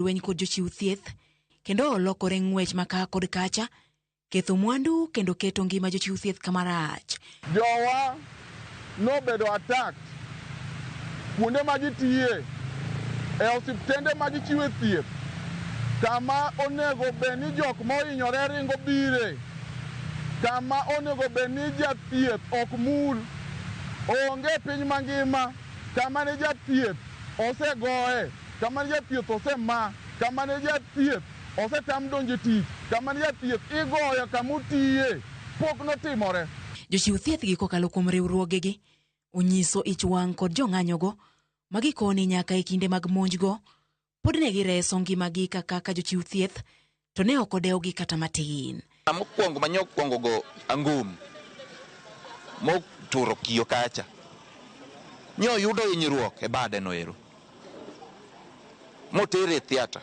Lweny kod jochiw thieth kendo olokore ng'wech ma kaa kod kacha, ketho mwandu kendo keto ngima jochiw thieth kama rach. Jowa nobedo attacked kuonde ma gitiye, e osiptende ma gichiwe thieth, kama onego bed ni jok mohinyore ringo bire, kama onego bed ni jathieth ok mul. Onge piny mangima kama ne jathieth osegoye, kama ne jathieth osema, kama ne jathieth osetam donjo e tich, kama ne jathieth igoyo kama otiye, pok notimore. Jochiw thieth gi kokalo kuom riwruogegi onyiso ich wang' kod jong'anyogo ma gikoni nyaka e kinde mag monjgo pod ne gireso ngimagi kaka jochiw thieth to ne ok odewgi kata matin. Mokwongo mane okwongo go angum moturo kiyo kacha ne oyudo hinyruok e bade no ero motere e theatre.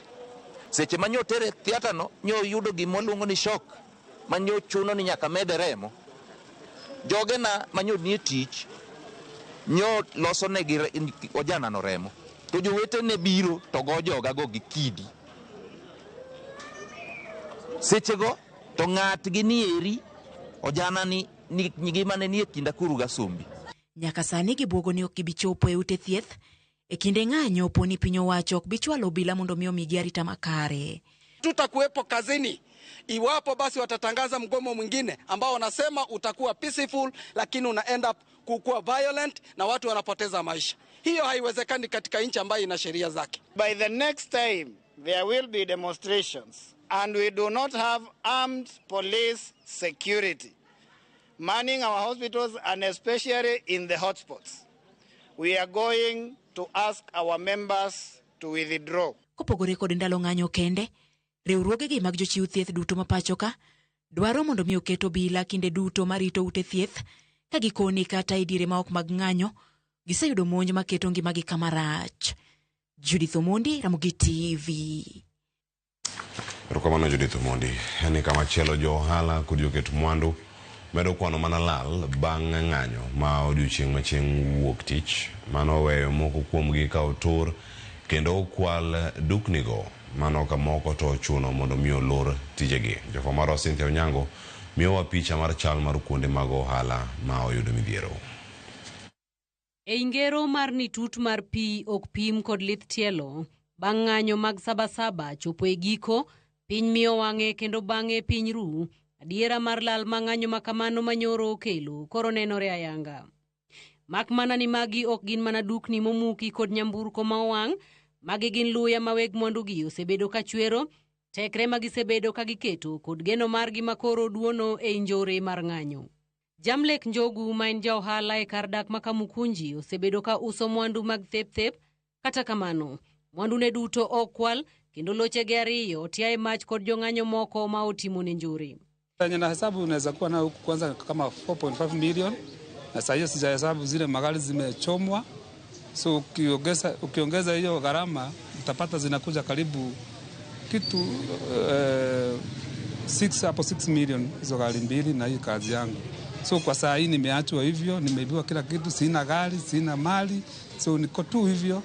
Seche mane otere e theatre no ne oyudo gima waluongo ni shock mane ochuno ni nyaka mede remo. Jogena mane nie tich nyo loso negi ojana no remo to jowetene biro to go jogago gi kidi. Sechego to ng'atgi ni eri ojana ni ngimane nie kind akuru gasumbi. Nyaka sani gibuogo ni ok gibi chopo e ute thieth e kinde ng'anyo po ni piny owacho ok bi chwalo obila mondo mi omigi arita makare. Tutakuwepo kazini iwapo basi watatangaza mgomo mwingine ambao wanasema utakuwa peaceful, lakini una end up kukuwa violent na watu wanapoteza maisha. Hiyo haiwezekani katika nchi ambayo ina sheria zake. By the next time there will be demonstrations and we do not have armed police security manning our hospitals and especially in the hotspots, we are going to ask our members to withdraw. Kopogore kod ndalo ng'anyo kende, riwruogegi mag jochiw thieth duto ma pacho ka dwaro mondo mi oket obila kinde duto marito ute thieth ka gikoni kata e diere ma ok mag ng'anyo giseyudo monj maketo ngimagi kama rach. Judith Omondi, Ramogi TV. Erokamano Judith Omondi. Ni kamachielo jo ohala kod joket mwandu medo kwano mana lal bang' ng'anyo ma odiochieng' ma chieng' wuok tich. Mano oweyo moko kuomgi ka otur kendo okwal duknigo. Mano ka moko to ochuno mondo mi olor tijegi. Jafwambo marwa Cynthia Onyango miyowa picha mar chal mar kuonde mag ohala ma oyudo midhiero. E ngero mar ni tut mar pi ok pim kod lith tielo, bang' ng'anyo mag Sabasaba chopo e giko, piny miyo wang'e kendo bang'e piny ru. Adiera mar lal ma ng'anyo ma kamano manyoro okelo koro nenore ayanga. Mak mana ni magi ok gin mana dukni momuki kod nyamburko ma owang', magi gin luya ma weg mwandugi osebedo ka chwero, tekre ma gisebedo ka giketo kod geno margi ma koro duono e njore mar ng'anyo. Jamlek Njogu ma en ja ohala e kar dak ma Kamukunji osebedo ka uso mwandu mag thep-thep. Kata kamano, mwandune duto okwal kendo lochege ariyo otia e mach kod jong'anyo moko ma otimo ne njore. Yenye na hesabu unaweza kuwa nayo huku kwanza kama 4.5 million, na saa hiyo sijahesabu zile magari zimechomwa, so ukiongeza hiyo gharama utapata zinakuja karibu kitu 6 hapo 6 million hizo gari mbili na hii kazi yangu. So kwa saa hii nimeachwa hivyo, nimeibiwa kila kitu, sina gari, sina mali, so niko tu hivyo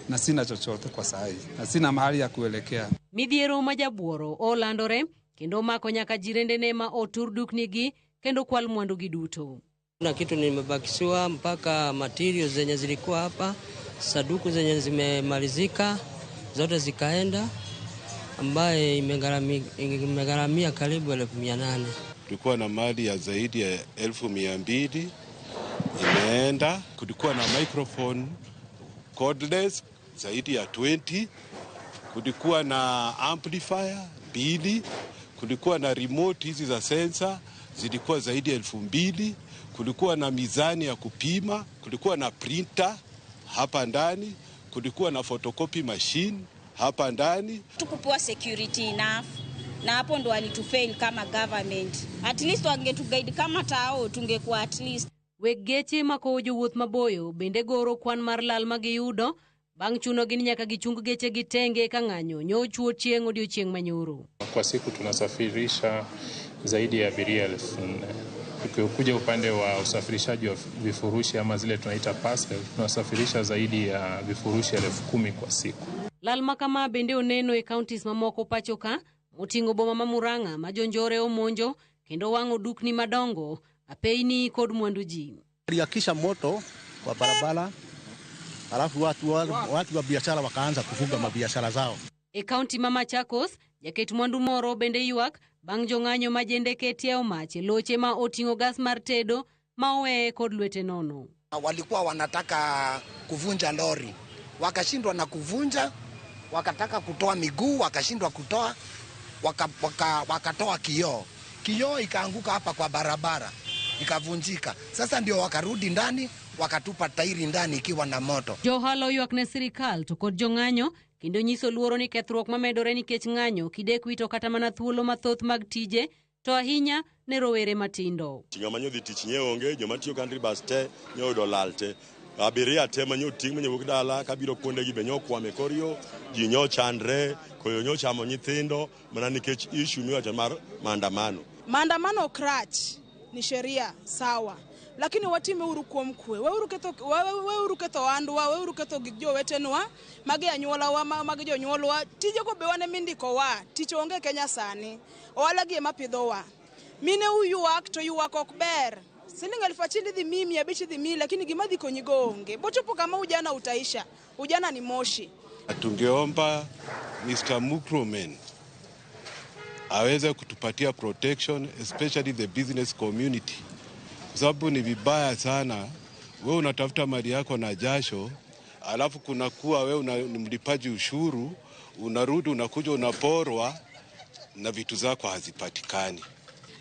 na sina chochote kwa saa hii na sina mahali ya kuelekea. Midhiero ma jabuoro olandore kendo omako nyaka jirendene ma otur duknigi kendo kwal mwandugi duto. Na kitu nimebakishiwa mpaka materials zenye zilikuwa hapa, saduku zenye zimemalizika zote zikaenda, ambaye imegharamia karibu 800,000. Tulikuwa na mali ya zaidi ya 200,000 imeenda. Kulikuwa na microphone cordless zaidi ya 20, kulikuwa na amplifier 2, kulikuwa na remote hizi za sensor zilikuwa zaidi ya 2,000, kulikuwa na mizani ya kupima, kulikuwa na printer hapa ndani, kulikuwa na photocopy machine hapa ndani. Tukupewa security enough, na hapo ndo walitufail kama government. At least wangetuguide kama tao tungekuwa at least. Weg geche makowo jowuoth maboyo bende goro kwan mar lal ma giyudo bang' chunogi ni nyaka gichung geche gi tenge ka ng'anyo nyochuo chieng' odiochieng' manyoro. Kwa siku tunasafirisha zaidi ya abiria 4,000. Tukikuja upande wa usafirishaji wa vifurushi ama zile tunaita parcel, tunasafirisha zaidi ya vifurushi 10,000 kwa siku. Lal ma kama bende oneno e counties mamoko pacho ka moting'o boma ma Murang'a ma jonjore omonjo kendo wang'o dukni madongo, apeyni kod mwandu ji. Waliwakisha moto kwa barabara, alafu watu wa biashara wakaanza kufunga mabiashara zao. E kaunti ma Machakos, jaket mwandu moro bende ywak bang' jong'anyo ma jendeke tiewo mach e loche ma oting'o gas mar tedo ma oweye kod lwete nono. Walikuwa wanataka kuvunja lori, wakashindwa na kuvunja, wakataka kutoa miguu, wakashindwa kutoa, wakatoa kioo, kioo ikaanguka hapa kwa barabara ikavunjika. Sasa ndio wakarudi ndani, wakatupa tairi ndani ikiwa na moto. Jo ohala oywak ne sirikal to kod jong'anyo kendo nyiso luoro ni kethruok mamedore nikech ng'anyo kidek wito kata mana thuolo mathoth mag tije to ahinya ne rowere matindo. Joma nyodhi tich nye onge, joma tiyo country bus te nyoyudo lal te. Abiria te ma nyoting' ma nyowuok dala kabiro kuondegi be nyokwamo e kor yo, ji nyochandre, koyo nyochamo nyithindo mana nikech issue miwacho mar maandamano. Maandamano ok rach, ni sheria sawa, lakini watime uru kuom kwe. Weuru ketho ohandwa, weuru ketho gik jowetenwa, magi anyuolawa, magi jonyuolwa. Tijego be wan emindikowa, tich onge Kenya sani. Ohala gi ema pidhowa. Mine uywak to ywak ok ber. Siling 1000 idhi miyi, 500 idhi miyi, lakini gima dhi konyigo onge. Bochopo kama ujana utaisha. Ujana ni moshi. Tungeomba Mr. Murkomen aweze kutupatia protection, especially the business community, kwa sababu ni vibaya sana wewe unatafuta mali yako na jasho, alafu kuna kuwa wewe ni mlipaji ushuru, unarudi unakuja unaporwa na vitu zako hazipatikani.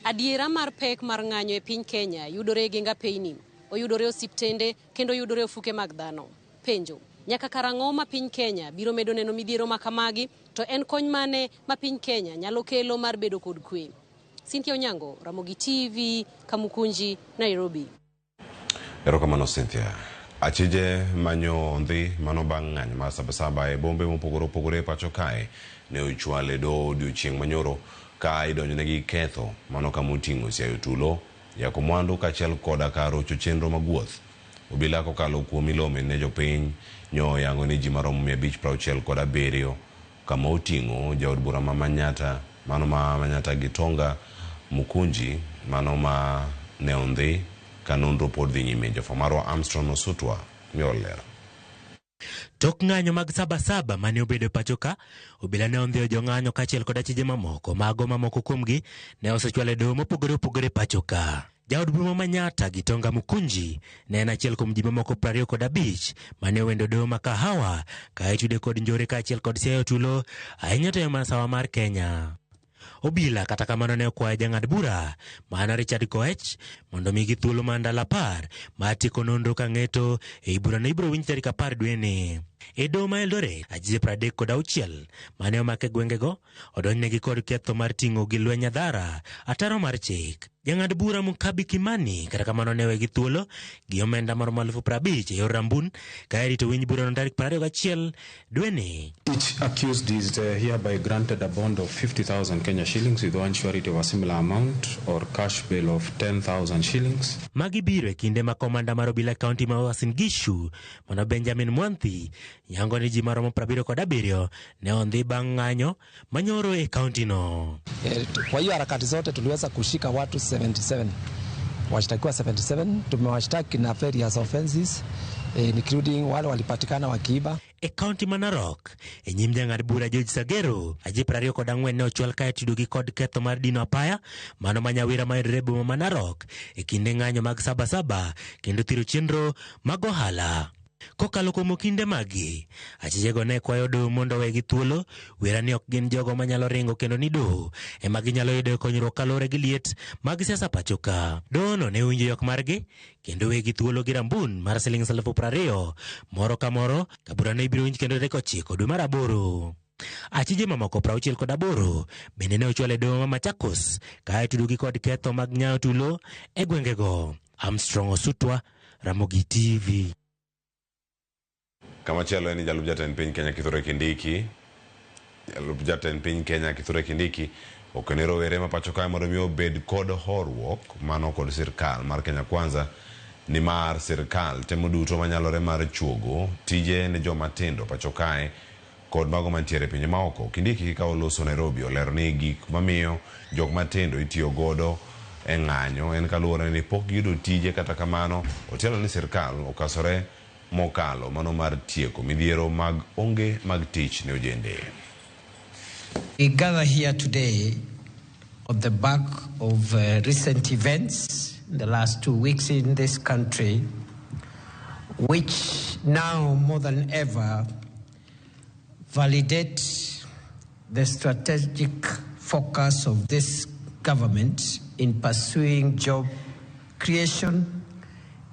Adiera mar pek mar ng'anyo e piny Kenya yudore e genga peyni, oyudore osiptende kendo oyudore ofuke mag dhano. Penjo, nyaka karang'o ma piny Kenya biro medo neno midhiero ma kamagi, to en kony mane ma piny Kenya nyalo kelo mar bedo kod kwe? Cynthia Onyango, Ramogi TV, Kamukunji, Nairobi. Erokamano Cynthia. Achije manyo ondhi mano bang' ng'anyo mar Sabasaba e bombe mopogore opogore e pacho kae ne ochwal e doho odiochieng' manyoro ka idonjonegi ketho mano kama oting'o siayo tulo, yako mwandu kaachiel koda ka rocho chenro mag wuoth. Obila kokalo kuom milome ne jopiny nyo oyango ni ji maromo 567 kama oting'o jaod bura ma Manyatta, mano ma Manyatta Gitonga Mukunji, mano ma ne ondhi ka nonro pod dhi nyime. Jafwambo Armstrong Osutwa miyo ler. Tok ng'anyo mag Sabasaba mane obedo e pacho ka, obila ne ondhiyo jong'anyo kaachiel kod achije mamoko. Mago mamoko kuomgi ne osechwalo e doho mopogore opogore pacho ka. Jaod bura ma Manyatta Gitonga Mukunji ne en achiel kuom ji mamoko 25 mane owendo doho ma Kahawa ka itude kod njore kaachiel kod siayo tulo ahinya to e masawa mar Kenya. Obila kata kamano ne okwayo jang'ad bura mana Richard Koech mondo migi thuolo mar ndalo 10 mar tieko nonro ka ng'eto ei burano ibiro winj tarik 10 dweni. E doho ma Eldoret, achije 36 mane omak e gwengego odonjnegi kod ketho mar ting'o gi lweny adhara ataro mar chik. Jang'ad bura Mukabi Kimani kata kamano ne owegi thuolo gi omenda maromo 50,000 e yor rambun ka irito winj burano tarik 21 dweni. Each accused is hereby granted a bond of 50,000 Kenya shillings with one surety of a similar amount or cash bail of 10,000 shillings. Magi biro e kinde ma komanda mar obila kaunti ma Uasin Gishu mano Benjamin Mwanthi yango ni ji maromo 77 ne ondhi bang' ng'anyo manyoro e kaunti no. Kwa hiyo harakati zote tuliweza kushika watu 77, washtakiwa 77, tumewashtaki na various offenses, including wale walipatikana wakiiba. E kaunti ma Narok, e nyim jang'ad bura George Sagero, aji 24 ne ochwal ka itudogi kod ketho mar dino apaya mano ma Nyawira mayudore e boma ma Narok e kinde ng'anyo mag Sabasaba kendo thiro chenro mag ohala. Kokalo kuom okinde magi, achijego ne kwayo doho mondo owegi thuolo, wera ni ok gin jogo manyalo ringo kendo ni doho ema ginyalo yudo konyruok kaluwore gi liet mag siasa pacho ka. Dohono ne owinjo ywak margi kendo wegi thuolo gi rambun mar siling 20,000 moro ka moro ka burano ibiro winj kendo tarik 9 dwe mar 8. Achije mamoko 68 bende ne ochwal e doho ma Machakos ka itudogi kod ketho mag nyayo tulo e gwengego. Armstrong Osutwa, Ramogi TV. Kamachielo en ni jalup jatend piny Kenya Kithure Kindiki, jalup jatend piny Kenya Kithure Kindiki okone rowere ma pacho kae mondo mi obed kod horuok mano kod sirkal mar Kenya Kwanza, nimar sirkal temo duto manyalore mar chuogo tije ne joma tindo pacho kae kod mago mantiere e pinje maoko. Kindiki ka oloso Nairobi olero ni gik mamiyo jok matindo itiyo godo e ng'anyo en kaluwore ni pok giyudo tije kata kamano otielo ni sirkal okasore mokalo mano mar tieko midhiero mag onge mag tich ne ojende. We gather here today on the back of recent events in the last 2 weeks in this country, which now more than ever validate the strategic focus of this government in pursuing job creation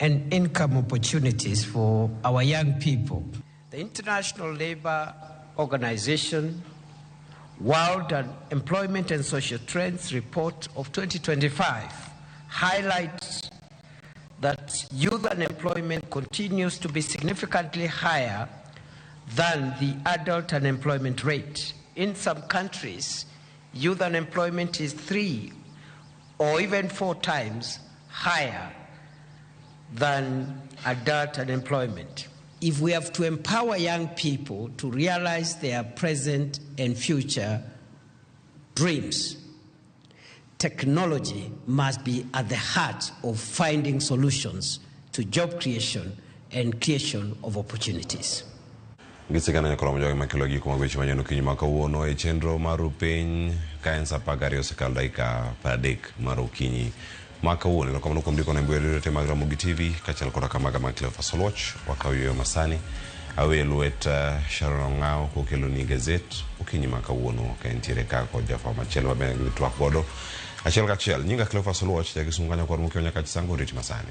and income opportunities for our young people. The International Labour Organization World Employment and Social Trends Report of 2025 highlights that youth unemployment continues to be significantly higher than the adult unemployment rate. In some countries, youth unemployment is 3 or even 4 times higher than adult unemployment. If we have to empower young people to realize their present and future dreams, technology must be at the heart of finding solutions to job creation and creation of opportunities. Gisekana nyakoromo joge makelo gik mag weche manyien okinyi ma kawuono e chenro mar piny ka en saa 12 osekalo dakika 30 mar okinyi ma kawuono. Erokamano kuom ndiko ne mbui te mag Ramogi TV kaachiel koda kamaga mag Cleophas Oluoch. Wakaw yueyo masani awe lwet Sharon Ong'aw kokelo ni gazet okinyi ma kawuono ka entiere ka kod jafwambo machielo mabende gidhi twak godo achiel kachiel. Nyinga Cleophas Oluoch, jakisumu kanyo kod Mukio nyaka Chisango rit masani.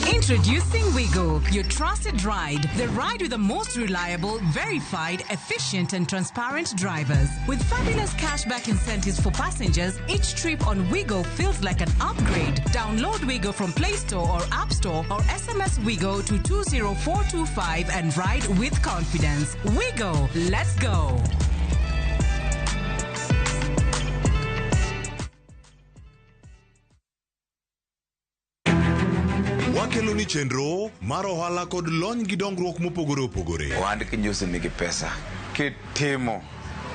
Introducing Wigo, your trusted ride. The ride with the most reliable, verified, efficient and transparent drivers. With fabulous cashback incentives for passengers, each trip on Wigo feels like an upgrade. Download Wigo from Play Store or App Store or SMS Wigo to 20425 and ride with confidence. Wigo, let's go. Wakelo ni chenro mar ohala kod lony gi dongruok mopogore opogore. Ohand kinjusi nigi pesa kitimo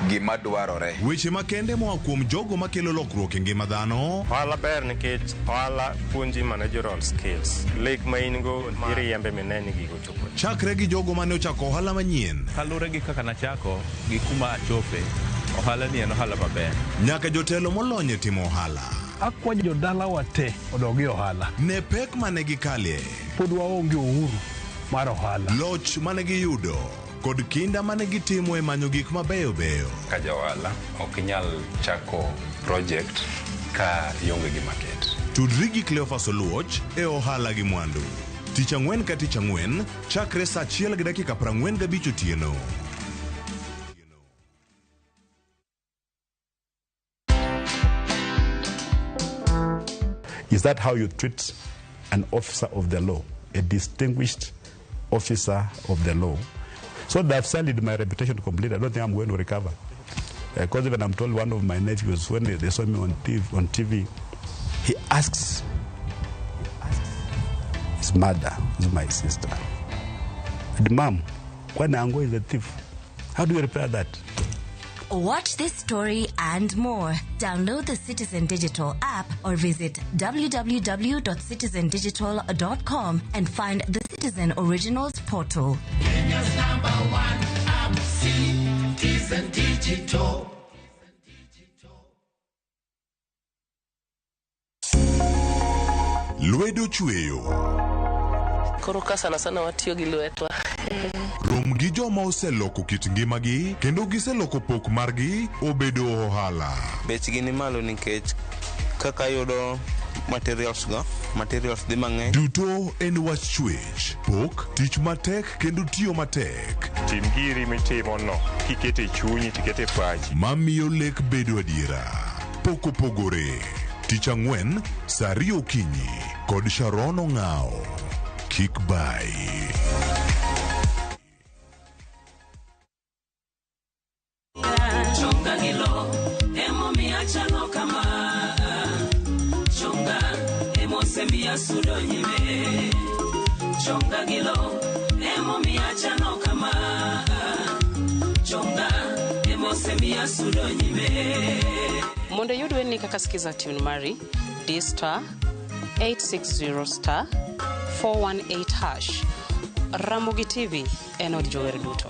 gima dwarore. Weche makende moa kuom jogo makelo lokruok e ngima dhano. Ohala ber nikech ohala puonji managerial skills. Lek ma in go iriembe mineni ni gigo chopo. Chakre gi jogo mane ochako ohala manyien. Kaluwore gi kaka nachako gi kuma achope, ohala ni en ohala maber. Nyaka jotelo molony e timo ohala. Akwayo jodalawa te odog e ohala. Ne pek mane gikalie. Pod waonge uhuru mar ohala. Loch mane giyudo kod kinda mane gitimo e manyo gik mabeyo beyo. Ka ja ohala ok inyal chako project ka ionge gi market. Tudri gi Cleophas Oluoch e ohala gi mwandu. Tich ang'wen ka tich ang'wen chakre saa 1:45 otieno. Is that how you treat an officer of the law, a distinguished officer of the law? So they've sullied my reputation completely. I don't think I'm going to recover. Because even I'm told one of my nephews, when they saw me on TV, he asks his mother, who's my sister, and Mom, when Ango is a thief, how do you repair that? Watch this story and more. Download the Citizen Digital app or visit www.citizendigital.com and find the Citizen Originals portal. Kenya's number one app, Citizen Digital. Lwedo chweyo. Koro ka sana sana watiyo gi lwetwa. Rom gi joma oseloko kit ngimagi kendo giseloko pok margi obedo ohala. Bechgi ni malo nikech kaka yudo materials go, materials dhi mang'eny. Duto en wach chwech, pok, tich matek kendo tiyo matek. Tim giri mitimo no, kikete chunyi, tikete pachi. Mamiyo lek bedo adiera. Pok opogore. Tich ang'wen, saa 2 okinyi kod Sharon Ong'ao. Kik bai. Emosemiya sudo nyime. Chonga gi lo emomiya chano kama. Chonga emosemiya sudo nyime. Mondo iyud wendni kaka Skiza tune mari, di star 860 star 418 hash. Ramogi TV en od jower duto.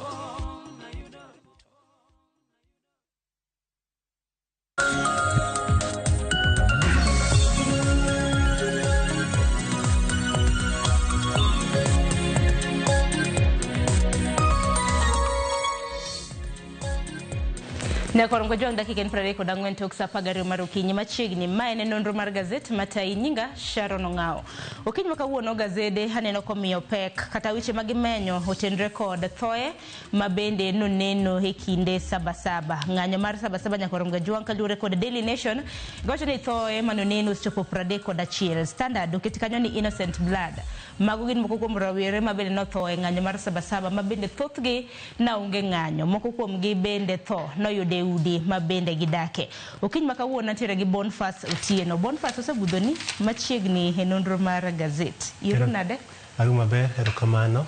Nyakorongo jwang' dakika en 34 tok sa 12 mar okinyi machiegni. Ma en nonro mar gazet matayi nyinga Sharon Ong'ao. Okinyi ma kawuono gazede aneno komiyo pek kata weche ma gimenyo otenre kod thoe ma bende noneno e kinde Sabasaba. Ng'anyo mar Sabasaba Nyakorongo jwang' kaluwore kod Daily Nation giwacho ni thoe manoneno osechopo 31. Standard oket kanyo ni Innocent Blood. Mago gin moko kuom rawere ma bende notho e ng'anyo mar Sabasaba ma bende thothgi ne onge ng'anyo. Moko kuomgi bende tho noyudo e udi ma bende gidake. Okinyi ma kawuono antiere gi Boniface Otieno. Boniface osebudhoni machiegni e nonro mar gazet. Iru nade? Aru maber, erokamano.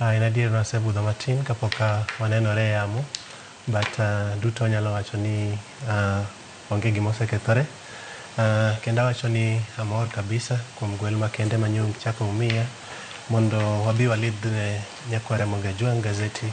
En adier nasebudho matin kapok wanenore e yamo, but duto anyalo wacho ni onge gima osekethore. Kendo awacho ni amor kabisa kuom gwel makende ma nyo uchako umiya mondo wabi walidh ne nyakwar Ramogi Ajwang' gazeti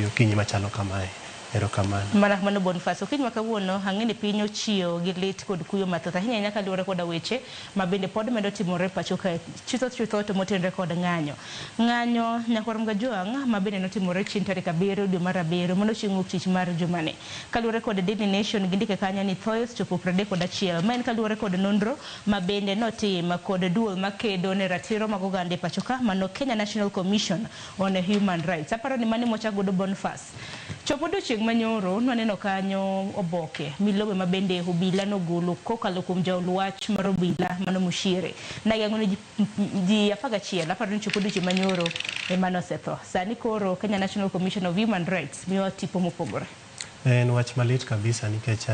okinyi machalo kamae. Erokamano. Mana kamano Boniface, okinyi ma kawuono ang'e ni piny ochiewo gi lit kod kuyo mathoth ahinya ahinya kaluwore koda weche ma bende pod medo timore pacho kae chutho chutho to motenre kod ng'anyo. Ng'anyo nyakwar Ramogi Ajwang' ma bende notimore chieng' tarik 7 dwe mar 7 mano chieng' wuok tich mar jumani. Kaluwore kod Daily Nation gindike kanyo ni thoe osechopo 31. Ma en kaluwore kod nonro ma bende notim kod duol makedo ne ratiro mag oganda e pacho ka mano Kenya National Commission on Human Rights. Aparo ni mano mwachako godo Boniface. Chopo odiochieng' manyoro nwaneno kanyo oboke milome ma bende obila nogolo kokalo kuom jaol wach mar obila mano Mushere. Nageng'o ni ji 11 aparo ni chopo odiochieng' manyoro ema nosetho. Sani koro Kenya National Commission of Human Rights miyowa tipo mopogore. En wach malit kabisa nikech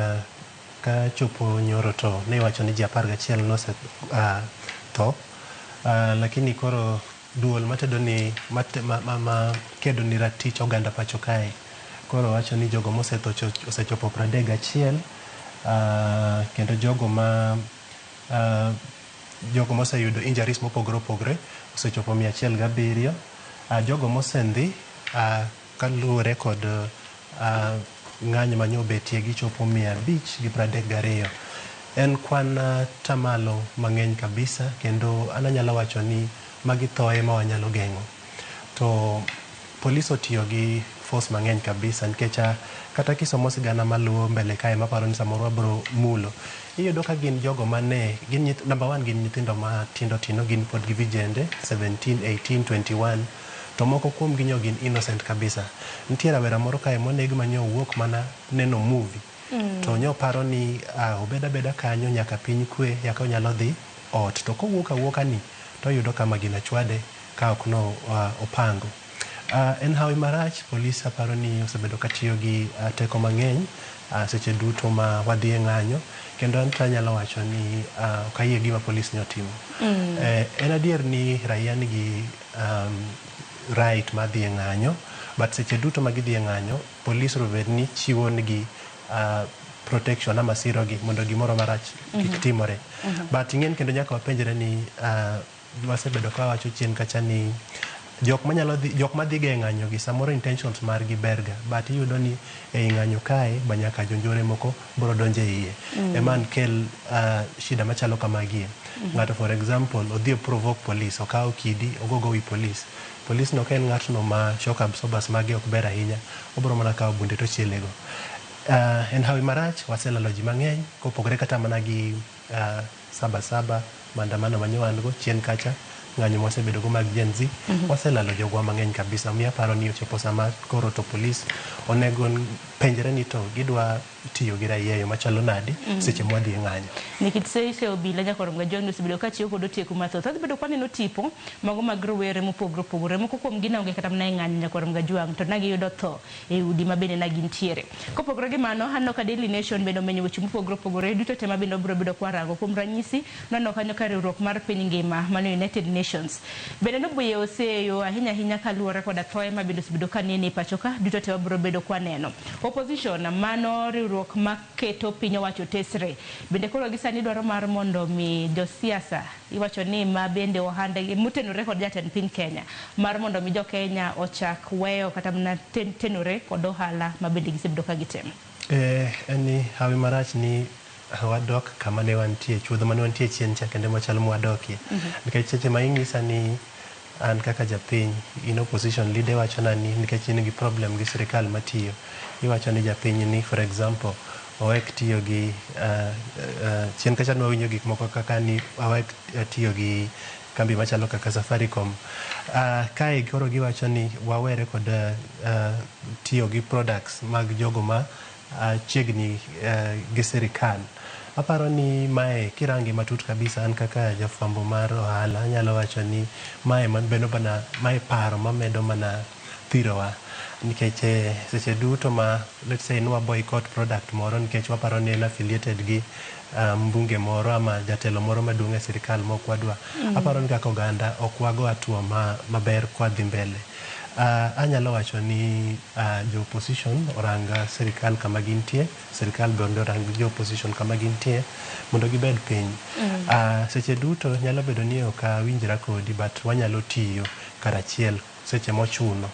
ka chopo nyoro to ne iwacho ni ji 11 nosetho. Lakini koro duol matedo ni ma kedo ni ratich oganda pacho kae koro wacho ni jogo mosetho osechopo 31, kendo jogo ma jogo moseyudo injuries mopogore opogore osechopo 107. Jogo mosendhi kaluwore kod ng'anyo manyo betie gichopo 532. En kwan tamalo mang'eny kabisa kendo an anyalo wacho ni magi thoe ma wanyalo geng'o. To polis otiyo gi force mang'eny kabisa nikech kata kisomo sigana maluwo mbele kae maparo ni samoro wabro mulo, iyudo ka gin jogo mane gin number 1 gin nyithindo matindo tindo, gin pod gi vijende 17, 18, 21, to moko kuom gi nyo gin innocent kabisa. Nitie rawera moro kae moneg manyo wuok mana neno movie. To nyo paro ni obed abeda kanyo nyaka piny kwe nyaka onyalo dhi ot, to kowuok awuoka ni to oyudo kama gina chwade ka ok no opango. En hawi marach, polis aparo ni osebedo katiyo gi teko mang'eny seche duto ma wadhi e ng'anyo, kendo an to anyalo wacho ni ok ayie gima polis ne otimo. En adier ni raia nigi right mar dhi e ng'anyo, but seche duto ma gidhi e ng'anyo, polis onego bed ni chiwo negi protection ama sirogi mondo gimoro marach kik timore. But ing'en kendo nyaka wapenjre ni wasebedo ka wawacho chien kacha ni jok manyalo dhi, jok madhi ga e ng'anyo gi samoro intentions margi berga, but iyudo ni ei ng'anyo kae ba nyaka jonjore moko biro donjo e iye. Ema kel shida machalo kamagie. Ng'ato for example odhi provoke police, okawo kidi ogogo wi police. Police no ka en ng'atno ma shock absorbers mage ok ber ahinya, obiro mana kawo bunde to ochielego. En hawi marach, waselalo ji mang'eny kopogore kata mana gi Sabasaba, maandamano manyo wan go chien kacha, ng'anyo mwasebedo go mag Gen Z, waselalo jogwa mang'eny kabisa. Omiyo aparo ni ochopo sama koro to polis onego penjre ni to gidwa tiyo gi raia e yo machalo nadi seche mwadhi e ng'anyo. Nikech seche obila nyaka Romga John osebedo ka tiyo kod oteku mathoth. Adhi bedo kwaneno tipo mago mag rowere mopogore opogore. Moko kuom gi ne onge kata mana e ng'anyo nyaka Romga Jwang' to ne giyudo tho e udi ma bende ne gintiere. Kopogore gi mano, aneno ka Daily Nation bende omenyo weche mopogore opogore duto te ma bende wabiro bedo kwarango. Kuom ranyisi, nwaneno kanyo ka riwruok mar piny ngima mano United Nations bende noboyewo seyo ahinya ahinya kaluwore koda thoe ma bende osebedo ka nene e pacho ka duto te wabiro bedo kwaneno. Opposition mano riwruok maketo piny owacho tesre bende koro gi sani dwaro mar mondo mi josiasa iwacho ni ma bende ohande motenore kod jatend piny Kenya mar mondo mi jo Kenya ochak weyo kata mana tenore kod ohala ma bende gisebedo ka gitimo. En ni hawi marach ni wadok kama ne wantie, chuodho mane wantie chien cha kendo machal mwadokie. Nikech seche ma ing'isa ni an kaka japiny in opposition leader iwachona ni nikech in gi problem gi sirikal matiyo, iwacho ni japiny ni for example owek tiyo gi chien kacha ne wawinjo gik moko kaka ni awek tiyo gi kambi machalo kaka Safaricom. Kae koro giwacho ni wawere kod tiyo gi products mag jogo ma chiegni gi sirikal. Aparo ni mae kirange matut kabisa an kaka jafwambo mar ohala anyalo wacho ni mae mana mae paro mamedo mana thirowa nikech seche duto ma let's say ni wa boycott product moro nikech waparo ni en affiliated gi mbunge moro ama jatelo moro maduong' e sirikal mok wadwa. Aparo ni kaka oganda ok wago hatua maber kwadhi mbele. Anyalo wacho ni jo opposition orang sirikal kama gintie, sirikal bende orang jo opposition kama gintie mondo gibed piny. Seche duto nyalo bedo ni ok awinjra kodi but wanyalo tiyo karachiel seche mochuno.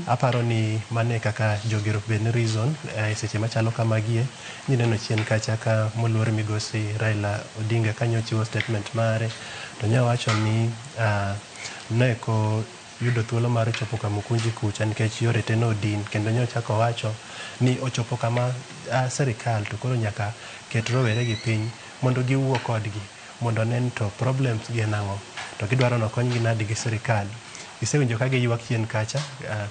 Aparo ni mano e kaka jogi bed ni reason seche machalo kamagie nineno chien kacha ka moluor migosi Raila Odinga kanyo ochiwo statement mare to nyowacho ni neko yudo thuolo mar chopo Kamukunji kucha nikech yore te nodin kendo nyochako owacho ni ochopo kama sirikal to koro nyaka ket rowere gi piny mondo giwuo kodgi mondo onen to problems gi en ang'o to gidwaro ni okonygi nadi gi sirikal. Isewinjo ka giywak chien kacha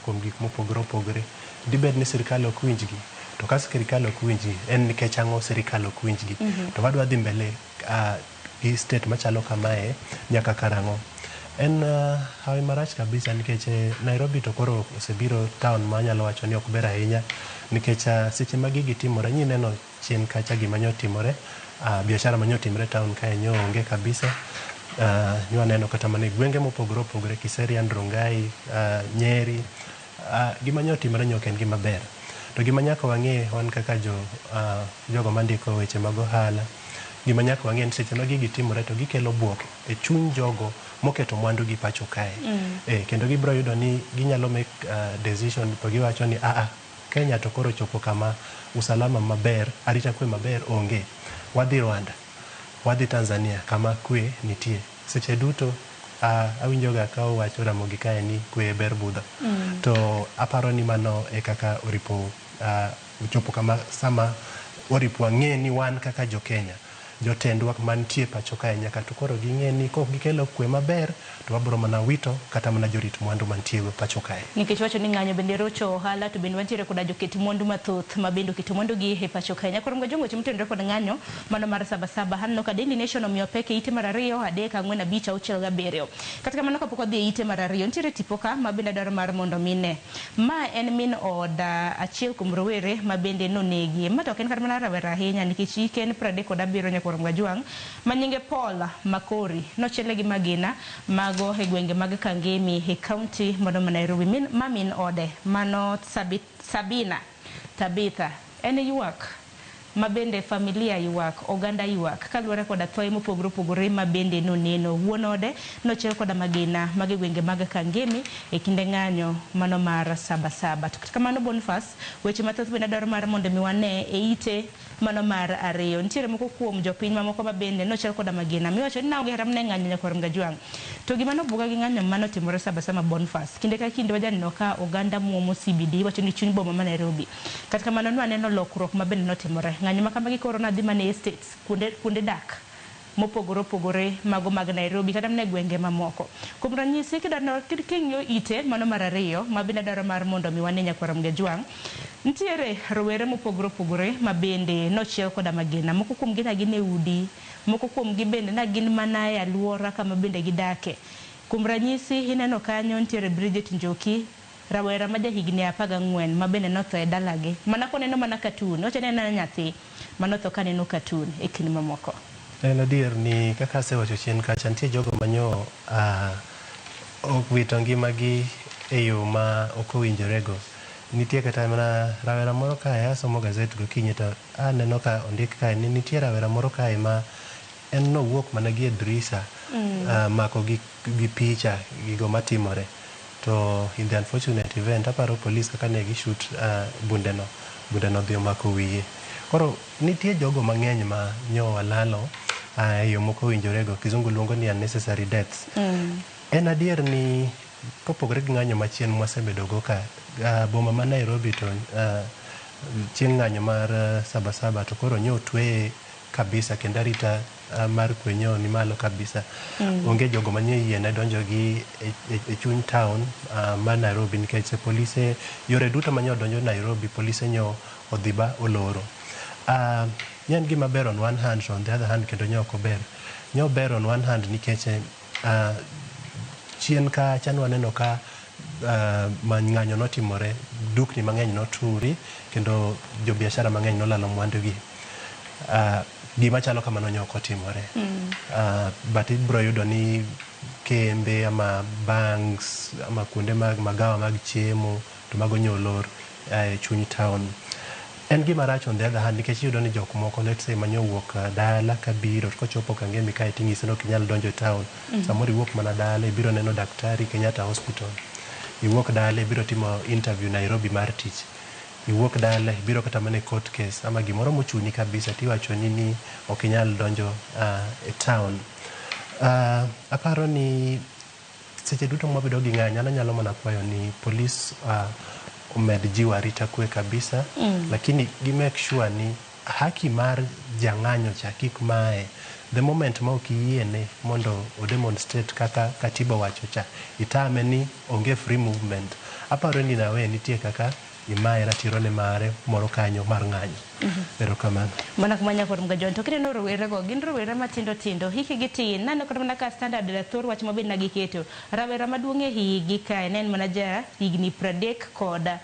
kuom gik mopogore opogore. Dibed ni sirikal ok winjgi to ka sirikal ok winjgi en nikech ang'o sirikal ok winjgi. To wadwa dhi mbele gi state machalo kamae nyaka karang'o. En hawi marach kabisa nikech Nairobi to koro osebiro town ma anyalo wacho ni ok ber ahinya nikech seche ma gigi timore nyineno chien kacha gima nyotimore biashara manyotimore town kae nyo onge kabisa. Nwaneno kata mana e gwenge mopogore opogore Kiserian, Rongai, Nyeri, gima nyotimore nyo ok en gima ber. To gima nyaka wang'e wan kaka jogo mandiko weche mag ohala, gima nyaka wang'e ni seche ma gigi timore to gikelo buok e chuny jogo moketo mwandu gi pacho kae. Kendo gibiro yudo ni ginyalo make decision to giwacho ni Kenya to koro chopo kama usalama maber, arita kwe maber onge. Wadhi Rwanda, wadhi Tanzania kama kwe nitie. Seche duto awinjoga ka owacho Ramogi kae ni kwe ber budho. To aparo ni mano e kaka oripo ochopo kama sama oripo wang'e ni wan kaka jo Kenya jotendwa mantie pacho kae nyaka to koro ging'e ni kok gikelo kwe maber to wabiro mana wito kata mana jorit mwandu mantie pacho kae. Nikech wacho ni ng'anyo bende rocho ohala to bende wantiere koda joket mwandu mathoth ma bende oketo mwandu gi e pacho kae. Nyakoro Mgajongo weche motenore kod ng'anyo mano mar Sabasaba aneno ka Daily Nation omiyo pek e ite mar 2, 3, 4, 5, 6 gi 7. Kata kamano kapok wadhi e ite mar 2 nitiere tipo ka ma bende adwaro mar mondo mine. Ma en min od achiel kuom rowere ma bende nonegi. Ma to ok en kata mana rawera ahinya nikech hike en 37 nyakoro Mgajwang' ma nyinge Paul Makori nochiele gi magina mago e gwenge mag Kangemi e kaunti mano ma Nairobi. Ma min ode mano Sabina Tabitha en ywak ma bende familia ywak, oganda ywak kaluwore koda thoe mopogore opogore ma bende noneno. Wuon ode nochiel koda magina mag e gwenge mag Kangemi e kinde ng'anyo mano mar Sabasaba. To kata kamano Boniface, weche mathoth bende adwaro mar mondo mi wane e ite mano mar 2. Nitiere moko kuom jopiny mamoko ma bende nochiel koda magina miwacho ni naonge kata mana e ng'anyo nyakwar Mgajwang'. To gima nobuoga gi ng'anyo manotimore Sabasaba Boniface, kinde ka kinde wajaneno ka oganda muomo CBD iwacho ni chuny boma ma Nairobi. Kata kamano nwaneno lokruok ma bende notimore. Ng'anyo ma kamagi koro nadhi mana e estates, kuonde dak mopogore opogore mago mag Nairobi kata mana e gwenge mamoko. Kuom ranyisi kidano king'iyo ite mano mar ariyo ma bende dwaro mar mondo mi wane nyakwar Mgejwang', nitiere rowere mopogore opogore ma bende nochiel koda magina. Moko kuomgi ne gin e udi, moko kuomgi bende ne gin mana e aluora kama bende gidake. Kuom ranyisi ineno kanyo nitiere Bridget Njoki, rawera ma jahigni 14 ma bende notho e dalagi. Mana koneno mana katun, wacho ni en mana nyathi manotho kaneno katun e kind mamoko. En adier ni kaka asewacho chien kacha, nitie jogo manyo owito ngimagi e yo ma ok owinjorego. Nitie kata mana rawera moro kae, asomo gazet gokinyi to aneno ka ondik kae ni nitie rawera moro kae ma en nowuok mana gi e drisa mako gi picha gigo matimore. To in the unfortunate event, aparo polis kaka ne gishoot bundeno, bundeno odhi omako wiye. Koro nitie jogo mang'eny ma nyo walalo e yo mok owinjorego, kizungu luongo ni unnecessary deaths. En adier ni kopogore gi ng'anyo machien mwasebedo go ka boma ma Nairobi to chieng' ng'anyo mar Sabasaba to koro nyo otweye kabisa kendo arita mar kwe nyo ni malo kabisa. Onge jogo manie yiene donjo gi e chuny town mar Nairobi nikech polise yore duto manyo donjo Nairobi polise nyo odhi ba oloro. Ne en gima ber on one hand to on the other hand kendo nyo ok ober. Nyo ber on one hand nikech chien kacha nwaneno ka ng'anyo notimore, dukni mang'eny noturi kendo jobiashara mang'eny nolalo mwandugi. Gima chalo kamano nyo ok otimore. But ibiro yudo ni kembe ama banks ama kuonde mag magawa mag chiemo to mago nyo olor e chuny town. En gima rach on the other hand nikech iyudo ni jok moko let's say manyo wuok dala kabiro to kochopo Kangemi kae ting'ise ni ok inyal donjo e town. Samoro iwuok mana dala ibiro neno daktari Kenyatta Hospital. Iwuok dala ibiro timo interview Nairobi mar tich. Iwuok dala ibiro kata mana e court case ama gimoro mochuni kabisa tiwachoni ni ok inyal donjo e town. Aparo ni seche duto mwabedo gi ng'anyo an anyalo mana kwayo ni polis omed jiwo arita kwe kabisa lakini gi make sure ni haki mar jang'anyo cha kik maye. The moment ma ok iyiene mondo o demonstrate kaka katiba owacho cha, itame ni onge free movement. Aparo ni nawe nitie kaka imaye ratiro ne mare moro kanyo mar ng'anyo. Erokamano. Mana kuma nyakwar Mgajwang' to kineno rowerego gin rowere matindo tindo hikgi tin naneno kata mana ka standard thor wach maber na giketo rawera maduong' e higi kae ne en mana ja higni 35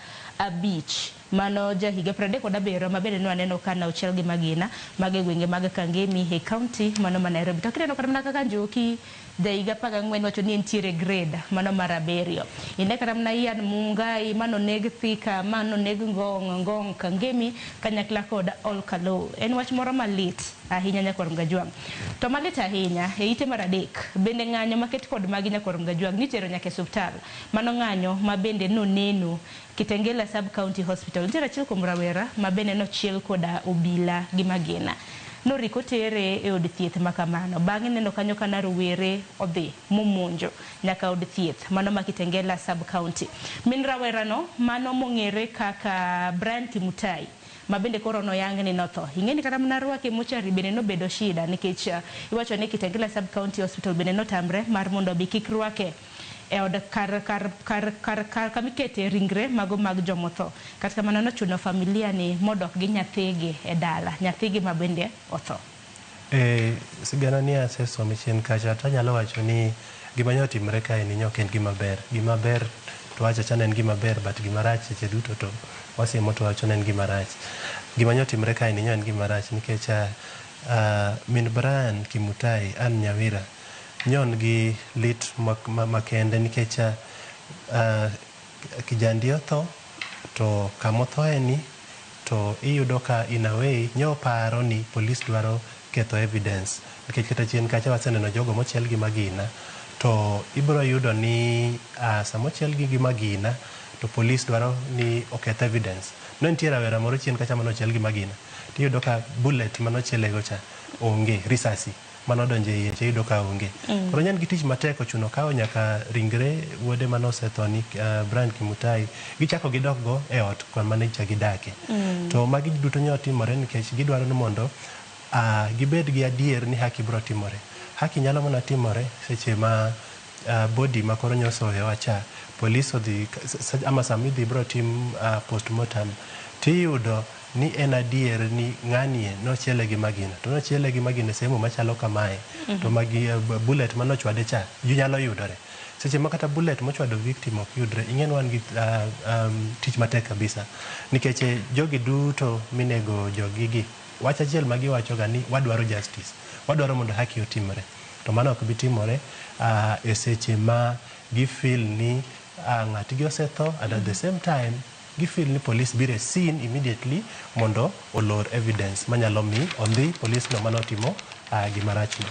mano ja higa 37 ma bende nwaneno ka nochiel gi magina mag e gwenge mag Kangemi e county mano ma Nairobi. To kineno kata mana kaka Njoki ja higa 14 wacho ni entiere grade mano mar 7. Ine kata mana Ian Mungai manoneg Thika manoneg Ngong Kangemi kanyakla kod Olkalo. En wach moro malit ahinya nyakwar Mgajwang'. To malit ahinya e ite mar 3 bende ng'anyo maket kod magi nyakwar Mgajwang' nitero nyaka e osiptal. Mano ng'anyo ma bende noneno Kitengela Sub County Hospital. Nitiere achiel kuom rawera ma bende nochiel koda obila gi magina. Noriko tere e od thieth ma kamano. Bang'e neno kanyo kana rowere odhi momonjo nyaka od thieth mano ma Kitengela Sub County. Min rawera no mano mong'ere kaka Brian Kimutai ma bende koro noyang ni notho. Ing'eni kata mana rwake mochari bende nobedo shida nikech iwacho ni Kitengela Sub County Hospital bende notamre mar mondo obi kik rwake e od kar kamikete ringre mago mag jomotho. Kata kamano nochuno familia ni modok gi nyathigi e dala, nyathigi ma bende otho. Sigana ni asesome chien kacha to anyalo wacho ni gima nyo timre kae ni ok en gima ber. Gima ber to wacho acha ni en gima ber but gima rach seche duto to wasimo to wacho ni en gima rach. Gima nyo timre kae ni en gima rach nikech min Brian Kimutai Ann Nyawira nyon gi lit makende nikech kijandi otho to kamothoe ni to iyudo ka in a way nyo paro ni polis dwaro ketho evidence nikech kata chien kacha waseneno jogo mochiel gi magina to ibiro yudo ni sama ochiel gi magina to polis dwaro ni oketh evidence. Ne nitie rawera moro chien kacha manochiel gi magina tiyudo ka bullet manochielego cha onge, risasi manodonjo e iye cha iyudo ka onge. Koro nyan gi tich matek ochuno kawo nyaka ringre wuode manosetho ni Brian Kimutai gichako gidok go e ot kwan mane cha gidake. To magi duto nyo timore nikech gidwaro ni mondo Gibed gi adier ni haki biro timore. Haki nyalo mana timore seche ma body ma koro nyoso ohewa cha, police odhi ama sama idhi biro tim postmortem tiyudo ni en adier ni ng'anie nochiele gi magina to nochiele gi magina e sehemu machalo kamae. To magi bullet manochwade cha nyalo yudore. Seche ma kata bullet mochwado victim ok yudre, ing'e ni wan gi tich matek kabisa nikech jogi duto minego jogigi wach achiel ma giwacho ga ni wadwaro justice, wadwaro mondo haki otimre. To mano ok bi timore e seche ma gifeel ni ng'atgi osetho and at the same time gifeel ni police biro e scene immediately mondo olor evidence manyalo mi ondhi police no manotimo gima rach no.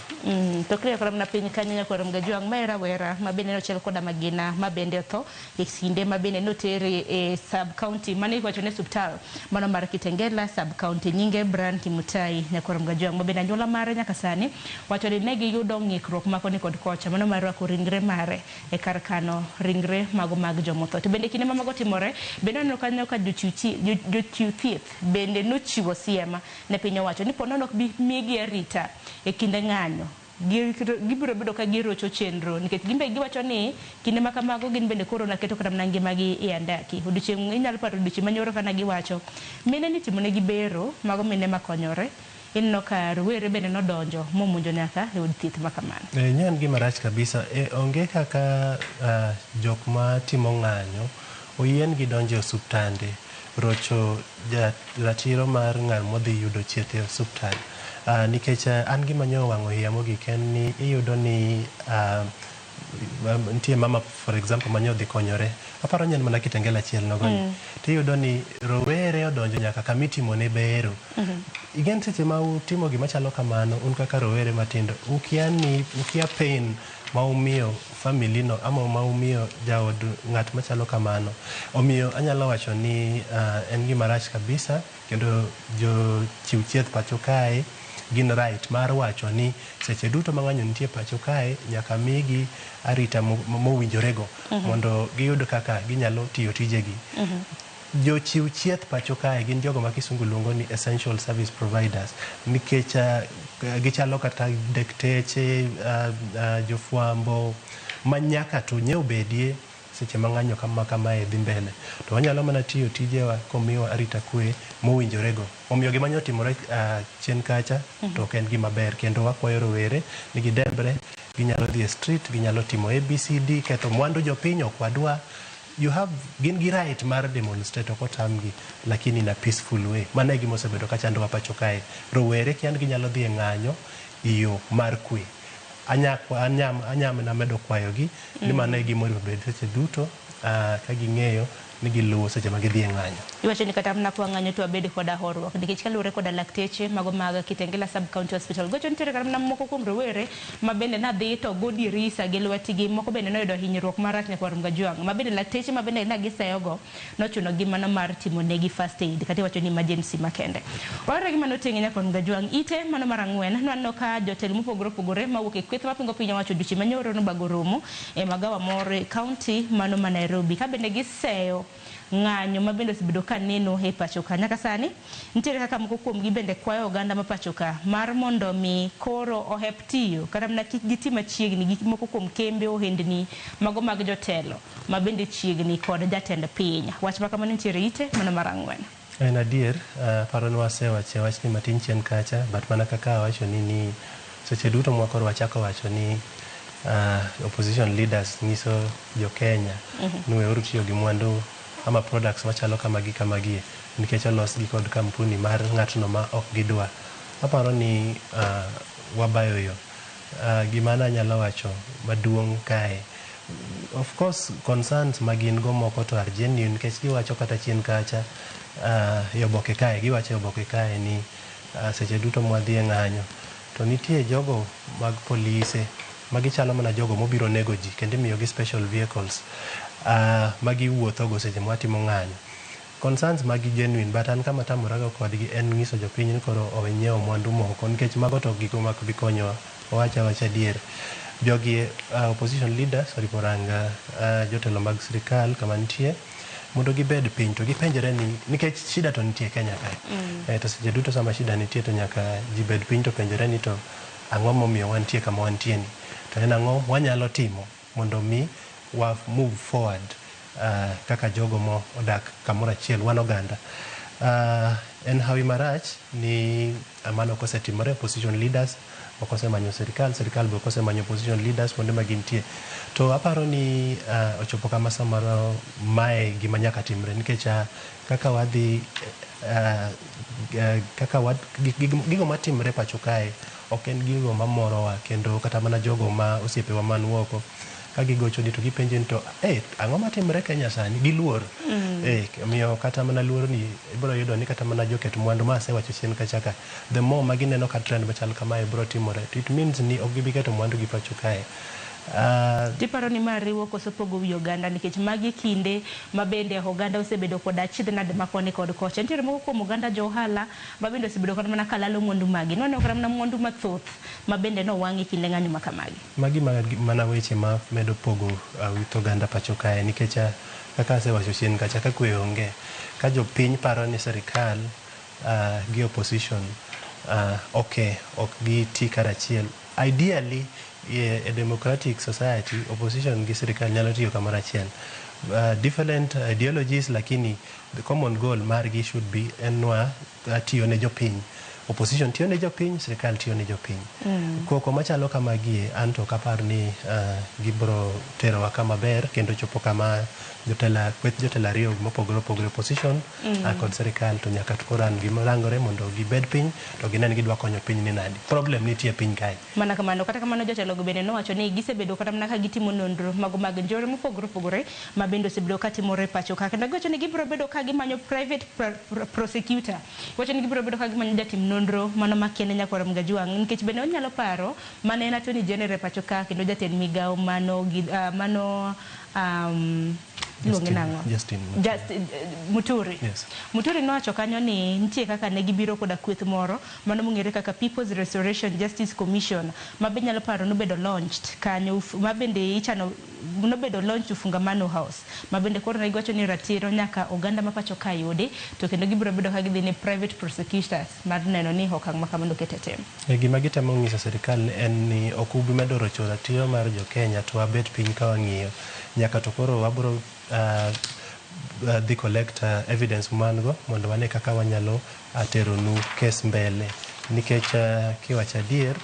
To king'iyo kata mana piny kanyo nyakwar Mgajwang' ma e rawera ma bende nochiel koda magina ma bende otho e kinde ma bende notere e sub county mane iwacho ni osuptal mano mar Kitengela sub county nyinge Brian Kimutai nyakwar Mgajwang' ma bende anyuola mare nyaka sani wacho ni ne giyudo ng'ikruok ma koni kod kocha mano mar rwako ringre mare e kar kano ringre mago mag jomotho. To bende kinde ma mago timore bende waneno kanyo ka jochiw thieth bende nochiwo siem ne piny owacho ni ponono ok bi migi arita e kinde ng'anyo gibiro bedo ka girocho chenro nikech gin be giwacho ni kinde ma kamago gin bende koro naketo kata mana ngimagi e andaki. Odiochieng' inyalo paro odiochieng' manyoro kana giwacho mine nitimo negi bero mago mine makonyore ineno ka rowere bende nodonjo momonjo nyaka e od thieth ma kamano. Ne en gima rach kabisa. Onge kaka jok matimo ng'anyo oyien gi donjo e osuptande rocho ratiro mar ng'at modhi yudo thieth e osuptal. Nikech an gima nyo owang'o iya mogik en ni iyudo ni nitie mama for example manyo odhi konyore aparo ni en mana Kitengela achiel nogo ni. Tiyudo ni rowere odonjo nyaka kamitimone bero. Igen seche ma utimo gima chalo kamano un kaka rowere matindo ukia ni ukia pain ma umiyo family no ama ma umiyo jaod ng'at machalo kamano. Omiyo anyalo wacho ni en gima rach kabisa kendo jochiw thieth pacho kae gin right mar wacho ni seche duto ma ng'anyo nitie pacho kae nyaka migi arita mowinjore go mondo giyud kaka ginyalo tiyo tijegi. Jochiw thieth pacho kae gin jogo ma kisungu luongo ni essential service providers nikech gichalo kata dakteche, jofwambo ma nyaka to nyiew bedie seche ma ng'anyo kama kamae dhi mbele. To wanyalo mana tiyo tijewa komiwa arita kwe mowinjore go. Omiyo gima nyo otimore chien kacha to ok en gima ber kendo wakwayo rowere ni gidembre, ginyalo dhi e street, ginyalo timo ABCD, ketho mwandu jopiny ok wadwa. You have gin gi right mar demonstrate ok otamgi lakini in a peaceful way. Mano e gima osebedo ka chandowa pacho kae. Rowere kia ni ginyalo dhi e ng'anyo e yo mar kwe. Anyam medo kwayogi ni mano e gima onego bed seche duto ka ging'eyo ni giluwo seche ma gidhi e ng'anyo. Iwacho ni kata mana kwa ng'anyo to wabed koda horuok nikech kaluwore koda lakteche mago mag Kitengela Sub County Hospital gocho nitiere kata mana moko kuom rowere ma bende nadhi to go dirisa gi lwetgi moko bende noyudo hinyruok marach nyakwar Mgajwang' ma bende lakteche ma bende nagiseyogo nochuno gi mano mar timo negi first aid kata iwacho ni emergency makende. Wawere gi mano tenge nyakwar Mgajwang' ite mano mar ang'wen nwaneno ka jotelo mopogore opogore mawuok e kweth mapingo piny owacho odiochieng' manyoro nobago romo e magawa moro e county mano ma Nairobi ka bende giseyo ng'anyo ma bende osebedo ka neno e pacho ka. Nyaka sani nitiere kaka moko kuomgi bende kwayo oganda ma pacho ka mar mondo mi koro ohep tiyo kata mana kik giti machiegni gi moko kuom kembe ohendni mago mag jotelo ma bende chiegni kod jatend piny. Wach ma kamano nitiere ite mano mar ang'wen. En adier, paro ni wasewache wachni matin chien kacha, but mana kaka awacho ni seche duto ma koro wachako wacho ni opposition leaders nyiso jo Kenya ni weuru tiyo gi mwandu ama products machalo kamagi kamagie nikech olosgi kod kampuni mar ng'atno ma ok gidwa. Aparo ni wabayo yo. Gima nanyalo wacho maduong' kae, of course concerns ma gin go moko to are genuine nikech giwacho kata chien kacha e oboke kae, giwacho e oboke kae ni seche duto mwadhi e ng'anyo to nitie jogo mag polise magichalo mana jogo mobiro nego ji kendo imiyogi special vehicles magiwuothogo seche mwatimo ng'anyo. Concerns magi genuine but an kama tamorago kodgi en nyiso jopiny ni koro owe nyiewo mwandu moko nikech mago to ok gigo mak bi konyowa. Wawacho awacha adier. Jogi opposition leaders oripo ranga jotelo mag sirikal kama nitie Mondo gibed piny to gipenjre ni nikech shida to nitie Kenya kae. To seche duto sama shida nitie to nyaka ji bed piny to penjore ni to ang'o momiyo wantie kama wantie ni. To en ang'o wanyalo timo mondo mi wa move forward kaka jogo mo odak kamoro achiel wan oganda. En hawi marach ni mano ok osetimore opposition leaders ok osemanyo sirikal, sirikal be ok osemanyo opposition leaders kuonde ma gintie. To aparo ni ochopo kama samoro mae gima nyaka timre nikech kaka wadhi kaka gigo matimre pacho kae ok en gigo mamorowa kendo kata mana jogo ma osiepewa man oko ka gigochoni to gipenjo ni to ang'o matimre Kenya sani giluor. Omiyo kata mana luor ni ibiro yudo ni kata mana joket mwandu ma asewacho chien kacha ka the more ma gineno ka trend machal kamae biro timore to it means ni ok gibi keto mwandu gi pacho kae. Tiparo ni ma riwo koso pogo wi oganda nikech magi kinde ma bende oganda osebedo kod achiedh nade ma koni kod kocha. Nitiere moko kuom oganda jo ohala ma bende osebedo kata mana kalalo mwandu magi. Nwaneno kata mana mwandu mathoth ma bende nowang' e kinde ng'anyo ma kamagi. Magi mana weche ma medo pogo wit oganda pacho kae nikech kaka asewacho chien kacha ka kwe onge ka jopiny paro ni sirikal gi opposition ok giti karachiel. Ideally a democratic society opposition gi sirikal nyalo tiyo kamoro achiel. Different ideologies lakini the common goal margi should be en nwa tiyo ne jopiny. Opposition tiyo ne jopiny, sirikal tiyo ne jopiny. Koko machalo kamagie an to ok apar ni gibiro terowa kama ber kendo chopo kama jotelo kweth jotelo ariyo mopogore opogore opposition kod sirikal to nyaka koro an gimorangore mondo gibed piny to gine ni gidwa konyo piny ni nadi. Problem nitie piny kae. Mana kamano kata kamano jotelo go bende nowacho ni gisebedo kata mana ka gitimo nonro mago mag njore mopogore opogore ma bende osebedo ka timore pacho ka. Kendo giwacho ni gibiro bedo ka gimanyo private prosecutor. Giwacho ni gibiro bedo ka gimanyo jatim nonro mano makende nyakwar Mgajuang' nikech bende onyalo paro mane en Attorney General pacho ka kendo jatend migawo mano mano iluonge nang'o? Justin Muturi. Yes. Muturi nowacho kanyo ni nitie kaka ne gibiro koda kweth moro mano mong'ere kaka People's Restoration Justice Commission ma be nyalo paro nobedo launched kanyo ma bende ichano nobedo launched Ufungamano House ma bende koro ne giwacho ni ratiro nyaka oganda ma pacho ka yudi to kendo gibiro bedo ka gidhi ne private prosecutors mar neno ni okang' ma kamano oket e tim. Gima gitemo nyiso sirikal en ni ok ubi medo rocho ratiro mar jo Kenya to wabet piny ka wang'iyo nyaka to koro wabiro dhi collect evidence man go mondo wane kaka wanyalo teronu kes mbele nikech kiwacho adier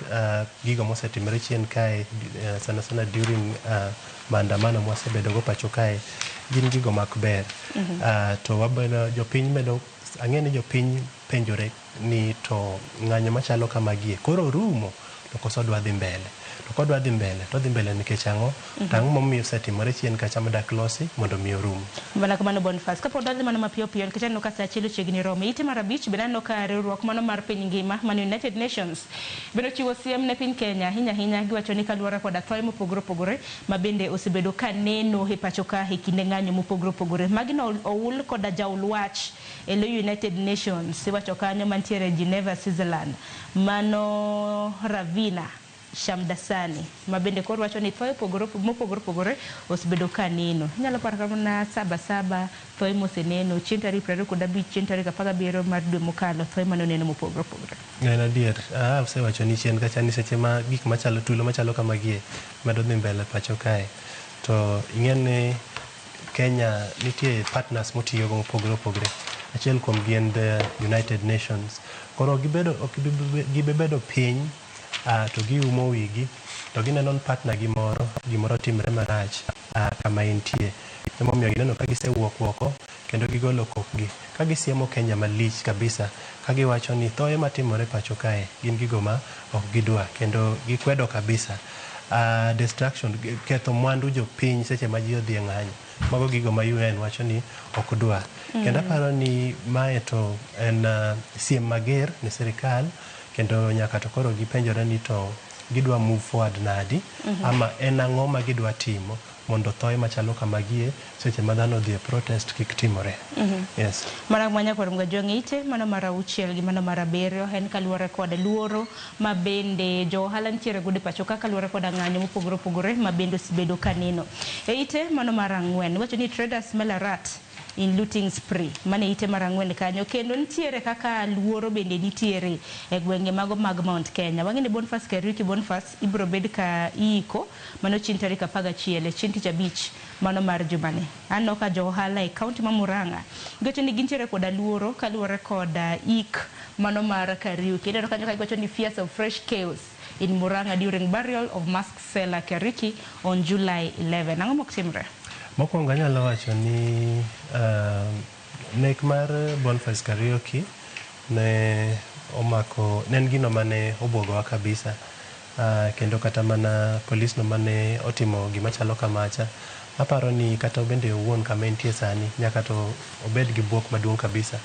gigo mosetimore chien kae sana sana during maandamano mwasebedo go pacho kae gin gigo mak ber. To wabedo jopiny medo ang'e ni jopiny penjore ni to ng'anyo machalo kamagie koro rumo to koso dwa dhi mbele. To kodwa dhi mbele to dhi mbele nikech ang'o? To ang'o momiyo osetimore chien kacha madak losi mondo mi orum. Mana kamano Boniface, kapod wadhi mana mapiyo piyo nikech aneno ka saa achiel ochiegni romo. Ite mar abich bende aneno ka riwruok mano mar piny ngima mano United Nations bende ochiwo siem ne piny Kenya ahinya ahinya giwacho ni kaluwore koda thoe mopogore opogore ma bende osebedo ka neno e pacho ka e kinde ng'anyo mopogore opogore. Magi no oul koda jaul wach e lo United Nations iwacho kanyo mantiere Geneva, Switzerland mano Ravina Shamdasani ma bende koro wacho ni thoe mopogore opogore osebedo ka neno. Inyalo paro kata mana 7 thoe moseneno chieng' tarik 25 chieng' tarik 17 mar dwe mokalo thoe mane oneno mopogore opogore. En adier, asewacho ni chien kacha ni seche ma gik machalo tulo machalo kamagie medo dhi mbele pacho kae to ing'e ni Kenya nitie partners motiyogo mopogore opogore. Achiel kuom gi en the United Nations. Koro ok gibedo piny to giumo wigi to gineno ni partner gi moro gimoro timre marach kama entie. Emomiyo gineno ka gisewuok oko kendo gigolo kokgi ka gisiemo Kenya malich kabisa ka giwacho ni thoe matimore pacho kae gin gigo ma ok gidwa kendo gikwedo kabisa destruction ketho mwandu jopiny seche ma ji odhi e ng'anyo. Mago gigo ma UN wacho ni ok dwa. Kendo aparo ni mae to en siem mager ne sirikal kendo nyaka to koro gipenjore ni to gidwa move forward nadi ama en ang'o ma gidwa timo mondo thoe machalo kamagie seche ma dhano odhi e protest kik timore. Yes. Mana mwanya kod Mgajuang' ite mano mar 6 gi mano mar 7 en kaluwore kod luoro ma bende jo ohala nitiere godo e pacho ka kaluwore koda ng'anyo mopogore opogore ma bende osebedo ka neno. E ite mano mar 4 wacho ni traders Melarat in looting spree. Mane ite mar ang'wen kanyo. Kendo nitiere kaka luoro bende nitiere e gwenge mago mag Mount Kenya. Wang'e ni Boniface Kariuki Boniface ibiro bed ka iiko mano chieng' tarik 11 chieng' tich abich mano mar jumani. Aneno ka jo ohala e kaunti ma Murang'a giwacho ni gintiere koda luoro kaluwore koda ik mano mar Kariuki. Ineno kanyo ka giwacho ni fears of fresh chaos in Murang'a during burial of mask seller Kariuki on July 11. Ang'o mok timre? Mokwongo anyalo wacho ni nek mar Boniface Kariuki ne omako ne en gino mane obwogowa kabisa. Kendo kata mana polis no mane otimo gima chalo kamacha, aparo ni kata bende owuon kama entie sani nyaka to obed gi bwok maduong' kabisa.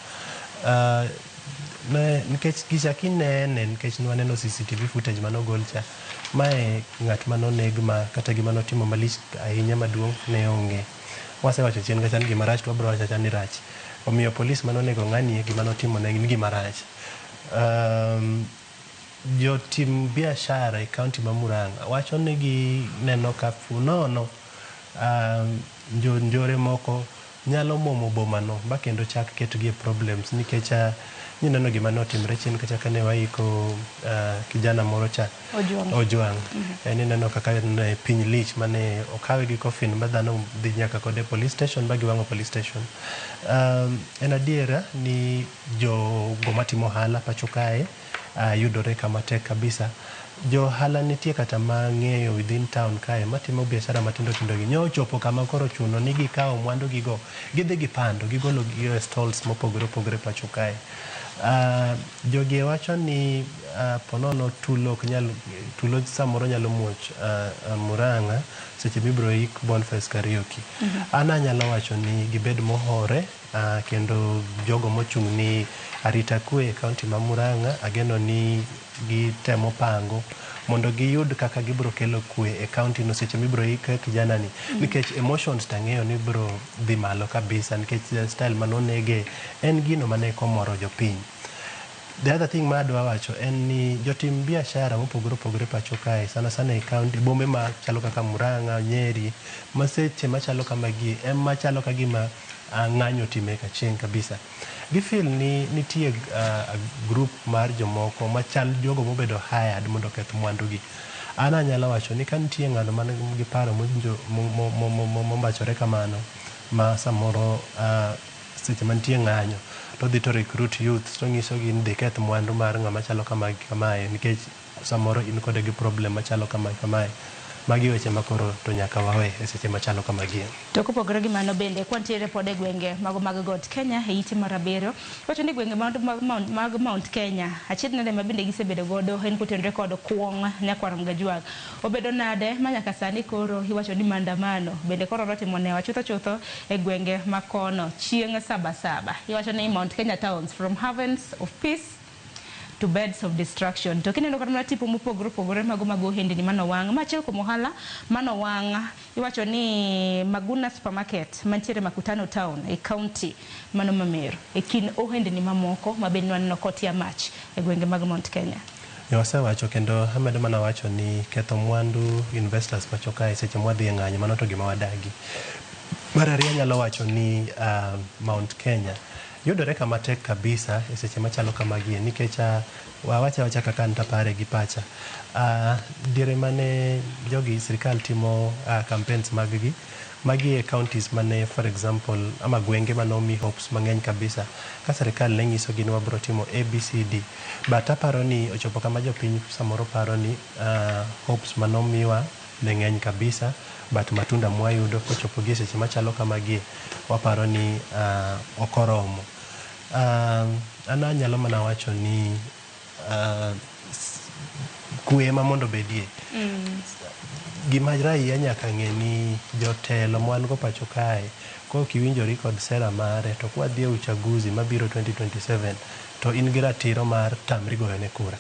Ne, nikech gicha kinene, nikech nwaneno CCTV footage manogol cha, mae ng'at manoneg ma kata gima notimo malich ahinya maduong' ne onge. Wasewacho chien kacha ni gima rach to wabiro wacho awacha ni rach. Omiyo polis manonego ng'ani gima notimo ne en gima rach. Jotim biashara e kaunti ma Murang'a wacho ni gineno ka nono njore moko nyalo muomo bomano ba kendo chak ketgi e problems nikech nineno gima notimre chien kacha kane waiko kijana moro cha Ojwang'. Ojwang'. En ineno kaka ne piny lich mane okawe gi coffin ma dhano dhi nyaka kode police station ba giwang'o police station. En adiera ni jogo matimo ohala pacho kae yudore kama tek kabisa. Jo ohala nitie kata mang'eyo within town kae matimo biashara matindo tindo gi nyo ochopo kama koro chuno ni gikawo mwandu gigo gidhi gipando gigolo gi e stalls mopogore opogore pacho kae. Jogi wacho ni ponono tulo ok nyal tulo samoro nyalo muoch Murang'a seche mibiro ik Boniface Kariuki. An anyalo wacho ni gibed mohore kendo jogo mochung' ni arita kwe e kaunti ma Murang'a ageno ni gitemo pango mondo giyud kaka gibiro kelo kwe e kaunti no seche mibiro ik kijana ni. Nikech emotions tang'eyo ni biro dhi malo kabisa nikech style manonege en gino mane komoro jopiny. The other thing ma adwa wacho en ni jotim biashara mopogore opogore pacho kae sana sana e kaunti bombe machalo kaka Murang'a, Nyeri, ma seche machalo kamagi ema chalo ka gima ng'anyo otime kachieng' kabisa. Gifeel ni nitie group mar jomoko machal jogo mobedo hired mondo oketh mwandu gi. An anyalo wacho ni ka nitie ng'ano man gi paro mombachore kamano ma samoro seche mantie ng'anyo to dhi to recruit youth to nyisogi ni dhi keth mwandu mar ng'ama chalo kama kamae nikech samoro in kode gi problem machalo kama kamae. Magi weche makoro to nyaka wawe e seche machalo kamagi. To kopogore gi mano bende kwantiere pod e gwenge mago mag Got Kenya e ite mar abiriyo, wacho ni gwenge mag Mount Kenya achiedh nade ma bende gisebedo godo en kotenore kod kuong' nyakwar Mgajwang'. Obedo nade ma nyaka sani koro iwacho ni maandamano bende koro rotimo newa chutho chutho e gwenge ma kono chieng' Sabasaba. Iwacho ni Mount Kenya towns from havens of peace to beds of destruction. To kineno kata mana tipo mopogore opogore mago mag ohendni manowang', ma achiel kuom ohala manowang' iwacho ni Maguna Supermarket mantiere Makutano Town e county mano ma Meru e kind ohendni mamoko ma bende nwaneno kotia mach e gwenge mag Mount Kenya. Wasewacho kendo amedo mana wacho ni ketho mwandu investors pacho kae seche mwadhi e ng'anyo mano to gima wadagi. Mar ariyo anyalo wacho ni Mount Kenya yudore kama tek kabisa e seche machalo kamagi nikech wawacha awacha kaka an tapare gi pacha. Diere mane jogi sirikal timo campaigns mag gi, magi e counties mane for example ama gwenge mane omi hopes mang'eny kabisa ka sirikal ne nyiso gi ni wabiro timo ABCD, but aparo ni ochopo kama jopiny samoro paro ni hopes manomiwa ne ng'eny kabisa, but matunda mwayudo kochopo gi e seche machalo kamagi waparo ni ok oromo. An anyalo mana wacho ni kwe ema mondo obedie. Gima raia nyaka ng'e ni jotelo mwan go pacho kae kok iwinjori kod sera mare to kwadhi e uchaguzi mabiro 2027 to in gi ratiro mar tamri goyone kura.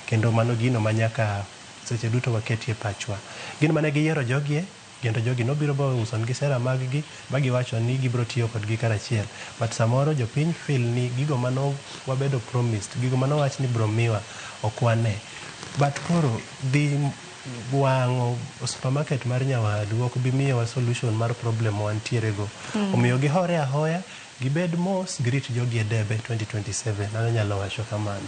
Kendo mano gino ma nyaka seche duto waketie pachwa. Gin mane giyiero jogie, kendo jogi nobiro ba ouso negi sera mag gi ba giwacho ni gibiro tiyo kodgi karachiel. But samoro jopiny feel ni gigo mano wabedo promised, gigo mano wach ni biro miwa ok wane. But koro dhi Wang'o supermarket mar nyawadu ok bi miyowa solution mar problem wantiere go. Omiyo gihore ahoya, gibed mos, girit jogi e debe 2027. An anyalo wacho kamano.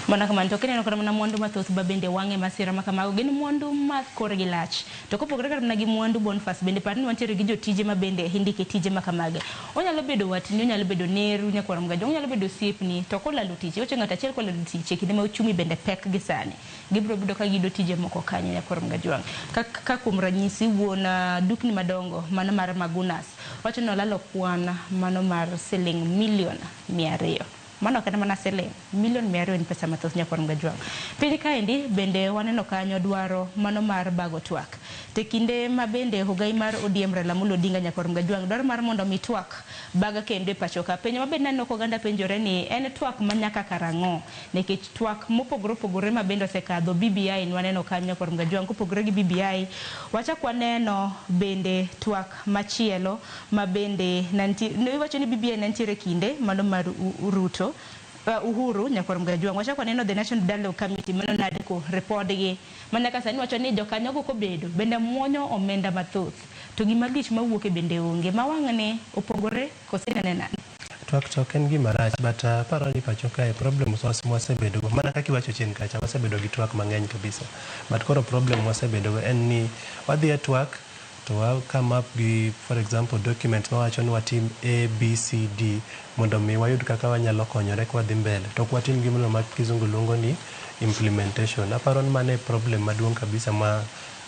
Mana kamano to kineno kata mana mwandu mathoth ba bende wang'e masira ma kamago gin mwandu ma korgi lach. To kopogore kata mana gi mwandu Boniface bende par ni wantiere gi jotije ma bende indike tije ma kamagi. Onyalo bedo watni, onyalo bedo neru, nyakwar Mgajwang', onyalo bedo osiepni to kolalo tich, iwacho ng'ato achiel kolalo tich e kinde ma uchumi bende pek gi sani. Gibiro bedo ka giyudo tije moko kanyo nyakwar Mgajwang'. Ka kuom ranyisi wuon dukni madongo mano mar Magunas wacho ni olalo kwan mano mar siling milion 200. Mano ok en mana siling milion 200 en pesa mathoth nyakwar Mgajwang'. Piny kaendi bende waneno kanyo dwaro mano mar bago twak. To kinde ma bende ogai mar ODM Raila Amolo Odinga nyakwar Mgajwang' dwaro mar mondo mi twak baga kendo e pacho ka. Penjo ma bende naneno ka oganda penjore ni en twak ma nyaka karang'o? Nikech twak mopogore opogore ma bende osekadho BBI nwaneno kanyo nyakwar Mgajwang' kopogore gi BBI wachak waneno bende twak machielo ma bende iwacho ni BBI nantiere kinde mano mar Ruto Uhuru nyakwar Mgajwang'. Wachak waneno the National Dialogue Committee mano NADCO repodgi ma nyaka sani wacho ni jokanyogo kobedo bende muonyo omenda mathoth to gima lich mawuok e bende onge. Ma wang'ni opogore kose inene nade? Twak to ok en gima rach but aparo ni pacho kae problems mwasebedo go mana kaka iwacho chien kacha wasebedo gi twak mang'eny kabisa but koro problem mwasebedo go en ni wadhi e twak to wa come up gi for example document mawacho ni watim A, B, C, D mondo mi wayud kaka wanyalo konyore kwadhi mbele to ok watim gimoro ma kizungu luongo ni implementation. Aparo ni mano e problem maduong' kabisa ma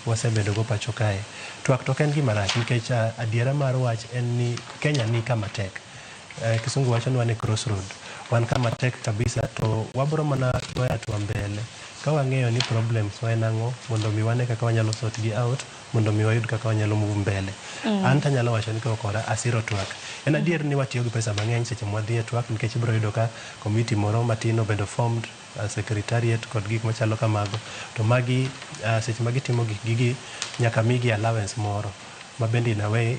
wasebedo go pacho kae. Twak to ok en gima rach nikech adiera mar wach en ni Kenya ni kama tek. Kisungu wacho ni wan e crossroad. Wan kama tek kabisa to wabro mana goyo hatua mbele ka wang'eyo ni problems wa en ang'o mondo mi wane kaka wanyalo sort gi out mondo mi wayud kaka wanyalo move mbele. An tanyalo wacho ni koro asiro twak. En adier ni watiyo gi pesa mang'eny seche mwadhi e twak nikech ibiro yudo ka committee moro matin obedo formed, secretariat kod gik machalo kamago. To magi seche ma gitimo gik gigi nyaka migi allowance moro ma bende in a way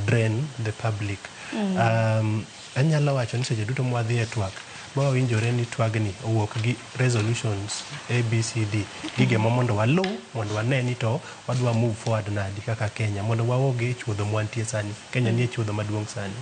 drain the public. Anyalo wacho ni seche duto mwadhi e twak ma wawinjore ni twagni owuok gi resolutions A, B, C, D. Gige mo mondo waluw mondo wane ni to wadwa move forward nadi kaka Kenya mondo wawuog e chuodho mwantie sani. Kenya nie chuodho maduong' sani.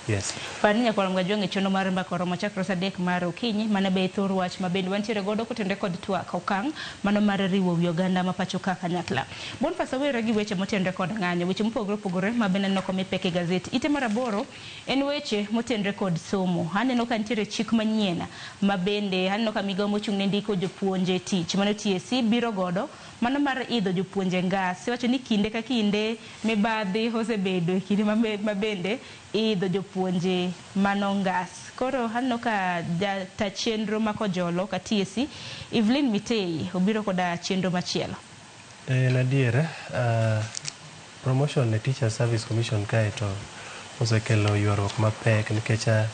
Yes. Par ni nyakwar Mgajwang' e chenro mar mbaka oromo chakre saa 3 mar okinyi mana be thor wach ma bende wantiere godo kotenore kod twak okang' mano mar riwo wi oganda ma pacho ka kanyakla. Boniface awere gi weche motenore kod ng'anyo, weche mopogore opogore ma bende aneno komi pek e gazet. Ite mar 8 en weche motenore kod somo. Aneno ka nitiere chik manyien ma bende aneno ka migawo mochung' ne ndiko jopuonje tich mano TSC biro godo mano mar idho jopuonje ngas. Iwacho ni kinde ka kinde mibadhi osebedo e kinde ma bende idho jopuonje mano ngas. Koro aneno ka jata chenro ma Kojolo ka TSC Evelyn Mitei obiro koda chenro machielo. En adier, promotion e Teacher Service Commission kae to osekelo ywaruok mapek nikech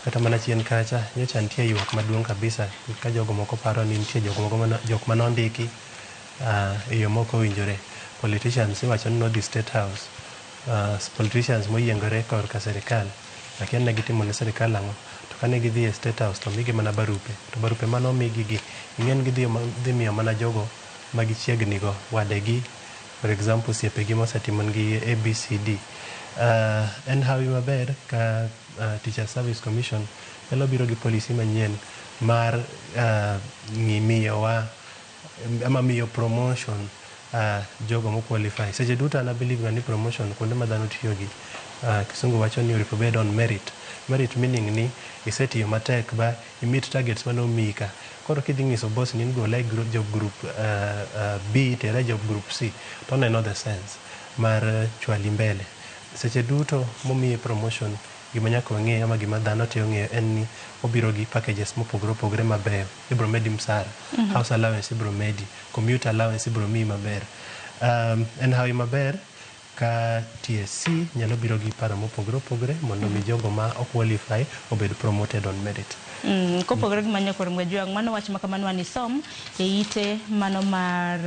kata mana chien kacha nyocha nitie ywak maduong' kabisa ka jogo moko paro ni nitie jok moko jok manondiki e yo mok owinjore. Politicians iwacho ni nodhi State House, politicians moyiengore korka sirikal akia ni ne gitimo ne sirikal ang'o to kane gidhi e State House to omigi mana barupe to barupe manomigi gi ing'e ni gidhi miyo mana jogo ma gichiegni go wadegi for example osiepegi mosetimo negi ABCD. En hawi maber ka Teacher Service Commission nyalo biro gi policy manyien mar miyowa ama miyo promotion jogo mo qualify. Seche duto an a believe ga ni promotion kuonde ma dhano tiyogi kisungu wacho ni oripo bed on merit. Merit meaning ni isetiyo matek ba i meet targets manomiyi ka. Koro kidhi nyiso boss ni gola e job group B tera e job group C to oneno the sense mar chwali mbele. Seche duto momiyi promotion gima nyaka wang'e ama gima dhano te ong'eyo en ni obiro gi packages mopogore opogore mabeyo. Ibiro medi msara, house allowance ibiro medi, commuter allowance ibiro miyi maber. En hawi maber ka TSC nyalo biro gi paro mopogore opogore mondo mi jogo ma ok qualify obed promoted on merit. Kopogore gi manyo kor Mgajwang', mano wach ma kamano anisom e ite mano mar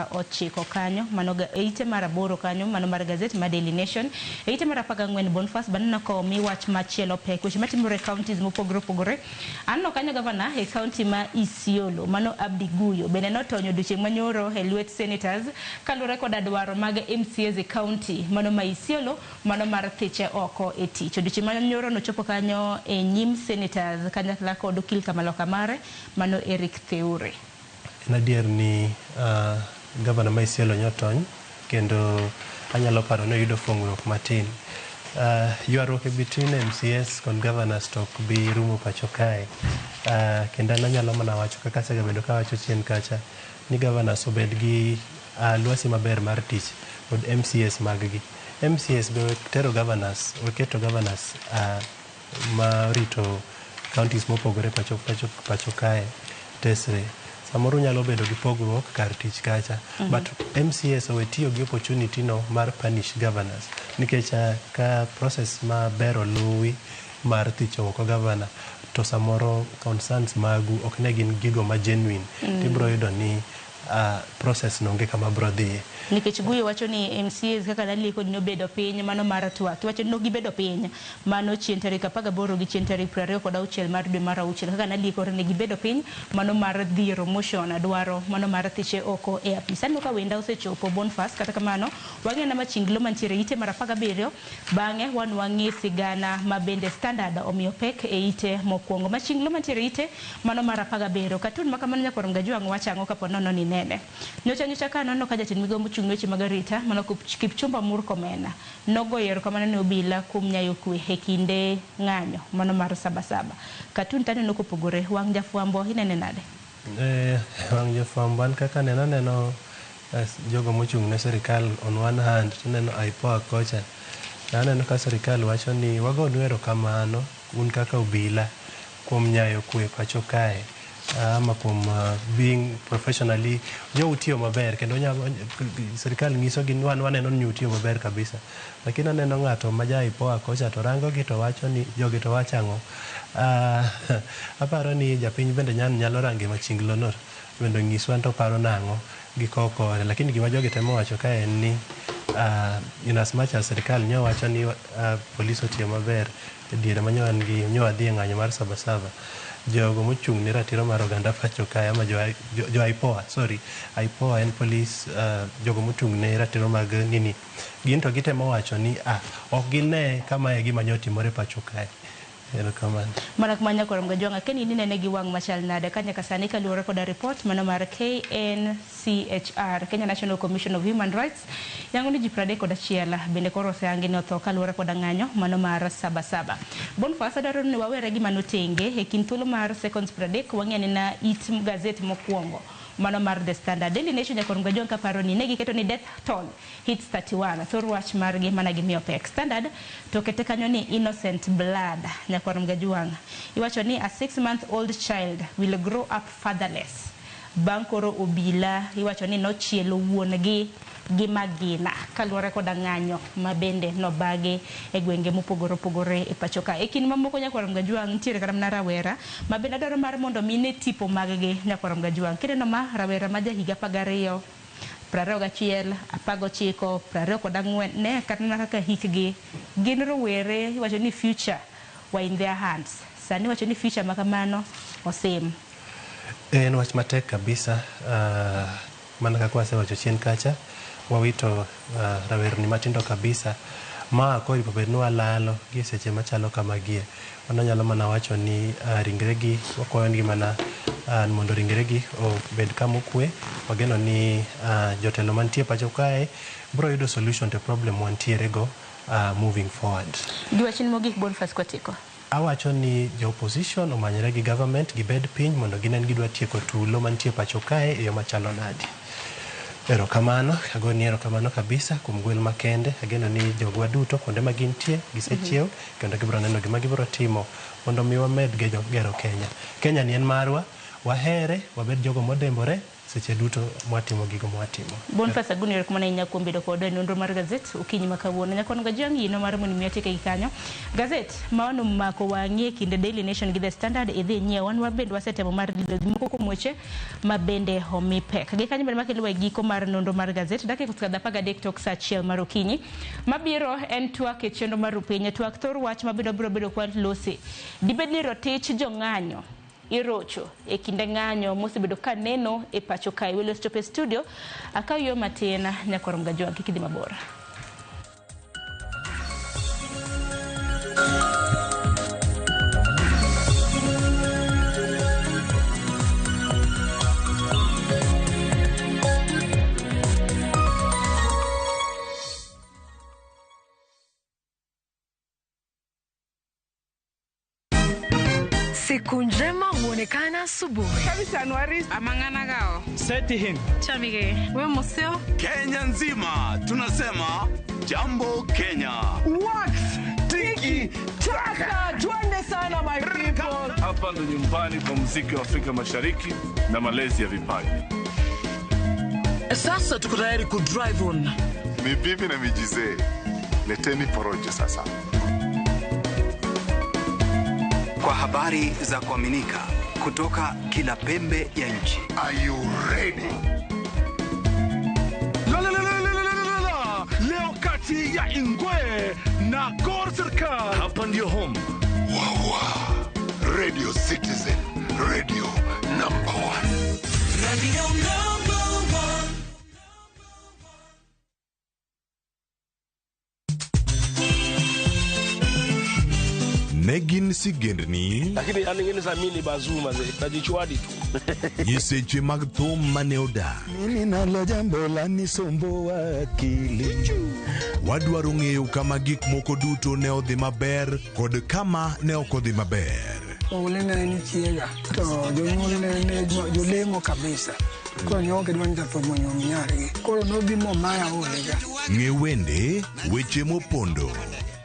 9 kanyo, mano e ite mar 8 kanyo, mano mar gazet ma Daily Nation, e ite mar 14 Boniface baneno ka omi wach machielo pek weche matimore e counties mopogore opogore. Aneno kanyo gavana e county ma Isiolo mano Abdi Guyo bende notonyo odiochieng' manyoro e lwet senators kaluwore koda dwaro mag MCAs e county mano ma Isiolo mano mar thiche oko e tich. Odiochieng' manyoro nochopo kanyo e nyim senators kanyakla kod okil kamaloka mare mano Eric Theure. En adier ni gavana ma Isiolo nyotony kendo anyalo paro ni oyudo fong'ruok matin. Ywaruok e between MCAs kod governors to ok bi rumo pacho kae. Kendo an anyalo mana wacho kaka asegabedo kawacho chien kacha ni governors obed gi lwasi maber mar tich kod MCAs mag gi. MCAs be wek tero governors, wek keto governors ma orito counties mopogore pacho kae tesre. Samoro unyalo bedo gi pogruok kar tich kacha. But MCAs owe tiyo gi opportunity no mar punish governors. Nikech ka process maber oluwi mar thicho oko governor, to samoro concerns magu ok ne gin gigo ma genuine. Tibiro yudo ni process no onge kama biro dhiye. Nikech Guyo wacho ni MCAs kaka naleko ni obedo piny mano mar twak. Iwacho ni gibedo piny mano chieng' tarik 18 gi chieng' tarik 26 mar dwe mar 6 kaka naleko ni gibedo piny mano mar dhiero motion dwaro mano mar thiche oko e apis. Aneno ka wenda osechopo Boniface, kata kamano wang'e na machinglo mantiere ite mar 17 bang'e wan wang'e sigana ma bende Standard omiyo pek e ite mokwongo. Machinglo mantiere ite mano mar 17 katun makamano nyakwar Mgajwang' wacho ang'o kapo nono ni nene. Nyocha ka nono ka jatend migao mochung' ne weche mag arita mano Kipchumba Murkomen nogoyo erokamano ne obila kuom nyayo kwe e kinde ng'anyo mano mar Sabasaba. Katun taneno kopogore wang' jafwambo inene nade? Wang' jafwambo an kaka neno aneno jogo mochung' ne sirikal on one hand tineno IPOA kocha. Aneno ka sirikal wacho ni wagonu erokamano un kaka obila kuom nyayo kwe pacho kae. Ama kuom being professionally nyo utiyo maber kendo sirikal nyiso gi wan waneno ni utiyo maber kabisa. Lakini aneno ng'ato ma ja IPOA kocha to rango gi to wacho ni jogi to wacho ang'o. Aparo ni japiny bende nyalo range machinglo no bende onyiswa to paro nang'o gi koko. Lakini gima jogi temo wacho ka en ni in as much as sirikal nyo wacho ni polis otiyo maber e diere ma nyo wan gi nyo wadhi e ng'anyo mar Sabasaba. Jogo mochung' ne ratiro mar oganda pacho kae ama jo IPOA, sorry, IPOA en police, jogo mochung' ne ratiro mag nini. Gin to gitemo wacho ni ok gine kama e gima nyo timore pacho kae. Erokamano. Mana kuma nyakwar Mgajwang' akeni ni nene gi wang' machal nade ka nyaka sani kaluwore koda report mano mar KNCHR, Kenya National Commission of Human Rights, yango ni ji 31 bende koro osehangi ni otho kaluwore koda ng'anyo mano mar Sabasaba. Boniface adwaro ni wawere gi mano tenge e kind thuolo mar seconds 30 wang'e ni na it gazet mokwongo mano mar The Standard. Daily Nation nyakwar Mgajwang' kaparo ni ne giketo ni death toll hits 31 thor wach margi mana gimiyo pek. Standard to kete kanyo ni innocent blood. Nyakwar Mgajwang' iwacho ni a 6-month-old child will grow up fatherless. Bang' koro obila iwacho ni nochielo wuon gi gi magina kaluwore koda ng'anyo ma bende nobagi e gwenge mopogore opogore e pacho ka. E kind mamoko nyakwar Mgajwang' nitiere kata mana rawera ma bende adwaro mar mondo mine tipo mag gi nyakwar Mgajwang'. Kineno ma rawera ma jahiga 12, 21, 19, 24 ne kata mana kaka hikgi gin rowere iwacho ni future were in their hands. Sani iwacho ni future ma kamano osim. En wach matek kabisa, mana kaka wasewacho chien kacha, wawito rawerni matindo kabisa ma koro bed ni walalo gi e seche machalo kamagie. Mano nyalo mana wacho ni ringregi wakwayo negi mana mondo ringregi obed kama okwe. Wageno ni jotelo mantie pacho kae biro yudo solution to problem wantiere go moving forward. Giwachni mogik Boniface Kwatiko. Awacho ni jo opposition omanyore gi government gibed piny mondo ginen gidwa tieko tulo mantie pacho kae e yo machalo nade. Erokamano, agoni erokamano kabisa kuom gwel makende. Ageno ni jogwa duto kuonde ma gintie gisechiew kendo gibiro neno gima gibiro timo mondo mi wamed gero Kenya. Kenya ni en marwa, wahere, wabed jogo modembore, seche duto mwatimo gigo mwatimo. Boniface Aguni, erokamano ahinya kuom bedo kodwa e nonro mar gazet okinyi ma kawuono. Nyakwano Gajwang' yino mar mondo mi atieke gi kanyo. Gazet ma onomako wang'i e kinde Daily Nation gi The Standard idhi inyiew. Wan wabende wasetemo mar lido moko kuom weche ma bende omi pek. Gi kanyo bende makelo e giko mar nonro mar gazet. Dakika osekadho 13 tok saa 1 mar okinyi. Mabiro en twak e chenro mar Rupiny. Twak thor wach ma bende wabiro bedo kwa lose. Dibed ni rotich jong'anyo irocho e kinde ng'anyo mosebedo ka neno e pacho kae. Welo osechopo e studio, akaw yo matin nyakwar Mgajwang' kik idhi mabor. Siku njema huonekana asubuhi. Kenya nzima tunasema jambo Kenya. Wax tiki taka, twende sana my people. Hapa ndo nyumbani kwa muziki wa Afrika Mashariki na malezi ya vipaji. Sasa tuko tayari ku drive on. Ni bibi na mijizee, leteni porojo sasa. Kwa habari za kuaminika kutoka kila pembe ya nchi. Are you ready? La la la la la la la la. Leo kati ya Ingwe na Gor Serikal. Hapa ndio home. Wawa. Radio Citizen, radio number 1. Radio number 1. Negin sigendni lakini aningine za mini bazuma ze najichwadi tu nyiseche mag thum mane odak. Mimi nalo jambo la nisumbuwa akili. Wadwaro ng'eyo kama gik moko duto ne odhi maber kod kama ne ok odhi maber. Oule ne en chiega to jonyuol ne jolemo kabisa. Koro ne ok gidwa ni jathum onyuom nyargi. Koro nobi momaya olega. Ng'e wende, weche mopondo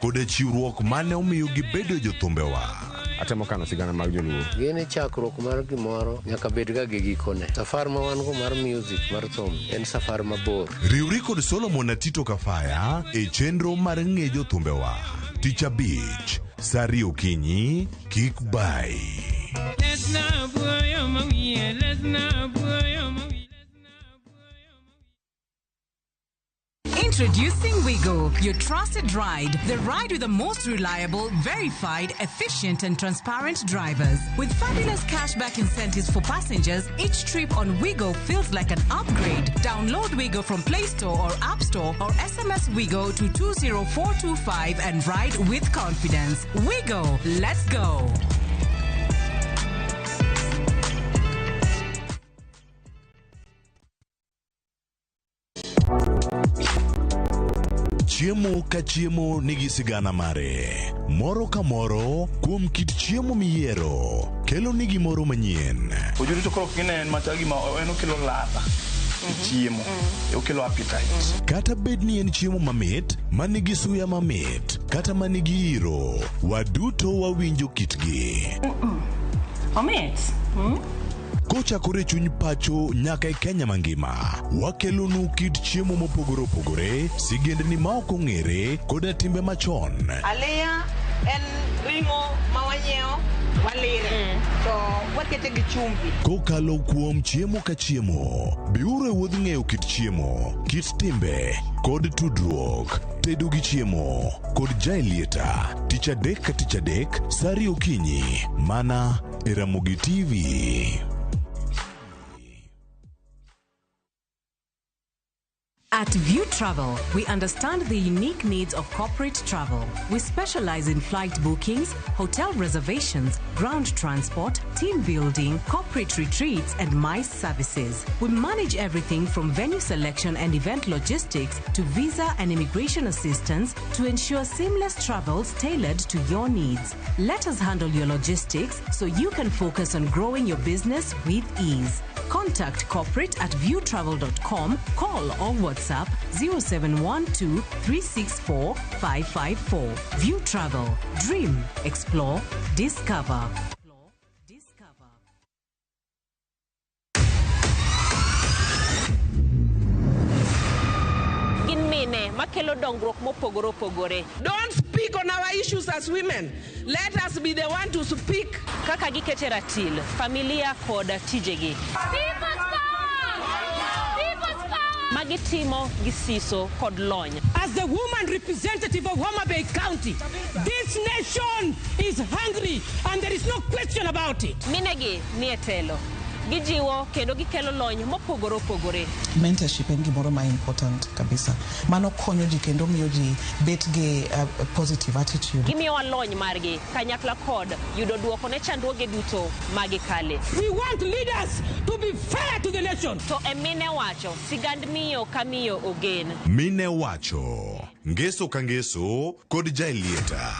kod chiwruok mane omiyo gibedo jothumbewa. Atemo kano sigana mag joluo. Gini chakruok mar gimoro nyaka bed ga gi gikone. Safar ma wan go mar music mar thum en safar mabor. Riwri kod Solomon Atito Kafaya e chenro mar ng'e jothumbewa. Tich abich, saa ariyo okinyi, kik bai. Introducing Wigo, your trusted ride. The ride with the most reliable, verified, efficient, and transparent drivers. With fabulous cashback incentives for passengers, each trip on Wigo feels like an upgrade. Download Wigo from Play Store or App Store or SMS Wigo to 20425 and ride with confidence. Wigo, let's go. Chiemo ka chiemo nigi sigana mare. Moro ka moro kuom kit chiemo miyiero kelo ni gimoro manyien. Ojuri to koro kinen machal gima en okelo ladha e chiemo, okelo appetite. Kata bed ni en chiemo mamit, manigi suya mamit, kata manigi iro, waduto wawinjo kitgi. Omit. Kochakore chuny pacho nyaka e Kenya mangima, wakelonu kit chiemo mopogore opogore, sigendni ma ok ong'ere koda timbe machon. Aliya en ring'o ma wanyiewo, walire, to wakete gi chumbi. Kokalo kuom chiemo ka chiemo, biuru e wuodh ng'eyo kit chiemo, kit timbe, kod tudruok. Tedo gi chiemo kod Jaelieta, tich adek ka tich adek, saa ariyo okinyi, mana e Ramogi TV. At View Travel, we understand the unique needs of corporate travel. We specialize in flight bookings, hotel reservations, ground transport, team building, corporate retreats, and MICE services. We manage everything from venue selection and event logistics to visa and immigration assistance to ensure seamless travels tailored to your needs. Let us handle your logistics so you can focus on growing your business with ease. Contact corporate at viewtravel.com, call or WhatsApp 0712 364 554. View Travel. Dream, explore, discover. Makelo dongruok mopogore opogore. Don't speak on our issues as women. Let us be the one to speak. Kaka gikete ratil, familia kod tijegi. Magitimo gi siso kod lony. As the woman representative of Homa Bay County, this nation is hungry and there is no question about it. Minegi nie telo. Gijiwo kendo gikelo lony mopogore opogore. Mentorship en gimoro ma important kabisa. Mano konyo ji kendo miyo ji bet gi positive attitude. Gimiyowa lony margi kanyakla kod yudo duoko ne chandruoge duto magikale. We want leaders to be fair to the nation. To e mine wacho, sigand miyo ka miyo ogen. Mine wacho, ngeso ka ngeso kod Jaelieta.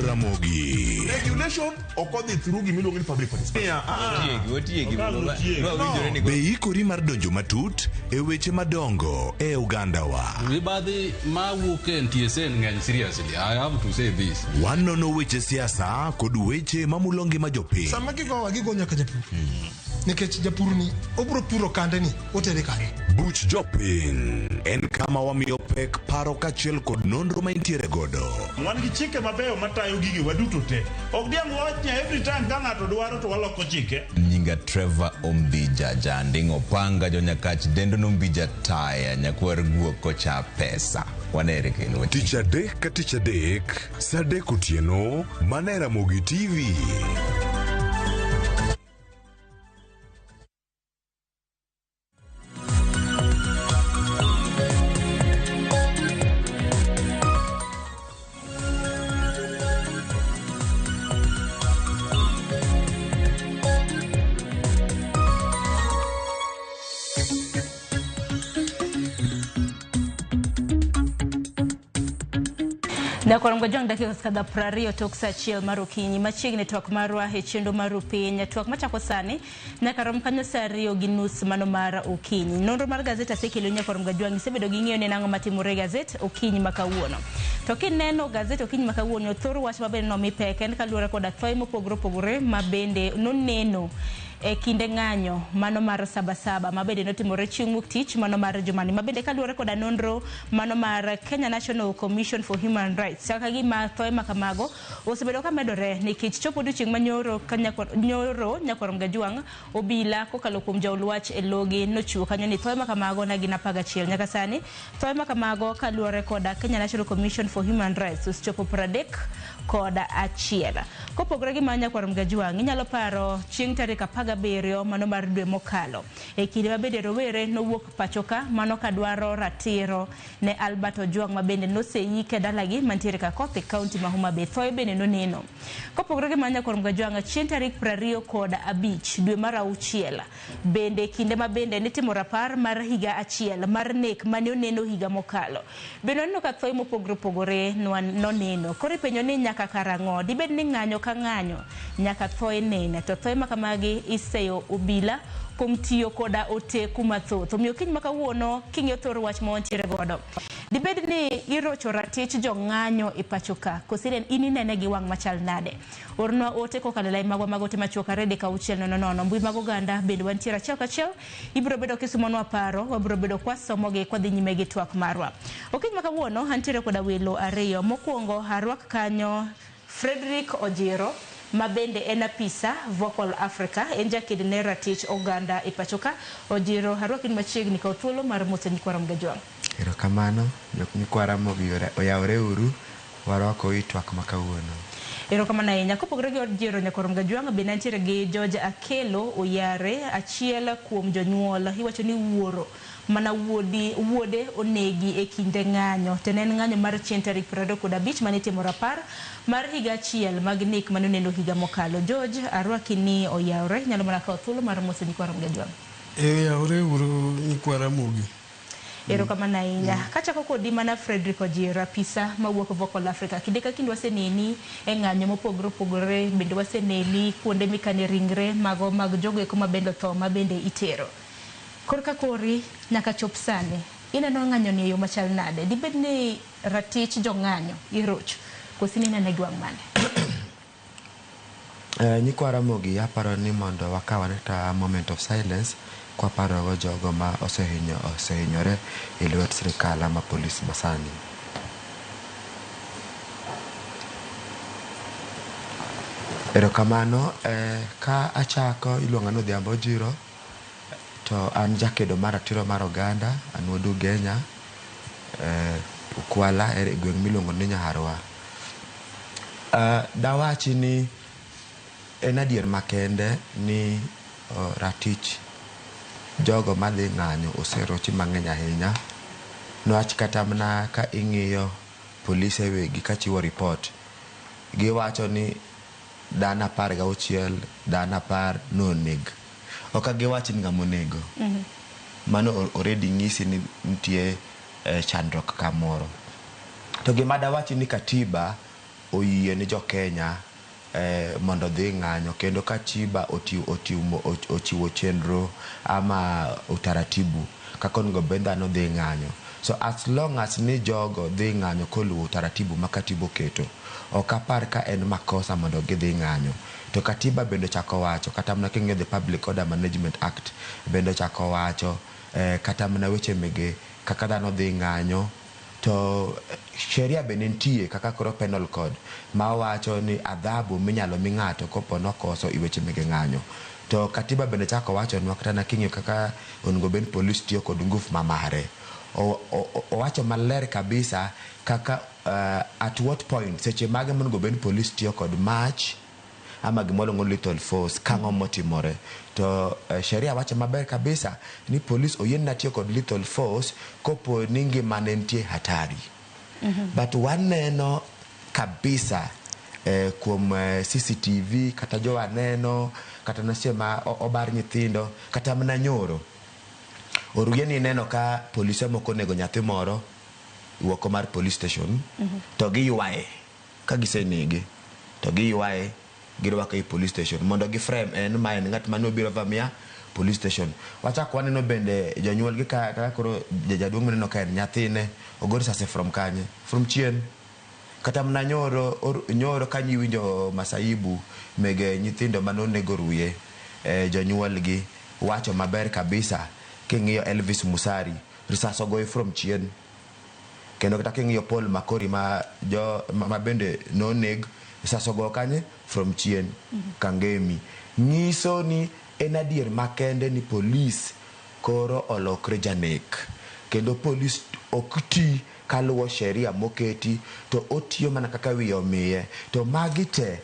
Ramogi. Regulation ok odhi through gimiluongo ni public participation. Be ikori mar donjo matut e weche madongo e ogandawa. Mibadhi mawuok e NTSA ng'eny seriously. I have to say this. Wanono weche siasa kod weche mamulo ngima jopiny. Sama gigowa gigo nyaka japur. Nikech japur ni obro puro kande ni otere kanye. Buch jopiny en kama wamiyo pek paro kaachiel kod nonro ma intiere godo. Wan gi chike mabeyo matayo gigi waduto te. Ok diang' wawach ni every time ka ng'ato dwaro to waloko chike. Nyinga Trevor Ombija Janding Opanga Jonyakach Dendo Nombija Taya Nyakwar Guok Kocha Pesa. Wanere kendo. Tich adek ka tich adek, saa adek otieno, mana e Ramogi TV. Nyakwar Jong dakika kadha 20 tok saa achiel mar okinyi machiegni twak marwa e chenro mar piny twak machako sani nyaka rom kanyo saa 2:30 mano mar okinyi. Nonro mar gazet asekelo Nyakwar Jong isebedo gi ng'eyo ne nang'o matimore e gazet okinyi ma kawuono. To kineno gazet okinyi ma kawuono thor wach maber nomi pek en kaluwore koda thoe mopogore opogore ma bende noneno e kinde ng'anyo mano mar Sabasaba ma bende notimore chieng' wuok tich mano mar jumani ma bende kaluwore koda nonro mano mar Kenya National Commission for Human Rights chaka gima thoe makamago osebedo ka medore nikech chopo odiochieng' manyoro nyoro Nyakwar Mgajwang' obila kokalo kuom jaol wach e logi nochiwo kanyo ni thoe makamago ne gin 11 nyaka sani thoe makamago kaluwore koda Kenya National Commission for Human Rights osechopo 31. Kopogore gi ma Nyakwar Mgajwang' inyalo paro chieng' tarik 17 mano mar dwe mokalo e kinde ma bende rowere nowuok pachoka mano kadwaro ratiro ne Albert Ojwang ma bende noseyike dalagi mantiere Kakoth e kaunti ma Homa Bay. Thoe bende noneno. Kopogore gi ma Nyakwar Mgajwang' chieng' tarik 25 dwe mar 6 bende kinde ma bende nitimo rapar mar higa achiel mar nek mane oneno higa mokalo bende oneno ka thoe mopogore opogore noneno. Koro ipenjo ni nyaka karang'o dibed ni ng'anyo ka ng'anyo nyaka thoe nene to thoe makamagi iseyo obila kuom tiyo koda oteku mathoth. Omiyo kiny ma kawuono king'iyo thor wach ma wantiere godo dibed ni irocho ratich jong'anyo e pacho ka koso in inene gi wang' machal nade? Ornwa ote kokalo e lai magwa mag ote machuok 3 6 0 0 mbui mag oganda bende wantiere achiel kachiel ibiro bedo kisumonwa paro wabiro bedo kwasomogi kwadhi nyime gi twak marwa. Okinyi ma kawuono antiere koda welo ariyo. Mokwongo arwak kanyo Frederick Ojiro ma bende en apisa Vocal Africa en jaked ne ratich oganda e pacho ka. Ojiro arwaki machiegni kaw thuolo mar moso nyikwa Ramogi Jwang'. Erokamano jok nyikwa Ramogi oyawre uru warwako i twak ma kawuono. Erokamano ahinya. Kopogore gi Ojiro Nyakwar Mgajwang' bende antiere gi George Akelo Oyare achiel kuom jonyuol iwacho ni wuoro mana wuode onegi e kinde ng'anyo to ne en ng'anyo mar chieng' tarik 25 mane itimo rapar mar higa achiel mag nek mane oneno higa mokalo. George arwaki ni oyawre nyalo mana kawo thuolo mar moso nyikwa Ramogi Jwang'. Oyawre uru nyikwa Ramogi. Erokamano ahinya. Kachako kodi mana Frederick Ojiro apisa mawuok Vocal Africa. Kinde ka kinde waseneni e ng'anyo mopogore opogore bende waseneni kuonde mikane ringre mago mag jogo eko ma bende otho ma bende itero. Korka kori nyaka chop sani ineno ng'anyo ni e yo machal nade? Dibed ni ratich jong'anyo irocho koso inene gi wang' mane? Nyikwa Ramogi aparo ni mondo wakaw ane kata moment of silence kwaparogo jogo ma osehinyore e lwet sirikal ama polis masani. Erokamano, ka achako iluonga ni Odhiambo Ojiro to an jakedo mar ratiro mar oganda, an wuod Ugenya, Ukwala e gweng' miluongo ni Nyaharwa. Dawachi ni en adier makende ni ratich jogo madhi ng'anyo oserochi mang'eny ahinya niwach kata mana ka ing'iyo polise wegi kachiwo ripot giwacho ni dhano 16 dhano 10 noneg. Ok giwach ni ng'ama onego. Mano already nyisi ni nitie chandruok kamoro. To gima dawachi ni katiba oyie ni jo Kenya mondo dhi ng'anyo kendo katiba ochiwo chenro ama utaratibu kaka onego bed dhano dhi ng'anyo. So as long as ni jogo dhi ng'anyo koluwo utaratibu ma katiba oketo, ok apar ka en makosa mondo gidhi ng'anyo. To katiba bende ochako wacho kata mana king'iyo the Public Order Management Act bende ochako wacho kata mana weche mege kaka dhano dhi ng'anyo to sheria bende nitie kaka koro penal code ma wacho ni adhabu minyalo mi ng'ato kopo nokoso e weche mege ng'anyo. To katiba bende chako wachonwa kata na king'iyo kaka onego bed polis tiyo kod ngufu mamare. Owacho maler kabisa kaka at what point seche mage monego bed polis tiyo kod mach ama gima iluongo ni lethal force kang'o motimore. To sheria wacho maber kabisa ni polis oyiene tiyo kod lethal force kopo ni ngimane nitie hatari. But waneno kabisa kuom CCTV kata jowa neno kata na ma obar nyithindo kata mana nyoro. Oruge ni neno ka polise moko onego nyathi moro oko mar police station to giywaye ka gisenege to giywaye girwake e police station mondo gi frame en ma en ng'at mane obiro vamia police station. Wachak waneno bende jonyuol gi kaka koro jaduong' mineno ka en nyathine ogo risasi from kanye? From chien. Kata mana nyoro kanyo iwinjo masaibu mege nyithindo mane onego Ruye, jonyuol gi wacho maber kabisa king'iyo Elvis Musari risasi ogoye from chien. Kendo kata king'iyo Paul Makori ma bende noneg risasi ogoyo kanye? From chien. Kangemi. Nyiso ni en adier makende ni polis koro olokre janek. Kendo polis ok ti kaluwo sheria moketi to otiyo mana kaka wiye omiye. To magi te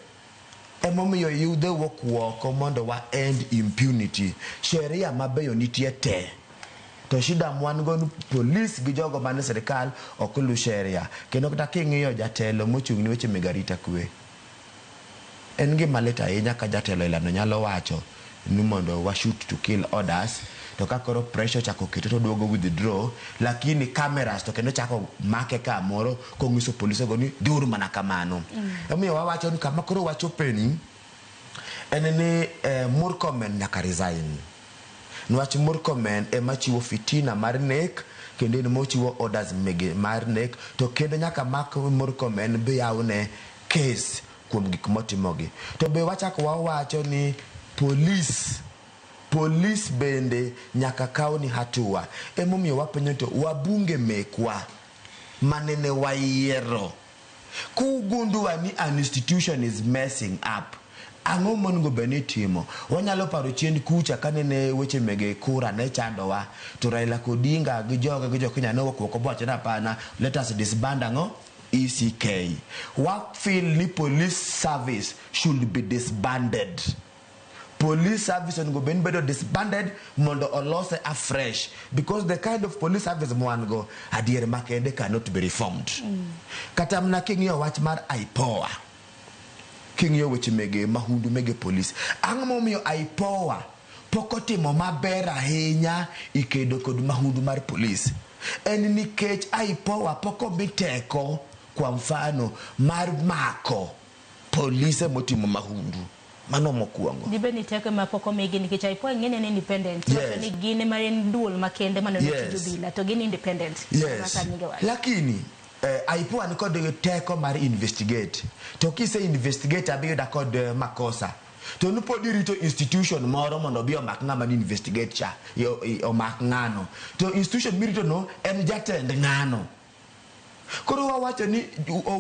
emomiyo yudhe wuok oko mondo wa end impunity. Sheria mabeyo nitie te. To shida mwan go ni polis gi jogo man e sirikal ok lu sheria. Kendo kata king'iyo jatelo mochung' ne weche meg arita kwe, en gima lit ahinya ka jatelo ilano nyalo wacho ni mondo wa shoot to kill orders to ka koro pressure ochako kete to duogo withdraw, lakini cameras to kendo chako make kamoro kong'iso polise go ni dhiuru mana kamano. Emomiyo wawacho ni kama koro wachopeni en ni Murkomen nyaka resign. Niwach Murkomen ema chiwo fitina mar nek kendo en mochiwo orders mege mar nek to kendo nyaka mak Murkomen biyawne case kuom gik motimogi. To be wachako wawacho ni polis bende nyaka kaw ni hatua. Emomiyo wapenjo to wabunge mekwa manene wayiero kugundua ni an institution is messing up, ang'o monego bed ni itimo? Wanyalo paro chien kucha kanene weche mege kura ne chandowa to Raila Odinga gi joge gi jo Kenya ne owuok oko bowacho ni hapana, let us disband ang'o? ECK. Wa feel ni police service should be disbanded. Police service onego bed ni bedo disbanded mondo olose afresh because the kind of police service mwan go adier makende cannot be reformed. Kata mana king'iyo wach mar IPOA, king'iyo weche mege mahundu mege polis, ang'o momiyo IPOA pok otimo maber ahinya e kedo kod mahundu mar polis? En nikech IPOA pok omi teko kwa mfano mar mako polise motimo mahundu. Mano mokwongo. Dibed ni teko ema pok omigi nikech IPOA ing'e ni en independent. Wacho ni gin ema en duol makende manono tij obila to gin independent. Kaka nyinge wacho. Lakini IPOA ni kod teko mar investigate. To kise investigate abiyuda kod makosa. To nupod irito institution moro mondo obi omak ng'ama ni investigate cha, omak ng'ano. To institution mirito no en jatend ng'ano. Koro wawacho ni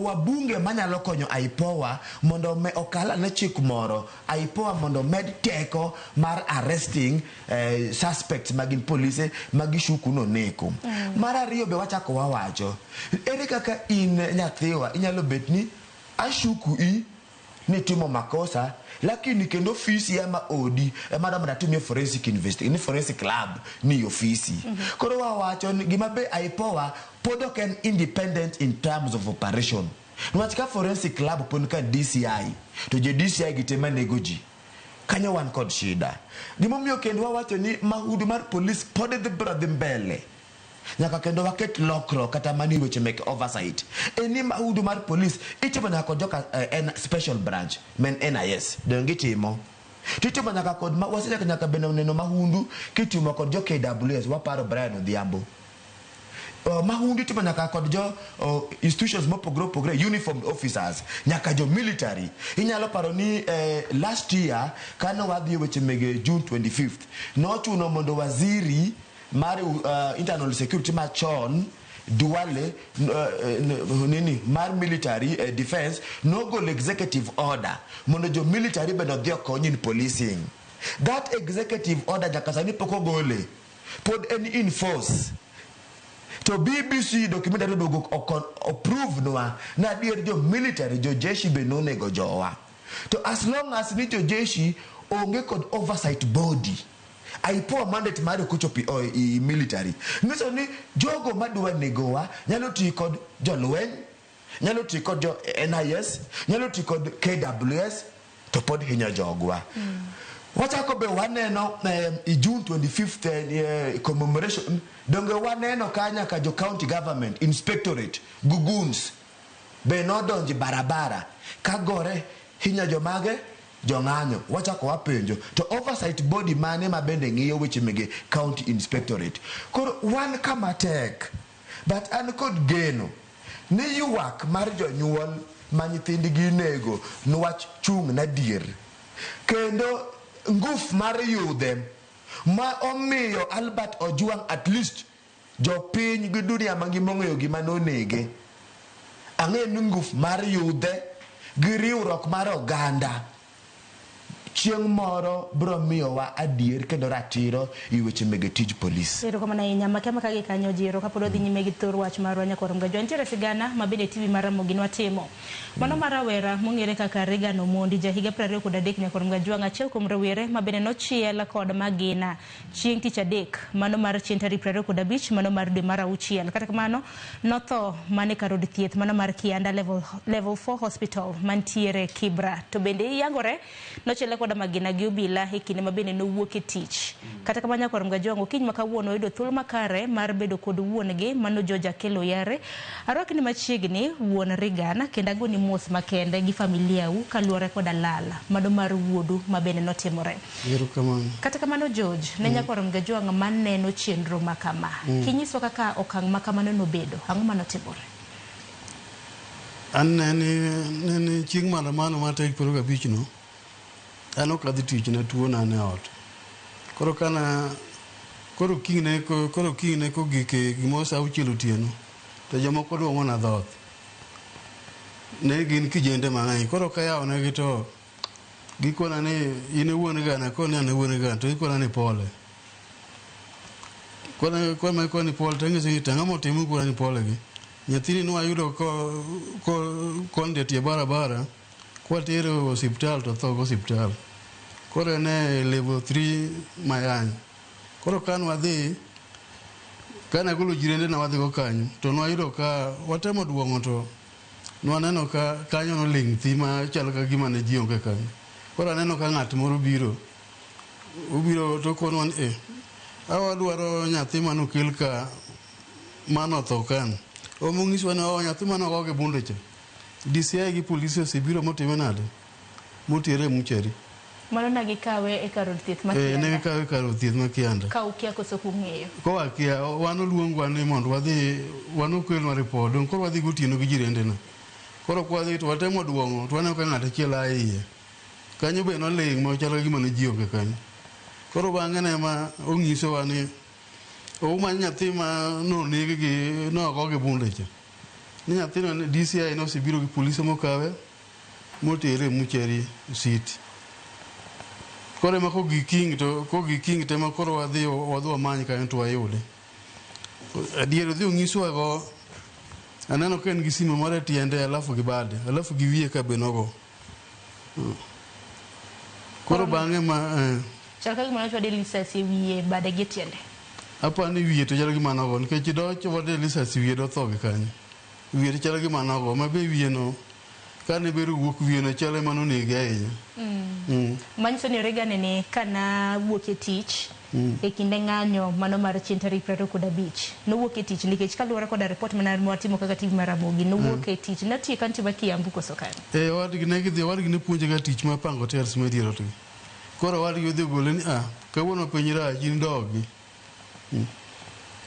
wabunge manyalo konyo IPOA mondo okal ane chik moro IPOA mondo omed teko mar arresting suspects magin polise magishuku noneko. Mar ariyo be wachako wawacho, ere kaka in nyathiwa inyalo bet ni ashuku i ni timo makosa lakini kendo ofisi ama odi ema dwa mondo atimie forensic investigation ni forensic lab ni ofisi. Koro wawacho ni gima be IPOA pod ok en independent in terms of operation. Niwach ka forensic lab pod ka DCI to jo DCI gi tema nego ji. Kanyo wan kod shida. Gimomiyo kendo wawacho ni mahudu mar polis pod dhi biro dhi mbele. Nyaka kendo waket lokruok kata mani weche mek oversight. En ni mahudu mar polis itimo nyaka kod joka en special branch men NIS. Donge gitimo? Titimo nyaka kod wasechako nyaka bende neno mahundu kitimo kod jo KWS waparo Brian Odhiambo. Mahundu itimo nyaka kod jo institutions mopogore opogore, uniformed officers, nyaka jo military. Inyalo paro ni last year kane wadhi e weche mege June 25th, nochuno mondo waziri mar internal security machon Duale nini mar military defense nogolo executive order mondo jo military bende odhi okony in policing. That executive order nyaka sani pok ogole, pod en in force. To BBC documentary oduogo approve nwa na adier jo military jo jeshi be nonego jowa. To as long as ni jo jeshi onge kod oversight body, IPOA mandate mare ok ochopo i military. Nyiso ni jogo madwa negowa nyalo tiyo kod jolweny, nyalo tiyo kod jo NIS, nyalo tiyo kod KWS, to pod hinyo jogwa. Wachako be waneno i June 25th commemoration, donge waneno ka nyaka jo county government inspectorate guguns be nodonji barabara ka gore hinyo jomage jong'anyo. Wachako wapenjo to oversight body mane ma bende ng'iyo weche mege county inspectorate. Koro wan kama tek, but an kod geno ni ywak mar jonyuol ma nyithindgi inego niwach chung' na dier kendo nguf mar yudhe ma omiyo Albert Ojwang at least jopiny gi dunia mangima ong'eyo gima nonege. Ang'eyo ni nguf mar yudhe gi riwruok mar oganda chieng' moro biro miyowa adier kendo ratiro e weche mege tij polis. Erokamano ahinya. Make maka gi kanyo jiro kapod wadhi nyime gi thor wach marwa nyakwar Mgajwa. Nitiere sigana ma bende TV mar Ramogi nwatimo. Mano mar rawera mong'ere kaka Regan Omondi, ja higa 23 nyakwar Mgajwa, achiel kuom rowere ma bende nochiel kod magina chieng' tich adek, mano mar chieng' tarik 25, mano mar dwe mar auchiel. Kata kamano, notho mane kar od thieth mano mar Kianda level 4 Hospital mantiere Kibra. To bende yangore nochiele koda magina gi obila e kinde ma bende nowuok e tich. Kata kamano nyakwar Mgajwang' okinyi ma kawuono oyudo thuolo makare mar bedo kod wuon-gi mano George Akello Yare. Arwakni machiegni wuon Regan kendo agoni mos makende gi familia u kaluwore koda lal mano mar wuodu ma bende notimore. Erokamano. Kata kamano George, ne nyakwar Mgajwang' maneno chenro ma kama, kinyiswa kaka okang' ma kamano nobedo, ang'o manotimore? An nene chieng' maandamano mar tarik 25 no, an ok adhi tich ne tuo na ne ot. Koro kana koro kinyne kogik e gimoro sa 6 otieno to jomoko duong'ona dhoth. Ne gin kijende mang'eny. Koro kayawonegi to gikona ni in e wuon gana, akone ni an e wuon gana, to gikona ni pole. Kona ni pole to ang'isogi ni to ang'o motimo ukona ni pole gi. Nyathini nwayudo kondo e tie barabara, kwatere e osiptal to tho go osiptal. Koro en e level 3 mayany. Koro ka nwadhi, kane agolo jirende na wadhi go kanyo, to nwayudo ka watemo duong'o to nwaneno ka kanyo noling' thi ma chalo ka gima ne ji onge kanyo. Koro aneno ka ng'at moro biro, obiro to okonwa ni awadwaro nyathi manokel ka manotho kano. Omong'iswa ni nyathi manogo gi bunde cha. DCI gi polisi osebiro motime nade? Motere e mochari. Mano ne gikawe e kar od thieth ma Eh, ne Kianda. gikawe e kar od thieth ma Kianda. Ka ukia koso kung'eyo. Koa kia, wan oluongwa ni mondo wadhi, wan okelnwa ripot, dong' koro wadhi gotieno gi jirendena. Koro kwadhi to watemo duong'o, to waneno ka ng'ato achiel a iye. Kanyo be noling' ma chal ka gima ne ji onge kanyo. Koro bang'e ne ma onyisowa ni umany nyathi ma noneg gi nogo gi bunde cha. Ni nyathino ni DCI nosebiro gi polise mokawe motere e muchari city. Koro ema kogi king to kogi king to ema koro wadhi wadhi wamany kanyo to wayude. Adier odhi onyiswa go aneno ka en gi simo moro e tiende alafu gi bade alafu gi wiye ka be nogo. Koro bang'e ma Chal ka gima nochwade lisasi e wiye, bade gi e tiende. Apa ni wiye to chal gima nogo nikech dochwade lisasi wiye dotho gi kanyo. Wiye to chal gima nogo ma be wiye no kane ber wuok wiye no chal ema nonege ahinya. Manyiso ni Reagan ni kana wuok e tich e kinde ng'anyo mano mar chieng' tarik 25 nowuok e tich nikech kaluwore koda report mana mwatimo kaka TV mar Ramogi nowuok e tich notiyo e kaunti ma Kiambu koso kanye? Eh, owadgi ne gidhi owadgi ne puonje ga tich mar pango tiles ma dier ot gi. Koro owadgi odhi ogole ni ah kawuono piny rach in dogi.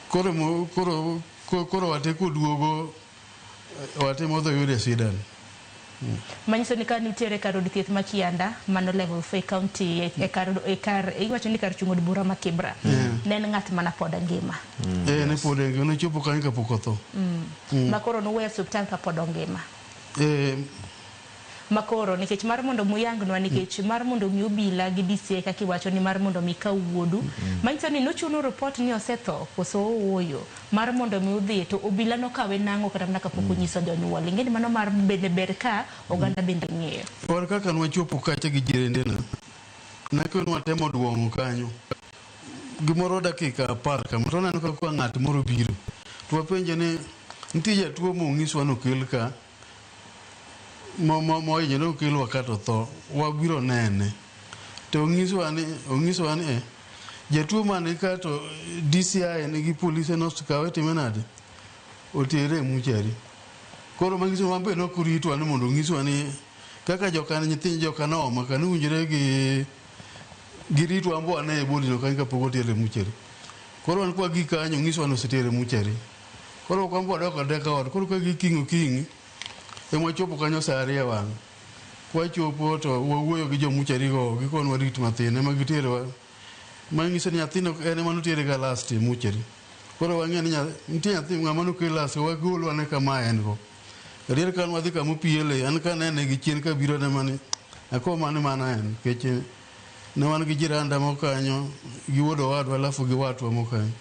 Koro mo koro koro wate koduogo wate modho yude sida ni. Manyiso ni ka nitiere kar od thieth ma Kianda mano level 4 e county e kar e kar iwacho ni kar chung' od bura ma Kibra ne en ng'at mana pod ngima. Eh, ne pod engima nochopo kanyo kapok otho. Ma koro noweyo osiptal kapod ongima. Eh, Makoro nikech mar mondo muyangnwa nikech mar mondo mi obila gi DCI kaka iwacho ni mar mondo mi kaw wuodu manyiso ni nochuno report ni osetho koso ooyo mar mondo mi udhi to obila nokawe nang'o kata mana kapok onyiso jonyuol ing'e ni mano mar bende ber ka oganda bende ng'eyo. Or kaka nwachopo kacha gi jirendena, nakwe nwatemo duong'o kanyo. Gimoro dakika 10 kama to waneno ka ng'at moro biro. To wapenje ni nitie jatuo mong'iswa nokel ka mohinyore okelwa ka to tho wabiro nene. To ong'iswa ni eh, jatuo man ka to DCI nigi polise nosekawe time nade? Otere e muchari. Koro manyiso wan be nok oritwa ni mondo onyiswa ni kaka joka nyithind joka nooma ka nowinjore gi giritwa wan be wane e body no kanyo kapok otere e muchari. Koro wan kwa gik kanyo onyiswa ni osetere e muchari. Koro ok wan be wadok adeka ot. Koro ka giking' okinyi ema wachopo kanyo saa 2 wang'. Kwachopo to wawuoyo gi jomuchari go gikonwa rit mathin ema giterowa. Manyiso ni nyathino en ema notere ga last e muchari. Koro wang'eyo ni nitie nyathi ng'ama nokel last wagol wane kama en go. Adier ka wadhi kama opiele an kanene gi chien kabiro ne mani ako mano mana en nikech ne wan gi jiranda moko kanyo gi wuod owadwa alafu gi watwa moko kanyo.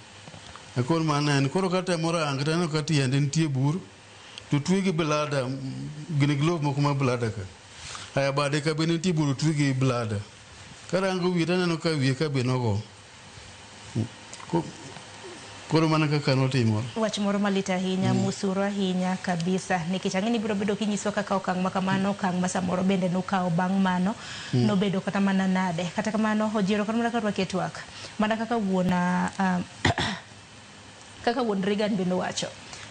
Akon mano en koro katemo rango to aneno ka tiende nitie bur to otwe gi blada gini glove moko mar blada ka. Aya bade ka be nitie bur otwe gi blada. Karango wiye to aneno ka wiye ka be nogo. Koro mana kaka notimore. Wach moro malit ahinya, musuro ahinya kabisa nikech ang'e ni ibiro bedo kinyiswa kaka okang' ma kamano okang' ma samoro bende nukawo bang' mano nobedo kata mana nade. Kata kamano ojiero kata mana ka rwaki e twak mana kaka wuon kaka wuon Reagan bende owacho.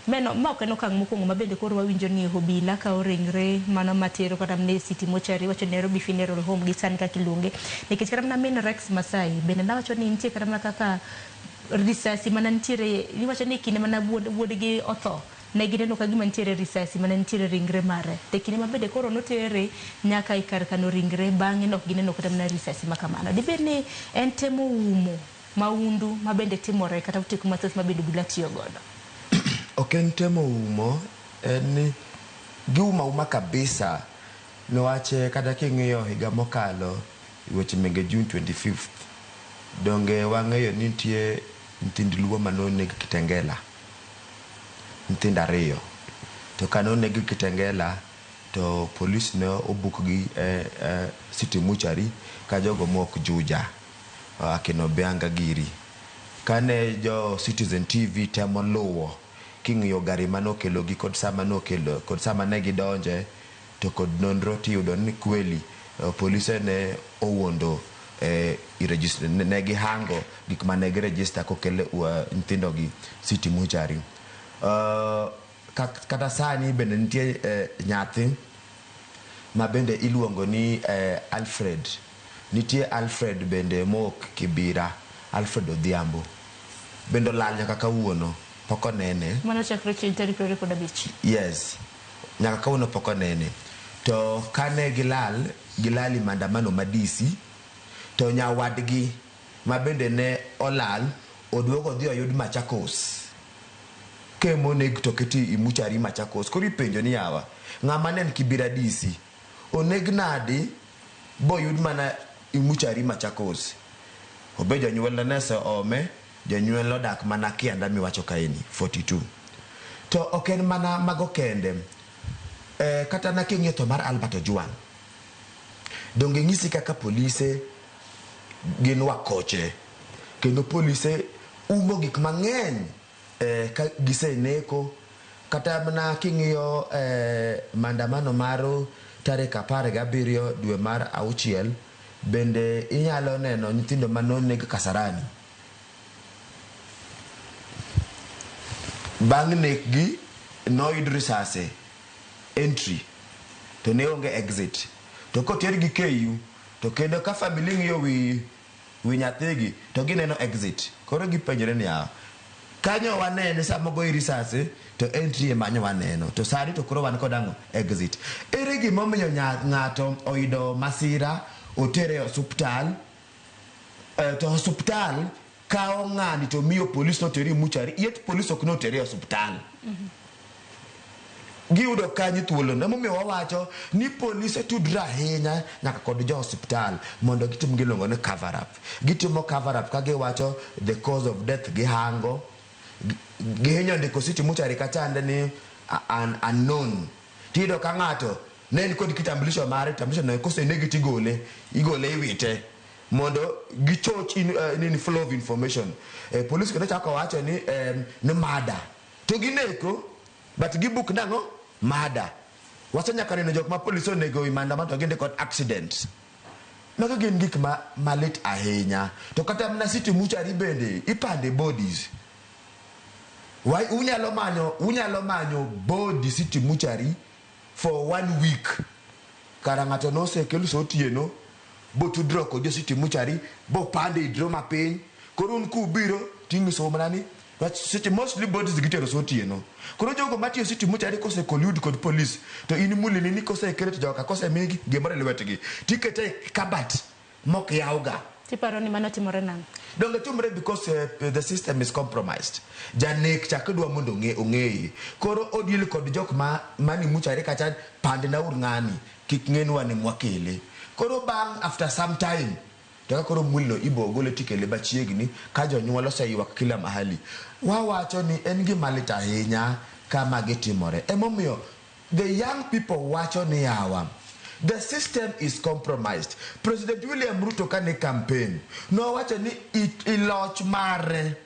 Meno ma ok en okang' mokwongo ma bende koro wawinjo ni obila kawo ringre mano matero kata mana e City Mortuary iwacho ni Nairobi Funeral Home gi sani kaka iluonge nikech kata mana min Rex Masai bende nawacho ni nitie kata mana kaka risasi mana nitiere iwacho ni kinde mana wuodgi otho ne gineno ka gima nitiere risasi mana nitiere ringre mare to e kinde ma bende koro notere nyaka e kar kano ringre bang'e ne ok gineno kata mana risasi ma kamano. Dibed ni en temo umo maundu ma bende timore kata otiko mathoth ma bende obila tiyo godo. Ok en temo umo, en ni giumo auma kabisa niwach kata king'iyo higa mokalo weche mege June 25th donge wang'eyo ni nitie nyithind Luo manoneg Kitengela, nyithindo 2. To kanoneg Kitengela to polis ne obuk gi e City Mortuary ka jogo mok Juja, akina Obianga giri. Kane jo Citizen TV temo luwo king'iyo gari manokelogi kod sama nokelo kod sama ne gidonje to kod nonro tiyudo ni kweli polise ne owuondo ne gihango gik mane giregister kokel nyithindo gi City Mortuary. Kata sani bende nitie nyathi ma bende iluongo ni Alfred Nitie Alfred bende mowuok Kibira, Alfred Odhiambo. Bende olal nyaka kawuono, pok onene. Mano chakre chieng' tarik 25. Yes, nyaka kawuono pok onene. To kane gilal, gilal e maandamano ma DC, to nyawadgi ma bende ne olal oduogo odhi oyud Machakos. Ka ema oneg to oketi e muchari Machakos. Koro ipenjo ni yawa, ng'ama ne en Kibira DC, oneg nadi boyud mana e muchari Machakos? Obe jonyuolne ne oseome, jonyuolne odak mana Kianda miwacho kaeni, 42. To ok en mana mago kende. Kata na king'iyo tho mar Albert Ojwang', donge ng'isi kaka polise gin wakoche kendo polise umo gik mang'eny ka giseneko. Kata mana king'iyo maandamano mar tarik 17 dwe mar 6, bende inyalo neno nyithindo manoneg Kasarani. Bang' nekgi noyud risase entry to ne onge exit. To kotergi KU to kendo ka family ng'iyo wi nyathigi to gineno exit. Koro gipenjore niya, kanyo wanene sama ogoyi risase to entry ema nyo waneno. To sani to koro wan kod ang'o? Exit. Ere gimomiyo ng'ato oyudo masira otere e osuptal, to osuptal kawo ng'ani to miyo polis notere e muchari, yet polis ok notere e osuptal. Giyudo kanyo thuolo. Emomiyo wawacho ni polise tudre ahinya nyaka kod jo osuptal mondo gitim giluongo ni cover up. Gitimo cover up ka giwacho the cause of death gihango. Gihinyo ndiko city muchari kachande ni unknown. Tiyudo ka ng'ato ne en kod kitambulisho mare, kitambulisho no kosenegi tigole, igole iwite mondo gichoch in flow of information. Police kendo chako wacho ni murder. To gineko, but gibuk nang'o? Murder. Wasenyaka neno jok ma police onego e maandamano to gindiko accident. Mago gin gik ma malit ahinya. To kata mana city muchari bende ipande bodies. Why unyalo manyo body city muchari for 1 week. Kara ng'ato nosekel sa otieno, botudruok kod jo city muchari, bopande e droma piny. Koro un kubiro tinyiso mana ni seche mostly bodies gitero sa otieno. Koro jogo matiyo city muchari kose collude kod police to in mulini ni kosekele to joka kosemigi gimoro e lwetgi tikete e kabat mok yawga. Tiparo ni mano timore nang'o? Donge timore because the system is compromised. Janek cha kidwa mondo ong'eyi. Koro odil kod jok ma mani muchari kacha pandna ur ng'ani kik ng'enwa ni mwakele. Koro bang' after some time to ka koro mwilno ibo gole tikele machiegni ka jonyuol oseywak kila mahali. Wawacho ni en gima lit ahinya kama gitimore. Emomiyo the young people wacho ni yawa, the system is compromised. President William Ruto kane campaign nowacho ni iloch mare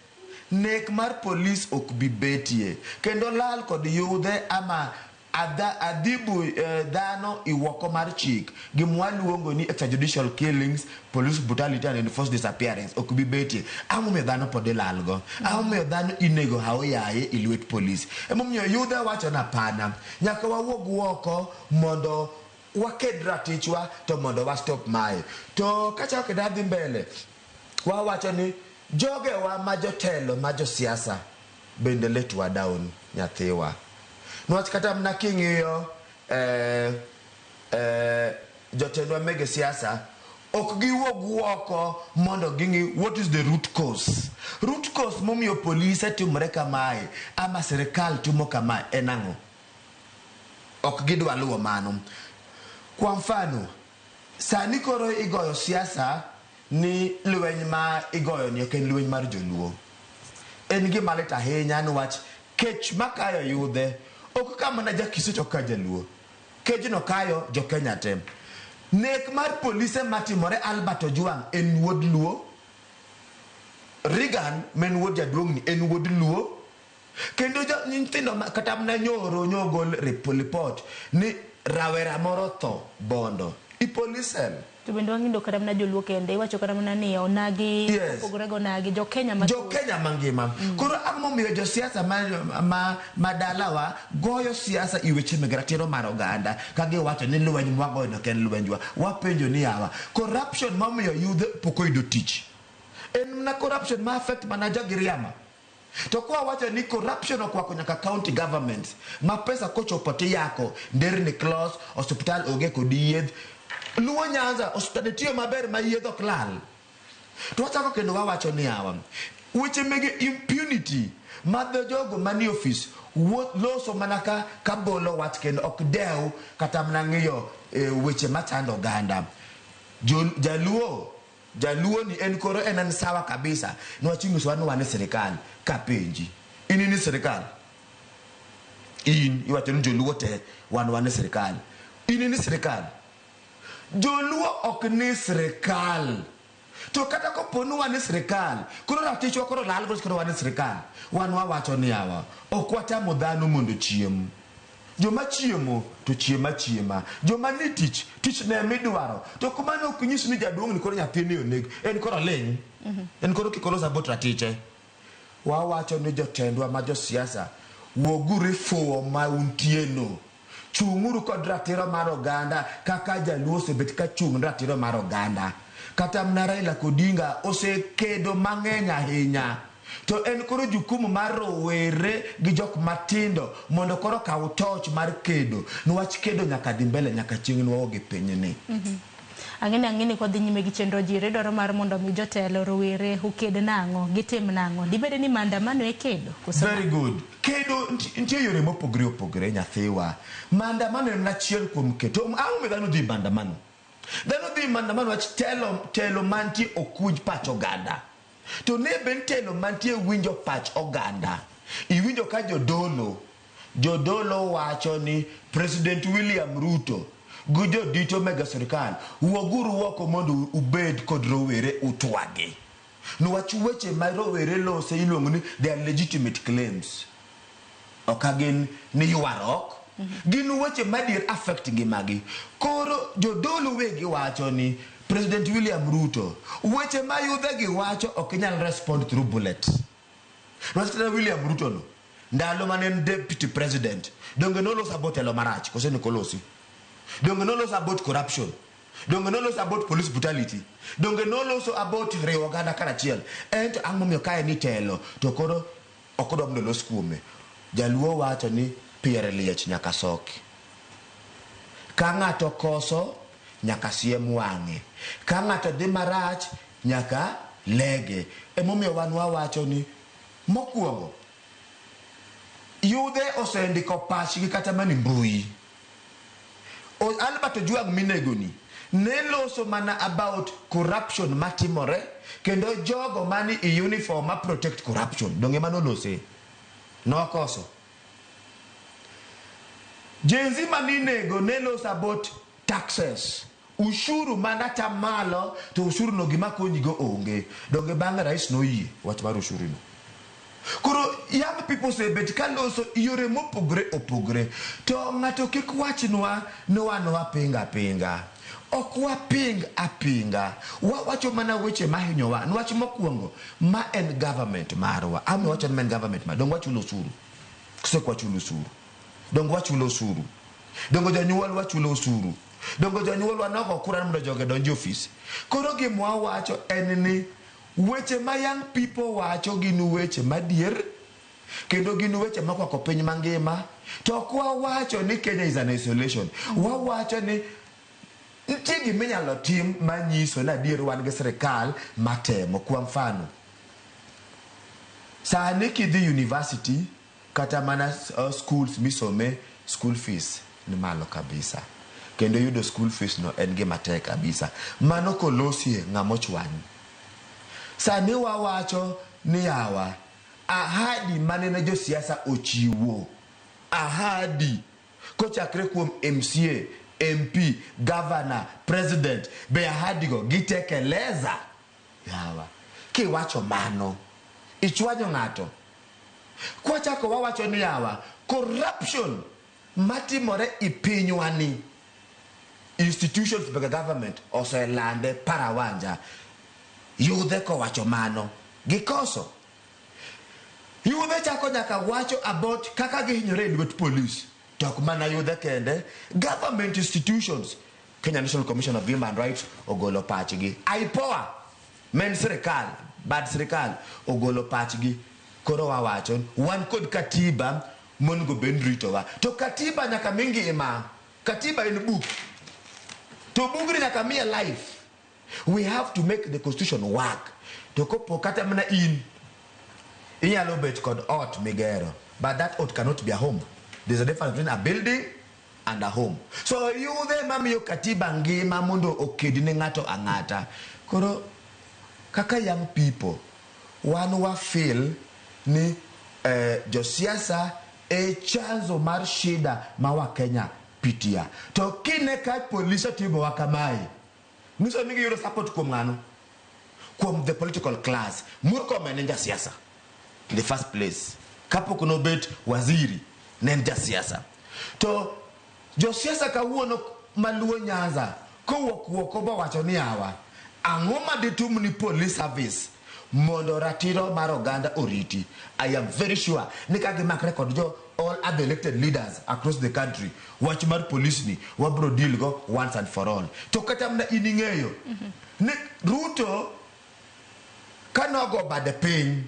nek mar police ok bi betie kendo lal kod yudhe ama adhibu dhano iwoko mar chik gimwaluongo ni extrajudicial killings, police brutality and enforced disappearance ok bi betie. Ang'o momiyo dhano pod ilalgo? Ang'o momiyo dhano inego haoyaye e lwet police? Emomiyo yudhe wacho ni hapana, nyaka wawuog oko mondo waked ratichwa to mondo wa stop mae. To kachako kendo adhi mbele, wawacho ni jogewa ma jotelo ma josiasa bende letwa down nyathiwa. Niwach kata mana king'iyo jotendwa mege siasa ok giwuog oko mondo ging'i what is the root cause. Root cause momiyo polise timore kamae ama sirikal timo kamae en ang'o? Ok gidwa luwo mano. Kwa mfano, sani koro igoyo siasa ni lweny ma igoyo ni ok en lweny mar joluo. En gima lit ahinya niwach kech makayo yudhe ok ka mana jakisi to ka jaluo. Kejno kayo jo Kenya te. Nek mar polise matimore Albert Ojwang en wuod Luo. Reagan ma en wuod jaduong'ni en wuod Luo. Kendo nyithindo kata mana nyoro nyogol report ni rawera moro tho Bondo i police cell. To bende wang'indo kata mana joluo kende, iwacho kata mana ni onagi, opogore gi onagi, jo Kenya mathoth. Jo Kenya mangima. Koro ang'o momiyo josiasa ma dalawa goyo siasa i weche meg ratiro mar oganda ka giwacho ni lweny mwagoyo no ok en lwenjwa. Wapenjo ni yawa, corruption momiyo yudhe pok oyudo tich en mana corruption ma affect mana jogiriama. To kwa wacho ni corruption okwako nyaka county governments ma pesa kochopo tiyako, nderni close, osiptal onge kod yedh. Luo Nyanza osiptande tiyo maber ma yedh ok lal. To wachako kendo wawacho ni yawa, weche mege impunity ma dho jogo manie ofis loso mana ka bolo wach kendo ok dew kata mana ng'iyo weche machando oganda. Jaluo ni en koro en an sawa kabisa niwach inyisowa ni wan e sirikal. Kapenji, in in e sirikal? In iwacho ni joluo te wan e sirikal. In in e sirikal? Joluo ok ni sirikal. To kata kopo ni wan e sirikal, koro ratichwa koro lal koro wan e sirikal. Wan wawacho ni yawa, ok watamo dhano mondo ochiem. Joma chiemo to chiem achiema. Joma ni tich, tich ne midwaro. To kamano ok nyis ni jaduong' ni koro nyathini oneg. En koro ling'. En koro kik olos about ratiche. Wawacho ni jotendwa ma josiasa, wuoguru e fuwo ma untie no. Chung'uru kod ratiro mar oganda kaka jaluo osebet ka chung' ratiro mar oganda. Kata mana Raila Odinga osekedo mang'eny ahinya. To en koro jukumu mar rowere gi jok matindo mondo koro kaw toch mar kedo. Niwach kedo nyaka dhi mbele nyaka chieng' nwawo gi pinyni. Ang'e ni kodhi nyime gi chenro jiri dwaro mar mondo mi jotelo rowere oked nang'o, gitim nang'o. Dibed ni maandamano e kedo? Koso Very good. Kedo nitie yore mopogore opogore nyathiwa. Maandamano en achiel kuom kedo. To ang'o momiyo dhano dhi maandamano? Dhano dhi maandamano wach telo mantie ok winj pach oganda. To ne ben telo mantie winjo pach oganda. Iwinjo ka jodolo wacho ni President William Ruto gi jodito mege sirikal wuoguru oko mondo ubed kod rowere utwagi. Niwach weche ma rowere lose iluongo ni they are legitimate claims. Ok gin ni ywaruok. Gin weche madier affect ngimagi. Koro jodolo wegi wacho ni President William Ruto weche ma yudhe gi wacho ok inyal respond through bullet. Niwach kata William Ruto no ndalo mane en deputy president donge noloso about telo marach kose ne kolosi? Donge noloso about corruption? Donge noloso about police brutality? Donge noloso about riwo oganda karachiel? En to ang'o momiyo kae ni telo to koro ok odwa mondo olos kuome? Jaluo wacho ni pier liech nyaka soki. Ka ng'ato koso nyaka siem wang'e. Ka ng'ato dhi marach nyaka lege. Emomiyo wan wawacho ni mokwongo yudhe osendiko pachgi kata mana e mbui. Albert Ojwang minegoni ne loso mana about corruption matimore kendo jogo mani e uniform ma protect corruption. Donge mano lose? Nokoso. Gen Z maninego ne loso about taxes. Ushuru mana tamalo to ushuru no gima konyigo onge. Donge bang'e rais noyie wach mar ushuru no. Koro young people osebet ka loso yore mopogore opogore. To ng'ato kik wachnwa ni wan wapinga pinga. Ok waping apinga. Wawacho mana weche mahinyowa. Niwach mokwongo, ma en government marwa. Ama wacho ni ma en government marwa. Donge wachulo osuru? Koso ok wachulo osuru? Donge wachulo osuru? Donge jonyuol wachulo osuru? Donge jonyuol wanogo kura mondo joge donj e ofis? Koro gima wawacho en ni weche ma young people wacho gin weche madier kendo gin weche mokwako piny mangima. To ok wawacho ni Kenya is an isolation. Wawacho ni nitie gima inyalo tim manyiso ni adier wan gi sirikal matemo. Kwa mfano, sani kidhi university kata mana schools misome, school fees ni malo kabisa. Kendo yudo school fees no en gima tek kabisa. Mano kolosie ng'ama ochwany. Sani wawacho ni yawa, ahadi manene josiasa ochiwo, ahadi kochakre kuom MCA, MP, governor, president, be ahadi go gitekeleza? Yawa, kiwacho mano, ichwanyo ng'ato. Kwachako wawacho ni yawa, corruption matimore e pinywani. Institutions mag government oselande parawanja. Yudhe kowacho mano. Gikoso. Yudhe chako nyaka wacho about kaka gihinyore e lwet police. To ok mana yudhe kende, government institutions, Kenya National Commission of Human Rights ogolo pachgi. IPOA, men sirikal, bad sirikal ogolo pachgi. Koro wawacho, wan kod katiba monego bed ni ritowa. To katiba nyaka mi ngima. Katiba en buk. To bugni nyaka miye life. We have to make the constitution work. To kopo kata mana in, inyalo bet kod ot migero, but that ot cannot be a home. There's a difference between a building and a home. So yudhe mamiyo katiba ngima mondo oked ne ng'ato ang'ata. Koro kaka young people, wan wa feel ni josiasa e chanzo mar shida ma wa Kenya pitia. To kine ka polise timowa kamae, nyiso ni giyudo support kuom ng'ano? Kuom the political class. Murkomen en jasiasa in the first place. Kapok nobet waziri, ne en jasiasa. To josiasa kawuono maluo Nyanza kowuok oko bowacho ni awa, ang'o maditum ni police service mondo ratiro mar oganda oriti? I am very sure ni ka gimakre kod jo all other elected leaders across the country, wach mar police ni wabro deal go once and for all. To kata mana in ing'eyo ni Ruto kanogo bade piny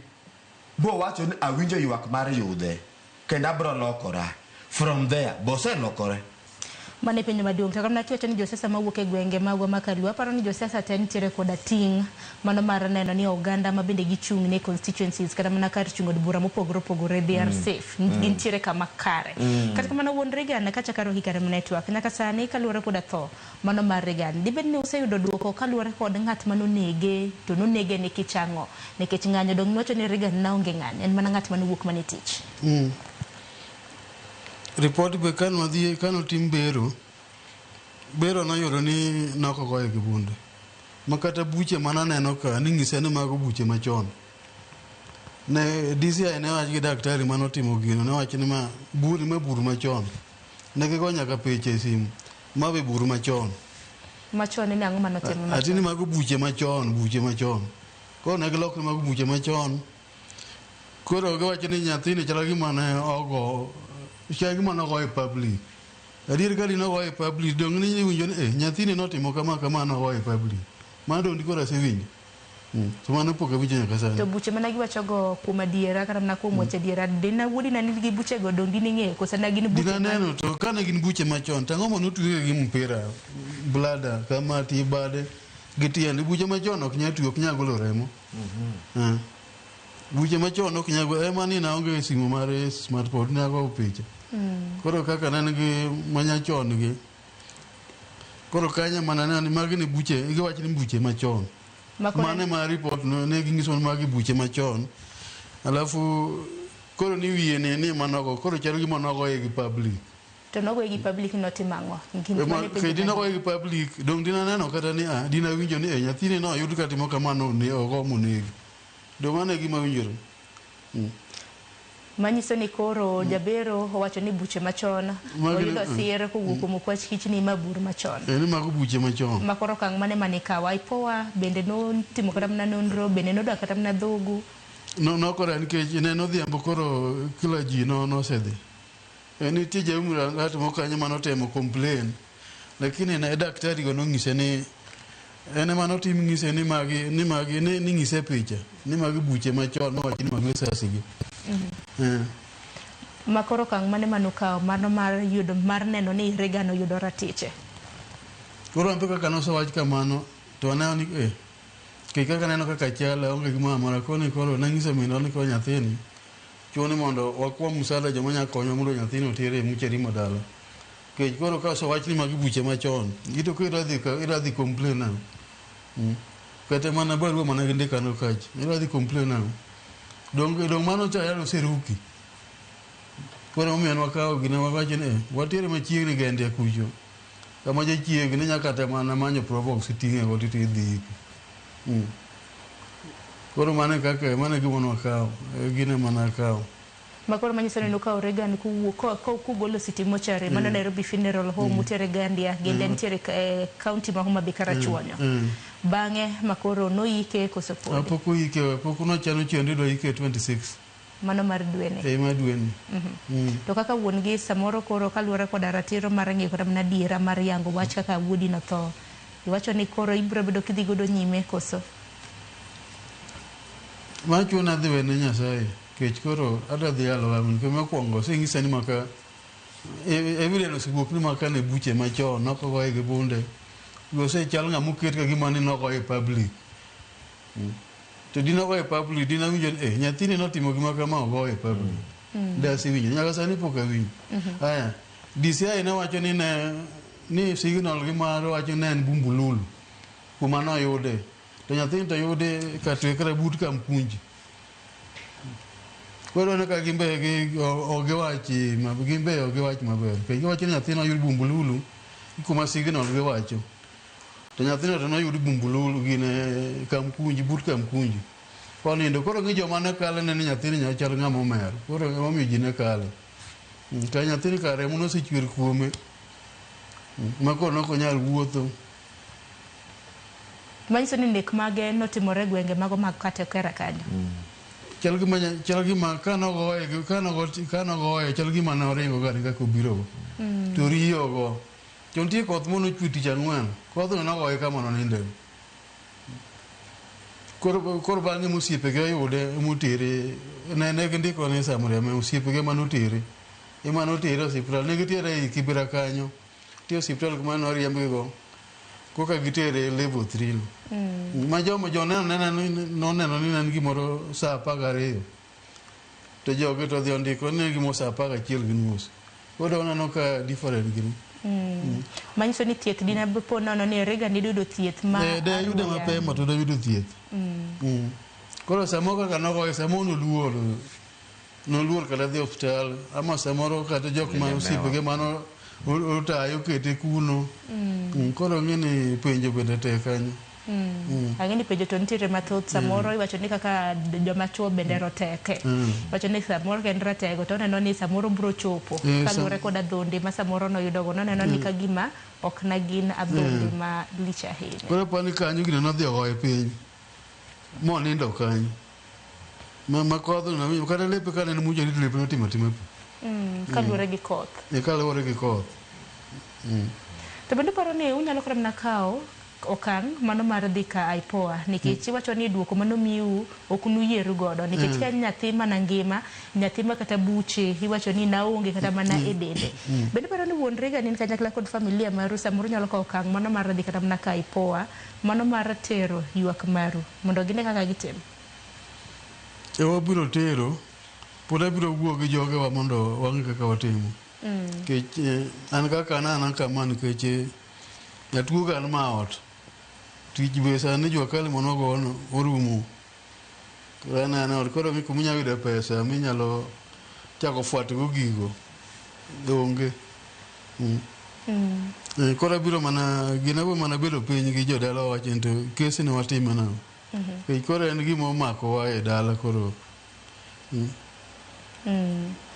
bowacho ni awinjo ywak mar yudhe kendo abro lokora. From there, boselokore. Mano e penjo maduong'. To kamano kiwacho ni josiasa mawuok e gwenge magwa ma Kaluo, aparo ni josiasa te nitiere koda ting' mano mar neno ni oganda ma bende gichung' ne constituencies kata mana kar chung' od bura mopogore opogore they are safe. Gintiere kama kare. Kata kamano wuon Reagan kachako aroki kare mana e twak. Nyaka sani kaluwore koda tho mano mar Reagan, dibed ni useyudo duoko kaluwore kod ng'at manonege to nonege nikech ang'o? Nikech ng'anyo dong' niwacho ni Reagan ne onge ng'anyo, en mana ng'at manowuok mana e tich. Report be kane wadhi kane otim bero, bero noyudo ni nokogoye gi bunde. Ma kata buche mananeno ka ning'isa ni mago buche machon. Ne DCI ne wach gi daktari manotimo gino ne wacho ni ma bur ma bur machon. Ne gigo nyaka picha e simu. Ma be bur machon. Machon ni ang'o manotimo Ati ni machon? mago buche machon, buche machon. Koro ne giloko ni mago buche machon. Koro giwacho ni nyathini chalo gima ne ogo, chalo gima nogo e public. Adier ka dinogo e public, dong' ni iwinjo ni eh, nyathini notimo kama kama nogo e public. Mano dong' dikoro asewinjo. To mano pok awinjo nyaka sani. To buche mana giwachogo kuom adiera kata mana kuom wacho adiera, dina wuodi na nigi buchego dong' dine ing'eyo koso ne gin buche Dina ma neno to kane gin buche machon, to ang'o manotweye gi mpira, blada, kama ti bade gi tiende. Buche machon ok nyal twe, ok nyal golo remo. Buche machon ok nyal golo, ema ni naonge simu mar smartphone, ne ago picha. Koro kaka ne en gi manyachon gi, koro kanyo mana neno ni magi ni buche, giwacho ni buche machon. Makoro Mano ema report no, ne ginyiso ni magi buche machon. Alafu koro ni wiye ni ni manogo, koro chal gima nogoye gi public. To nogoye gi public notimo ang'o? Gin Ema mane penjo kedi maduong'. nogoye gi public, dong' dina neno kata ni ah, dina winjo ni eh, nyathini no oyud katimo kamano ne ogo monegi. Dong' mano e gima winjore. Manyiso ni koro jabero owacho ni buche machon oyudo sir kowuok kuom okwach kich ni ma bur machon. Eh, ni mago buche machon. Ma koro okang' mane mane ikawo? IPOA bende notimo kata mana nonro, bende nodak kata mana dhogu. No nokora nikech ne odhiambo koro kila ji no nosedhi. E, nitie jaumra ng'at moko kanyo manotemo complain lakini ne daktari go nong'ise ni en ema notim ng'ise ni magi ni ng'ise picha ni magi buche machon mowach ni mag lisasi gi. Eh. Ma koro okang' mane manukawo mano mar yudo mar neno ni Reagan oyudo ratiche? Koro an be kaka nosewach kamano to aneno ni eh, kech kaka aneno kaka chal aonge gimoro amora koni koro nang'iso minwa ni koro nyathini chuno ni mondo wakwa msaada joma nyalo konyowa mondo nyathini oter e muchari ma dala. Kech koro ka osewach ni magi buche machon, ito ka idwa dhi complain nang'o? Kata mana barua mana gindikano kacha, idwa dhi complain nang'o? Dong mano cha yalo oseruki. Koro emomiyo ne wakawo gine wawacho ni eh, watiere machiegni gi India kucho. Kama jachiegni nyaka kata mana manyo probox iting'e go to idhi iko. Koro mano e kaka mano e gima nwakawo, e gino ema nakawo. Makoro manyiso ni nukawo Reagan kuwuok kugolo City Mortuary mano Nairobi Funeral Home utere Gandia, Gandia nitiere e county ma Homa Bay Karachuonyo. Bang'e makoro noike koso podi? Pok oike, pok nochano chendo idwa ike 26. Mano mar dweni. E mar dweni. To kaka wuon gi samoro koro kaluwore koda ratiro mar ng'eyo kata mana adiera mar yango wach kaka wuodi notho, iwacho ni koro ibiro bedo kidhi godo nyime koso? Machuna dhi wene Nyasaye, kech koro adwa dhi yalo wang'ni kendo mokwongo oseng'isa ni maka evidence osewuok ni maka ne buche machon nok ogoye gi bunde osechal ng'ama oket ka gima ni nogoye e public. To dine ogoye e public dine awinjo ni eh, nyathini notimo gima kama ogoye e public. Dasewinjo nyaka sani pok awinjo. Aya, DCI ne wacho ni ne ni signal gi mar wacho ne en Bumbululu kuma noyude to nyathini to yude Katwekra but Kamkunji. Koro ineno ka gimbe gi ok giwachi gimbe ok giwach maber. Nikech giwacho ni nyathino oyud Bumbululu kuma signal giwacho. To nyathino to noyud Bumbululu gine Kamkunji but Kamkunji. Konindo koro gi joma ne kale ne ni nyathini nyalo chal ng'ama omer. Koro emomiyo ji ne kale. Ka nyathini kar remo nosechwer kuome ma koro ne ok onyal wuotho. Manyiso ni nek mage notimore e gwenge mago mag Katekera kanyo. Chal gima chal gima kanogoye kanogo kanogoye chal gima noringo gari kaka obiro go. To riyo go. To nitie koth mane ochwe tich ang'wen. Kodhno nogoye kama noninde. Koro koro bang'e mosiepege oyude motere ne ne gindiko ni Samria ma osiepege manotere ema notere osiptal ne gitere ei Kibera kanyo. Nitie osiptal kuma noriembgi go koka gitere level 3 no. Ma joma joneno noneno ni ne en gimoro saa 12 to jogi to odhi ondiko ni en gimoro saa 11:30. Koro waneno ka different gini. Manyiso ni thieth dine po nono ni Reagan diyudo thieth ma De ayude mapema to dayudo thieth. Koro samoro kaka nogoye samoro noluor noluor kata dhi osiptal ama samoro kata jok ma osiepege mano otaye okete kuno. Koro ng'e ni penjo bende tek kanyo. Ang'e ni penjo to nitiere mathoth samoro iwacho ni kaka joma chuo bende roteke. Iwacho ni samoro ka en ratego to oneno ni samoro biro chopo kaluwore kod adhonde ma samoro noyudogo noneno ni ka gima ok na gin adhonde ma lich ahinya. Koro aparo ni kanyo gino nodhi ogoye piny monindo kanyo. Ma kodhno nawinjo kata lepe kane en mucha to lepe notimo atima pi. Kaluwore gi koth. Kaluwore gi koth. To bende uparo ni unyalo kata mana kawo okang' mano mar dhi ka IPOA nikech iwacho ni duoko manomiu ok nuyieru godo nikech ka en nyathi mana ngima nyathi ma kata buche iwacho ni naonge kata mana e dende. Bende iparo ni wuon Reagan in kanyakla kod familia maru samoro nyalo kawo okang' mano mar dhi kata mana ka IPOA mano mar tero ywak maru mondo gine kaka gitimo. E wabiro tero pod abiro wuoyo gi jogewa mondo wang'e kaka watimo. Nikech an kaka an an kama nikech jatuo ka an ma ot. Tich be sani jua kali manogono orumo. Koro an an ot koro kuma inyalo yude pesa minyalo chako fuat go gigo onge. Koro abiro mana gina abiro mana bedo piny gi jodala wacho ni to kesi ni watime nang'o. Nikech koro en gima omakowa e dala koro.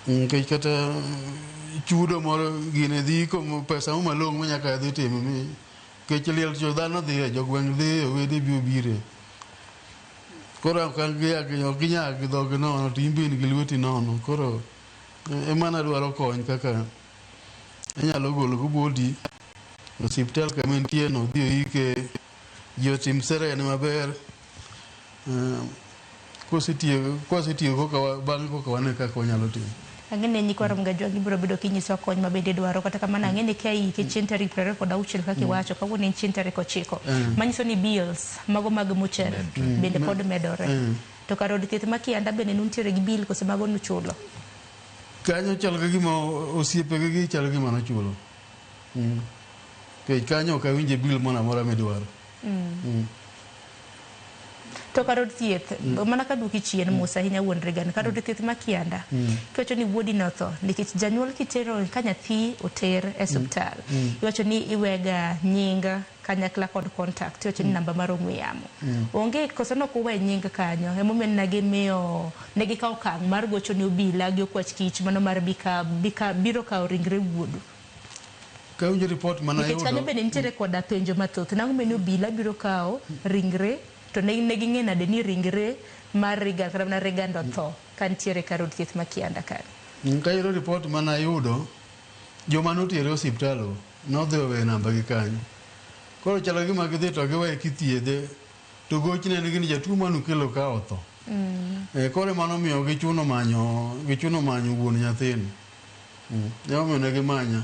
Nikech kata chudo moro gine dhi iko pesa mo malong'o ma nyaka dhi timo mi nikech liel to dhano dhiye jogweng' dhiye owede bi obire. Koro ok ginyal gi dhogi nono to in be in gi lweti nono koro ema nadwaro kony kaka inyalo golo go body osiptal kama entie no odhi oike ji otim serene maber. Kosetieko koka bang'e koka wane kaka wanyalo timo. Ang'e ni nyikwa Ramogi Ajwang' ibiro bedo kinyisowa kony ma bende idwaro kata kamano ang'e ni ka ike chieng' tarik 26 kaka iwacho kawuono en chieng' tarik 9 manyiso ni bills mago mag mochari bende pod medore. To kar od thieth ma Kianda bende nuntiere gi bill koso mago nuchulo? Kanyo chal ka gima osiepege gi chal gima nochulo. Nikech kanyo ok awinje bill moro amora midwaro. To kar od thieth, mana kaduoki chien mos ahinya wuon Regan, kar od thieth ma Kianda, kiwacho ni wuodi notho, nikech janyuol kitero ka nyathi oter e osiptal, iwacho ni iwega nying kanyakla kod contact, iwacho ni namba mar ong'we yamo. Onge koso nok uwe nying kanyo, emomiyo ne gimiyo ne gikawo okang' mar gocho ne obila gi okwach kich mano mar bika biro kawo ringre wuodu. Kawinjo report mana Nikech kanyo yudo bende nitiere koda penjo mathoth, nang'o mane obila biro kawo ringre to ne ging'e nade ni ringre mar Regan kata mana Regan otho ka nitiere kar od thieth ma Kianda kanyo. Kayudo report mana yudo joma notere osiptal go nodhi oweyo namba gi kanyo. Koro chalo gima gidhi to giweye kithiedhe to gochne nigi ni jatuo manukelo ka otho. Koro mano miyo gichuno manyo wuon nyathini. Emomiyo ne gimanya.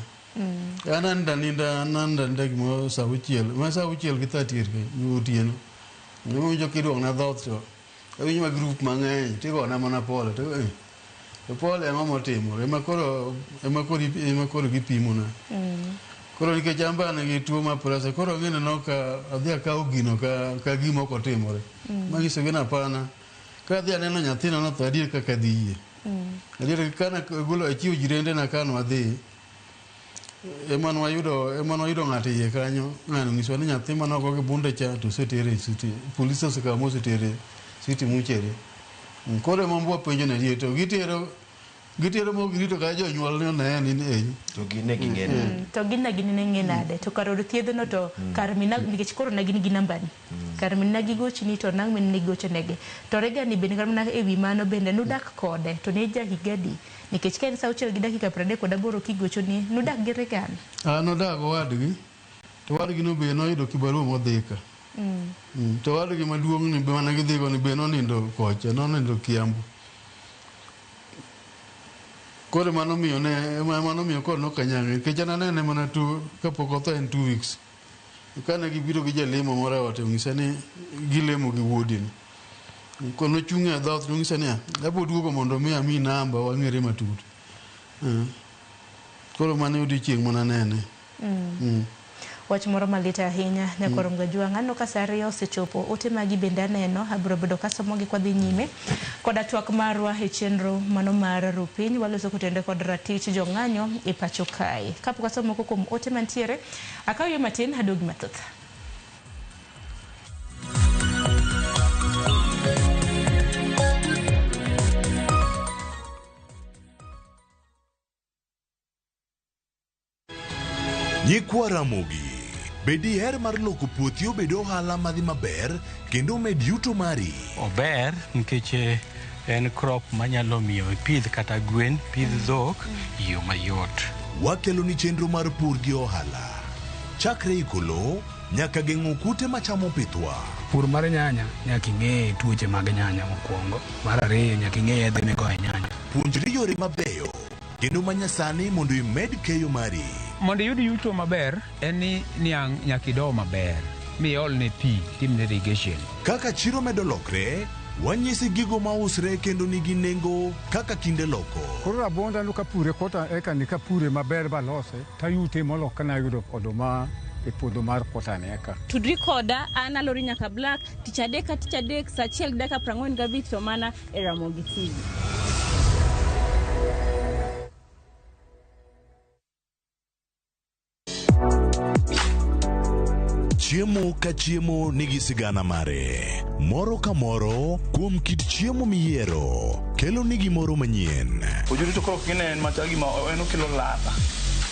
An aninda gimoro saa auchiel, ma saa auchiel gi 30 otieno. Awinjo kiduong'na dhoth to awinjo ma group mang'eny tigona mana pole to to pole ang'o motimore ema koro gipimona. Koro nikech an be an gi tuo mar pressure koro gineno ka adhi akawo gino ka gima ok otimore. Manyiso gi ni hapana ka adhi aneno nyathina notho adier kaka adhi yie. Adier kana golo achiwo jirendena kano adhi ema nwayudo ng'ato iye kanyo ng'ano ng'isowa ni nyathi mane ogo gi bunde cha to osetere city police osekawo mosetere city mortuary. Koro ema wapenjo ni adier to gitero mok girito ka jonyuol ne oneye ni en. To gin ne ging'e nade? To gin ne gin ne ng'e nade? To kar od thiedhno to kar mina nikech koro ne gin gi nambani. Kar mina gigochni to nang' min nigochonegi. To Regan ni bende kar mana ewi mano bende nudak kode to ne ja higa adi? Nikech ka en saa auchiel gi dakika 38 kigochoni nudak gi Regan. Nodak owadgi. To owadgi no be noyudo kibarua modhi ka. To owadgi maduong' ni be mane gidhigo ni be nonindo kocha, nonindo Kiambu. Koro mano miyo koro nokanyang'e nikech an anene mana kapok otho en 2 weeks. Kane gibiro gi jalemo moro e ot onyisa ni gilemo gi wuodini. Koro nochung' e dhoot nonyisa niya, abiro duogo mondo mi amiyi namba wang'ere matut. Koro mano e odiochieng' mana nene. Wach moro malit ahinya nyakwar Mgajwang', aneno ka saa 2 osechopo, ote magi bende aneno, abiro bedo kasomogi kwadhi nyime koda twak marwa e chenro mano mar Rupiny, waloso kotenore kod ratich jong'anyo e pacho kae. Kapok asomo moko kuom ote mantiere, akaw yo matin aduogi mathoth. Nyikwa Ramogi, be diher mar loko puothi obed ohala madhi maber kendo omed yuto mari? Ober nikech en crop manyalo miyo ipidh kata gwen, pidh dhok e yo mayot. Wakelo ni chenro mar pur gi ohala. Chakre iko lowo nyaka geng'o kute machamo pithwa. Pur mar nyanya nyaka ing'e tuoche mag nyanya mokwongo. Mar ariyo nyaka ing'e yedhe migoyo e nyanya. Puonjri yore mabeyo kendo manyasani mondo imed keyo mari. Mondo iyud yuto maber en ni niang' nyaka ido maber miolne pi timne irrigation. Kaka chiro medo lokre, wanyisi gigo mausre kendo nigi nengo kaka kinde loko. Koro rabuonda no kapure kota eka ni kapure maber balose tayute moloka nayudo oduma e puodho mar kota ni eka. Tudri koda an Alori Nyaka Black tich adek ka tich adek saa 1:45 to mana e Ramogi TV. Chiemo ka chiemo nigi sigana mare. Moro ka moro kuom kit chiemo miyiero kelo ni gimoro manyien. Ojuri to koro gine en machal gima en okelo ladha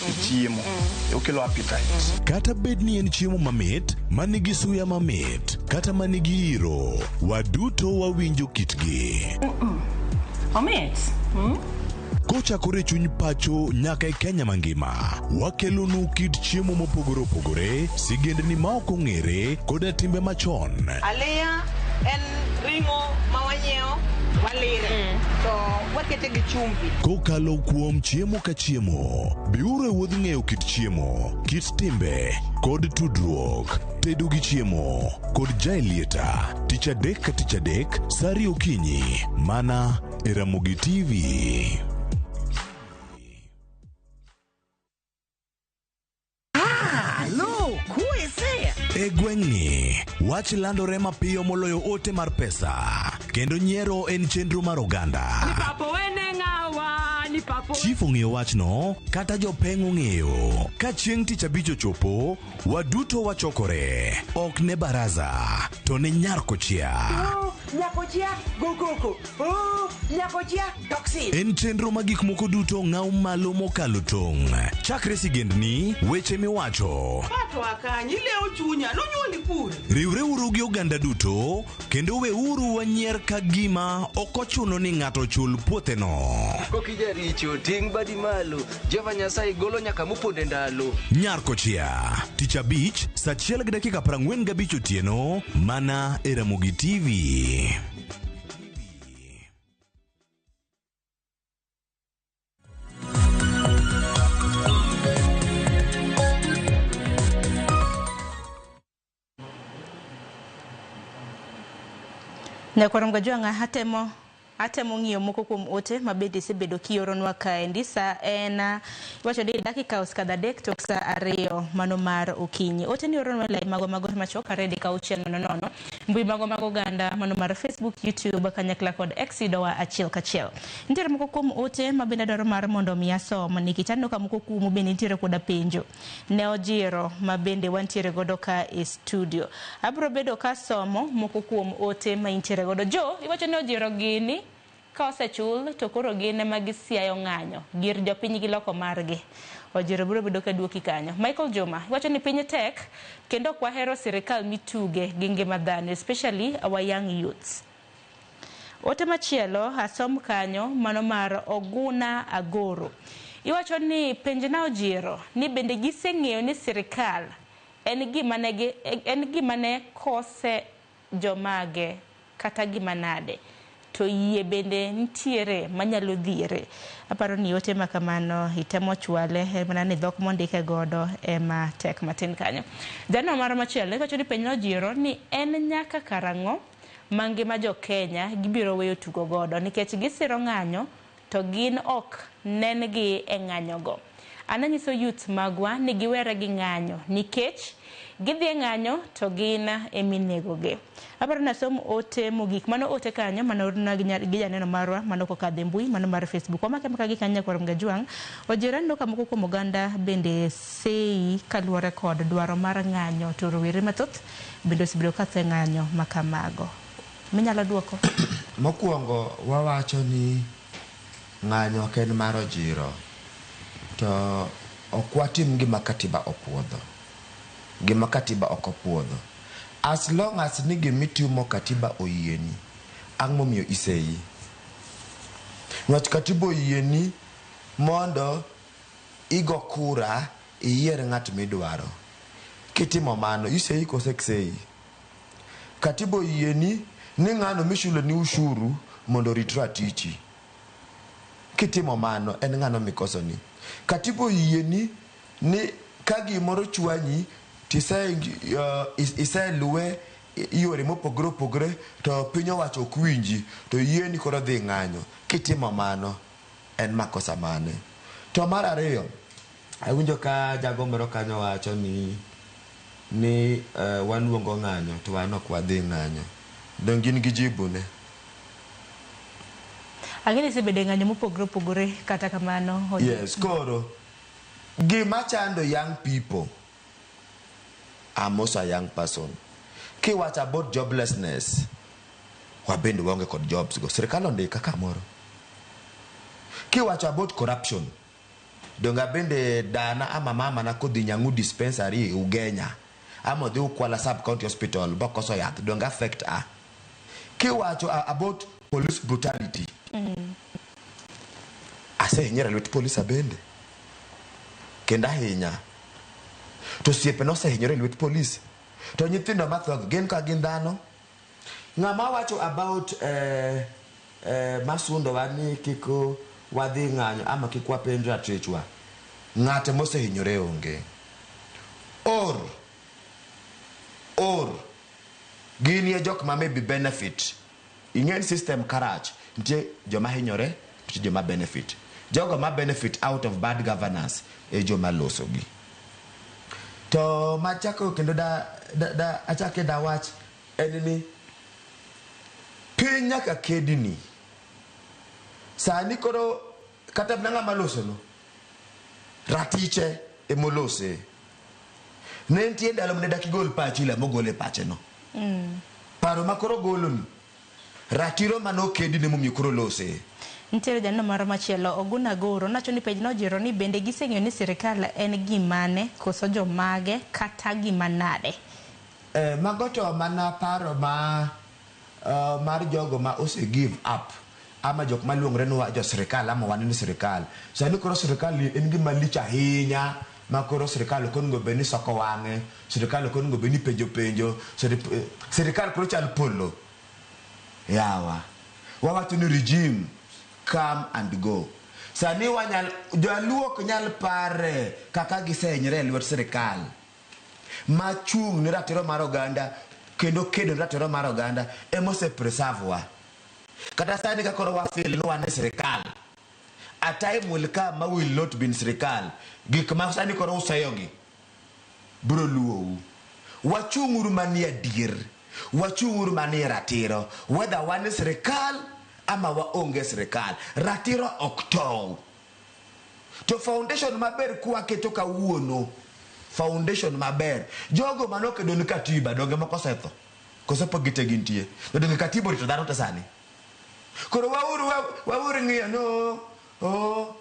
e chiemo, okelo appetite. Kata bed ni en chiemo mamit, manigi suya mamit, kata manigi iro, waduto wawinjo kitgi. Omit. Kochakore chuny pacho nyaka e Kenya mangima, wakelonu kit chiemo mopogore opogore, sigendni ma ok ong'ere koda timbe machon. Aliya en ring'o ma wanyiewo walire to wakete gi chumbi. Kokalo kuom chiemo ka chiemo, biuru e wuodh ng'eyo kit chiemo, kit timbe kod tudruok. Tedo gi chiemo kod Jaelieta, tich adek ka tich adek, saa 2 okinyi, mana e Ramogi TV. Look, who is there? E gweng'ni, Wach landore mapiyo moloyo ote mar pesa, kendo nyiero en chenro mar oganda. Papo wene ng'awa ni papo Chief ong'eyo wachno, kata jopeng' ong'eyo. Ka chieng' tich abich ochopo, waduto wachokore. Ok ne baraza, to ne nyar kochia. Nyakochia go koko. Oh, nyakochia toxin. En chenro ma gik moko duto ng'aw malo mokalo tong'. Chakre sigendni, weche miwacho. Pato akanyi lewo chunya nonyuoli kure. Riwreuru gi oganda duto kendo weuru wanyier ka gima ok ochuno ni ng'ato ochul puotheno. Kokijaricho ting' badi malo Jehova Nyasaye golo nyaka moponde ndalo. Nyar kochia, tich abich, saa achiel gi dakika 45 otieno, mana e Ramogi TV. Nyakwar Mgajwang'a atemo ng'iyo moko kuom ote ma bende isebedo kioronwa kaendi sa en iwacho ni dakika osekadho 3 tok sa 2 mano mar okinyi. Ote ni oronwa e lai magwa mag or machuok 2 dakika 6 0 0 mbui magwa mag oganda mano mar Facebook, YouTube kanyakla kod X yudowa achiel kachiel. Nitiere moko kuom ote ma bende adwaro mar mondo mi asom nikech aneno ka moko kuomu bende nitiere koda penjo ne Ojiro ma bende wantiere godo ka e studio. Abiro bedo ka somo moko kuom ote ma intiere godo. Jo, iwacho ni Ojiro gini ka osechul to koro gin ema gisiayo ng'anyo gir jopiny giloko margi. Ojiro biro bedo ka duoki kanyo. Michael Juma wacho ni piny tek kendo ok wahero sirikal mituge gi ngima dhano, especially our young youths. Ote machielo asom kanyo mano mar Oguna Agoro. Iwacho ni penjna Ojiro ni bende giseng'eyo ni sirikal en gima ne kose jomage kata gima nade, to yie bende nitiere manyalo dhiere. Aparo ni ote ma kamano itemo chwale en mana ni dhok mondike godo ema tek matin kanyo. Jano maro machielo iwacho ni penjna Ojiro ni en nyaka karang'o ma ngima jo Kenya gibiro weyo tugo godo nikech gisiro ng'anyo to gin ok nen gi e ng'anyogo. An anyiso youth magwa ni giwere gi ng'anyo nikech gidhi e ng'anyo to gin eminegogi. Aparo ni asom ote mogik mano ote kanyo mano orna gi janeno marwa mano kokadho e mbui mano mar Facebook. Wamake maka gi kanyo Nyakwar Mgajwang'. Ojiro aneno ka moko kuom oganda bende sei kaluwore kod dwaro mar ng'anyo to rowere mathoth bende osebedo ka tho e ng'anyo ma kamago. Minyalo duoko? Mokwongo wawacho ni ng'anyo ok en mar Ojiro to ok watim gima katiba opuodho. Gima katiba ok opuodho. As long as ni gimitimo katiba oyieni, ang' momiyo iseyi. Niwach katiba oyieni mondo igo kura iyier ng'at midwaro. Kitimo mano, iseyi kose ok iseyi? Katiba oyieni ni ng'ano michulo ni ushuru mondo orit ratichi. Kitimo mano, en ng'ano mikosoni. Katiba oyieni ni ka gimoro chwanyi iseluwe yore mopogore opogore to piny owacho ok winji to yieni koro dhi ng'anyo. Kitimo mano, en makosa mane? To mar ariyo, awinjo ka jago moro kanyo wacho ni waluongo ng'anyo to wan ok wadhi ng'anyo. Dong' gin gi jibu ne? Ang'e ni isebedo e ng'anyo mopogore opogore kata kamano. Yes, koro gima chando young people, I'm also a young person. Kiwacho about joblessness, wabende waonge kod jobs go. Sirikal ondika kamoro. Kiwacho about corruption, donge abende dana ama mama na kodhi Nyang'u dispensary Ugenya, ama odhi Ukwala sub county hospital bokoso yath, donge affect a. Kiwacho about police brutality, asehinyora lwet polis abende. Kendo ahinya. To osiepe nosehinyore lwet polis. To nyithindo matho gin ka gin dhano. Ng'ama wacho about masundowa ni kik wadhi ng'anyo ama kik wapenj ratichwa. Ng'ate mosehinyore onge. Or gin e jok ma maybe benefit. Ing'e system karach, nitie joma hinyore, nitie joma benefit. Jogo ma benefit out of bad governance e joma losogi. To machako kendo da, da, da achake dawach en ni piny nyaka kedni. Sani koro kata mana ng'ama losono ratiche emolose. Ne nitie ndalo mane dak igol pachi ila mogol e pache no. Paro ma koro goloni ratiro mane okedne momiyo koro lose. Nitiere janeno moro machielo Oguna Goro nowacho ni penj nojiro ni bende giseng'eyo ni sirikal en gimane koso jomage kata gima nade. Mago to mana paro ma mar jogo ma ose give up ama jok maluongre ni jo sirikal ama wan ni sirikal. Sani koro sirikal en gima lich ahinya ma koro sirikal ok onego bed ni soko wang'e, sirikal ok onego bed ni penjo penjo, sirikal koro chal polo. Yawa. Wawacho ni regime come and go. Sani wanyal, jaluo ok nyal pare kaka gisehinyre e lwet sirikal ma chung' ne ratiro mar oganda kendo kedo ne ratiro mar oganda ema ose preserve wa. Kata sani ka koro wa feel ni wan e sirikal, a time will come ma will not be in sirikal. Gik ma sani koro useyogi biro luwou. Wachung'uru manie adier, wachung'uru manie ratiro, whether wan e sirikal ama waonge sirikal, ratiro ok tow. To foundation maber kwaketo kawuono, foundation maber, jogo manokedo ni katiba donge moko osetho, koso pok gite gintie, to donge katiba orito dhano te sani. Koro wauru ng'iyo no, oh,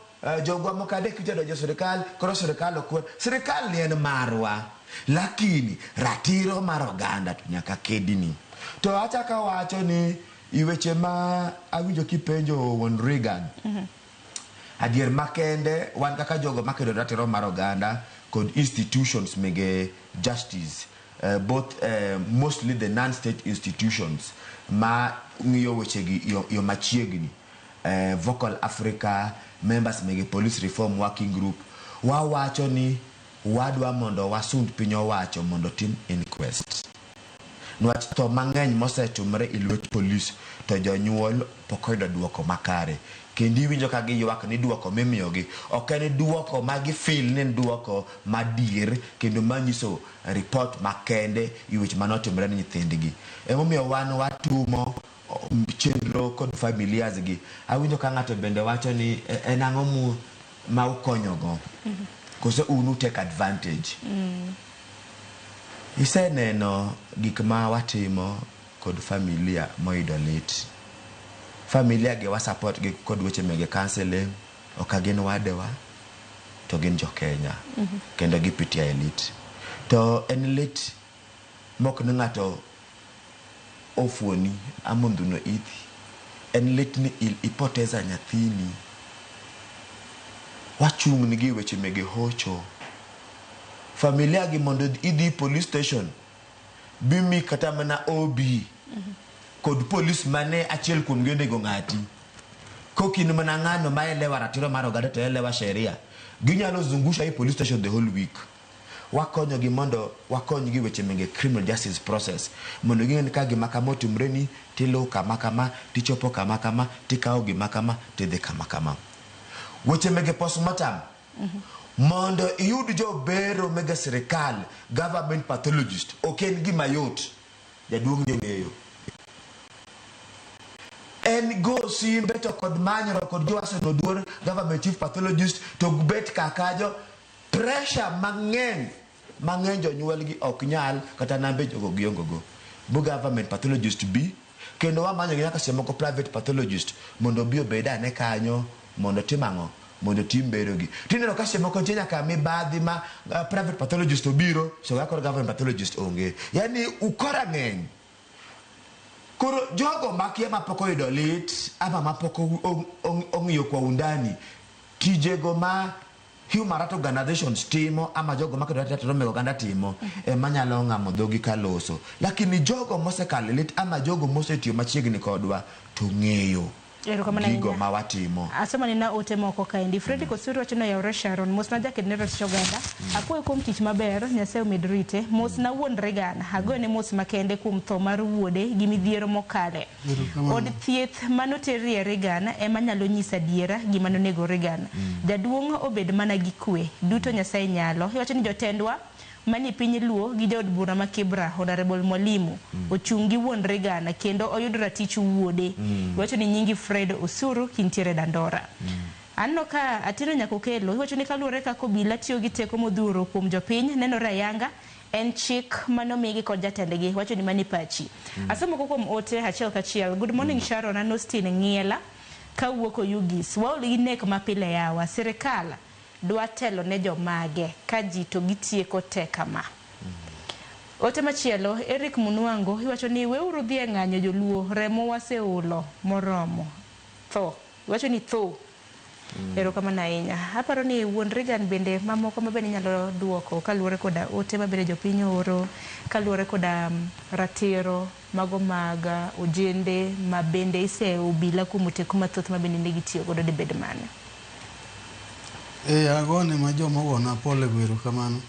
jogwa moko adek nitie donjo sirikal, koro sirikal ok sirikal ni en marwa, lakini ratiro mar oganda to nyaka kedni. To achako awacho ni i weche ma awinjo kipenjo wuon Reagan, adier makende wan kaka jogo makedo ratiro mar oganda kod institutions mege justice, both mostly the non-state institutions ma ng'iyo weche gi yo machiegni, Vocal Africa, members mege Police Reform Working Group, wawacho ni wadwa mondo wasund piny owacho mondo tim inquest. Niwach tho mang'eny mosetimore e lwet polis to jonyuol pok oyudo duoko makare. Kendo iwinjo ka giywak ni duoko mimiyogi ok en duoko ma gifeel ni en duoko madier kendo manyiso report makende e weche manotimore ne nyithindgi. Emomiyo wan watumo chenro kod familias gi. Awinjo ka ng'ato bende wacho ni en ang'o ma ukonyogo? Koso un u take advantage? Iseneno gik ma watimo kod familia moyudo lit. Familia gi wa support gi kod weche mege counseling, ok gin wadewa, to gin jo Kenya. Kendo gipitia e lit. To en lit mok ni ng'ato ofuoni ama ondhuno ithi. En lit ni ipoteza nyathini. Wachung' nigi weche mege hocho. Familia gi mondo idhi police station bimi kata mana OB kod polis mane achiel kuom gi onego ng'ati. Kokin mana ng'ano ma elewa ratiro mar oganda to elewa sheria. Ginyalo zungusha i police station the whole week. Wakonyo gi mondo wakony gi weche mege criminal justice process mondo ging'e ni ka gima kama otimre ni tiluw kama kama tichopo kama kama tikawo gima kama tidhi kama kama. Weche mege postmortem mondo iyud jobero mege sirikal government pathologist ok en gima yot. Jaduong' ni ong'eyo. En go simbe to kod manyruok kod jowaso oduor government chief pathologist to bet kakajo pressure mang'eny mang'eny jonyuol gi ok nyal kata nambe jogo giongo go. Bu government pathologist bi kendo wamanyo gi nyaka seche moko private pathologist mondo obi obed ane kanyo mondo otim ang'o? Mondo otim bero gi. Tineno ka seche moko nitie nyaka mibadhi ma private pathologist obiro so koro government pathologist onge. Yani ukora ng'eny. Koro jogo makia mapok oyudo lit ama mapok ong'iyo kwa undani tijego ma human rights organizations timo ama jogo makedo ratiro mag oganda timo ema nyalo ng'amo dhogi kaloso. Lakini jogo mosekalo lit ama jogo mosetiyo machiegni kodwa to ng'eyo gigo ma watimo. Asoma nena ote moko kaendi. Fredrick Osuri wacho ni oyawore Sharon. Mos na jaked ne ratich oganda. Akwayo kuom tich maber, Nyasaye omed rite. Mos na wuon Regan. Agoyo ne mos makende kuom tho mar wuode gi midhiero mokale. Od thieth manoterie Regan ema nyalo nyiso adiera gima nonego Regan. Jaduong' obed mana gi kwe. Duto Nyasaye nyalo. Iwacho ni jotendwa manie piny Luo gi jaod bura ma Kibra Honorable Mwalimu ochung' gi wuon Reagan kendo oyud ratich wuode. Iwacho ni nyingi Fred Osuru kintiere Dandora. Aneno ka Atieno Nyakokelo iwacho ni kaluwore kaka obila tiyo gi teko modhuro kuom jopiny nenore ayanga en chik manomigi kod jatendgi wacho ni mani pachi. Asomo moko kuom ote achiel kachiel. Good morning Sharon, an Austin Ng'iela kawuok Oyugis. Waol gi nek mapile yawa. Sirikal dwa telo ne jomage ka ji to gitieko te kama. Ote machielo, Eric Munwango iwacho ni weuru dhi e ng'anyo joluo, remo waseulo moromo. Tho. Iwacho ni tho. Erokamano ahinya. Aparo ni wuon Reagan bende mamoko ma bende inyalo duoko kaluwore koda ote ma bende jopiny oro, kaluwore koda ratiro mago mag ojende ma bende iseyo obila kuom oteku mathoth ma bende ne gitiyo godo dibed mane? Eh, agone ma joma ogona pole go erokamano.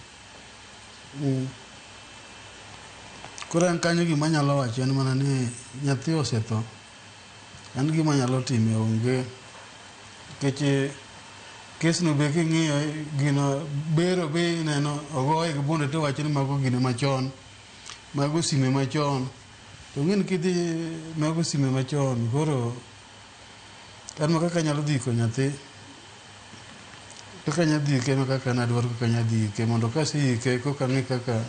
Koro an kanyo gima anyalo wacho en mana ni nyathi osetho. An gima anyalo time onge. Nikech kes no be king'iyo gino bero be ineno ogoye gi bunde to wacho ni mago gine machon. Mago sime machon. To ng'eni kidhi mago sime machon koro an ma kaka anyalo dhi iko nyathi kaka anyalo dhi ike ma kaka nadwaro kaka anyalo dhi ike mondo kaseike koka ang'e kaka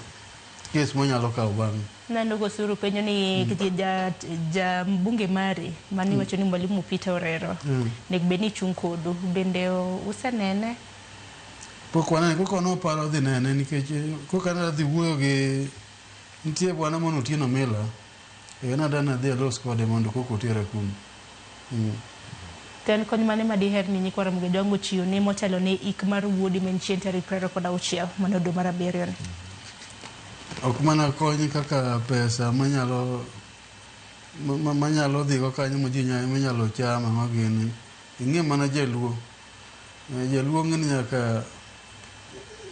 kes monyalo kawo bang'e. Neno Gosuru penjo ni ja, ja mbunge mari mane iwacho ni Mwalimu Peter Orero nek bed ni chung' kodu bende usenene? Pok wanene, koka noparo dhi nene nikech koka nadhi wuoyo gi nitie bwana moro Otieno Mila eh, nada nadhi alos kode mondo koka otera kuno. To en kony mane ma diher ni nyikwa Ramogi Ojwang' ochiwni motelo ne ik mar wuodi ma en chieng' tarik 26 mano dwe mar abiriyo ni? Ok mana kony kaka pesa manyalo manyalo dhigo kanyo ma ji minyalo cham ang'o gini. Ing'e mana jaluo. Jaluo ng'e ni nyaka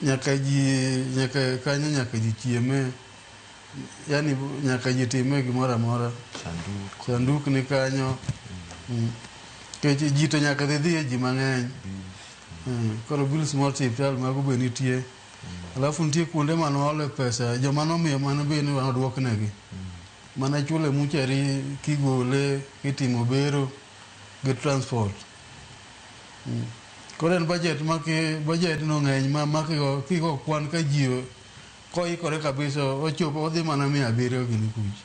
nyaka ji nyaka kanyo nyaka ji chieme. Yani nyaka ji time gimoro amora. Sanduk. Sanduk ni kanyo. Nikech ji to nyaka dhi dhiye ji mang'eny. Koro bills mar osiptal mago be nitie. Alafu nitie kuonde mane waole pesa, joma nomiyo mano be ni wadwoknegi. Mana chule muchari kigole, kitimo bero gi transport. Koro en budget ma ki budget no ng'eny ma kigo kigo kwan ka ji koikore kabisa ochopo odhi mana 700 gini kuch.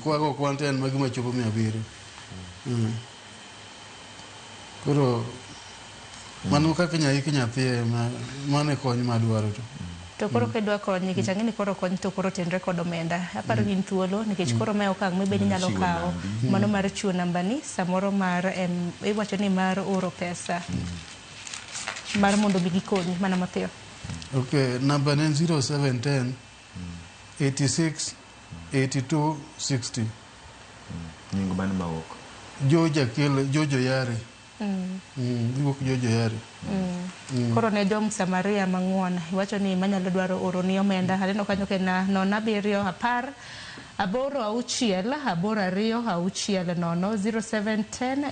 Kwago kwan to en ma gima chopo 700. Koro mano kaka inya ik nyathi ema mano e kony madwaro to. To koro kidwa kony nikech ang'e ni koro kony to koro tenre kod omenda. Aparo ni in thuolo nikech koro mae okang' ma bende inyalo kawo mano mar chiwo nambani samoro mar iwacho ni mar oro pesa mar mondo mi gikonyi mana mapiyo. Okay, namba ne en 0710 86 82 60. Nying mane mawuok? George Akelo, George Oyare. Giwuok George Oyare. Koro ne jo Msamaria mang'won iwacho ni manyalo dwaro oroni omenda aneno kanyo ka en 0 7 10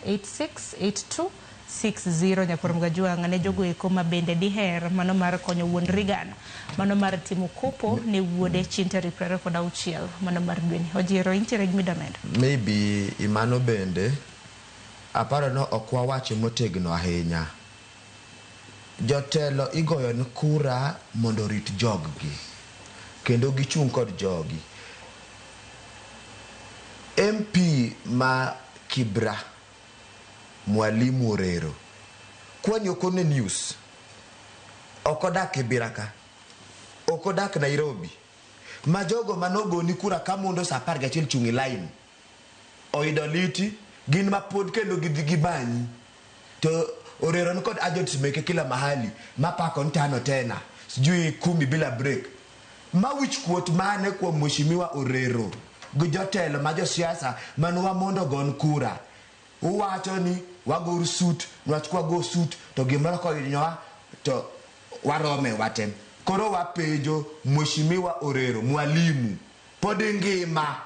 8 6 8 2 6 0 0710 86 82 60 Nyakwar Mgajwang' ne jogo eko ma bende diher mano mar konyo wuon Reagan mano mar timo kopo ne wuode chieng' tarik 26 mano mar dweni. Ojiero intiere gi midamendo? Maybe imano bende aparo no ok wawache motegno ahinya. Jotelo igoyo ni kura mondo orit joggi kendo gichung' kod jogi. MP ma Kibra Mwalimu Orero kwani ok one news, ok odak Kibra ka, ok odak Nairobi, ma jogo manogoni kura ka mondo sa 11 chung' e line oyudo liti gin ma pod kendo gidhi gimanyi to Orero ni kod agents meke kila mahali mapako ni tano tena sijui kumi bila break. Ma wich kuot mane kuom Mheshimiwa Orero gi jotelo ma josiasa manwa mondo gon kura. Uwacho ni wagor suit, nwach kwago suit to gimoro kohinyowa to warome wate. Koro wapenjo Mheshimiwa Orero, mwalimu, pod ingima.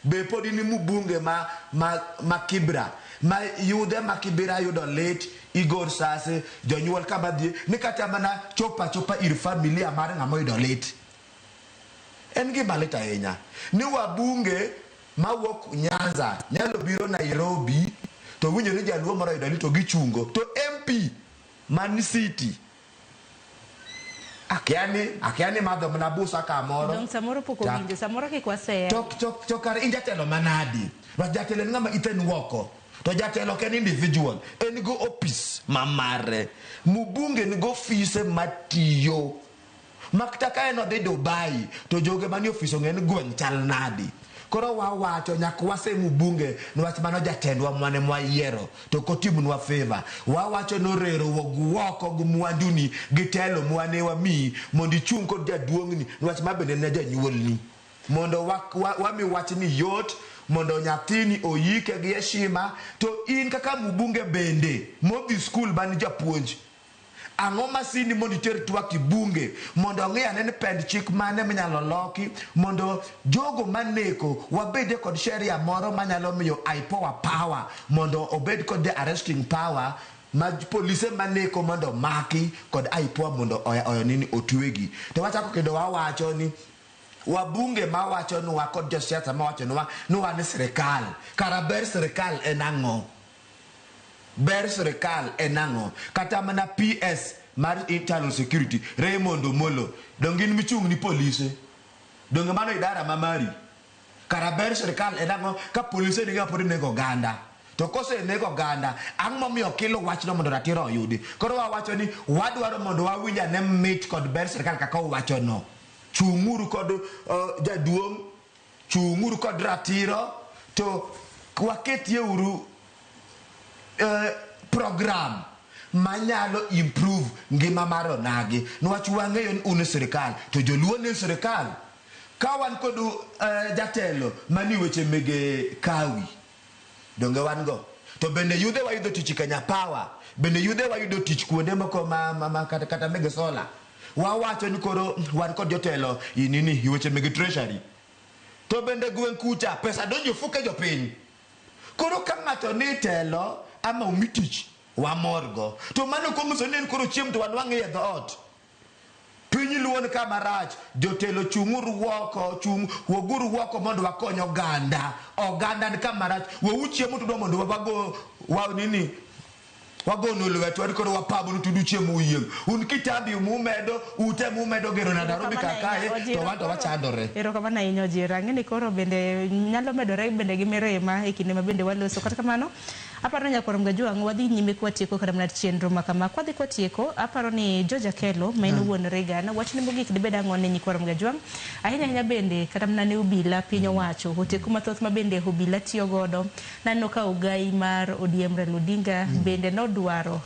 Be pod in mbunge ma Kibra, ma yudhe ma Kibra yudo lit, igor sase, jonyuol kama dhi, ni kata mana chopa chopa ir familia mar ng'ama oyudo lit. En gima lit ahinya. Ni wabunge mawuok Nyanza nyalo biro Nairobi to winjo ni jaluo moro oyudo lit to gichungo. To MP man City akiani madho mana busa kamoro. Dong samoro pok owinjo, samoro kik waseya. To kar in jatelo manadi? But jatelo en ng'ama ite nwoko. To jatelo ok en individual, en go office mamare. Mbunge ni go ofise matiyo. Makata ka en odhi Dubai, to joge manie ofis ong'e ni gweng' chal nadi. Koro wawacho nyaka wase mbunge niwach mano jatendwa mane mwayiero to ok otimnwa favor. Wawacho norero wuog oko gi mwanduni gi telo mwane wamiyi mondo ichung' kod jaduong'ni niwach ma bende en janyuolni. Mondo wami wach ni yot mondo nyathini oyike gi heshima to in kaka mbunge bende modhi skul man japuonj. Ang'o masini mondo iter twak e bunge mondo ong'i ane ni pend chik mane minyalo loki mondo jogo maneko wabede kod sheria moro manyalo miyo IPOA power mondo obed kod the arresting power ma polise maneko mondo maki kod IPOA mondo nini otwegi. To wachako kendo wawacho ni wabunge mawachonwa kod josiasa mawachonwa ni wan e sirikal. Kara ber sirikal en ang'o? Ber sirikal en ang'o? Kata mana PS mar internal security Raymond Omolo, donge in michung' ni polise? Donge mano idara ma mari? Kara ber sirikal en ang'o ka polise nigi pod nego oganda? To kosenego oganda, ang'o momiyo kilo wachno mondo ratiro oyudi? Koro wawacho ni wadwaro mondo wawinj ane mit kod ber sirikal kaka owachono. Chung'uru kod jaduong', chung'uru kod ratiro, to waketie uru program manyalo improve ngima mar onagi. Niwach wang'eyo ni un e sirikal, to joluo ni e sirikal. Ka wan kod jatelo mani weche mege kawi, donge wan go? To bende yudhe wayudo tich Kenya Power, bende yudhe wayudo tich kuonde moko ma kata mege sola. Wawacho ni koro wan kod jotelo inini weche mege treasury. To bende gweng' kucha pesa donjo fuke jopiny. Koro ka ng'ato ni telo ama omi tich, wamorgo. To mano konyiso ni en koro chiemo to wan wang'iyo e dhoot. Piny luo ni kama rach, jotelo chung'uru oko, wuoguru oko mondo wakony oganda. Oganda ni kama rach, weuru chiemo to mondo wago, wa nini, wagonu lwetwa ni koro wapamonu tudu chiemo uyieng'. Un kitambi mumedo, ute mumedo gero na Nairobi ka kae, to wan to wachandore. Erokamano ahinya Ojira. Ang'e ni koro bende nyalo medore bende gi mirima e kinde ma bende waloso. Kata kamano, aparo ni nyakwar Mgajwang' wadhi nyime kwatieko kata mana chenro ma kama. Kwadhi kwatieko, aparo ni George Akelo ma en wuon Reagan, wachne mogik dibed ang'o ne nyikwar Mgajwang'? Ahinya ahinya bende kata mana ne obila piny owacho, oteku mathoth ma bende obila tiyo godo. Naneno ka ogai mar ODM Raila Odinga bende nodwaro,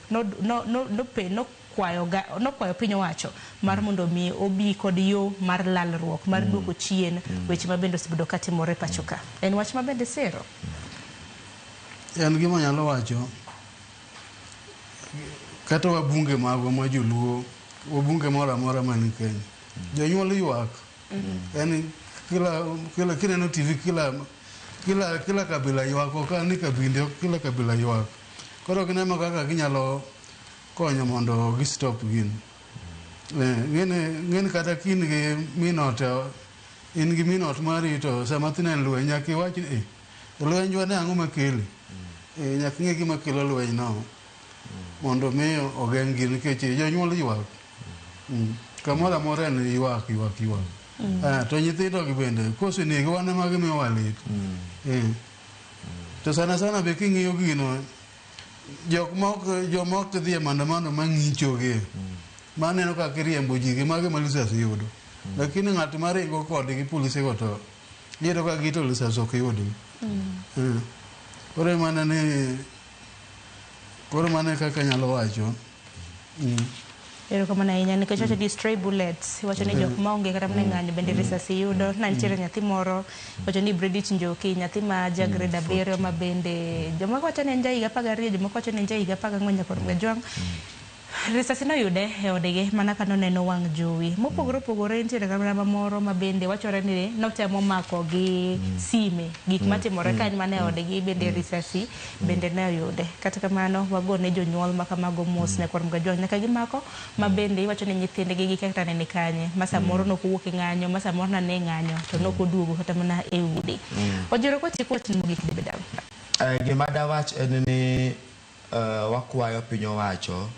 nokwayo piny owacho mar mondo mi obi kod yo mar lalruok, mar duoko chien weche ma bende osebedo katimore pacho ka. En wach ma bende sero? En gima anyalo wacho, kata wabunge magwa ma joluo, wabunge moro amora man Kenya, jonyuol ywak. En kila kineno TV kila kabila ywak, ok ni kabinde, kila kabila ywak. Koro gineno kaka ginyalo konyo mondo gi stop gini. Ng'eni kata ka in gi min ot, in gi min ot mari to sama tineno lweny nyaka iwach ni lwenjwa ne ang'o makele? Nyaka ing'e gima kelo lweny no mondo mi ogeng' gini nikech jonyuol ywak. Kamoro amora en ywak, ywak, ywak. To nyithindo gi bende kosenegi wan ema gimiyowa lit. To sana sana be king'iyo gino, joma ok dhi e maandamano mang'ichogi, maneno kaka iriembo ji gi mago ema lisasi yudo. Lakini ng'at maringo kodgi polise go to iyudo ka gito lisasi ok yudgi. Koro mana ni, koro mano e kaka anyalo wacho. Erokamano ahinya nikech wacho ni stray bullets, iwacho ni jok maonge kata mana ng'anyo bende risasi yudo. Na nitiere nyathi moro, wacho ni Bridget Njoki, nyathi ma ja grade 7 ma bende jomoko wacho ni en ja higa 12, jomoko wacho ni en ja higa 14 nyakwar Mgajwang'. Risasi noyude e odgi mana ka noneno wang' jowi. Mopogore opogore nitiere kata moro ma bende wachore ni notemo mako gi sime gik matimore ka en mana e odgi bende risasi bende ne oyude. Kata kamano wagone jonyuol ma kamago mos nyakwar Mgajwang' nyaka gimako ma bende iwacho ni nyithindgi gikia kata ne ni kanye ma samoro nokowuok e ng'anyo ma samoro nane e ng'anyo to nokoduogo kata mana e udi. Ojiro kotieko wachni mogik David. Gima dawach en ni wakwayo piny owacho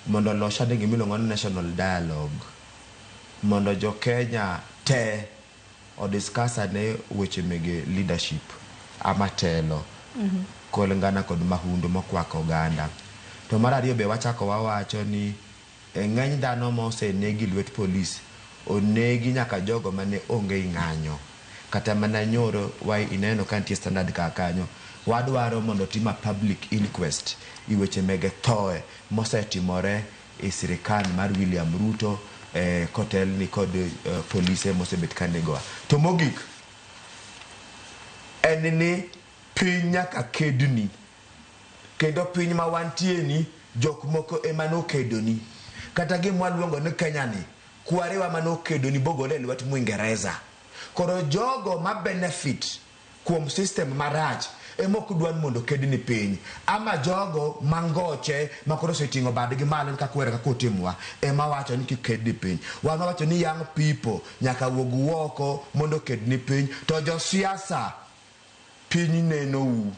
mondo olos ane gimiluongo ni national dialogue mondo jo Kenya te odiscuss ane weche mege leadership ama telo kulingana kod mahundu mokwako oganda. To mar ariyo be wachako wawacho ni ng'eny dhano mosenegi lwet polis onegi nyaka jogo mane onge i ng'anyo. Kata mana nyoro wa ineno ka nitie standard ka kanyo wadwaro mondo tim a public inquest i weche mege thoe mosetimore e sirikal mar William Ruto kotelni kod polise mosebet ka negowa. To mogik en ni piny nyaka kedni kendo piny ma wantie ni jok moko ema nokedoni. Kata gima waluongo ni Kenya ni kwarewa manokedoni bogole e lwet Mwingereza. Koro jogo ma benefit kuom system marach ema ok dwa ni mondo kedni piny ama jogo mangoche makoro oseting'o badgi malo kaka were kaka otimwa ema wacho ni kik kedni piny. Wan wawacho ni young people nyaka wuog oko mondo okedni piny to josiasa piny nenou.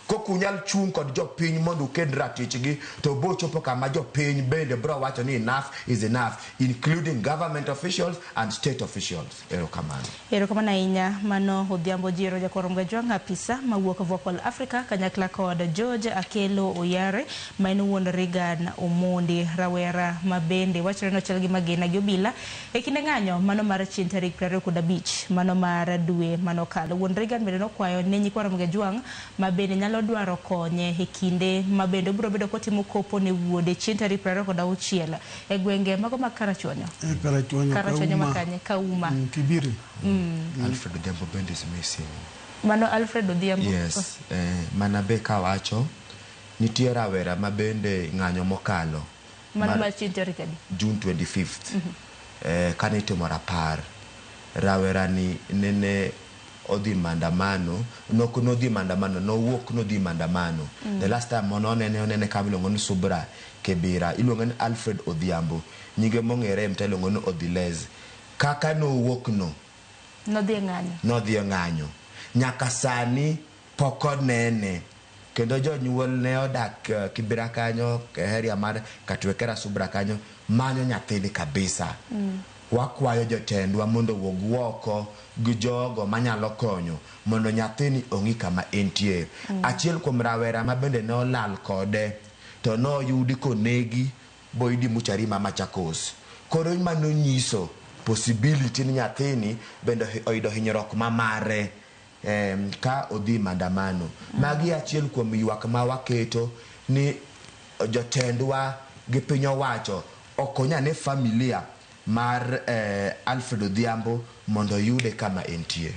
Kok unyal chung' kod jopiny mondo uked ratichgi to bo chopo kama jopiny bende bro wacho ni enough is enough including government officials and state officials. Erokamano. Erokamano ahinya mano Odhiambo Jiro jakwar Mgajwang' apisa mawuok Vocal Africa kanyakla kod George Akelo Oyare ma en wuon Regan Omondi rawera ma bende wachore ni ochal gi magina gi obila e kinde ng'anyo mano mar chieng' tarik 25 mano mar dwe manokalo. Wuon Regan bende nokwayo ne nyikwa Mgajwang' ma bende nyalo dwaro konye e kinde ma bende obiro bedo kotimo kopo ne wuode chieng' tarik 26 e gwenge mago mag Karachuonyo. Karachuonyo, Karachuonyo Kauma. makanye Kauma. Kibiri. Alfred Odhiambo bende is missing. Mano Alfred Odhiambo. Yes, mana be kawacho nitie rawera ma bende ng'anyo mokalo Mano mar chieng' tarik adi? June 25th kane itimo rapar rawera ni nene odhi maandamano nok nodhi maandamano nowuok nodhi maandamano. The last time manonene onene kama iluongo ni Subra Kibira iluongo ni Alfred Odhiambo nyinge mong'ere e mtaa iluongo ni Odhilez. Kaka nowuok no Nodhi e ng'anyo. nodhi e ng'anyo nyaka sani pok onene kendo jonyuol ne odak Kibera kanyo area mar Katwekera Subra kanyo manyo nyathini kabisa. Wakwayo jotendwa mondo owuog oko gi jogo manyalo konyo mondo nyathini ong'i kama entie. Achiel kuom rawera ma bende ne olal kode to noyudi konegi boyudi mochari ma Machakos. Koro mano nyiso possibility ni nyathini bende oyudo hinyruok mamare ka odhi maandamano. Magi achiel kuom ywak ma waketo ni jotendwa gi piny owacho okony ane familia mar Alfred Odhiambo mondo oyude kama entie.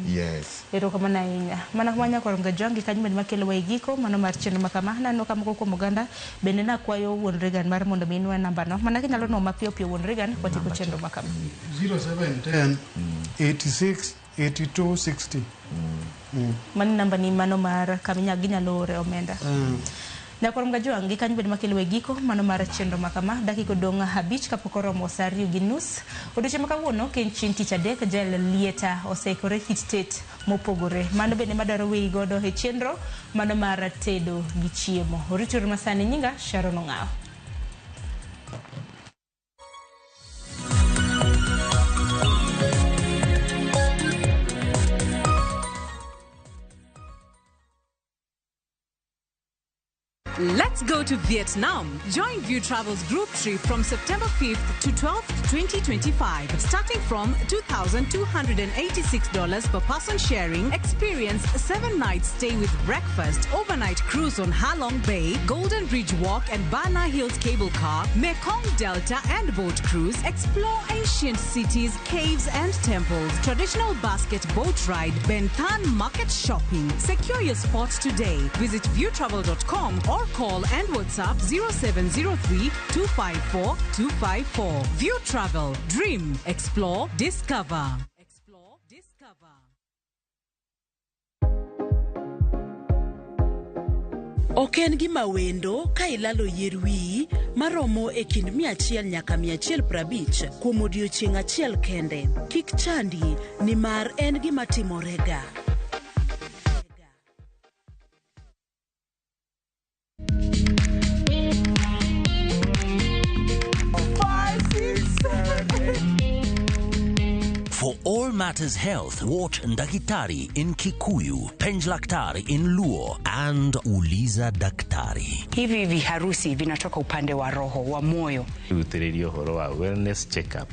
Yes. Erokamano ahinya. Mana kuma nyakwar Mgajwang' gi kanyo bende makelowa e giko mano mar chenro ma kama. Aneno ka moko kuom oganda bende nakwayo wuon Regan mar mondo mi inwa namba no. Mana kinyalo nwo mapiyo piyo wuon Regan watieko chenro ma kama. 0710 86 82 60. Mano namba ni mano mar kama ginyalo ore omenda. Nyakwar Mgajwang' gi kanyo bende makelowa e giko mano mar chenro ma kama. Dakika odong' 5 kapok oromo saa 2:30. Odiochieng' ma kawuono ka en chieng' tich adek Jael Lieta oseikore kit tet mopogore. Mano bende madwaro weyi godo e chenro mano mar tedo gi chiemo. Orituru masani nyinga Sharon Ong'awo. Let's go to Vietnam. Join View Travel's group trip from September 5th to 12th, 2025. Starting from $2,286 per person sharing, experience 7 nights stay with breakfast, overnight cruise on Halong Bay, Golden Bridge Walk and Bana Hills Cable Car, Mekong Delta and boat cruise, explore ancient cities, caves and temples, traditional basket boat ride, Ben Thanh market shopping. Secure your spot today. Visit viewtravel.com or call and WhatsApp 0703 254 254. View Travel, dream, explore, discover. Ok en gima wendo ka ilalo yier wiyi maromo e kind 100 nyaka 150 kuom odiechieng' achiel kende. Kik chandi nimar en gima timorega. For all matters health, watch Ndakitari in Kikuyu, Penjlaktari in Luo, and Uliza Daktari. Hivi viharusi vinatoka upande wa roho wa moyo. Rutĩrĩria ũhoro wa wellness check-up.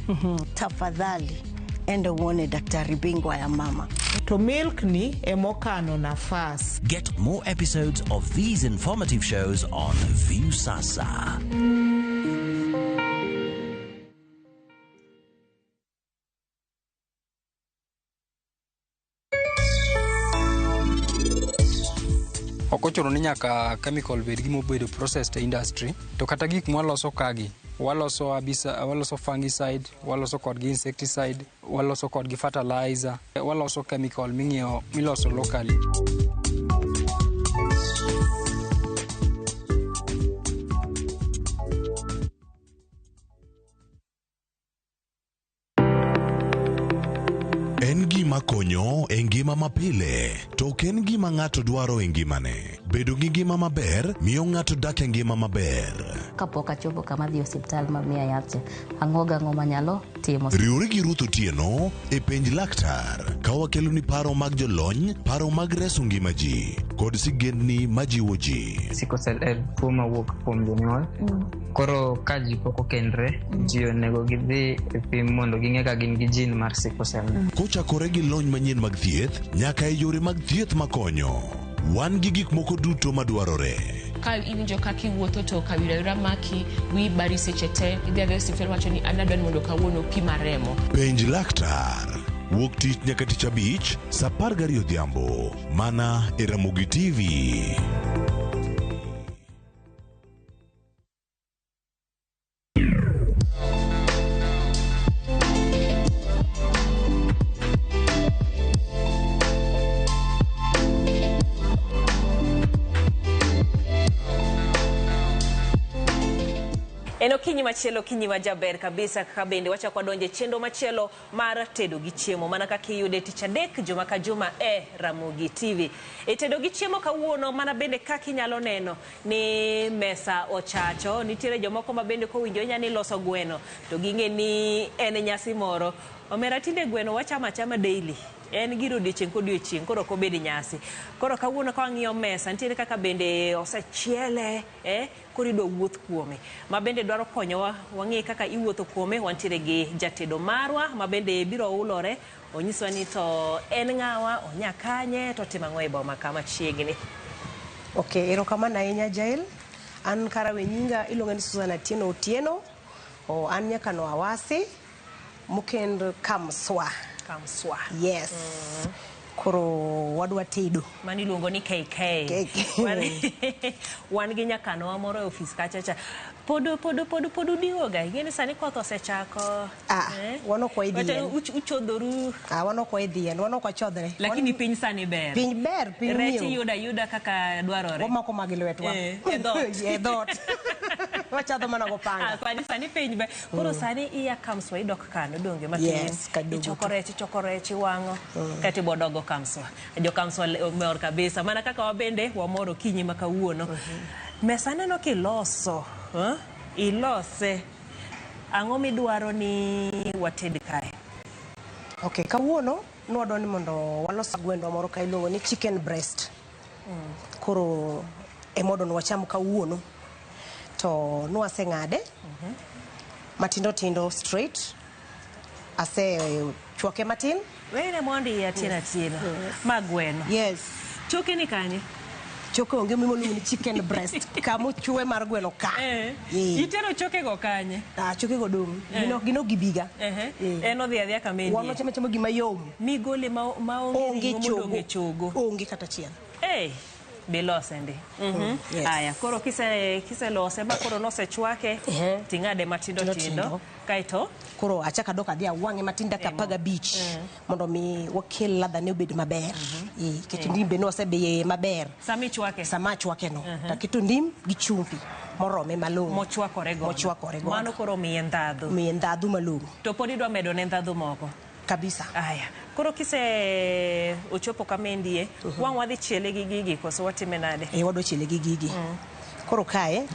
Tafadhali enda uone daktari bingwa ya mama. To milk ni emokano nafas. Get more episodes of these informative shows on Viusasa. Ok ochuno ni nyaka chemical bed gima obedo processed e industry, to kata gik mwaloso kagi, waloso herbicide, waloso fungicide, waloso kodgi insecticide, waloso kodgi fertilizer, waloso chemical ming'iewo miloso locally. En gima konyo e ngima mapile, to ok en gima ng'ato dwaro e ngimane. Bedo gi ngima maber miyo ng'ato dak e ngima maber. Kapok achopo kama adhi e osiptal mamiya yath cha, ang'o gang'o manyalo timo. Riwri gi Ruth Otieno e penj laktar ka wakeloni paro mag jolony, paro mag reso ngima ji kod sigendni majiwo ji. Sickle cell en tuo mawuok kuom jonyuol. Koro ka ji pok okendre, ji onego gidhi e pim mondo ging'e ka gin gi gene mar sickle cell. Kochakore gi lony manyien mag thieth nyaka e yore mag thieth makonyo. Wan gi gik moko duto madwarore. Ka iwinjo kaka iwuotho to kawira wira maki, wiyi bari seche te, idhi adhiya e osiptal wacho ni an adwa ni mondo kawuono pima remo. Penj laktar. Wuok tich nyaka tich abich, saa 12 odhiambo. Mana e Ramogi TV. En okinyi machielo, okinyi ma jaber kabisa kaka bende wachako wadonje chenro machielo mar tedo gi chiemo mana kaka iyude tich adek juma ka juma e Ramogi TV. E tedo gi chiemo kawuono mana bende kaka inyalo neno ni mesa ochacho, nitiere jomoko ma bende kowinjo inya ni loso gweno to ging'e ni en nyasi moro. Omera tinde gweno wachamo achama daily. En gir odiochieng' kodiochieng' koro ok obed nyasi. Koro kawuono ka wang'iyo mesa nitiere kaka bende osechiele, koro idwa wuoth kuome. Ma bende dwaro konyowa wang'e kaka iwuotho kuome, wantiere gi jatedo marwa ma bende biro ulore, onyiswa ni to en ng'awa, onya kanye, to otimo ang'o e boma ka machiegni. Okay, erokamano ahinya Jael. An kara we nyinga iluonga ni Susan Atieno Otieno. O an nyakano Awasi mokend Kamswa. Kamswa. Yes. Koro wadwa tedo. Mano iluongo ni KK. KK. Wan gi nyakanowa moro e ofis kacha cha. Pod udiwoga. Ing'e ni sani koth osechako. Ah, wan ok waidhi Wacha yien. uchodhoru. Ah, wan ok waidhi yien, wan ok wachodhre. Lakini piny sani ber. Piny ber, piny Rech miyo. iyudo ayuda kaka dwarore. Wamako magi lwetwa. E dhoot. E dhoot. Wachadho mana go panga. Ah, sani piny ber. Koro sani iya Kamswa idok kano donge matin. Yes, kaduogo Ichoko rech, ichoko rech, iwang'o. Kaeto ibo dogo Kamswa. Jo Kamswa mor kabisa. Mana kaka wabende wamor okinyi ma kawuono. Mesa aneno kiloso. Ilose. Ang'o midwaro ni wated kae? Okay, kawuono nwadwa ni mondo walos gwendwa moro ka iluongo ni chicken breast. Koro emodwa ni wacham kawuono. To nwaseng'ade matindo tindo straight. Ase chwake matin. Wene mondi iye Atieno Atieno. Ma gweno. Yes. Choke ni kanye? Choke onge miluongo ni chicken breast. Kama ochwe mar gweno ka. Itero choke go kanye? Ah, choke go dong'. Gino gibiga. En odhi adhiya kama entie. Wan wachamo achama gima yom. Migole ma onge Onge ring'o modong' e chogo. Onge kata achiel. Bilose ndi. Yes. Aya, koro kiselose ma koro nosechwake, ting'ade matindo Tindo tindo. tindo. Kaeto Koro achako adok adhi awang'e matin dakika 15 mondo mi wakel ladha ne obed maber. Nikech ndim be nosebeye maber. Sama ichwake. Sama achwake no. Taketo ndim gi chumvi morome malong'o. Mochwakore godo. Mochwakore godo. Mano koro miye ndhadhu. Miye ndhadhu malong'o. To pod idwa medo ne ndhadhu moko. Kabisa. Aya, koro kise ochopo kama endie, wang' wadhi chiele gi gigi koso watime nade? Wadwa chiele gi gigi. Koro kae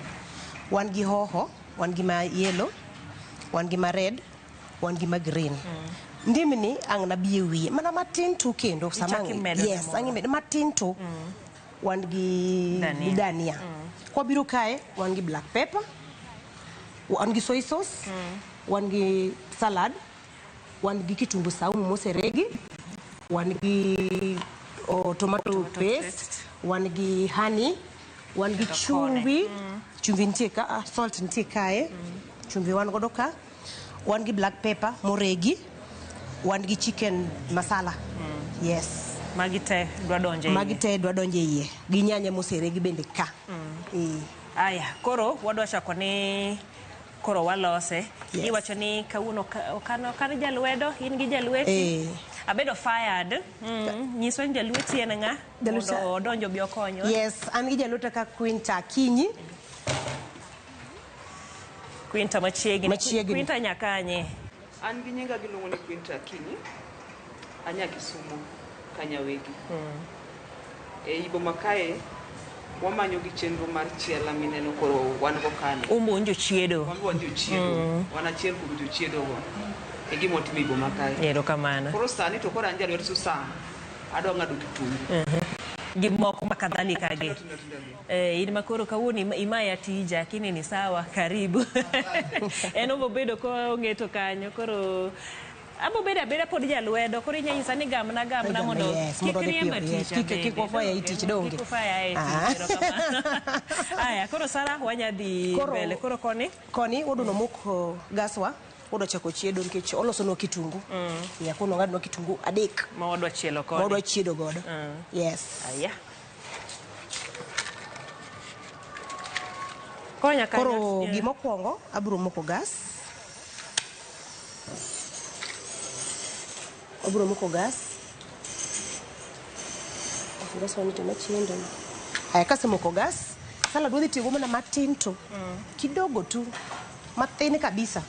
wan gi hoho, wan gi ma yellow, wan gi ma red, wan gi ma green. Ndimni ang' nabi e wiye mana matin tu kendo sama Ichak imedo ne yes, moro. ang' imedo matin tu. Wan gi Dania. dania. Kwabiro kae wan gi black pepper, wan gi soy sauce, wan gi salad, wan gi kitungu saumu moseregi, wan gi tomato paste, wan gi honey, wan gi Kendo kone. chumvi, chumvi nitie ka, salt nitie kae, chumvi wan godo ka, wan gi black pepper moregi, wan gi chicken masala. Yes. Magi te dwa donjo e iye. Magi te dwa donjo e iye. Gi nyanya moseregi bende ka. Aya, koro wadwa chako ni koro walose. Yes. Iwacho ni kawuono okan jalwedo, in gi jalweti. Abedo fired. Nyiswa ni jalweti en ng'a? Mondo odonj obi okonywa. Yes, an gi jalweta ka Quinta Akinyi. Quinta machiegni. Machiegni. Quinta nyakanye. An gi nyinga giluongo ni Quinta Akinyi. Anya Kisumu, Kanyawegi. E boma kae wamanyo gi chenro mar chiela mineno koro wan go kano. Umbo un jochiedo. Wan wan jochiedo. Wan achiel kuom jochiedo go. E gima watimo e boma kae. Erokamano. Koro sani to koro an jalwet Susan. Adwa ng'ado kitungu. Gi moko ma kadhalika gi. In ma koro kawuono imaya tija, lakini ni sawa, karibu. En obobedo ko ong'eto kanyo, koro abo bedo abeda pod jalwedo, koro inya nyisa ni gamna gamna mondo Yes, kik mondo odhi riemba piyo, yes. tich Kik wafwaya e tich, donge? Kik wafwaya e tich, erokamano. Aya, koro Sara wanya dhi mbele. Koro koni? Koni wadwa moko gaswa, wadwa chako chiedo nikech olosonwa kitungu. Yeah, koro ng'adnwa kitungu 3. Ma wadwa chielo koni. Ma wadwa chiedo godo. Yes. Aya. Konya kanyo. Koro gimokwongo abiro moko gas. Abiro moko gas. Gas wanito machendo. Aya, kasemoko gas, salad wadhi tiyogo mana matin to. Kidogo tu. Matin kabisa.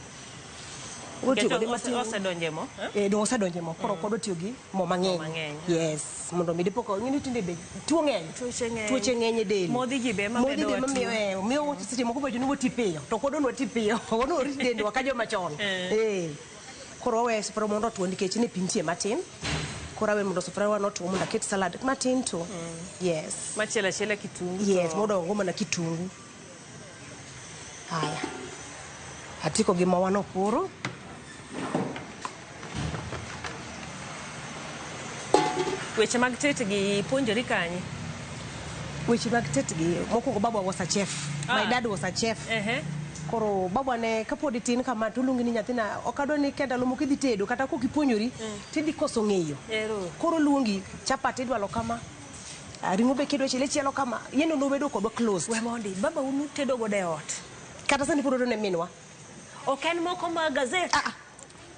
Wadhi tiyo kode matin. Osedonje mo? Dong osedonje mo. Koro ok wadwa tiyo gi mo mang'eny. Yes, mondo mi dipo ka ing'e ni tinde be tuo ng'eny. Tuoche ng'eny e del. Modhi ji be ema Modhi medo be ema wa tuo. miyo seche moko bedo ni wati piyo. To ok wadwa ni wati piyo. Wadwa ni warit dendwa ka joma chon. Koro wawe sufuria mondo otuo nikech ni pi nitie matin. Koro awe mondo sufuria wa notuo mondo aket salad matin to. Yes. Machielo achiela kitungu. Yes, modongo mana kitungu. Haya. Atiko gi mawano koro. Weche mag tet gi puonjori kanye? Weche mag tet gi mokwongo baba was a chef. My dad was a chef. Koro baba ne kapod itin kama to oluongi ni nyathina ok adwa ni kenda ndalo moko idhi tedo kata kok ipuonjori tidhi koso ng'eyo. Koro oluongi chapat idwalo kama. Ring'o be kidwa chiele chielo kama. Yeno nobedo kodwa closed. We mondi, baba unu tedo godo e ot. Kata sani pod otedo ne minwa. Ok en moko mag gazet.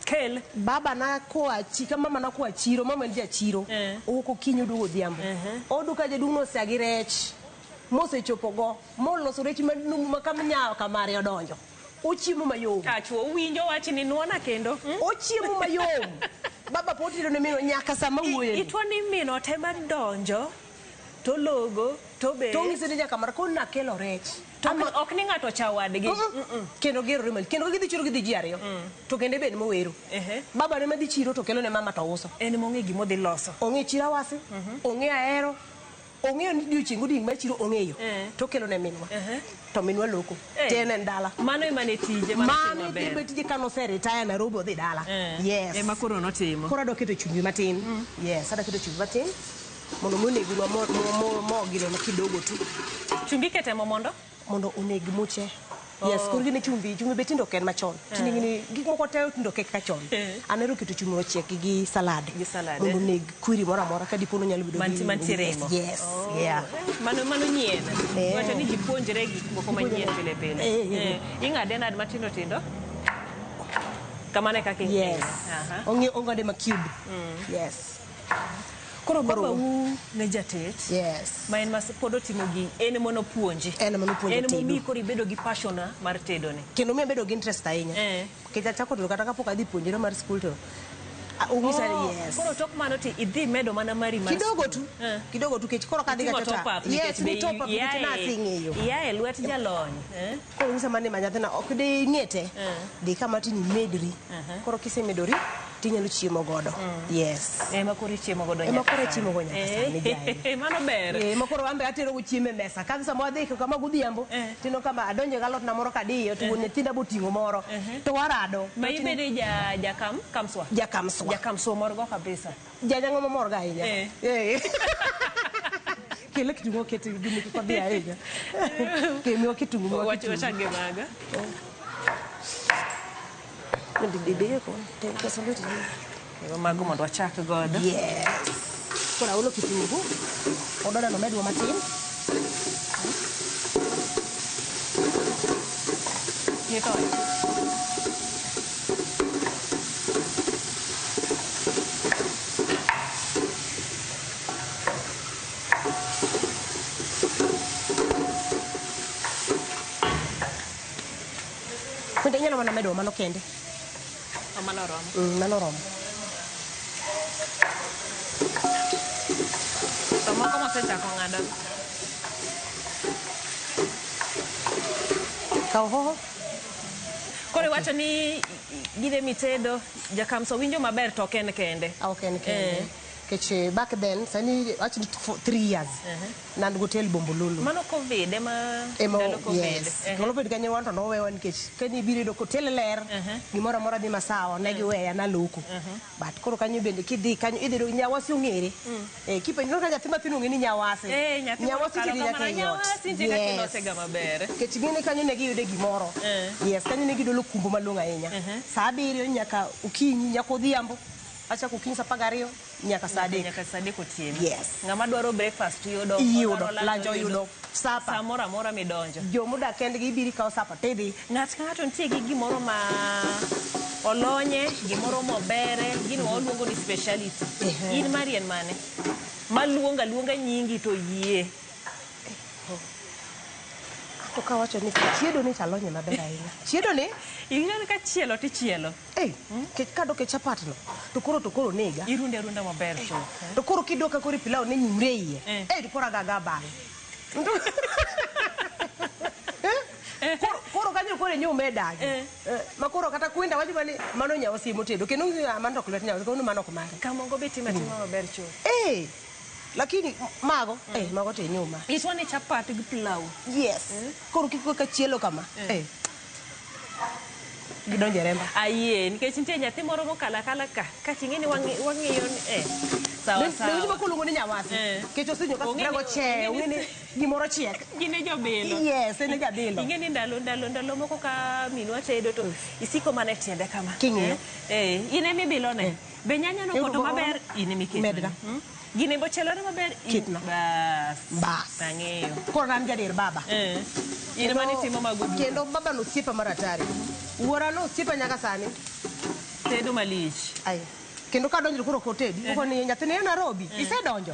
Kel. Baba na koa chika mama na koa chiro, mama en jachiro. Owuok okinyi oduogo odhiambo. Oyudo ka jaduong' nosea gi rech. Mosechopo go, moloso rech manumu ma kama nyawo kamare odonjo. Ochiemo mayom. Achuo uwinjo wach ni nuona kendo. Ochiemo mayom. Baba pod tedo ne minwa nyaka sama wuoye. Itwa ni min ote madonjo to logo to be. To ong'ise ni nyaka mar koro nakelo rech. To ok ni ng'ato cha wadgi. Kendo gerore mal. Kendo gidhi chiro gidhi ji ariyo. To kende bed mowero. Baba ne madhi chiro to kelo ne mama to uso. En mong'e gima odhi loso. Ong'e chiro awasi, ong'e ahero, ong'eyo ni odiochieng' odiochieng' mar chiro ong'eyo. To kelo ne minwa. To minwa loko. Te en dala. Mano ema ne tije mano Mano ema tije kane oseretire Nairobi odhi dala. Yes. Ema koro notimo. Koro adwa keto chumbi matin. Yes, adwa keto chumbi matin. Mondo mi oneg mo gino kidogo tu. Chumbi ikete mo mondo? Mondo oneg muche. Yes, koro gine chumbi, chumbi be tinde ok en machon. Tinde gini gik moko te tinde ok kaka chon. Aneno keto chumbi mochiek gi salad. Gi salad, Mondo eh. oneg kwiri moro amora ka dipo ni onyalo bedo gi Mantiere yes, imo. Yes. Oh, Yeah. Mano nyien. Eh. Wacho ni ji puonjre gik moko manyien pile pile. Ing'ade nade matindo tindo? Kamano e kaka ing'ade. Yes. Aha. Ong'e ong'ade ma cube. Yes. Koro babau ne jatet. Yes. Ma en ma pod otimo gi en ema nopuonji. En ema nopuonja En tedo. momiyi koro ibedo gi passion mar tedo ni. Kendo miyo abedo gi interest ahinya. Nikech achako tedo kata kapok adhi puonjre mar skul to onyisa ni yes. Koro tok mano ti idhi medo mana mari mar Kidogo skul. tu. Kidogo tu kech koro kadhi Itimo kacha top ta. up Yes, nikech ni be top up nikech nasing'eyo. Ia e lwet jalony. Koro onyisa mana ni ma nyathina ok di ng'e te. Dhi kama tini medri. Koro kisemedori tinyalo chiemo godo. Yes. Ema koro ichiemo godo Ema nyaka koro sani. ichiemo go nyaka sani, jael. Mano ber. Ema koro an be atero go chiemo e mesa. Ka sama wadhi kama godhiambo, tineno kama adonjo gi alot na moro kadiyo to wuon nyithinda boting'o moro. To warado. Ma ibede ja jakam kamswa. Jakamswa. Jakamswa mor go kabisa. Janyang'o mamor ga ahinya. Kele kitungu oket gini kik wadhi ahinya. Kemiwa kitungu miwa Wach kitungu. wachak gi mago. Mago mondo wachak godo. Yes. Koro aolo kitungu. Ododa no medwa matin. Nitoyo. Bende inyalo mana medo mano kende. Mano oromo. Mano oromo. To moko mosechako ng'ado. Kaw hoho. Koro iwacho ni gine mitedo jakamso winjo maber to ok en kende. Ok en kende. Nikech back then, sani wach ni 3 years. Ne an gotel Bombolulu. Mano Covid ema ndalo Covid. Yes. Covid kanyo wan to nowewa nikech kani ibiro yudo kotel ler, gimoro amora dhi masawa, ne giweya naloko. But koro kanyo bende kidhi kanyo idhi yudo nyawasi ong'ere. Kipenjo ka nyathi mathin ong'e ni nyawasi. Nyawasi tidhi nyaka e ot. Nyawasi nitie kaka ilosega maber. Nikech ing'e ni kanyo ne giyude gimoro. Yes, kanyo ne giyudo lokumbo malong'o ahinya. Sa 7 nyaka okinyi, nyaka odhiambo. Achako okinyi sa 12 nyaka sa 3. Nyaka sa 3 otieno. Yes. Ng'ama dwaro breakfast yudo. Iyudo, lunch oyudo, supper. Sa moro amora midonjo. Jomodak kendgi ibiro ikawo supper tidhi. Ng'at ka ng'ato nitie gi gimoro ma olonye, gimoro mobere, gino ma waluongo ni speciality. In mari en mane? Maluongo aluonga nyingi to yie. To kawacho ni chiedo ni talonye maber ahinya. Chiedo ni? Ing'eyo ka chielo tichielo. Kech kadok e chapat no, to koro nega. Irunde arunda maber chuth. To koro kidok ka koro pilau ne nyimre iye. To koro agaga bang'e. Koro kanyo koro inyume dagi. Ma koro kata kwenda wacho mani mano nyawasi motedo. Kendo mano ok lwet nyawasi, kendo mano ok mare. Kamongo be timo atima maber chuth. Lakini mago, mago to inyuma. Iswa ni chapat gi pilau. Yes. Koro kiko ka chielo kama. Gidonjo e remba. Ayie, nikech nitie nyathi moro mokalo akala ka. Kating'e ni wang'iyo ni sawa sawa. Ne winjo koluongo ni nyawasi. Nikech osenyo ka sufuria go chiek, ong'e ni gimoro chiek. Gin e jobilo. Yes, en e jabilo. Ing'e ni ndalo moko ka minwa tedo to isiko mana e tiende kama. King'iyo. In ema ibilone. Be nyanya no poto maber, in ema iketone. Medna. Gine bochelore maber, Ketna. Bas. Bas. Ang'eyo. Koro an jadier baba. In ema nitimo mago duto. Kendo baba no osiepa mar atari. Wuora no osiepa nyaka sani. Tedo malich. Ai. Kendo kadonjo koro ok otedi. Okoni ni nyathini en Nairobi. Isedonjo.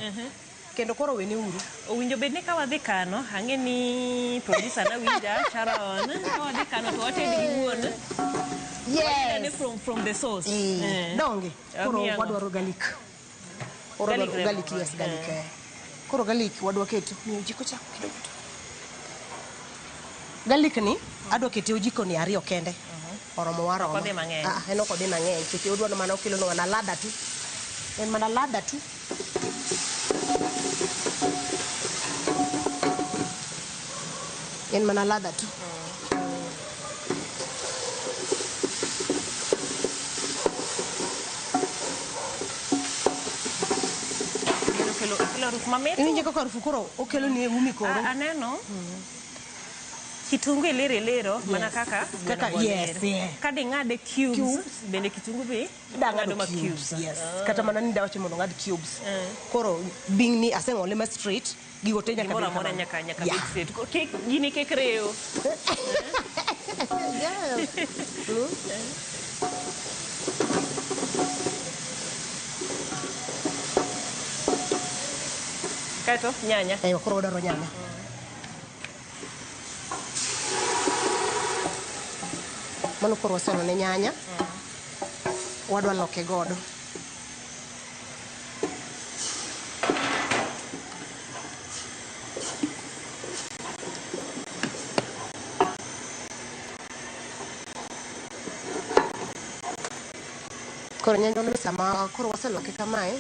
Kendo koro wene uru. Owinjo bed ni ka wadhi kano, ang'e ni producer na winja, Sharon, ka wadhi kano to wated gi wuon. Yes. From the source. Donge. Koro wadwaro garlic. Garlic, yes, garlic. Koro garlic wadwa keto. Miyo ojiko cha kidogo tu. Garlic ni adwa kete ojiko ni 2 kende. Oromo waromo. Ok odhi mang'eny. En ok odhi mang'eny. Nikech odwaro mana okelo mana ladha tu. En mana ladha tu. En mana ladha tu. Kelo harufu mamit. Iwinjo kaka harufu koro okelo ni e umi koro. Aneno. Kitungu iliro iliro mana kaka Kaka, gweno yes, boler. yeah. Ka ding'ade cubes, bende kitungu be Dang'ado ing'ado ma cubes, yes. Ah. Kata mana ni dawacho mondo ong'ad cubes. Koro being ni aseng'ole ma straight, gigo te nyaka Gimoro bed amora kamano. nyaka nyaka Yeah. bed straight. Kik gini kik riw. Yes. Kaeto nyanya. Eh, koro wadwaro nyanya. Mano koro waseolo ne nyanya. Wadwa loke godo. Koro nyanya no sama koro waseloke kamae,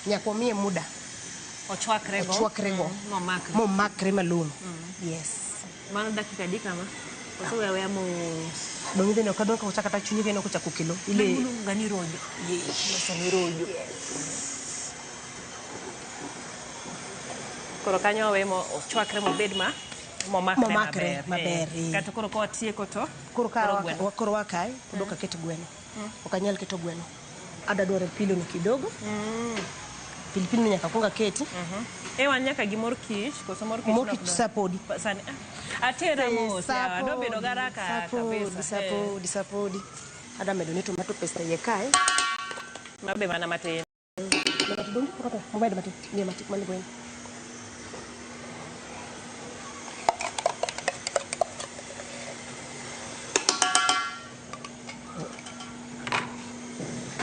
nyaka wamiye muda. Ochwakre go. Ochwakre go. Momakre. Momakre malong'o. Yes. Mano dakika adi kama? Koso we aweya mos. Dong' idhi neno ka dong' ka kata chunyi kendo kochako kelo. Ile Iluongo ni rojo. Loso ni rojo. Koro kanyo wawe mo ochwakre mobed ma momakre Momakre maber, Eh. eh. Kato koro ka watieko to Koro ka koro gweno. koro wakae, pod ok aket gweno. Ok anyal keto gweno. Adwa dwaro pilo ni kidogo. Pilipili ni nyaka kuong aketi. E wan nyaka gi mor kich, koso mor kich Mor nok kich dwa? sapodi. Sani ah, atera mos yawa, dobedo garaka sapodi, kabisa. sapodi, sapodi. Adwa medo ne tomato paste iye kae. Mabe mana matin. Momed matin, miye matin man gweno.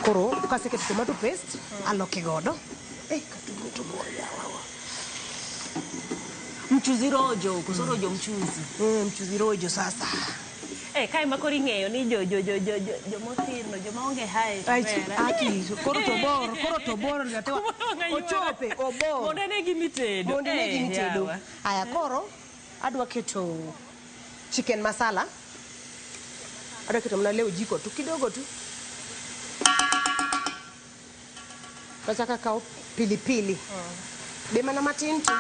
Koro kaseketo tomato paste, aloke godo. Eh, katungu to bor yawa. Mchuzi rojo, koso rojo mchuzi. Mchuzi rojo sasa. Eh, kae ma koro ing'eyo ni jo jo jo jo jo jomothirno, joma onge hae to Ai, ber. aki, koro to bor, koro to bor nyathewa. Ochope, obor. Mondo ine gimitedo. Mondo ine Eh, gimitedo. yawa. Aya, koro adwa keto chicken masala. Adwa keto mana leo jiko tu kidogo tu. Achako akawo pilipili. Be mana matin tu.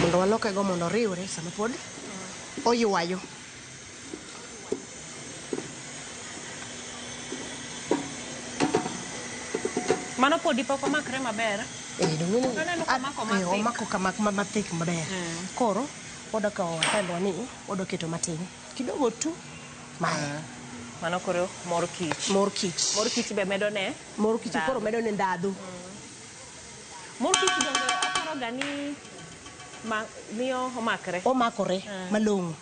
Mondo walokego mondo oriwre sama pod oywayo. Mano podi pok omakre maber. Eh, dong' ineno- Aneno ka omako eh, mathik. omako kama mathik maber. Koro wadwa kawo wasendwa ni wadwa keto matin kidogo tu. Mae. Mano koro mor kich. Mor kich. Mor kich be medo ne Mor kich ndhadhu. koro medo ne ndhadhu. Mor kich donge aparo ga ni ma, miyo omakre. Omakore malong'o.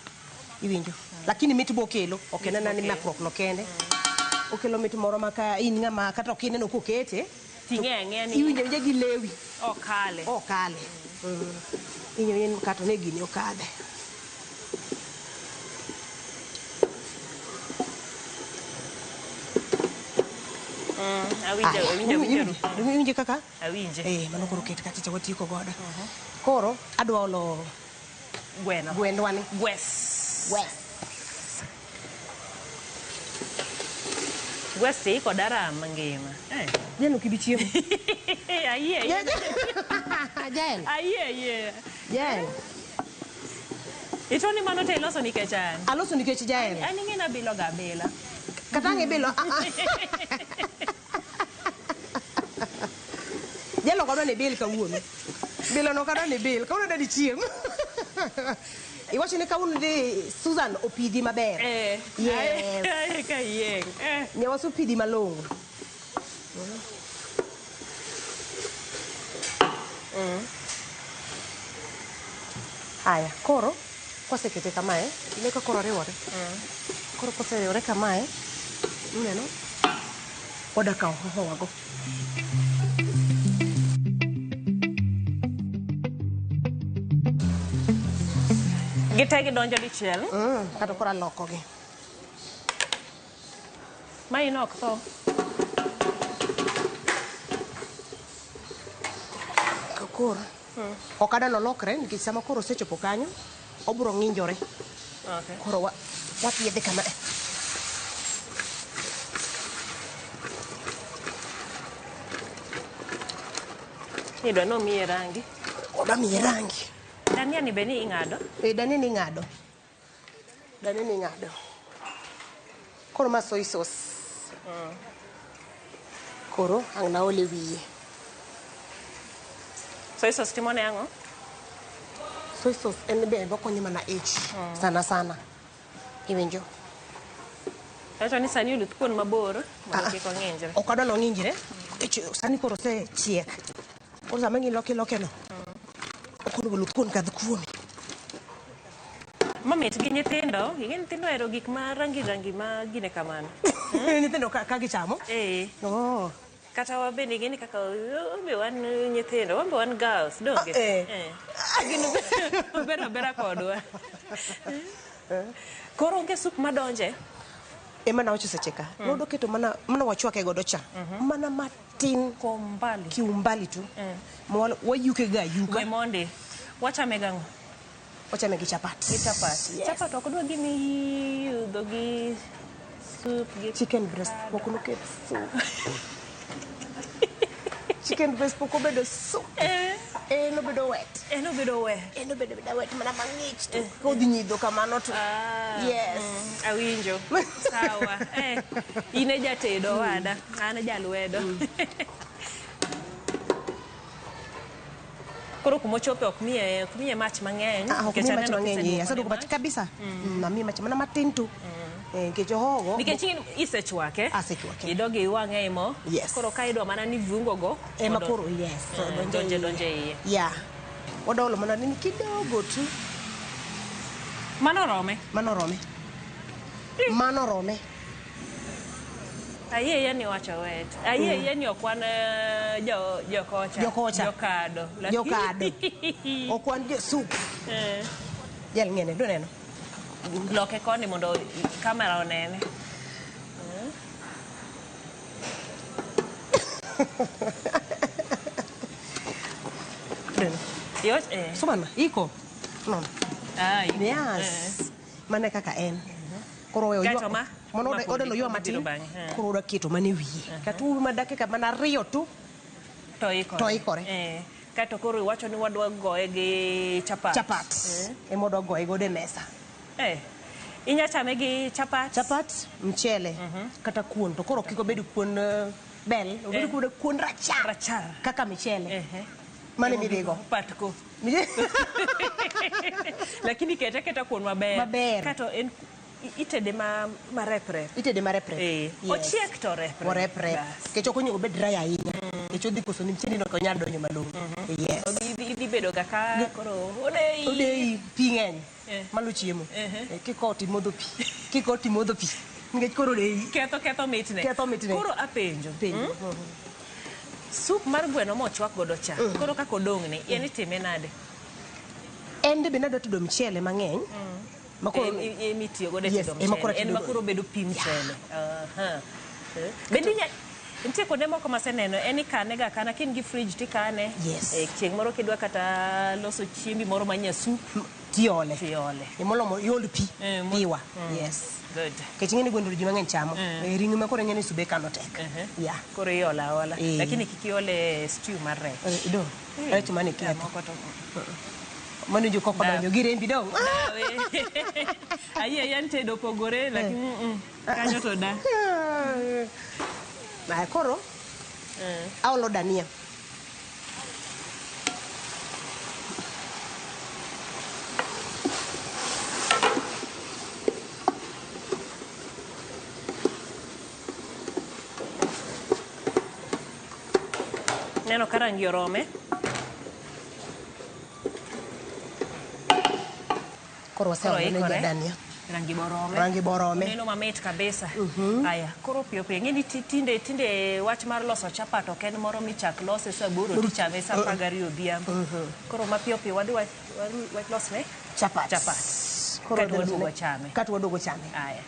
Iwinjo. Lakini mit bokelo ok en Mit anena ni bokelo. makruok no kende. Okelo mit moro ma ka in ng'ama kata ok ineno kokete. Ting'e ang'eya ni Iwinjo awinja gi lewi. Okale. Okale. Iwinjo awinja ni kata ne gini okadhe. Awinjo, Aya, awinjo, awinjo. iwinjo kaka? Awinje. Eh, mano koro ket kacha watieko godo. Koro adwa olo gweno. Gwendwa ni. Gwes. Gwes. Gwes to iko daram mangima. Eh. Jen ok ibi chiemo. Ayie, ayie. Jen. Ayie, ayie. Jen. Ituo ni mano te iloso nikech an. Aloso nikech Jael. An ing'e nabilo ga abila. Kata ang' ibilo. ah, ah. Jael ok adwa ni ibil kawuono. Bilo no ok adwa ni ibil. Kawuono adwa ni ichiem. Iwacho ni kawuono dhi Susan opidhi maber. Eh. Yes. Aye, ka yieng'. Eh. Nyawasu opidhi malong'o. Aya, koro kosekete kamae, ine ka koro oriwore. Koro koseriwore kamae, uneno, wadwa kawo hoho wago. Gite gidonjo dichiel. Kata koro alokogi. Ma in ok tho. Koro ok adwa nolokre nikech sama koro osechopo kanyo, obiro ng'injore. Okay. Koro wapiedhe kama. Idwa nomiye rangi. Odwa miye rangi. Dania ni be ni ing'ado? Eh, dania ni ing'ado. Dania ni ing'ado. Koro ma soy sauce. Koro ang' naol e wiye. Soy sauce timo ne ang'o? Soy sauce en be okonyo mana ich sana sana. Iwinjo? Wacho ni sani oluth kuon mabor mondo kik ong'injre. Ok adwa nong'injre. Nikech sani koro osechiek. Koro sama iloke iloke no. Ok onego oluth kuon kadh kuome. Mamit gi nyithindo, ing'e nyithindo ohero gik ma rangi rangi ma gine kamano. Nyithindo ka gichamo? Eh. Oh. Kata wabende ing'e ni kaka wambe wan nyithindo, wambe wan girls, donge? Eh. Gin ober abera kodwa. Koro onge sup madonje? Ema nawacho seche ka. Nodo keto mana mana wachwake godo cha. Mana matin. Kwa umbali. Kiumbali tu. Ma wayuke ga ayuka. We mondi. Wachame gang'o? Wachame gi chapat. Gi chapat. Yes. Chapat ok odwa gimiyudho gi soup gi Chicken breast pok noket soup. Chicken breast pok obedo soup. En obedo wet. En obedo wet. En obedo beda wet mana mang'ich to kodhi nyidho kamano to. Yes. Awinjo. Sawa. In e jatedo wada, an e jalwedo. Koro kumochope ok miye mach mang'eny. Ah, ok miye mach mang'eny. Aseduoko mach kabisa. Amiye mach mana matin tu. Nikech ohogo. Nikech in isechwake. Asechwake. Idogo iwang'e e mo. Yes. Koro ka idwa mana ni viungo go. Ema koro yes. Donje iye. Yeah. Wadwa olo mana nini kidogo tu. Mano rome. Mano rome. Mano rome. Ayie ni wacho wet. Ayie ni ok wan jokocha. Jokocha. Jokado. Jokado. Ok wan jo soup. Jal ng'ene, dwa neno. Loke koni mondo kamera onene. Neno. Sumana, iko. Nono. Ah, iko. Yes. Mano kaka en. Koro weyo Kaeto ma? Mano odeno ywa matin. Koro odwa keto mana e wiye. Kata uma dakika mana 2 tu. To ikore. To ikore. Kaeto koro iwacho ni wadwa goye gi chapat. Chapat. Ema wadwa goye godo e mesa. Inya chame gi chapat? Chapat, mchele, kata kuon. To koro kik obed kuon bel, obed kuon rachar. Rachar. Kaka michele. Mane midhigo? Patko. Lakini kete keta kuon maber. Maber. Kato en itede ma rep rep. Itede ma rep rep. Yes. Ochiek to rep rep. Orep rep. Nikech ok onego obed dry ahinya. Nikech odhi koso ni mchele no ok onyal donjo malong'o. Yes. Idhi bedo ga ka koro odeyi. Odeyi pi ng'eny. Malo chiemo. Kikowo timodho pi. Kikowo timodho pi. Nikech koro odeyi. Ketho mitne. Ketho mitne. Koro apenjo. Penjo. Soup mar gweno mochwak godo cha. Koro kaka odong'ni, en itime nade? En be nadwa tedo mchele mang'eny. Emitiyo godo e tedo mchele. En makoro bedo pi mchele. Bende nitie kuonde moko maseneno, en ikane ga kana, ka in gi fridge tikane. Yes. Chieng' moro kidwa kata loso chiembi moro ma nya soup. Tiole. Tiole. Emolomo iol pi. Piwa. Yes. Good. Nikech ing'e ni gweno ji mang'eny chamo. Ring'o ma koro ing'e ni sube kano tek. Yeah. Koro iolo aola. Lakini kik iole stew mar rech. Do. Rech mane ketho. Mano jo koko donjo gi rembi dong. Ayie yan tedo opogore lakini kanyo to da. Aya koro aolo dania. Neno ka rangi orome. Koro waseolo ne dania. Rangi borome. Rangi borome. Neno mamit kabisa. Aya, koro piyo piyo. Ing'e ni tinde wach mar loso chapat ok en moro michak lose saa 8 tichame saa 12 odhiambo. Koro mapiyo piyo wadhi walosne chapat. Chapat. Koro kato waduogo chame. Kato waduogo chame. Aya.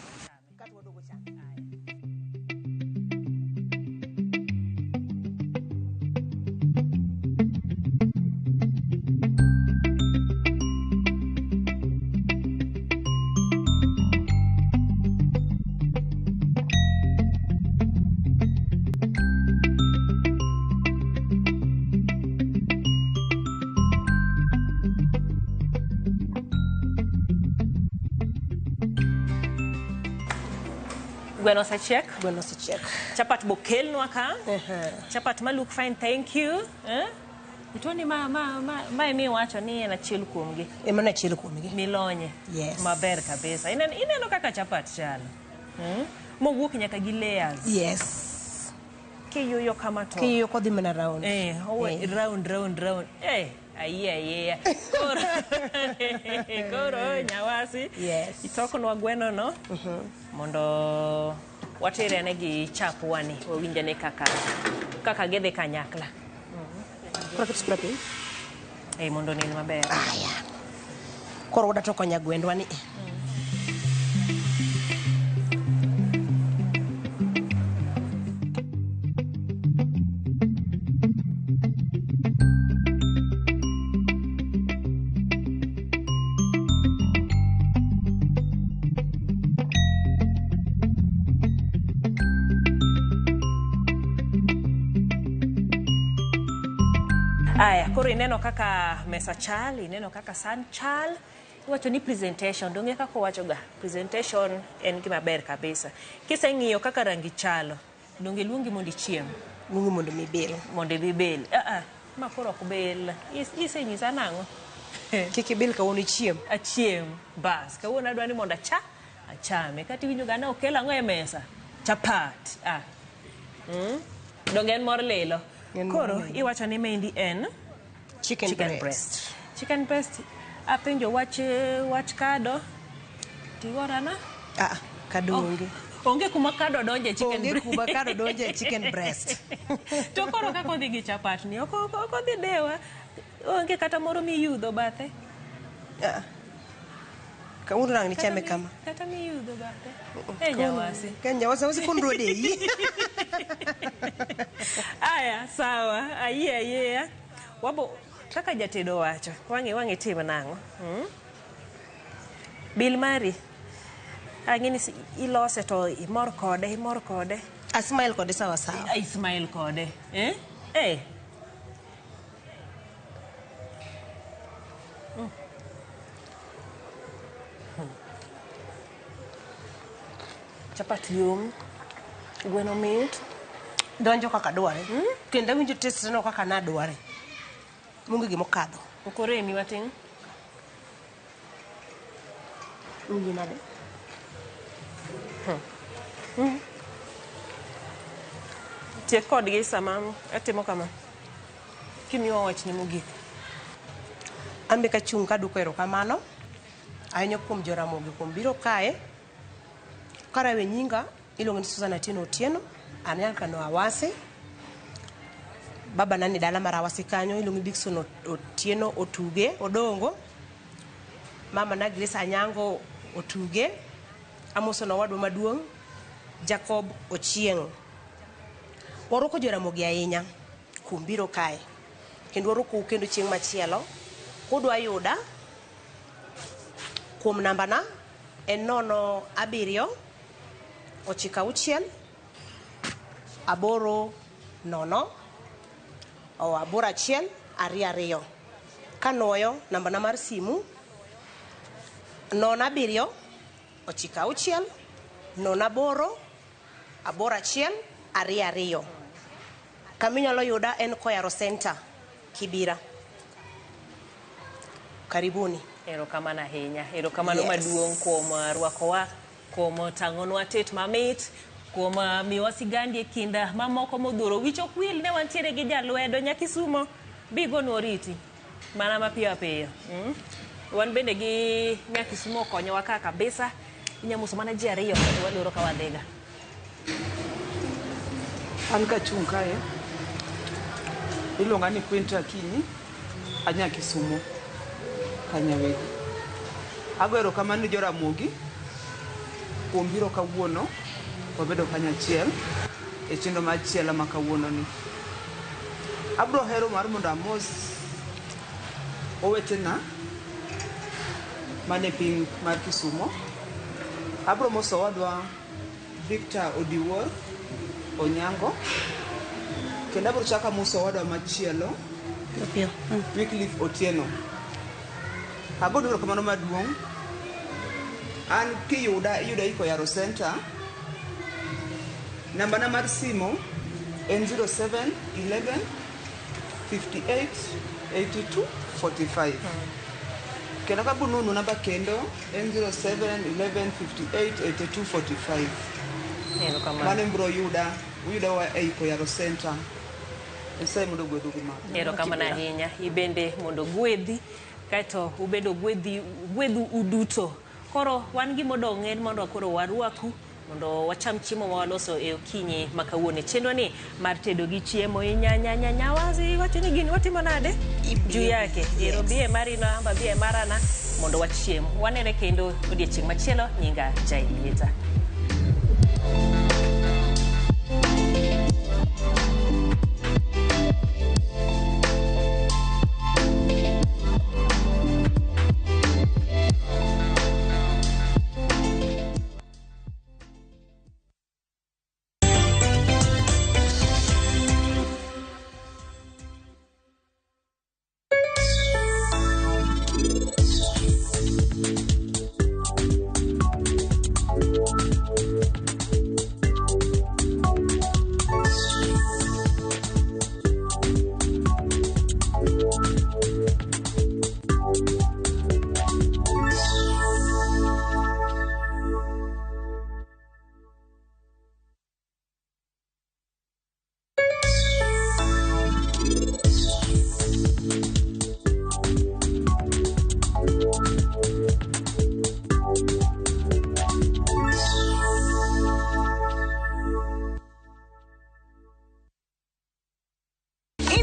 Gweno osechiek. Gweno osechiek. Chapat bokelnwa ka. Chapat ma look fine, thank you. Eh? Itoni ma ma ma ma emiwacho ni en achiel kuomgi. Ema en achiel kuomgi. Milonye. Yes. Maber kabisa. Ineno, ineno kaka chapat chalo. Mowuok nyaka gi layers. Yes. Kiyuyo kama to. Kiyuyo kodhi mana round. Eh, owe, round round round. Eh, ayie ayie. Koro koro nyawasi. Yes. Itokonwa gweno no. Mondo watere ne gi chapwani wawinjane kaka kaka gidhi kanyakla. Koro aketo sufuria piny. Eh, mondo onen maber. Aya. Koro wada toko nyagwendwa ni. Aya, koro ineno kaka mesa chal, ineno kaka san chal. Iwacho ni presentation, donge kaka owachoga, presentation en gima ber kabisa. Kiseng'iyo kaka rangi chalo, donge luongi mondo ichiem. Luongi mondo mibil. Mondo ibibil. Ah ah, ma koro ok bil. Isenyisa nang'o? Kik ibil kawuono ichiem. Achiem. Bas, kawuono adwa ni mondo achame. Kata iwinjo ga ni okel ang'o e mesa? Chapat. Ah. Donge en mor lilo. Koro iwacho ni maendi en chicken breast. Chicken breast apenjo wach wach kado tigorana? Ah, kado onge. Onge kuma kado donje chicken Onge breast. kuma kado donje chicken breast. To koro kaka odhi gi chapat ni ok odhi dewa. Onge kata moro miyudho bathe. Ah. Kawuono nang' nichame kama. Kata miyudho bathe. E nyawasi. Ka nyawasi wasi kondro deyi. Aya, sawa. Ayie ayie. Wabo kaka jatedo wacho. Wang'i wang'i tim nang'o? Bil mari. Ang'e ni ilose to imor kode, imor kode. A smile kode sawa sawa. I smile kode. Eh? Eh. Chapat yom, gweno mit. Donjo kaka dware. Kendo awinjo taste no kaka nadware. Mungu gimokadho. Okoremi watin? Winji nade? Tiek kodgi sama atimo kama. Kimiwa wachni mogik. An be kachung' kaduoko erokamano ahinya kuom Joramogi kuom biro kae. Karawe nyinga iluongo ni Susan Atieno Otieno, an nyar Kano Awasi. Baba na ni dala mar Awasi kanyo iluongo ni Dickson Otieno Otuge Odongo. Mama na Grace Anyango Otuge. Amoso na owadwa maduong' Jacob Ochieng'. Warwako Joramogi ahinya kuom biro kae. Kendo warwakou kendo chieng' machielo. Kudwa yuda kuom nambana en 0 7 9 6 8 0 8 1 2 2. Kanuoyo nambana mar simu 0 7 9 6 0 8 8 1 2 2. Kaminyalo yuda en Koyaro Center, Kibira. Karibuni. Erokamano ahinya. Erokamano Yes. maduong' kuom rwakowa, kuom tang'onwa tet mamit, kuom miwa sigandi e kind mamoko modhuro. Wich ok wil ne wantiere gi jalwedo Nyakisumo. Bigonwa oriti. Mana mapiyo apiyo. Wan bende gi Nyakisumo okonyowa ka kabisa. Inyamuso mana ji ariyo to waloro ka wadhiga. An kachung' kae, iluonga ni Quinta Akinyi, anya Kisumo, Kanyawegi. Ago erokamano ne Joramogi kuom biro kawuono, wabedo kanyachiel e chenro mar chiela ma kawuono ni. Abro hero mar mondo amos owetena mane piny mar Kisumo. Abro moso owadwa Victor Odiwuor Onyango. Kendo abro chako amoso owadwa machielo Wycliffe Otieno. Agonu erokamano maduong'. An kiyuda, iyuda Ikoyaro Center Nambana mar simo en 07 11 58 82 45. Kendo ka bununu namba kendo en 07 11 58 82 45. Erokamano. Mano embiro yuda, uyudawa ei Koyaro Center. Nyasaye mondo ogwedhu gi mano. Erokamano ahinya. Ibende mondo ogwedhi, kaeto ubende ogwedhi, ogwedhu uduto. Koro wan gimodong' en mondo koro warwaku mondo wacham chiemo ma waloso e okinyi ma kawuono. E chenro ni mar tedo gi chiemo inyanyanyanya wazi iwacho ni gini watimo nade? Juu yake. Ero bie marino amba bie marana mondo wachiem. Wanene kendo odiechieng' machielo nyinga Jailieta.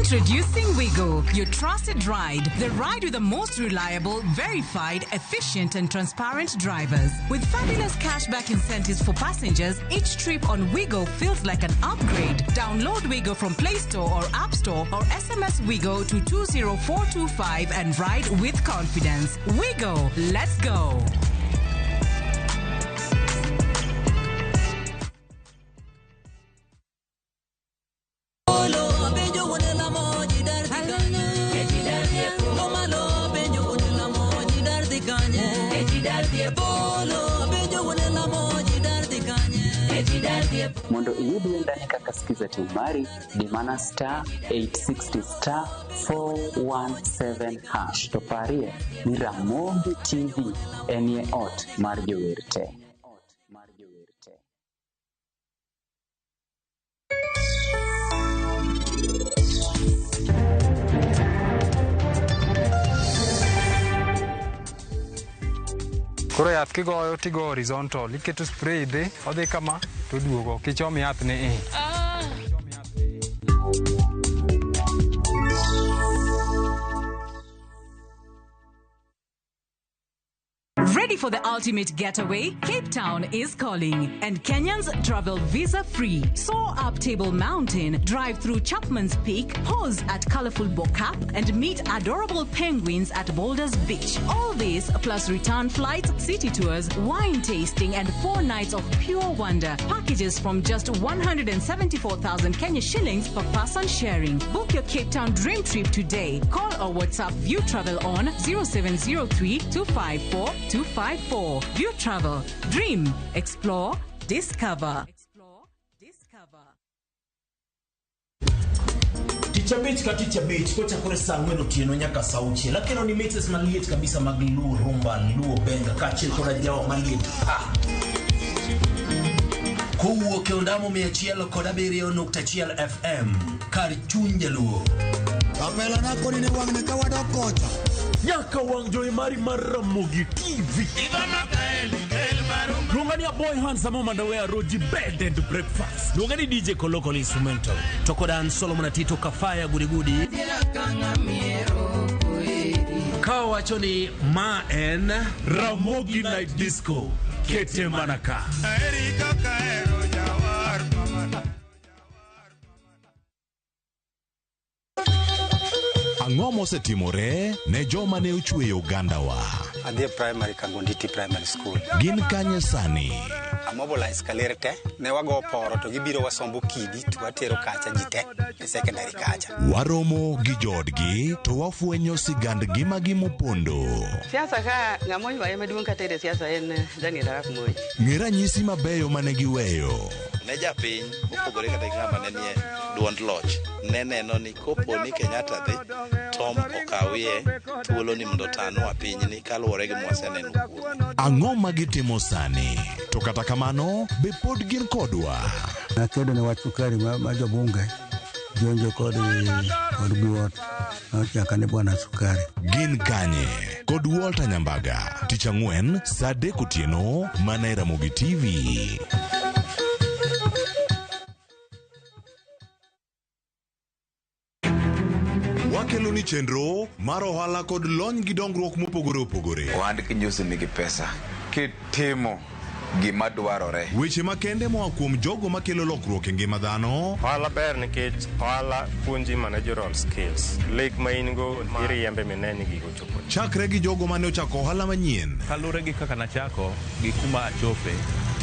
Introducing Wigo, your trusted ride. The ride with the most reliable, verified, efficient, and transparent drivers. With fabulous cashback incentives for passengers, each trip on Wigo feels like an upgrade. Download Wigo from Play Store or App Store or SMS Wigo to 20425 and ride with confidence. Wigo, let's go. Mondo iyud wendani kaka Skiza Tune mari, di mana star 860 star 417 hash. To parie ni Ramogi TV enie ot mar jower te. Koro yath kigoyo tigo horizontal, iketo spray dhi, odhi kama to duogo, ok ichom yath ni i. Ready for the ultimate getaway? Cape Town is calling, and Kenyans travel visa free. Soar up Table Mountain, drive through Chapman's Peak, pause at colorful Bo-Kaap, and meet adorable penguins at Boulders Beach. All this plus return flights, city tours, wine tasting, and 4 nights of pure wonder. Packages from just 174,000 Kenya shillings per person sharing. Book your Cape Town dream trip today. Call or WhatsApp View Travel on 0703 254 254. View Travel. Dream. Explore. Discover. Tich abich ka tich abich kochakore saa ang'wen otieno nyaka saa auchiel akelo ni mixes maliet kabisa mag Luo Rumba, Luo Benga kaachiel koda jawa maliet pa kowuok e ondamo 107.1 FM kar chuny jaluo. Kapela na koni ne wang'ni ka wadok kocha. Nyaka wang' jowi mari mar Ramogi TV. Luonga ni Aboy Handsome Mandawe Roji Bed and Breakfast. Luonga ni DJ Koloko Instrumental. To koda an Solomon Atito Kafaya Gudigudi. Ka wacho ni ma en Ramogi Night Disco. Kete manaka. Ang'o mosetimore ne joma ne ochweyo ogandawa? Adhi e primary Kangonditi Primary School. Gin kanye sani? Amobilize kaler te, ne wago poro to gibiro wasombo kidi to watero kacha ji te e secondary kacha. Waromo gi joodgi to wafwenyo sigand ngimagi mopondo. Siasa ka ng'ama oywaye maduong' kata e siasa en Daniel Arap Moi. Ng'e ranyisi mabeyo mane giweyo. Ne japiny mopogore kata gi ng'ama ne nie duond loch ne neno ni kopo ni Kenyatta dhi Tom okawie thuolo ni mondo otanwa pinyni kaluwore gi mwaseneno kuome. Ang'o ma gitimo sani? To kata kamano, be pod gin kodwa? Nakedo ne wach sukari ma jobunge jonjo kod biwot nochaka ne bwana sukari. Gin kanye? Kod Walter Nyambaga. Tich ang'wen saa 3 otieno mana e Ramogi TV. Wakelo ni chenro mar ohala kod lony gi dongruok mopogore opogore. Ohand kinjusi nigi pesa kitimo gima dwarore. Weche makende moa kuom jogo makelo lokruok e ngima dhano. Ohala ber nikech ohala puonji managerial skills. Lek ma in go iriembe mine ni gigo chopo. Chakre gi jogo mane ochako ohala manyien. Kaluwore gi kaka nachako gi kuma achope,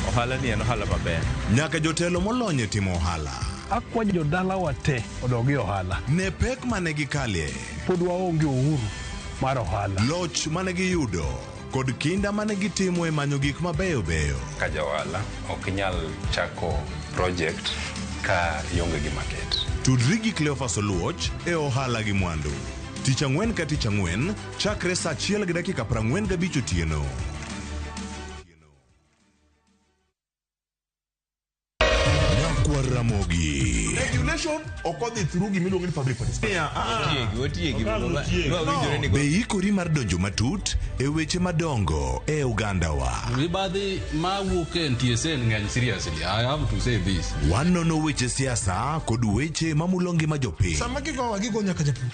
ohala ni en ohala maber. Nyaka jotelo molony e timo ohala. Akwa jodalawa te odog e ohala. Ne pek mane gikalie. Pod waonge uhuru mar ohala. Loch mane giyudo kod kinda mane gitimo e manyo gik mabeyo beyo. Ka ja ohala ok inyal chako project ka ionge gi market. Tudri gi Cleophas Oluoch e ohala gi mwandu. Tich ang'wen ka tich ang'wen chakre saa 1:45 otieno. Ramogi. Regulation ok odhi through gimiluongo ni public participation. Be ikori mar donjo matut e weche madongo e ugandawa. Mibadhi mawuok e NTSA ng'eny seriously. I have to say this. Wanono weche siasa kod weche mamulo ngima jopiny. Sama gigowa gigo nyaka japur.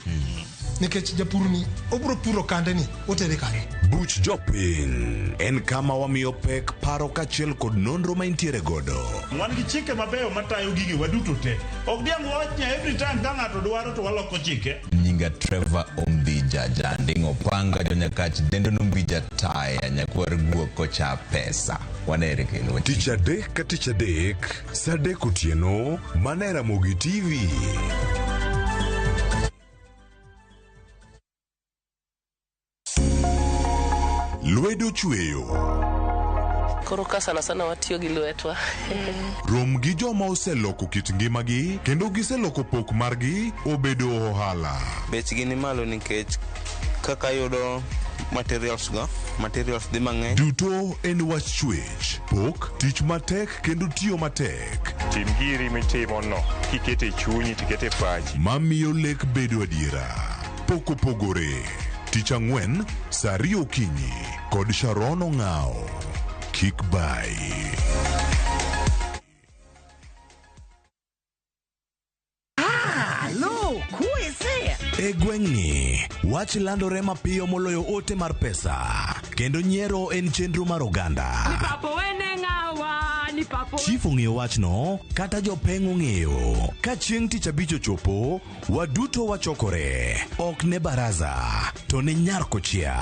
Nikech japur ni obro puro kande ni otere kanye. Buch jopiny en kama wamiyo pek paro kaachiel kod nonro ma intiere godo. Wan gi chike mabeyo matayo gige waduto te. Ok diang' wawach ni every time ka ng'ato dwaro to waloko chike. Nyinga Trevor Ombija Janding'o Panga Jonyakach Dendo Nombija Taya Nyakwar Guok kocha pesa. Wanere kendo. Tich adek ka tich adek, saa 3 otieno, mana e Ramogi TV. Lwedo chweyo. Koro ka sana sana watiyo gi lwetwa. Rom gi joma oseloko kit ngimagi kendo giseloko pok margi obedo ohala. Bechgi ni malo nikech kaka yudo materials go, materials dhi mang'eny. Duto en wach chwech, pok, tich matek kendo tiyo matek. Tim giri mitimo no, kikete chunyi tikete pachi. Mamiyo lek bedo adiera. Pok opogore. Tich ang'wen, saa 2 okinyi kod Sharon Ong'ao. Kik bai. Look, who is there? E gweng'ni, wach landore mapiyo moloyo ote mar pesa. Kendo nyiero en chenro mar oganda. Chief ong'eyo wachno, kata jopeng' ong'eyo. Ka chieng' tich abich ochopo, waduto wachokore. Ok ne baraza, to ne nyar kochia.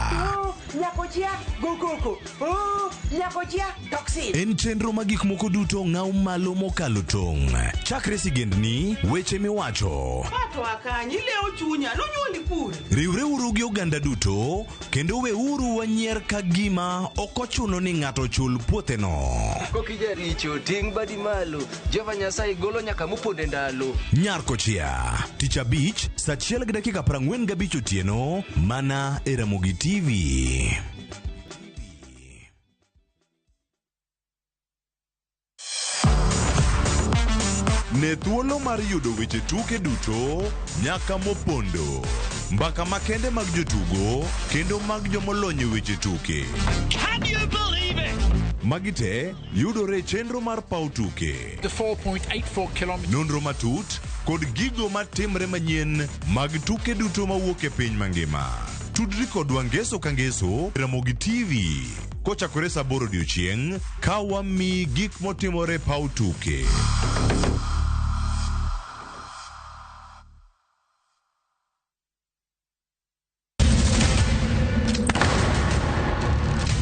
Nyakochia, go koko. Oh, nyakochia, toxin. En chenro ma gik moko duto ng'aw malo mokalo tong'. Chakre sigendni, weche miwacho. Pato akanyi, ilewo chunya, nonyuoli pur. Riwreuru gi oganda duto, kendo weuru wanyier ka gima ok ochuno ni ng'ato chul puotheno. Kokijaricho, ting' badi malo. Jehova Nyasaye golo nyaka moponde ndalo. Nyar kochia, tich abich, saa 1:45 otieno, mana e Ramogi TV. Ne thuolo mar yudo weche tuke duto nyaka mopondo. Mbaka makende mag jotugo kendo mag jomolony e weche tuke. Can you believe it? Magi te yudore e chenro mar paw tuke. The 4.84 kilometers. Nonro matut kod gigo matimre manyien mag tuke duto mawuok e piny mangima. Tudri kodwa ngeso ka ngeso Ramogi TV kochakore saa 8 odiochieng' ka wamiyi gik motimore paw tuke.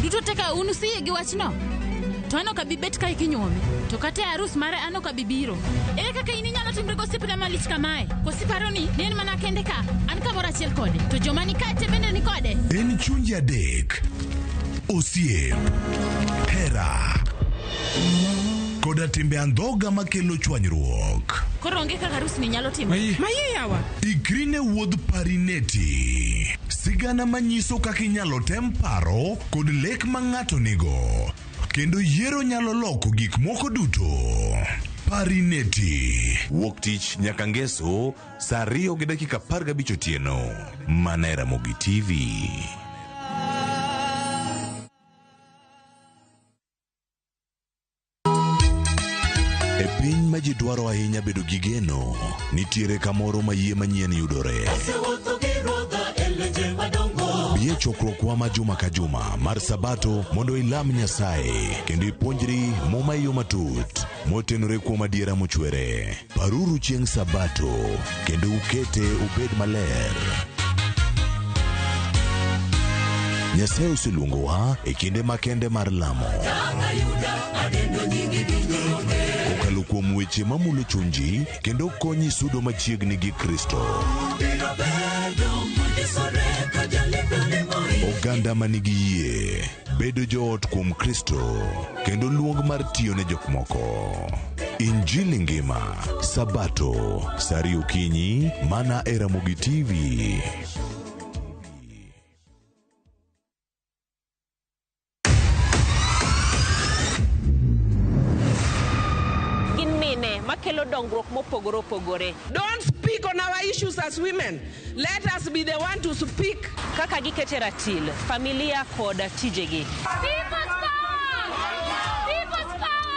Duto te ka un usiyie gi wachno? To an ok abi bet kae kinyuome. To kata e arus mare an ok abi biro. Ere kaka in inyalo timri gosiepna malich kamae? Koso iparo ni en mana kende ka? An kamoro achiel kode. To joma ni kae te bende ni kode. En chunje adek. Osiep. Hera. Kod koda timbe andhoga makelo chwanyruok. Koro onge kaka arus ni nyalo timo. Maye yawa. Ikri ne wuodh Parineti. Sigana manyiso kaka inyalo tem paro kod lek ma ng'ato nigo. Kendo yiero nyalo loko gik moko duto. Parineti. Wuok tich nyaka ngeso saa 2:15 otieno. Mana e Ramogi TV. E piny ma ji dwaro ahinya bedo gi geno, nitiere kamoro ma yie manyien yudore. Bi e chokruokwa ma juma ka juma mar Sabato mondo ilam Nyasaye kendo ipuonjri Muma e yo matut motenore kuom adiera mochwere. Paruru chieng' Sabato kendo ukete obed maler. Nyasaye oseluongowa e kinde makende mar lamo. Kokalo kuom weche mamulo chunji kendo konyi sudo machiegni gi Kristo. Oganda manigi yie bedo joot kuom Kristo kendo luong mar tiyo ne jok moko. Injili ngima Sabato saa 2 okinyi mana e Ramogi TV. Gin mine makelo dongruok mopogore opogore. Don't speak on our issues as women. Let us be the one to speak. Kaka gikete ratil, familia kod tijegi.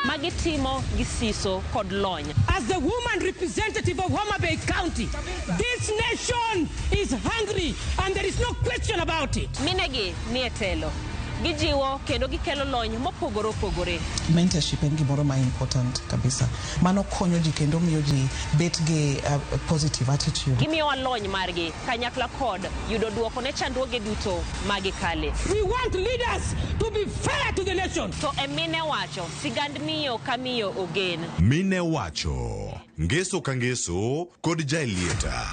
Magitimo gi siso kod lony. As the woman representative of Homa Bay County, this nation is hungry and there is no question about it. Minegi nie telo. Gijiwo kendo gikelo lony mopogore opogore. Mentorship en gimoro ma important kabisa. Mano konyo ji kendo miyo ji bet gi positive attitude. Gimiyowa lony margi kanyakla kod yudo duoko ne chandruoge duto magikale. We want leaders to be fair to the nation. To e mine wacho, sigand miyo ka miyo ogen. Mine wacho, ngeso ka ngeso kod Jaelieta.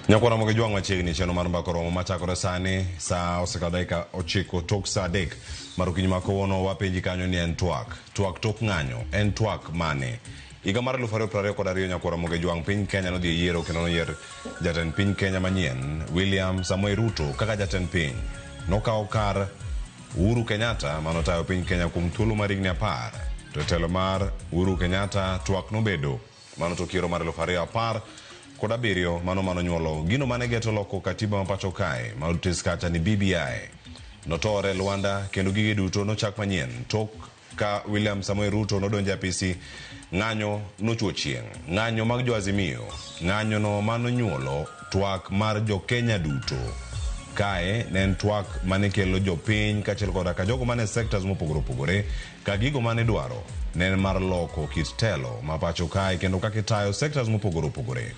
Nyakwara mogi jwang' machiegni chenro mar mbaka oromo machakore sani saa osekalo dakika 9 tok saa 3 mar okinyi ma kawuono wapenji kanyo ni en twak twak tok ng'anyo en twak mane. Higa mar 2022 nyakwara mogi jwang' piny Kenya nodhi e yiero kendo noyier jatend piny Kenya manyien William Samoei Ruto kaka jatend piny. Nokawo kar Uhuru Kenyatta manotayo piny Kenya kuom thuolo mar higni 10. To e telo mar Uhuru Kenyatta twak nobedo mano tok yiero mar 2017 mano nyuolo gino mane geto loko katiba ma pacho kae ma otis kacha ni BBI notore Luanda kendo gige duto nochak manyien tok ka William Samoei Ruto nodonjo e apisi. Ng'anyo nochuo chieng' ng'anyo mag jo Azimio ng'anyo no manonyuolo twak mar jo Kenya duto. Kae ne en twak mane kelo jopiny kaachiel koda ka jogo mane sectors mopogore opogore ka gigo mane dwaro ne en mar loko kit telo ma pacho kae kendo kaka itayo sectors mopogore opogore.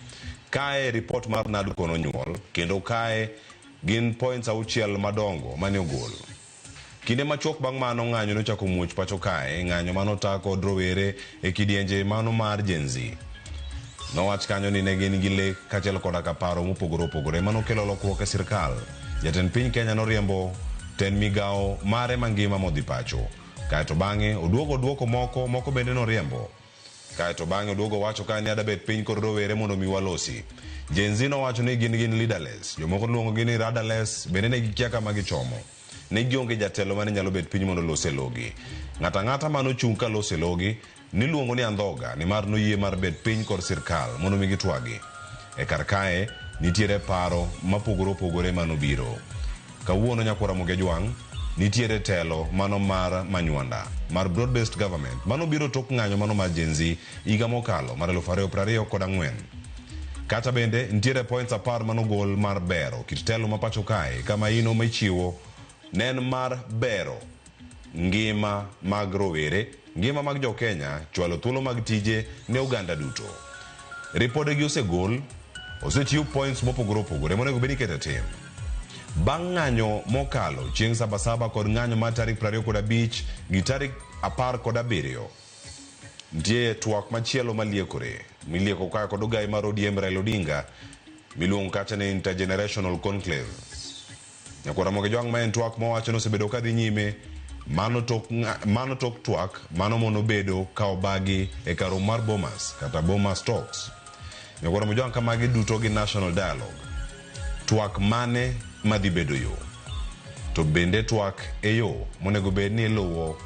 Kae report mar NADCO nonyuol kendo kae gin points 6 madongo mane ogol. Kinde machuok bang' mano ng'anyo nochako muoch pacho kae, ng'anyo manota kod rowere e kidienje mano mar Gen Z. Nowach kanyo ni ne gin gi lek kaachiel koda ka paro mopogore opogore manokelo lokruok e sirkal. Jatend piny Kenya noriembo tend migawo mare mangima modhi pacho. Kaeto bang'e oduogo duoko moko, moko bende noriembo. Kaeto bang'e oduogo wacho ka ni adabet piny kod rowere mondo mi walosi. Gen Z nowacho ni gin leaderless, jomoko luongo gi ni rudderless, bende ne gikia kama gichomo. Ne gionge jatelo mane nyalo bet piny mondo los e logi. Ng'ato ang'ata manochung' ka los e logi niluongo ni andhoga nimar noyie mar bet piny kod sirkal mondo mi gitwagi. E kar kae nitiere paro mapogore opogore manobiro. Kawuono nyakwara Ramogi Ajwang' Nitiere telo mano mar Manywanda mar Broad Based Government mano biro tok ng'anyo mano mar Gen Z higa mokalo mar 2024. Kata bende nitiere points 10 manogol mar bero kit telo ma pacho kae kama ino michiwo ne en mar bero ngima mag rowere, ngima mag jo Kenya, chwalo thuolo mag tije ne oganda duto. Ripodegi osegol, osechiw points mopogore opogore monego bed ni iketo e tim. Bang' ng'anyo mokalo chieng' Sabasaba kod ng'anyo mar tarik 25 gi tarik 17, nitie twak machielo maliekore milieko ka kod ogai mar ODM Raila Odinga miluongo kacha ni Intergenerational Conclave. Nyakwar Ramogi Jwang' ma en twak mowacho ni osebedo ka dhi nyime mano tok, mano tok twak mano mono bedo ka obagi e kar romo mar Bomas kata Bomas Talks. Nyakwar Ramogi Jwang' ka magi duto gi National Dialogue, twak mane madhi bedo yo? To bende twak e yo monego bed ni iluwo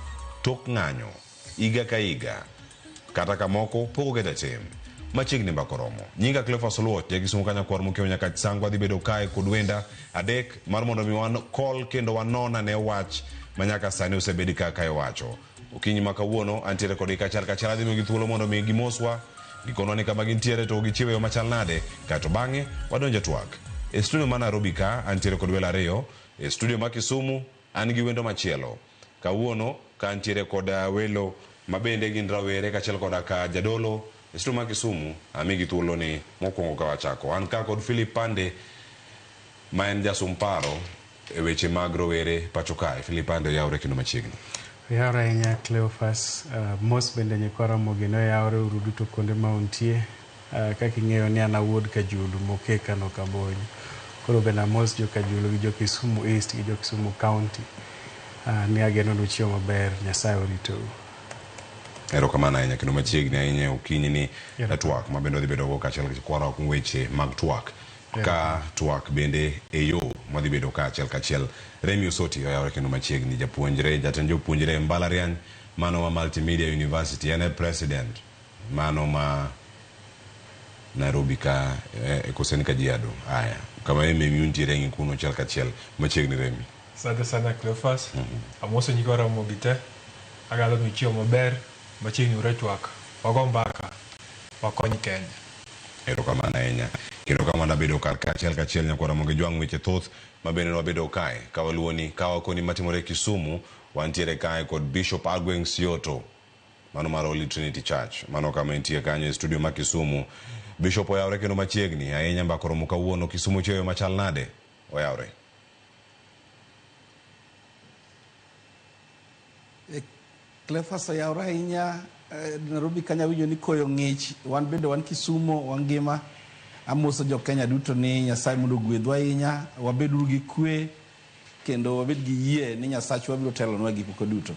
tok ng'anyo higa ka higa kata kamoko pok oket e tim. Machiegni mbaka oromo. Nyinga Cleophas Oluoch, ja Kisumu ka nyakwar Mokiewo Nyakach Sango adhi bedo kae kod wenda adek mar mondo mi wan kol kendo wanon ane wach ma nyaka sani osebed kaka iwacho. Okinyi ma kawuono antiere kodgi kachiel kachiel adhi miyogi thuolo mondo mi gimoswa, gikonwa ni kama gintiere to gichiwo e yo machal nade, kaeto bang'e wadonjo e twak. E studio ma Nairobi ka antiere kod welo ariyo, e studio ma Kisumu an gi wendo machielo. Kawuono ka antiere kod welo ma bende gin rawere kaachiel koda ka jadolo e studio ma Kisumu, amigi thuolo ni mokwongo ka wachako. An ka kod Philip Pande ma en jasum paro e weche mag rowere pacho kae. Philip Pande oyawre kendo machiegni. Oyawre ahinya Cleophas, mos bende nyikwa Ramogi ne oyawre uru duto kuonde ma untie. Kaka ing'eyo ni an awuod Kajulu Moke Kano Kabonyo. Koro bende amos jo Kajulu gi jo Kisumu East gi jo Kisumu County. Ni ageno ni uchiewo maber, Nyasaye oritou. Erokamano ahinya kendo machiegni ahinya e okinyi ni e twak ma bende wadhi bedo go kaachiel gi kwara weche mag twak. Ka twak bende e yo mwadhi bedo kaachiel kachiel. Remi Osoti oyawre kendo machiegni japuonjre, jatend jopuonjre e mbalariany mano ma Multimedia University, en e president mano ma Nairobi ka kose ni Kajiado. Aya, kama MMU nitiere ng'i kuno achiel kachiel machiegni Remi. Asante sana Cleophas. Amoso nyikwa Ramogi te. Agalo ni uchiewo maber, machiegni ure twak. Wago mbaka, wakony Kenya. Erokamano ahinya. Kendo kama nabedo kar kachiel kachiel nyakwar Ramogi Jwang' weche thoth ma bende wabedo kae. Ka waluwoni, ka wakoni matimore Kisumu, wantiere kae kod Bishop Agweng' Sioto. Mano mar Holy Trinity Church. Mano kama entie kanyo e studio ma Kisumu. Bishop oyawre kendo machiegni ahinya mbaka oromo kawuono. Kisumu chiewo machal nade? Oyawre. Cleophas oyawre ahinya Nairobi kanyo awinjo ni koyo ng'ich, wan bende wan Kisumu wangima. Amoso jo Kenya duto ni Nyasaye mondo ogwedhwa ahinya, wabeduru gi kwe kendo wabed gi yie ni Nyasachwa biro telonwa e gik moko duto.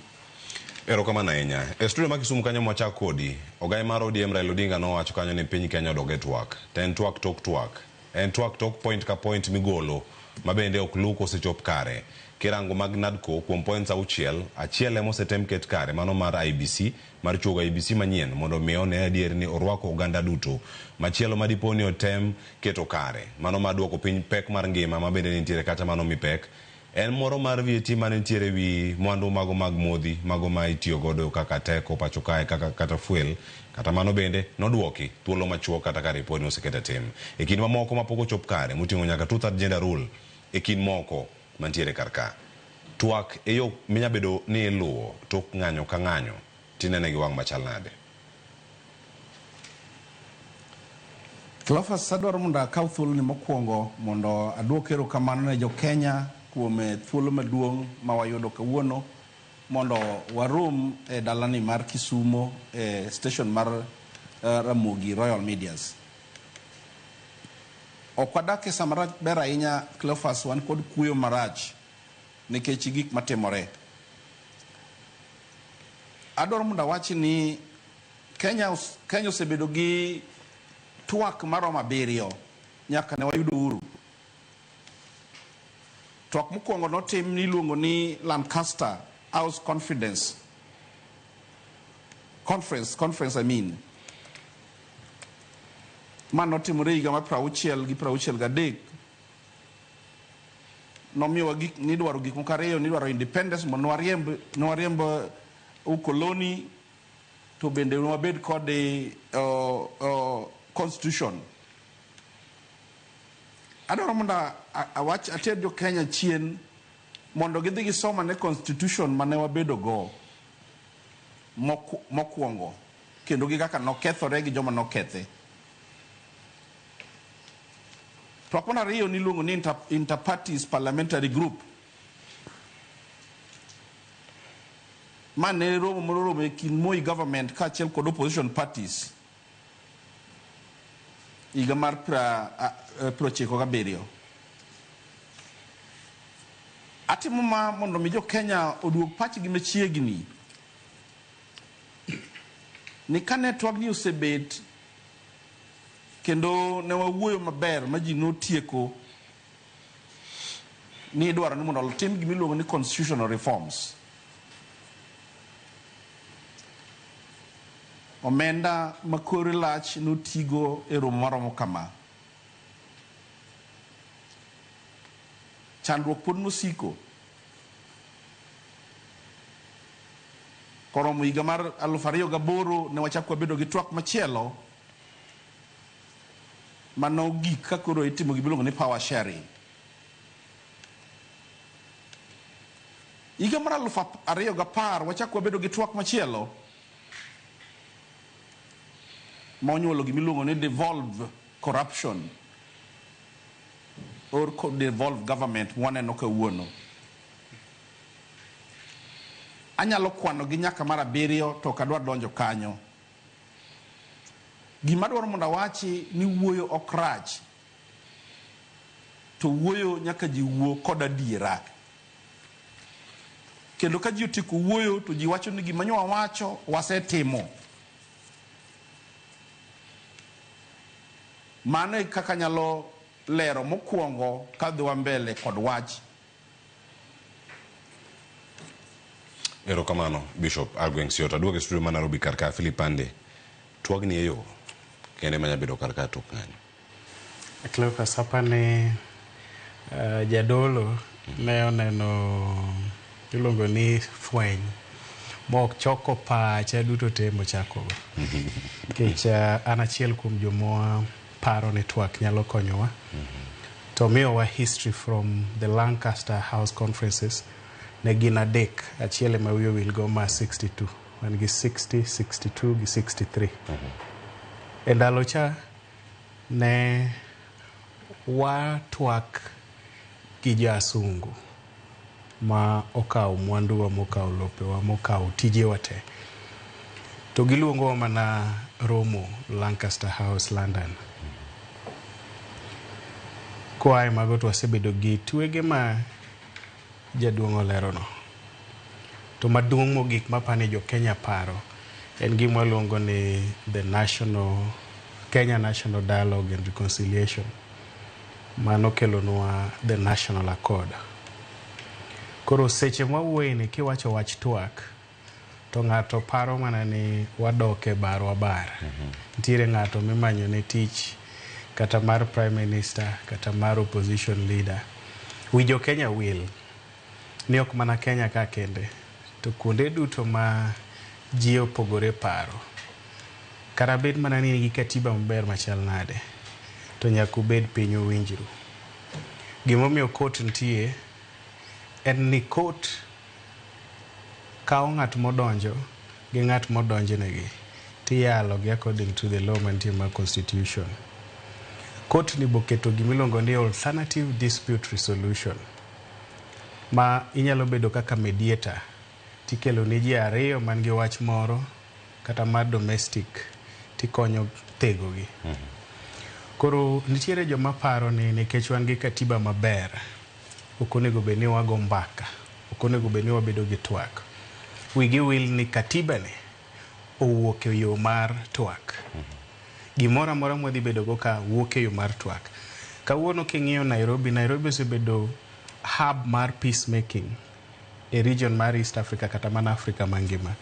Erokamano ahinya. E studio ma Kisumu kanyo mwachak kodi, ogai mar ODM Raila Odinga nowacho kanyo ni piny Kenya odog e twak. To en twak tok twak. En twak tok point ka point migolo ma bende ok luw kosechop kare. Kirango mag NADCO kuom points 6, achiel ema osetem ket kare mano mar IEBC mar chuogo IEBC manyien mondo mi one adier ni orwako oganda duto. Machielo ma dipo ni otem keto kare mano mar duoko piny pek mar ngima ma bende nitiere kata mano mi pek en moro mar VAT mane nitiere wi mwandu mago mag modhi mago ma itiyo godo kaka teko pacho kae kaka kata fuel kata mano bende noduoki thuolo machuok kata ka ripod ni oseket e tim. E kind mamoko mapok ochop kare moting'o nyaka two-third gender rule e kind moko mantiere kar ka. Twak e yo minya bedo ni iluwo tok ng'anyo ka ng'anyo tinene gi wang' machal nade? Cleophas, adwaro mondo akaw thuolo ni mokwongo mondo aduok erokamano ne jo Kenya kuom thuolo maduong' ma wayudo kawuono mondo warom e dalani mar Kisumo e station mar Ramogi Royal Medias. Ok wadak e sama ber ahinya Cleophas, wan kod kuyo marach nikech gik matimore. Adwaro mondo awach ni Kenya osebedo gi twak maromo 7 nyaka ne wayud uhuru. Twak mokwongo notim niluongo ni Lancaster House Conference. Conference I mean. Ma notimore higa mar 63 gi 63. nomiyowa gik nidwaro gik moko ariyo, nidwaro independence mondo nwariemb ukoloni, to bende nwabed kod constitution. Adwaro mondo awach ater jo Kenya chien mondo gidhi gisoma ne constitution mane wabedo go mokwongo, kendo gi kaka nokethore gi joma nokethe. Twak mar ariyo niluongo ni Interparties Parliamentary Group. Ma ne romo moro e kind Moi government kaachiel kod opposition parties higa mar 97. Atimo ma mondo mi jo Kenya oduog pachgi machiegni ni kane twagni osebet kendo ne wawuoyo maber ma ji notieko ni idwaro ni mondo otim gima iluongo ni constitutional reforms. Omenda ma kore lach notigo e romo maromo kama. Chandruok pod nosiko. Koromo higa mar 2008 ne wachako wabedo gi twak machielo mano gik ka koro itimo gima iluongo ni power sharing. Higa mar 2010 wachako wabedo gi twak machielo ma onyuolo gima iluongo ni devolve corruption or devolve government mwaneno kawuono. Anyalo kwano gi nyaka mar 7 to ok adwar donjo kanyo. Gima adwaro mondo awachi ni wuoyo ok rach, to wuoyo nyaka ji wuo kod adiera. Kendo ka ji otieko wuoyo to ji wacho ni gima nyo wawacho wasetimo. Mano e kaka anyalo lero mokwongo kadhiwa mbele kod wach. Erokamano Bishop Agweng' Siota. Aduogo e studio ma Nairobi kar ka Philip Ande. Twagni e yo kende manya bedo kar ka tok ng'anyo. Cleophas, apani jadolo ne oneno iluongo ni fweny mochoko pache duto te mochakogo. Nikech an achiel kuom joma paro ni twak nyalo konyowa. To miyowa history from the Lancaster House conferences ne gin adek, achiel ema wiye owil go ma 62, wan gi 60, 62 gi 63. E ndalo cha ne watwak gi jasungu ma okawo mwanduwa, mokawo lopewa, mokawo tijewa te. To giluongowa mana romo Lancaster House, London. Koa e mago to wasebedo gi twege ma jaduong' olerono. To maduong' mogik mapani jo Kenya paro en gima waluongo ni the National Kenya National Dialogue and Reconciliation. Mano kelonwa the National Accord. Koro seche mwawuoye ni kiwacho wach twak to ng'ato paro mana ni wadok e barwa bar. Nitiere ng'ato mimanyo ne tich kata mar Prime Minister kata mar opposition leader. Wi jo Kenya wil ni ok mana Kenya ka kende, to kuonde duto ma ji opogore paro. Kata bed mana ni in gi katiba maber machal nade, to nyaka ubed piny uwinjru. Gimomiyo court nitie en ni court kawo ng'at modonjo gi ng'at modonjnegi tiyalo gi according to the law mantie mar constitution. Court ni boketo gimiluongo ni alternative dispute resolution ma inyalo bedo kaka mediator tikelo ni ji ariyo man gi wach moro kata mar domestic tikonyo thegogi. Koro nitiere joma paro ni nikech wan gi katiba maber, ok onego bed ni wago mbaka, ok onego bed ni wabedo gi twak. Wigi wil ni katiba ni owuok e yo mar twak. Gimoro amora mwadhi bedo go ka wuok e yo mar twak. Kawuono king'iyo Nairobi, Nairobi osebedo hub mar peacemaking e region mar East Africa kata mana Africa mangima.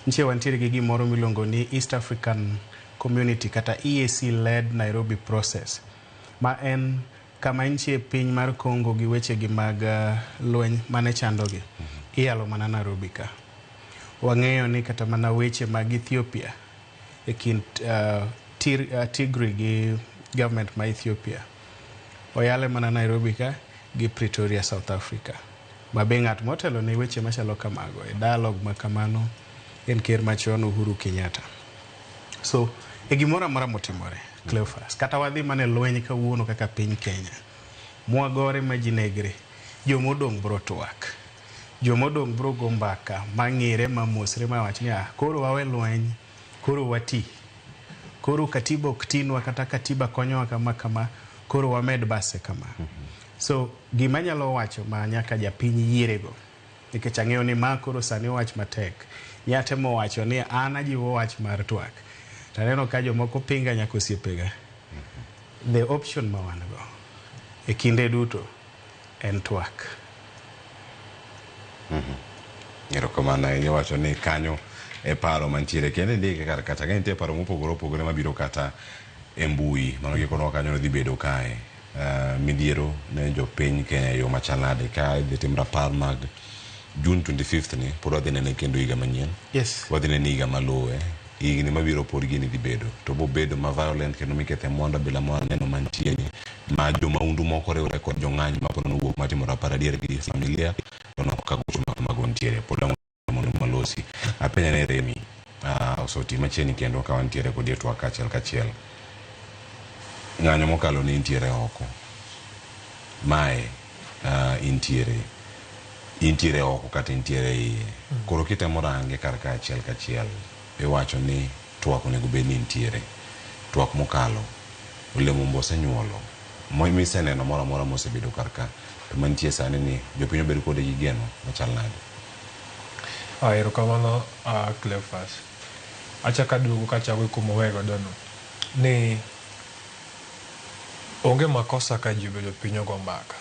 Nitie wantiere gi gimoro miluongo ni East African Community kata EAC led Nairobi process ma en Kama intie piny mar Congo gi wechegi mag lweny mane chandogi, iyalo mana Nairobi ka. Wang'eyo ni kata mana weche mag Ethiopia e kind Tigray gi government ma Ethiopia oyale mana Nairobi ka gi Pretoria, South Africa. Ma be ng'at motelo ne weche machalo kamago e dialogue ma kamano en ker machon Uhuru Kenyatta. So e gimoro amora motimore, Cleophas, kata wadhi mana e lweny kawuono kaka piny Kenya, mwagore ma ji negre, jomodong' bro twak. Jomodong' bro go mbaka mang'ire mamosre mawach ni ah, koro wawe lweny, koro wati. Koro katiba ok tinwa kata katiba konyowa kama kama, koro wamed base kama. So gima anyalo wacho ma nyaka japiny yierego, nikech ang'eyo ni ma koro sani wach matek. Nyatemo wacho ni an ajiwo wach mar twak. Taneno ka jomoko pinga nyaka osiepega. The option ma wan go e kinde duto en twak. Erokamano ahinya wacho ni kanyo e paro mantiere kendo indike kar kacha ka nitie paro mopogore opogore mabiro kata e mbui mano gikonwa kanyo dhi bedo kae. Midhiero ne jopiny Kenya e yo machal nade ka idhi tim rapar mag June 25th ni pod wadhi nene kendo higa manyien. Yes. Wadhi nene higa maluwe. Higni mabiro pod gini dhi bedo. To bobedo ma violent kendo mikethe mwandu abila mwaneno mantie ni ma jomaundu moko riwre kod jong'any ma pod nowuok matimo rapar adier gi familia to nok ka gocho ma kamago nitiere. Pod ang' mondo malosi. Apenja ne Remi osoti machiegni kendo ka wantiere kodi e twak kachiel kachiel. Ng'anyo mokalo ni intiere oko. Mae intiere oko kata intiere iye. Koro kitemo range kar ka achiel kachiel iwacho ni twak onego bed ni intiere. Twak mokalo olemo mosenyuolo miseneno moro amora mosebedo kar ka to mantie sani ni jopiny obed kode gi geno machal nade? Erokamano Cleophas. Achako aduogo kachako kuma owe godo no. Ni onge makosa ka ji obedo piny ogo mbaka.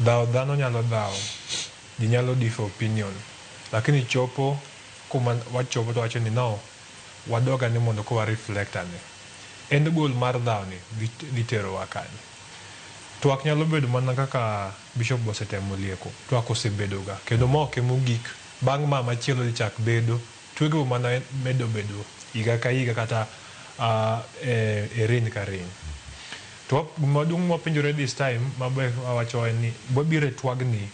Dhawo dhano nyalo dhawo, ji nyalo differ opinion, lakini chopo kuma wachopo to wacho ni no, wadog ane mondo ko wa reflect ane. End goal mar dhawo ni dhi terowa kanye. Twak nyalo bedo mana kaka Bishop osetemo lieko, twak osebedo ga, kendo ma ok emogik, bang' ma machielo dhi chak bedo, twego mana medo bedo higa ka higa kata e reign ka reign. To gima duong' mwapenjore this time maber wawacho en ni wabiro e twagni,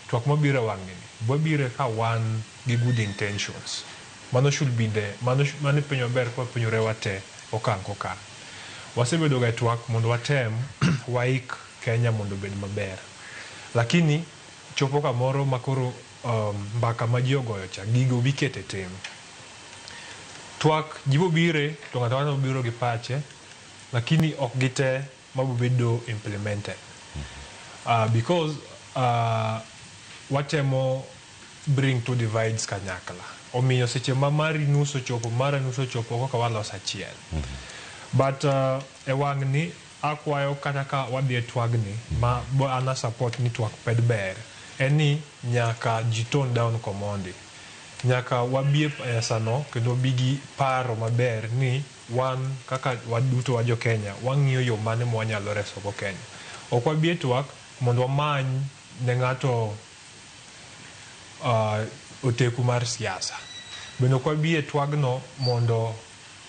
twak mabiro e wang'ni ni, wabiro ka wan gi good intentions. Mano should be the, mano penjo maber ka wapenjore wate okang' kokang'. Wasebedo ga e twak mondo watem waik Kenya mondo obed maber. Lakini chopo kamoro ma koro mbaka ma ji ogoyo cha, gigo bikete e tim. Twak ji bobire to ng'ato ka ng'ato biro gi pache, lakini ok gite mabobedo implemented. Because watemo bring two divides kanyakla. Omiyo seche ma mari nus ochopo, mara nus ochopo, koka walos achiel. But e wang'ni akwayo kata ka wadhi e twagni ma bo an support ni twak ped ber en ni nyaka ji tone down komondi. Nyaka wabi e pesa no kendo wabi gi paro maber ni wan kaka waduto wa jo Kenya wang'iyo yo mane ma wanyalo reso go Kenya. Ok wabi e twak mondo wamany ne ng'ato oteku mar siasa. Bende ok wabi e twagno mondo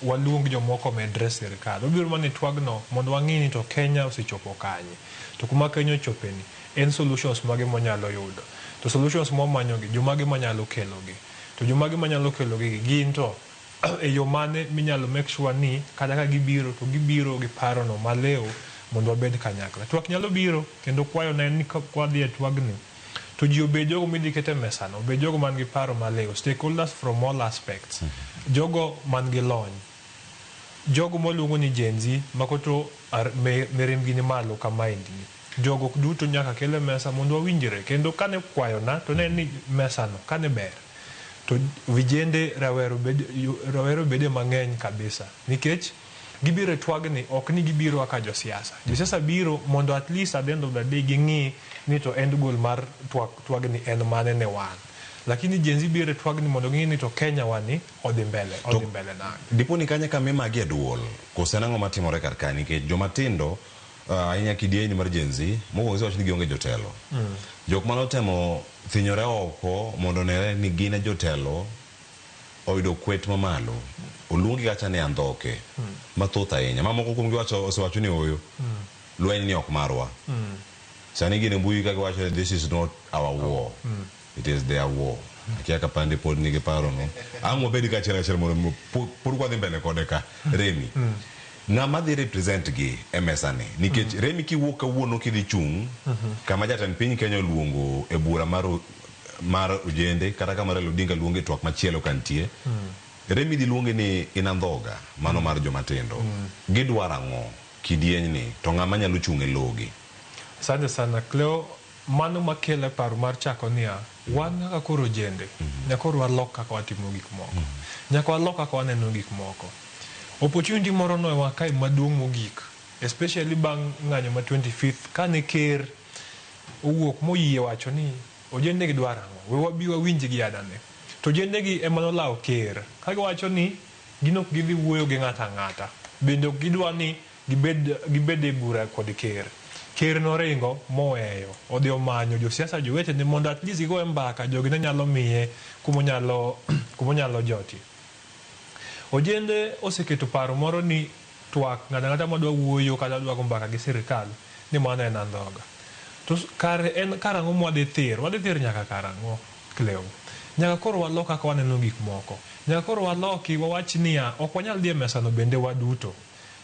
waluong jomoko omedre sirikal. Wabiro mana e twagno mondo wang'i ni to Kenya osechopo kanye. To kuma Kenya ochope ni en solutions mage mwanyalo yudo. To solutions mwamanyo gi jomage manyalo kelogi. To jomage manyalo kelogi gin to e yo mane minyalo make sure ni kata ka gibiro to gibiro gi paro no malew mondo wabed kanyakla. Twak nyalo biro kendo kwayo na en ni kwadhi e twagni to ji obed jogo midhi ket e mesa no, obed jogo man gi paro malew, stakeholders from all aspects. Jogo man gi lony. Jogo mwaluongo ni Gen Z makoto mirimbgi ni malo kamaendi ni. Jogo duto nyaka kel e mesa mondo wawinjre kendo kane kwayona to ne ni mesa no kane ber to vijende rawere obede mang'eny kabisa nikech gibiro e twagni ok ni gibiro kaka josiasa. Josiasa biro mondo at least at the end of the day ging'i ni to end goal mar twagni en mane ne wan. Lakini Gen Z biro e twagni mondo ging'i ni to Kenya wani odhi mbele, odhi mbele nade. Dipo ni kanya kama imagi e duol, koso en ang'o matimore kar ka nikech joma tindo Ahinya kidieny mar Gen Z, mokwongo gisewacho ni gionge jotelo. Jok mane otemo thinyore oko mondo onere ni gin e jotelo oyudo kwet mamalo. Oluongi kacha ni andhoke mathoth ahinya. Ma moko kuomgi wacho osewacho ni ooyo. Lweny ni ok marwa. Sani gin e mbui ka giwacho ni this is not our war. It is their war. Akia ka pande pod nigi paro no. Ang' wabed ka achiel achiel mondo pod kwadhi mbele kode ka. Remi. Ng'ama dhi represent gi e mesa ni. Nikech Remi kiwuok kawuono kidhi chung' kama jatend piny Kenya oluongo e bura mar mar ojende kata kama Raila Odinga luongo e twak machielo ka nitie. Remi dhi luonge ni in andhoga mano mar joma tindo. Gidwaro ang'o kidieny ni to ng'ama nyalo chung' e logi? Asante sana Cleo, mano makelo e paro mar chako niya, wan kaka koro ojende, nyaka koro walok kaka watimo gik moko. Nyaka walok kaka waneno gik moko. Opportunity moro noewa kae maduong' mogik, especially bang' ng'anyo ma 25th, kane ker owuok moyie wacho ni ojende gi dwaro ang'o, we wabi wawinj gi adane. To ojende gi ema nolawo ker, ka giwacho ni gin ok gidhi wuoyo gi ng'ato ang'ata, bende ok gidwa ni gibed gibed e bura kod ker. Ker noringo moweyo, odhi omanyo josiasa jowetene mondo at least gigoye mbaka, jogi ne nyalo miye kumonyalo kumonyalo jotie. Ojende oseketo paro moro ni twak ng'ato ang'ata madwa wuoyo kata dwa go mbaka gi sirikal ni mano en andhoga. To kare en karang'o mwadhi thir? Wadhi thir nyaka karang'o, Cleo? Nyaka koro walok kaka waneno gik moko. Nyaka koro waloki wawach niya, ok wanyal dhi e mesano bende waduto.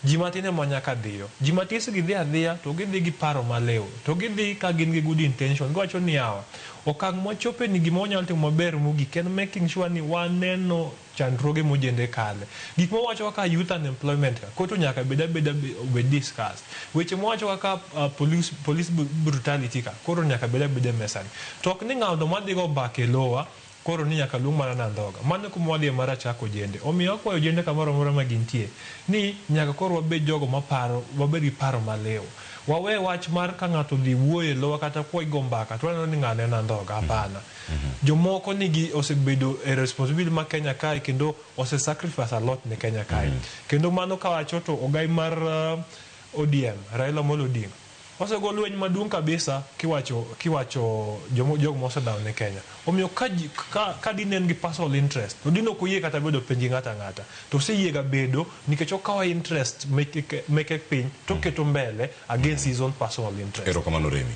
Ji matin ema nyaka dhiyo. Ji matis gi dhi adhiya to gidhi gi paro maliw. To gidhi ka gin gi good intention. Giwacho ni yawa, okang' mwachope ni gima wanyalo timo maber mogik en making sure ni waneno chandruoge mojende kale. Gik mwawacho kaka youth unemployment ka, koro nyaka bed abeda obed discussed. Weche mwawacho kaka police, police brutality ka, koro nyaka bed abeda e mesa ni. To ok ni ng'ano madhi go mbaka e lowa, koro ni nyaka luong mana Nandhoga. Mano e kuma wadhiye mar achako ojende. Omiyo akwayo ojende kamoro amora ma gintie, ni nyaka koro wabed jogo maparo, wabed gi paro maliw. Wawe wach mar ka ng'ato odhi wuoyo e lowa kata kwa igo mbaka to waneno ni ng'ano en andhoga. Hapana. Jomoko nigi osebedo e responsibility ma Kenya kae kendo ose sacrifice a lot ne Kenya kae. Kendo mano kawacho to ogai mar ODM, Raila Amolo Odinga, osego lweny maduong' kabisa kiwacho kiwacho jomo jogo mosedhawo ne Kenya. Omiyo ka ji ka, ka dine en gi personal interest to dine ok oyie kata bedo piny gi ng'ato ang'ata. To oseyie ga bedo nikech okawo interest meke, meke piny to oketo mbele against his own personal interest. Erokamano Remi.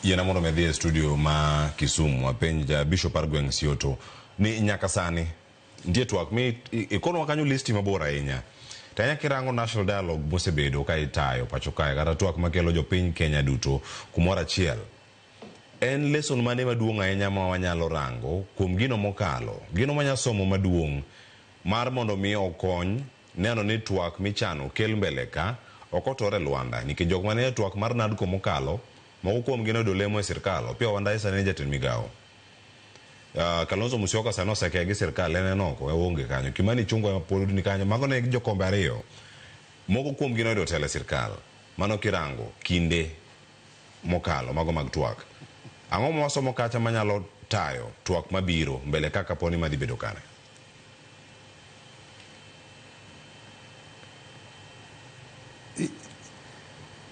Yiena mondo mi adhi e studio ma Kisumu apenj ja bishop mar gweng' Sioto ni nyaka sani nitie twak mi ikonwa kanyo listi mabor ahinya. To ahinya kirango national dialogue mosebedo ka itayo pacho kae kata twak makelo jopiny Kenya duto kumoro achiel. En lesson mane maduong' ahinya ma wanyalo rango kuom gino mokalo, gino manya somo maduong' mar mondo mi okony neno ni twak michano kel mbele ka ok otore lwanda nikech jok mane e twak mar NADCO mokalo moko kuomgi noyudo lemo e sirkal. Opiyo Wandayi sani ni jatend migawo. Kalonzo Musyoka sani oseke gi sirkal en en oko oonge kanyo. Kimani Ichung'wa ema pod ni kanyo. Mago ne jokombe ariyo. Moko kuomgi noyudo telo e sirkal. Mano kirango kinde mokalo mago mag twak. Ang'o ma wasomo kacha manyalo tayo twak mabiro mbele ka kapo ni madhi bedo kare?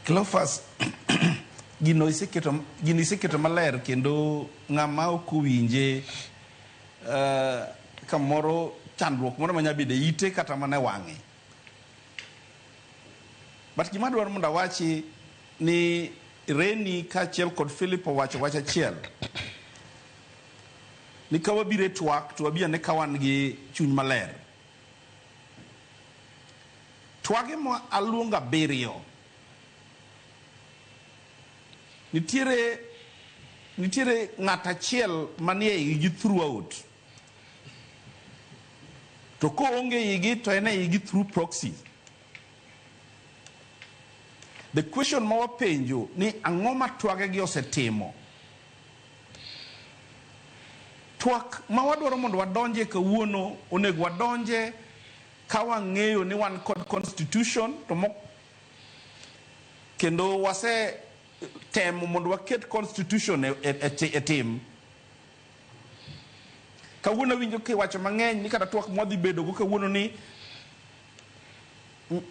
Cleophas, gino iseketo, gino iseketo maler kendo ng'ama ok owinje kamoro chandruok moro manya bedo e ite kata mana e wang'e. But gima adwaro mondo awachi ni Reni kaachiel kod Philip owacho wach achiel ni ka wabiro e twak to wabi ane ka wan gi chuny maler. Twage ma aluongo abiriyo nitiere nitiere ng'at achiel manie igi throughout to koonge igi to en e igi through proxy. The question ma wapenjo ni ang'o ma twage gi osetimo? Twak ma wadwaro mondo wadonje kawuono onego wadonje ka wang'eyo ni wan kod constitution to mo kendo wase temo mondo waket constitution e, e, e, e tim. Kawuono awinjo kiwacho mang'eny ni kata twak mwadhi bedo go kawuono ni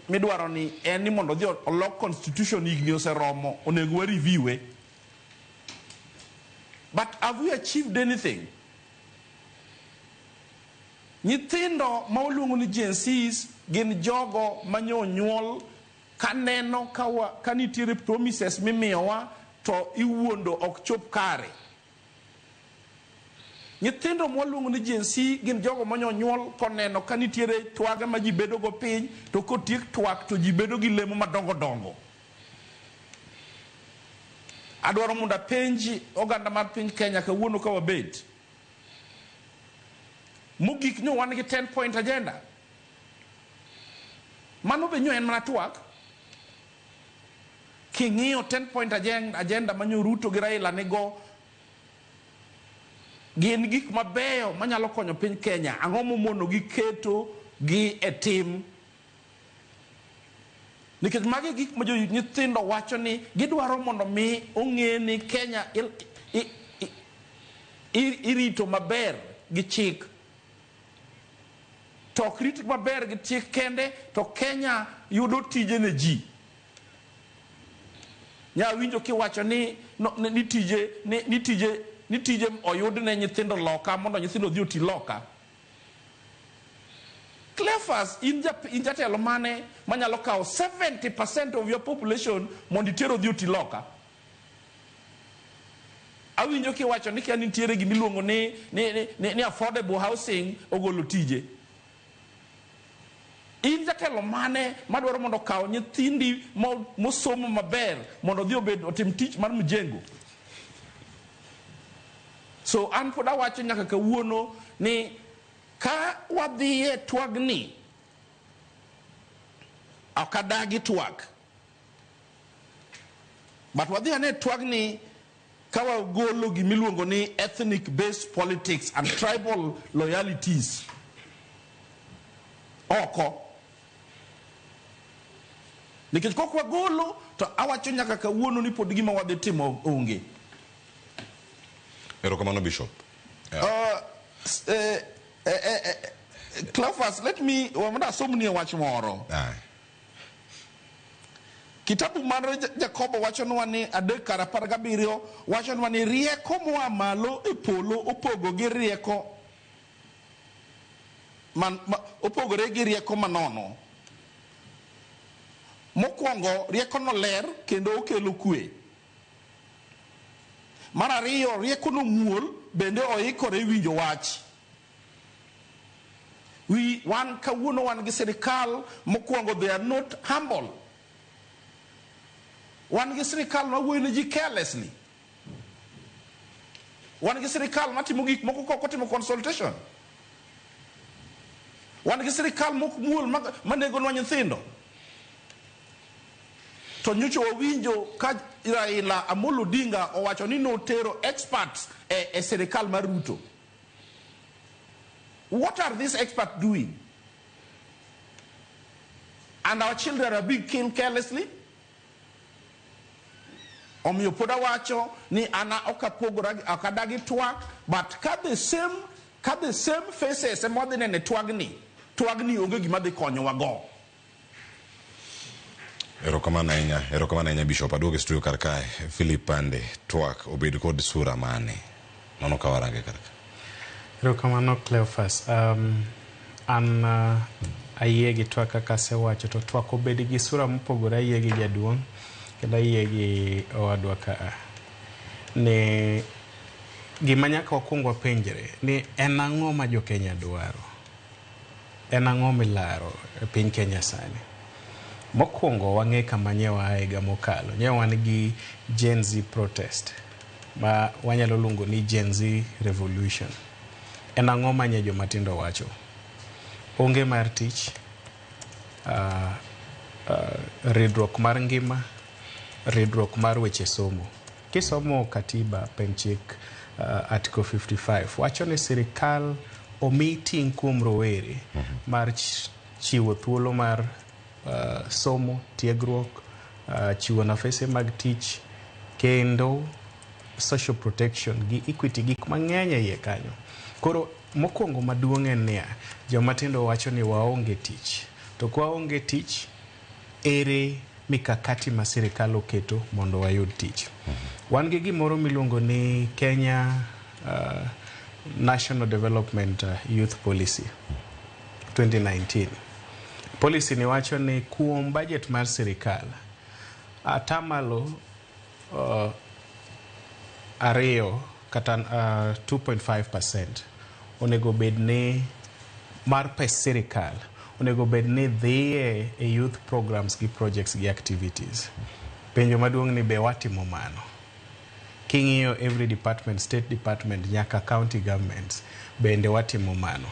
midwaro ni en ni mondo odhi olok constitution higni oseromo onego wa review e. But have we achieved anything? Nyithindo ma waluongo ni Gen Zs gin jogo manyo nyuol kaneno ka nitiere promises mimiyowa to iwuondo ok chop kare. Nyithindo mwaluongo ni Gen Z gin jogo manyo nyuol koneno ka nitiere twage ma ji bedo go piny to kotiek twak to ji bedo gi lemo madongo dongo. Adwaro mondo apenji oganda mar piny Kenya kawuono ka wabet. Mogik nyo wan gi 10 point agenda. Mano be nyo en mana twak. King'iyo 10 point agenda manyo Ruto gi Raila nigo gin gik mabeyo manyalo konyo piny Kenya. Ang'o momono gi keto gi e tim? Nikech magi gik ma nyithindo wacho ni gidwaro mondo mi ong'e ni Kenya irito maber gi chik. To ok rit maber gi chik kende, to Kenya yudo tije ne ji. Nya winjo kiwacho ni ni tije oyud ne nyithindo loka mondo nyithindo odhi oti loka. Cleophas, in jatelo mane manyalo kawo 70% of your population mondo iter odhi oti loka? Awinjo kiwacho ni ka nitiere gimiluongo ni affordable housing ogolo tije. In jatelo mane madwaro mondo okaw nyithindi mosomo maber mondo odhi obed otim tich mar mjengo? So an pod awacho nyaka kawuono ni ka wadhiye twagni, ok adagi twak. But wadhi ane twagni ka wagolo gimiluongo ni ethnic based politics and tribal loyalties oko. Nikech kok wagolo to awacho nyaka kawuono ni pod gima wadhi timo onge. Erokamano Bishop. Cleophas, let me wamada asomni wach moro. Kitabu mar Jakobo wachonwa ni 3:17 wachonwa ni rieko moa malo e polo opogo gi rieko opogore gi rieko manono. Mokwongo rieko no ler kendo okelo kwe. Mar ariyo rieko no muol bende oikore winjo wach. We wan kawuono wan gi sirikal mokwongo they are not humble. Wan gi sirikal mawuoyo ne ji carelessly. Wan gi sirikal matimo gik moko kok otimo consultation. Wan gi sirikal mok muol manegonwa nyithindo. To nyocha wawinjo ka Raila Amolo Odinga owacho ni notero experts e sirikal mar Ruto. What are these experts doing? And our children are being killed carelessly. Omiyo pod awacho ni ana ok apogora ok adagi twak, but ka the same faces ema wadhi nene twagni onge gima dhi konyowa go. Erokamano ahinya Bishop. Aduogo e studio kar kae. Philip Pande, twak obed kod sura mane? Nono ka warange kar ka. Erokamano Cleophas. An ayie gi twak kaka asewacho, to twak obed gi sura mopogore. Ayie gi jaduong' kendo ayie gi owadwa ka ni gima nyaka wakwong wapenjre ni en ang'o ma jo Kenya dwaro, en ang'o milaro e piny Kenya sani. Mokwongo wang'e kama nye waa higa mokalo. Nye wan gi Gen Z protest ma wanyalo luongo ni Gen Z revolution. En ang'o ma nye joma tindo wacho? Onge mar tich, ridruok mar ngima, ridruok mar weche somo. Kisomo katiba pen chik Article 55 wacho ni sirikal omi ting' kuom rowere mar chiwo thuolo mar somo, tiegruok, chiwo nafese mag tich, kendo social protection gi equity, gik mang'eny e iye kanyo. Koro mokwongo maduong' en niya, joma tindo wacho ni waonge tich. To kwaonge tich, ere mikakati ma sirikal oketo mondo wayud tich? Wan gi gimoro miluongo ni Kenya National Development Youth Policy 2019. Policy ni wacho ni kuom budget mar sirikal, atamalo 2 kata 2.5% onego bed ni mar pes sirikal onego bed ni dhiye e youth programs gi projects gi activities. Penjo maduong' ni be watimo mano? King'iyo every department, state department nyaka county governments, bende watimo mano?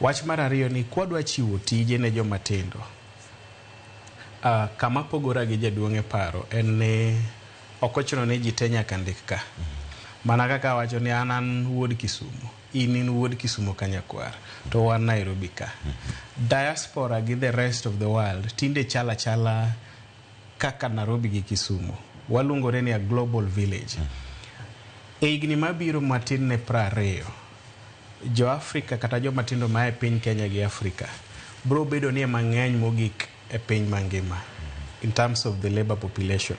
Wach mar ariyo ni kwadwa chiwo tije ne joma tindo, kama pogora gi jaduong' e paro en ni ok ochuno ni ji te nyaka ndik ka. Mana kaka awacho ni an wuod Kisumu, in wuod Kisumu Kanyakwar, to wan Nairobi ka. Diaspora gi the rest of the world tinde chala chala kaka Nairobi gi Kisumu. Waluongore ni a global village. E higni mabiro matin ne 20, jo Afrika kata joma tindo ma e piny Kenya gi Afrika bro bedo ni ema ng'eny mogik e piny mangima in terms of the labor population.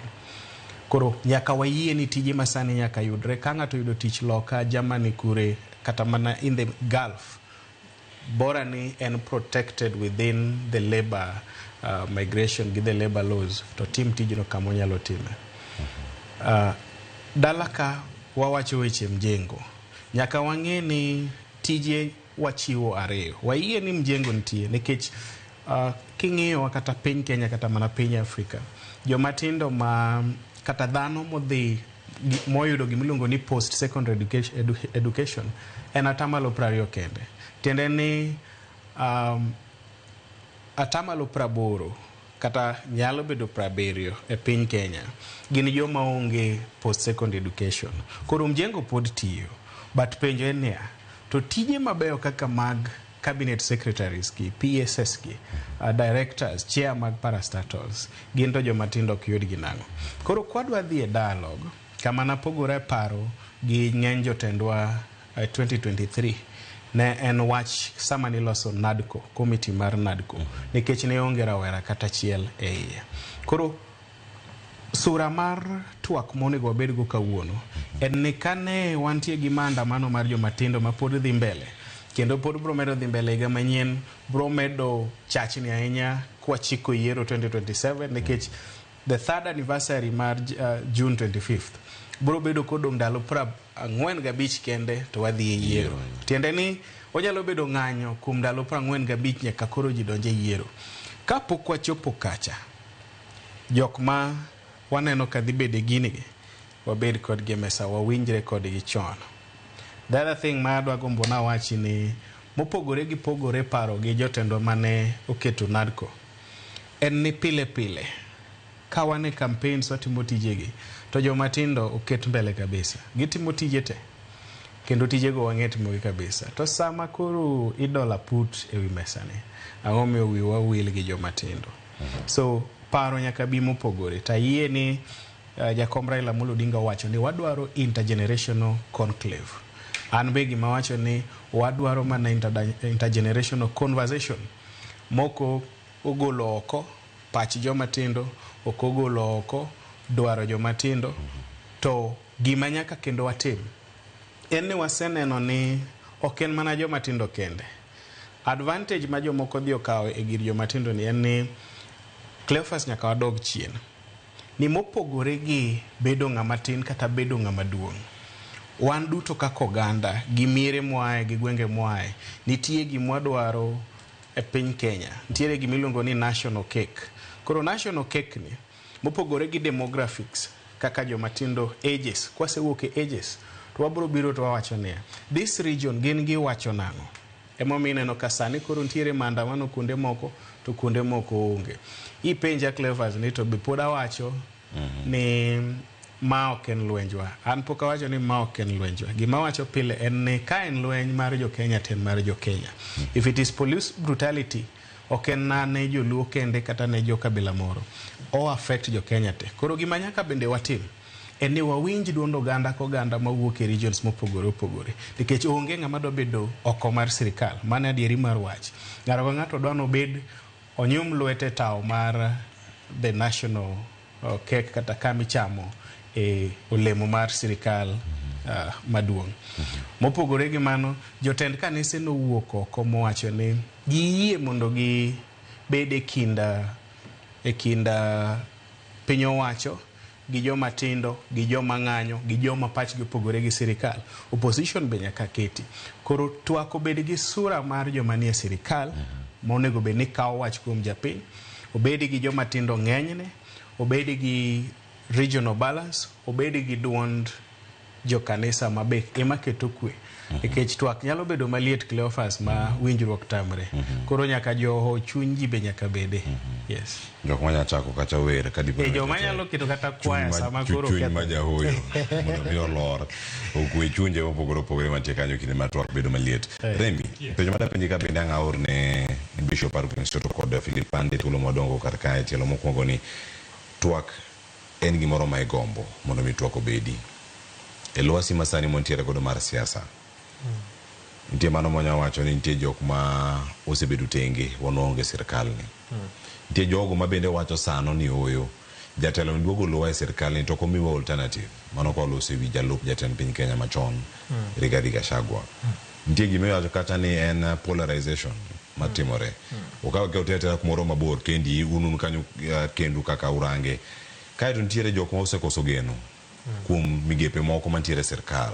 Koro nyaka wayie ni tije masani nyaka yudre. Ka ng'ato yudo tich loka, Germany kure, kata mana in the Gulf, bora ni en protected within the labor migration gi the labor laws, to tim tijno kama onyalo time. Dala ka wawacho weche mjengo, nyaka wang'e ni tije wachiwo ariyo. Wayie ni mjengo nitie nikech king'iyo kata piny Kenya kata mana piny Afrika, joma tindo ma kata dhano modhi moyudo gimiluongo ni post secondary education en 20% kende. Tiende ni 80% kata nyalo bedo 70 e piny Kenya gin joma onge post secondary education. Koro mjengo pod tiyo, but penjo en niya, to tije mabeyo kaka mag cabinet secretaries gi, PSS gi, directors, chair mag parastatals, gin to joma tindo ok yud gi nang'o? Koro kwadwa dhi e dialogue, kama napogore paro gi ng'eny jotendwa 2023 ne en wach sama niloso NADCO, committee mar NADCO, nikech ne onge rawera kata achiel e iye. Koro sura mar twak monego wabedgo kawuono en ni kane wantie gi maandamano mar joma tindo ma pod dhi mbele, kendo pod bro medo dhi mbele higa manyien, bro medo chachni ahinya kwachiko yiero 2027, nikech the third anniversary mar June 25th bro bedo kodong' ndalo 45 kende to wadhi e yiero. Tiende ni onyalo bedo ng'anyo kuom ndalo 45 nyaka koro ji donje yiero. Kapok wachopo kacha, jok ma waneno ka dhi bedo e gini, wabed kodgi e mesa, wawinjre kodgi chon. The other thing ma adwa gombo nawachi ni mopogore gi pogore paro gi jotendwa mane oketo NADCO, en ni pile pile ka wan e campaigns watimo tijegi, to joma tindo oket mbele kabisa. Gitimo tije te, kendo tijego wang'e timogi kabisa. To sama koro idola put ewi mesani, ang'o miyo wiwa wil gi joma tindo? So paro nyaka bi mopogore. Tayie ni Jakom Raila Amolo Odinga owacho ni wadwaro intergenerational conclave. An be gima wacho ni wadwaro mana intergenerational conversation. Moko ogolo oko pach joma tindo, ok ogolo oko dwaro joma tindo. To gima nyaka kendo watim en ni waseneno ni ok en mana joma tindo kende. Advantage ma jomoko dhi okawo e gir joma tindo ni en ni Cleophas nyaka wadog chien. Ni mopogore gi bedo ng'ama tin kata bedo ng'ama duong', wan duto kaka oganda gi miere mwae gi gwenge mwae, nitie gima wadwaro e piny Kenya. Nitiere gima iluongo ni national cake. Koro national cake ni mopogore gi demographics kaka joma tindo ages, kwasewuok e ages to wabro biro to wawacho niya, this region gin giwacho nang'o? Emomiyo ineno ka sani koro nitiere maandamano kuonde moko to kuonde moko onge. Ipenja Cleophas ni to be pod awacho ni ma ok en lwenjwa. An pok awacho ni ma ok en lwenjwa. Gima awacho pile en ni ka en lweny mar jo Kenya to en mar jo Kenya. If it is police brutality, ok en na ne joluo kende kata ne jo kabila moro. O affect jo Kenya te. Koro gima nyaka bende watim en ni wawinj duond oganda koganda mawuok e regions mopogore opogore. Nikech onge ng'ama dwa bedo oko mar sirikal. Mano adieri mar wach. Ng'ato ka ng'ato dwa nobed onyum lwete tawo mar the national cake kata kama ichamo e olemo mar sirikal maduong'. Mopogore gi mano, jotend kanise nowuok oko mowacho ni giyie mondo gibed e kind piny owacho gi joma tindo, gi joma ng'anyo, gi joma pachgi opogore gi sirikal. Opposition be nyaka keti. Koro twak obed gi sura mar joma nie sirikal, monego bed ni kawo wach kuom japiny, obed gi joma tindo ng'enyne, obed gi regional balance, obed gi duond jokanisa mabe ema keto kwe. Nikech twak nyalo bedo maliet Cleophas ma winjruok tamre. Koro nyaka joho chuny ji be nyaka bede. Yes. Jok manya chako kata wer ka dipo. Joma nyalo keto kata kwaya sama koro chuny ma jahoyo mondo mi olor okwe chunje mopogore opogore mantie kanyo kinde ma twak bedo maliet. Remi, penjo madapenji ka bende ang' aor ne Bishop Arvin Soto kod Philip Pande thuolo madongo kar kae tielo mokwongo ni twak en gimoro ma igombo mondo mi twak obedi. E lwasi masani mantiere godo mar siasa, nitie mano monya wacho ni nitie jok ma osebedo tenge wan waonge sirkal ni. Nitie jogo ma bende wacho sano ni oyo jatelo ni duogo luwa e sirkal ni to ok omiwa alternative. Mano ka oloso ewi jalup jatend piny Kenya machon Rigathi Gachagua. Nitie gima iwacho kata ni en polarization matimore. Okaw ka utere kumoro mabor kendi un kanyo kendu kaka urange. Kaeto nitiere jok ma osekoso geno kuom migepe moko mantiere e sirkal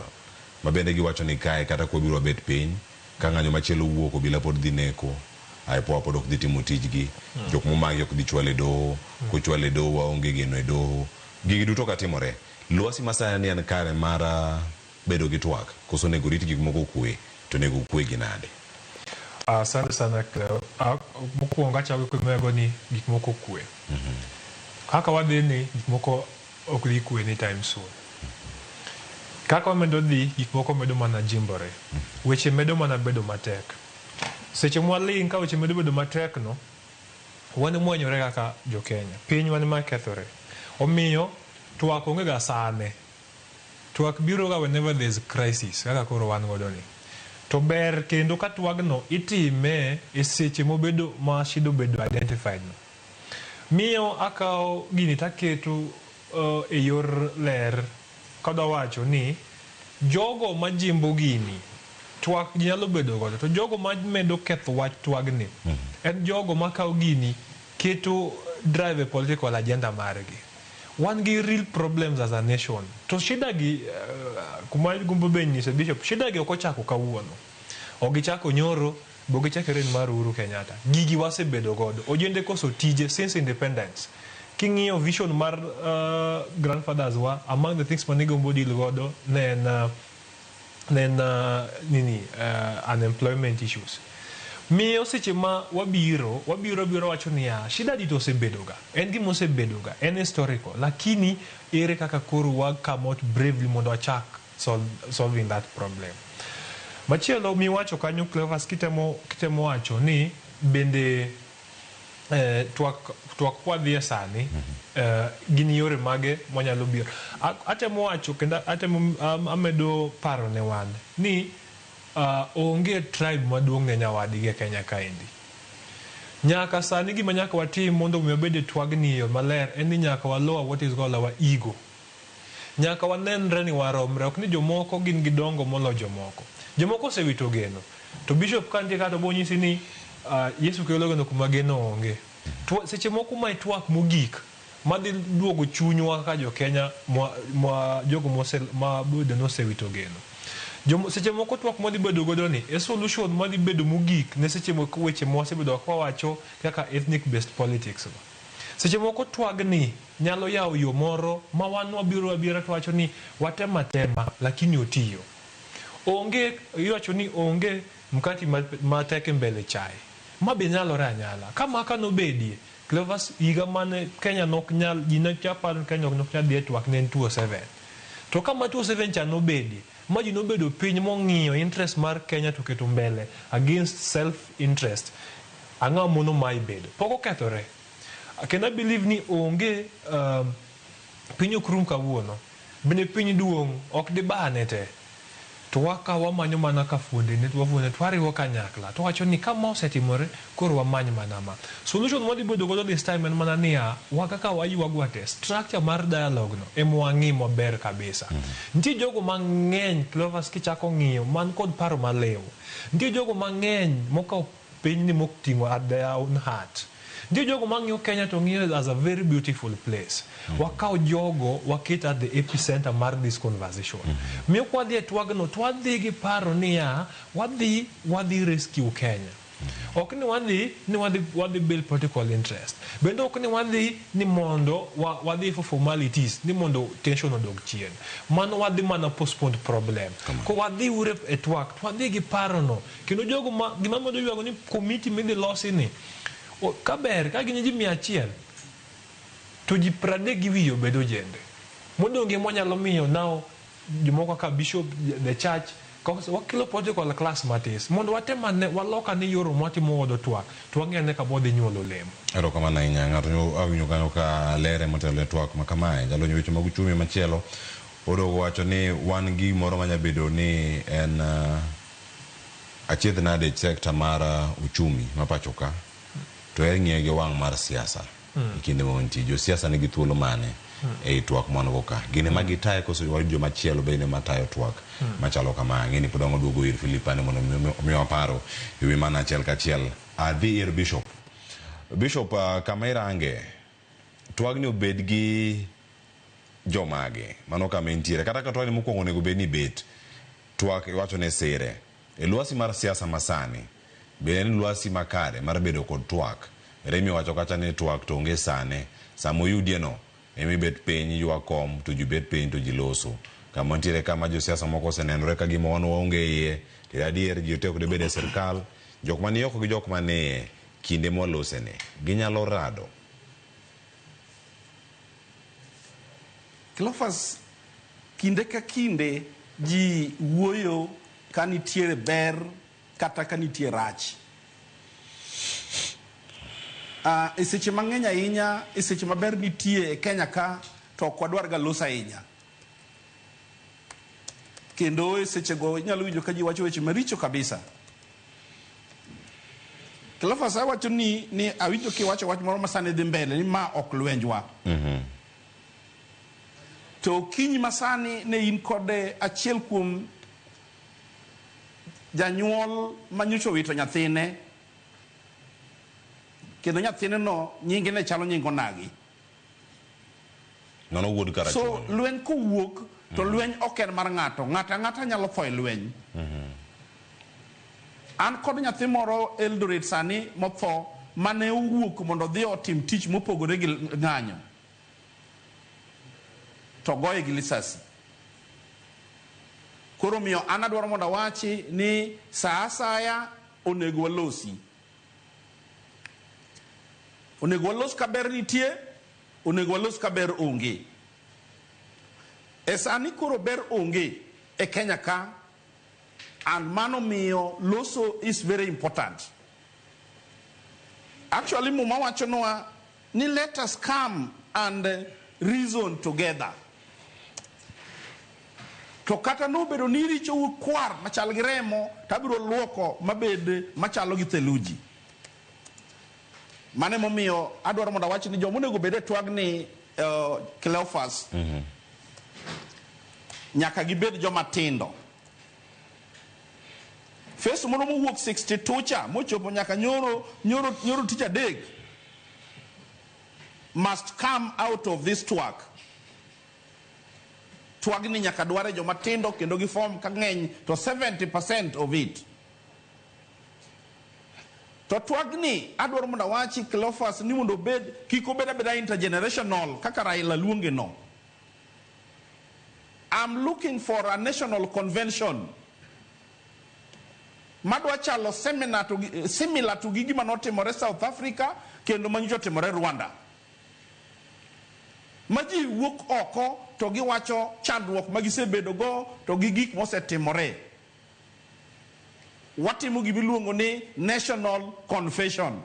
ma bende giwacho ni kae kata kwa biro bet piny ka ng'anyo machielo wuok obila pod dhi neko IPOA pod ok dhi timo tijgi jok momaki ok dhi chwalo e doho kochwalo e doho waonge geno e doho. Gigi duto katimore lwasi masani en kare mar bedo gi twak koso onego rit gik moko kwe to onego kwe gi nade? Asante sana Cleo. Mokwongo achako kumego ni gik moko kwe. Kaka wadhi ni gik moko ok dhi kwe anytime soon. Kaka wamedo dhi, gik moko medo mana jimbore. Weche medo mana bedo matek. Seche mwaling' ka weche medo bedo matek no, wan mwanyore kaka jo-Kenya. Piny wan ema kethore. Omiyo, twak onge ga sane. Twak biro ga whenever there's crisis, kaka koro wan godo ni. To ber kendo ka twagno itime e seche mobedo ma shida obedo identified no. Miyo akawo gini taketo e yor ler kadwa wacho ni jogo majimbo gini twak ji nyalo bedo godo to jogo mamedo ketho wach twagni en jogo makawo gini keto drive a political agenda margi. Wan gi real problems as a nation to shida gi kuma gombo be nyiso Bishop, shida gi ok ochako kawuono. Ok gichako nyoro, bo gichako e reign mar Uhuru Kenyatta. Gigi wasebedo godo. Ojende koso tije since independence. King'iyo vision mar grandfathers wa, among the things mane gombo deal godo ne en unemployment issues. Miyo seche ma wabiro wacho niya, shida di to osebedo ga. En gima osebedo ga, en historical. Lakini ere kaka koro wa come out bravely mondo wachak solving that problem. Machielo miwacho kanyo Cleophas kitemo wacho ni bende twak kwadhie sani gin yore mage mwanyalo biro. Atemo wacho kendo atemo amedo paro ne wan ni onge tribe maduong' ne nyawadgi e Kenya kaendi. Nyaka sani gima nyaka watim mondo mi wabed e twagni e yo maler en ni nyaka wa lower what is called our ego. Nyaka wanenre ni waromre, ok ni jomoko gin gi dongo molo jomoko. Jomoko osewito geno. To Bishop ka nitie ka to bonyisi ni Yesu kelo geno kuma geno onge. Seche moko mae twak mogik madhi duogo chunywa kaka jo-Kenya jogo ma bende nosewito geno. Seche moko twak mwadhi bedo godo ni e solution madhi bedo mogik ne seche moko weche mwasebedo ka wawacho kaka ethnic based politics go. Seche moko twagni nyalo yawo yo moro ma wan wabiro abira to wacho ni watema tema lakini otiyo. Onge iwacho ni onge mkati matek e mbele chae. Ma be nyalore anyala. Ka maka nobedie, Cleophas higa mane Kenya nok nyal, ji ne chaparo ni Kenya ok nyal dhi e twak ne en 2007. To ka ma 2007 cha nobedie, ma ji nobedo piny mong'iyo interest mar Kenya to keto mbele against self interest. Ang'o mono ma ibedo? Pok okethore. Kendo I believe ni onge piny ok rum kawuono. Bende piny duong' ok dibane te. To wakawo wamanyo mana ka fuonde ne wafuonde to wariwo kanyakla to wacho ni kama osetimore koro wamany mana ma. Solution mwadhi bedo godo this time en mana niya, wa kaka waywago te structure mar dialogue no ema wang'i maber kabisa. Nitie jogo mang'eny Cleophas kichako ng'iyo man kod paro maliw. Nitie jogo mang'eny mokawo pinyni moting'o at their own heart. Nitie jogo mang'iyo Kenya to ng'iyo as a very beautiful place. Wakaw jogo waket at the epicenter mar this conversation. Miyo kwadhi e twagno to wadhi gi paro niya, wadhi wadhi rescue Kenya. Ok ni wadhi ni wadhi wadhi build political interest. Bende ok ni wadhi ni mondo wadhi for formalities ni mondo tension odog chien. Mano wadhi mana postpone problem. Ko wadhi ure e twak to wadhi gi paro no. Kendo jogo ma gima medo ywago ni committee midhi losi ni kaber ka gin ji 100 to ji 30 gi wiye obed ojende. Modong' ema wanyalo miyo now jomoko kaka bishop, the church, wakelo political class matis mondo watem ane walok ane yoro mwatimo godo twak to wang'i ane kama wadhi nyuolo olemo. Erokamano ahinya. Ng'ato nyo awinjo kanyo ka lere motelo ne twak ma kamae. Jalony weche mag uchumi machielo odogo wacho ni wan gi gimoro manya bedo ni en achiedh nade e sekta mar uchumi ma pacho ka to er ng'iye gi wang' mar siasa e kinde ma wantie. Josiasa nigi thuolo mane ei twak mwan go ka? Gin ema gitaye koso wayud joma chielo bende matayo twak machalo kama? Ang'e ni pod ang' waduogo ir Philip ane mondo omiwa paro e wi mano achiel kachiel. Adhi ir Bishop. Bishop, kama irange, twagni obed gi jomage? Mano kama entiere. Kata ka twagni mokwongo onego bed ni bet, twak iwacho ni sire. E lwasi mar siasa masani, be en lwasi makare mar bedo kod twak? Remi owacho kacha ni twak to onge sane. Sama oyudie no, ema ibet piny iywa kom to ji bet piny to ji loso. Kama ntiere kama josiasa moko osenenore ka gima wan waonge iye, to adier ji te ok dibed e sirkal. Jok mani oko gi jok manie kinde mwalosene, ginyalo rado. Cleophas, kinde ka kinde ji wuoyo ka nitiere ber kata ka nitie rach. E seche mang'eny ahinya, e seche maber nitie e Kenya ka, to ok wadwar ga loso ahinya. Kendo e sechego inyalo winjo ka ji wacho weche maricho kabisa. Cleophas, awacho ni awinjo kiwacho wach moro ma sani dhi mbele ni ma ok lwenjwa. To okinyi masani ne in kod achiel kuom janyuol manyocha owito nyathine, kendo nyathine no nyinge ne chalo nying onagi. Nono wuod Karachuonyo. So lweny kowuok to lweny ok en mar ng'ato, ng'ato ang'ata nyalo tho e lweny. An kod nyathi moro Eldoret sani motho mane owuok mondo odhi otim tich mopogore gi ng'anyo, to goye gi lisasi. Koro miyo an adwaro mondo awachi ni sa asaya onego walosi. Onego walos ka ber nitie, onego walos ka ber onge. E sani koro ber onge e Kenya ka, and mano miyo loso is very important. Actually Muma wachonwa ni let us come and reason together. To kata nobedo ni richou kwar machal gi remo, to abiro luoko mabed machalo gi theluji. Mano emomiyo adwaro mondo awach ni joma onego bed e twagni, Cleophas, nyaka gibed joma tindo. Face moro mowuok 62 cha mochopo nyaka nyoro nyoro nyoro tich adek must come out of this twak. Twagni nyaka dware joma tindo kendo gi form ka ng'eny to 70% of it. To twagni adwaro mondo awachi Cleophas ni mondo obed kik obed abeda intergenerational kaka Raila luonge no. I'm looking for a national convention madwa chalo seminar to, similar to gi gima notimore South Africa kendo manyocha otimore Rwanda. Ma ji wuok oko to giwacho chandruok ma gisebedo go to gi gik mosetimore. Watimo gima iluongo ni national confession.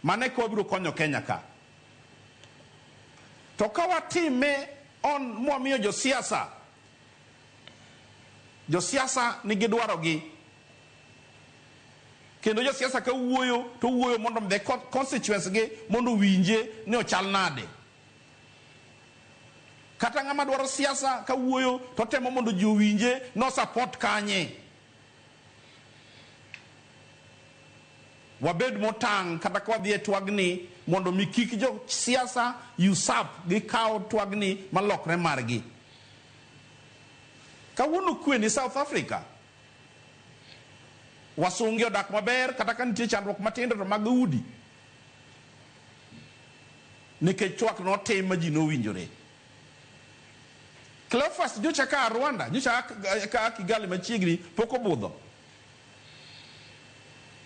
Mano eka wabiro konyo Kenya ka. To ka watime on mwamiyo josiasa Josiasa nigi dwarogi. Kendo josiasa ka wuoyo to wuoyo mondo the constituents gi mondo owinje ni ochal nade. Kata ng'ama dwaro siasa ka wuoyo to temo mondo ji owinje no support kanye. Wabed motang' kata ka wadhi e twagni mondo mi kik jo siasa usurp gikaw twagni malokre margi. Kawuono kwe ni South Africa. Wasunge odak maber kata ka nitie chandruok matindo to mag udi. Nikech twak notim ma ji nowinjore. Cleophas nyocha ka Rwanda, nyocha ka Kigali machiegni pok obudho.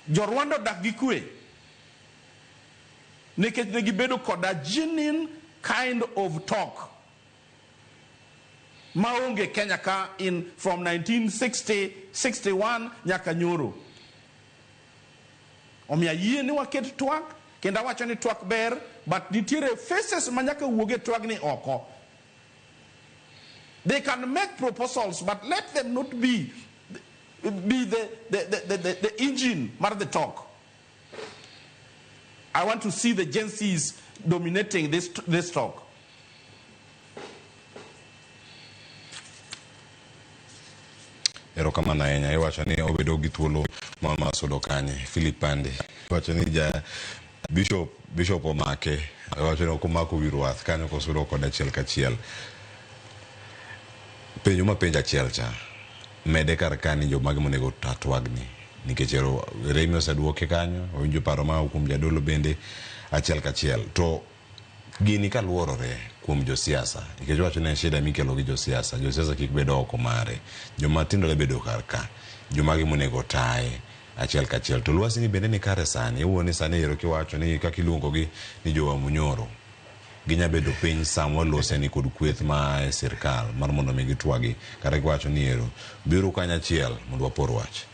Jo Rwanda odak gi kwe. Nikech ne gibedo koda genuine kind of talk. Maonge Kenya ka in from 1960, 61 nyaka nyoro. Omiyo ayie ni waket twak, kendo awacho ni twak ber, but nitiere faces ma nyaka wuog e twagni oko. They can make proposals, but let them not be the engine mar the talk. I want to see the Gen Zs dominating this talk. Erokamano ahinya. Iwacho ni obedo gi thuolo ma sudo kanye. Philip Pande iwacho ni ja Bishop omake. Iwacho ni ok omako wi rwath kanyo kosudo kode achiel kachiel. Penjo ma penjo achiel cha mede kar ka ni jomage monego ta twagni nikech ero Remi oseduoke kanyo, owinjo paro ma kuom jadolo bende achiel kachiel. To gini kaluorore kuom josiasa, nikech wacho ni en shida mikelo gi josiasa, josiasa kik bed oko mare, joma tindo le bedo kar ka, jomage monego taye achiel kachiel. To lwasi ni bende ni kare sani, iwuo ni sani ero kiwacho ni kaka iluongogi ni jo Wamunyoro, ginya bedo piny sama walose ni kod kweth ma e sirkal mar mondo mi gitwagi, kata kiwacho ni ero biro kanyachiel mondo wapor wach.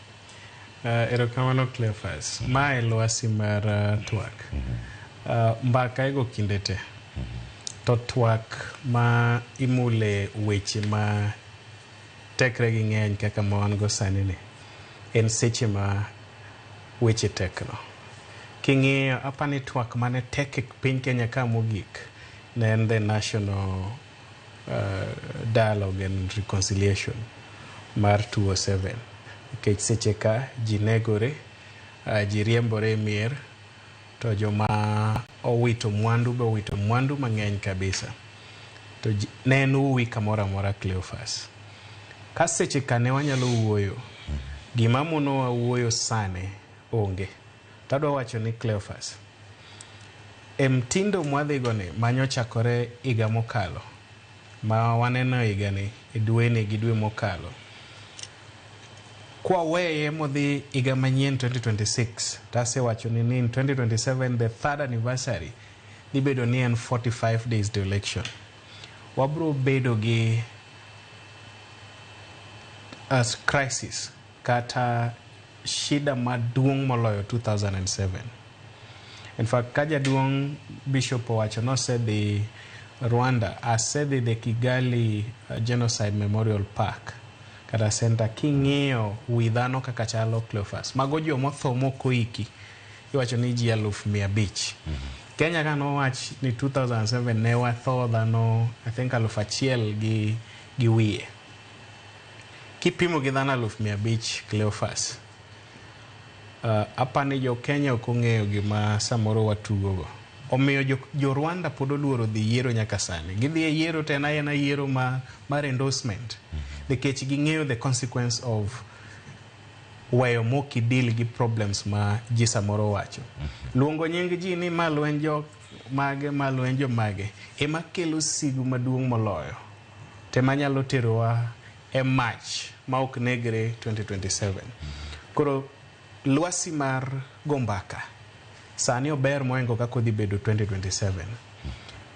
Erokamano Cleophas. Mae lwasi mar twak. Mbaka igo kinde te. To twak ma imule weche ma tekre gi ng'eny kaka ma wan go sani ni, en seche ma weche tekno. King'iyo, apani twak mane tek e piny Kenya ka mogik ne en the National Dialogue and Reconciliation mar 2007. Nikech seche ka ji negore, ji riembore e mier, to joma owito mwandu be owito mwandu mang'eny kabisa. To ne en uwi kamoro amora Cleophas. Ka seche ka ne wanyalo wuoyo, gima monowa wuoyo sani onge. Tadwa wacho ni Cleophas, e mtindo mwadhigo ni manyochakore higa mokalo, ma waneno higani e dweni gi dwe mokalo, kwa weye modhi higa manyien 2026, tasewacho ni in 2027 the third anniversary dhi bedo ni en 45 days to election. Wabro bedo gi as crisis kata shida maduong' moloyo 2007. In fact, ka jaduong' Bishop owacho nosedhi Rwanda, asedhi the Kigali Genocide Memorial Park kata center, king'iyo wi dhano kaka chalo Cleophas, mago jomotho mokoiki, iwacho ni ji 500,000. Kenya ka nowach ni 2007 ne watho dhano I think 1,000 gi wiye. Kipimo gi dhano 500,000 Cleophas, apani jo Kenya ok ong'eyo gima samoro watugogo. Omiyo jo Rwanda pod oluoro dhi yiero nyaka sani. Gidhi e yiero to en aena yiero mar endorsement. Nikech ging'eyo the consequence of weyo mok deal gi problems ma ji samoro wacho. Luongo nying ji ni ma lweny jo mage, ma lweny jo mage, ema kelo sigu maduong' moloyo. Te manyalo terowa e mach ma ok negre 2027. Koro lwasi mar go mbaka sani ober moingo kaka odhi bedo 2027.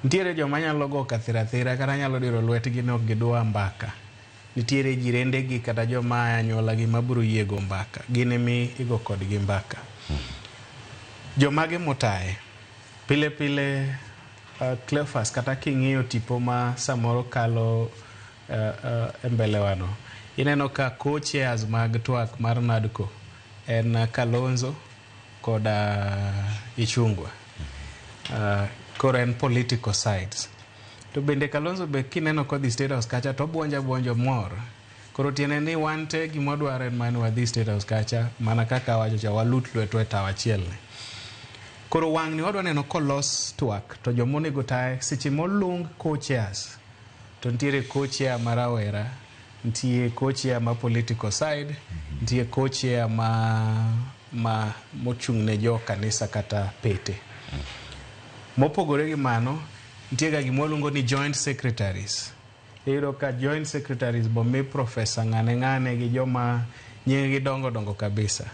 Nitiere joma nyalo go kathirathira kata nyalo diro lwetgi ni ok gidwa mbaka. Nitiere jirendegi kata joma a anyuolagi mabiro yie go mbaka. Gin emi igo kodgi mbaka. Jomage motaye? Pile pile Cleophas, kata king'iyo tipo ma samoro kalo e mbele wano, Ineno ka co-chairs mag twak mar NADCO en Kalonzo kod Ichung'wa. Koro en political sides. To bende Kalonzo be kineno kodhi State House kacha to obuonjo abuonja omor. Koro tiende ni wan te gima wadwaro en mana ni wadhi State House kacha mana kaka awacho cha walut lwetwa e tawo achiel ni. Koro wang'ni wadwa neno kolos twak to joma onego taye seche molung co-chairs to nitiere co-chair ma rawera, nitie co-chair ma political side, nitie co-chair ma mochung' ne jo kanisa kata pete. Mopogore gi mano, nitie ga gima waluongo ni joint secretaries. Iyudo ka joint secretaries bomi professor ng'ane ng'ane gi joma nying gi dongo dongo kabisa.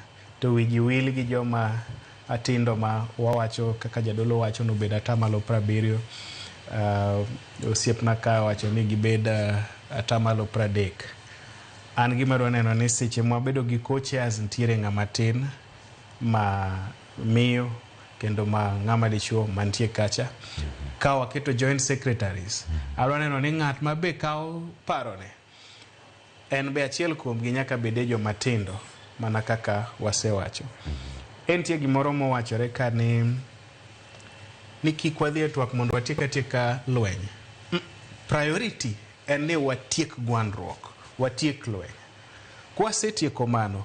To wigi wil gi joma atindo ma wawacho kaka jadolo wacho nobed atamalo 70. Osiepna ka wacho ni gibed atamalo 30. An gima adwa neno ni seche mwabedo gi co-chairs nitiere ng'ama tin ma miyo kendo ma ng'ama dichuo mantie kacha. Ka waketo joint secretaries, adwa neno ni ng'at ma be kawo parone en be achiel kuomgi nyaka bede joma tindo mana kaka wasewacho. Entie gimoro mowachore ka ni kik wadhi e twak mondo watiek atieka lweny. Priority en ni watiek gwandruok, watiek lweny. Kwasetieko mano,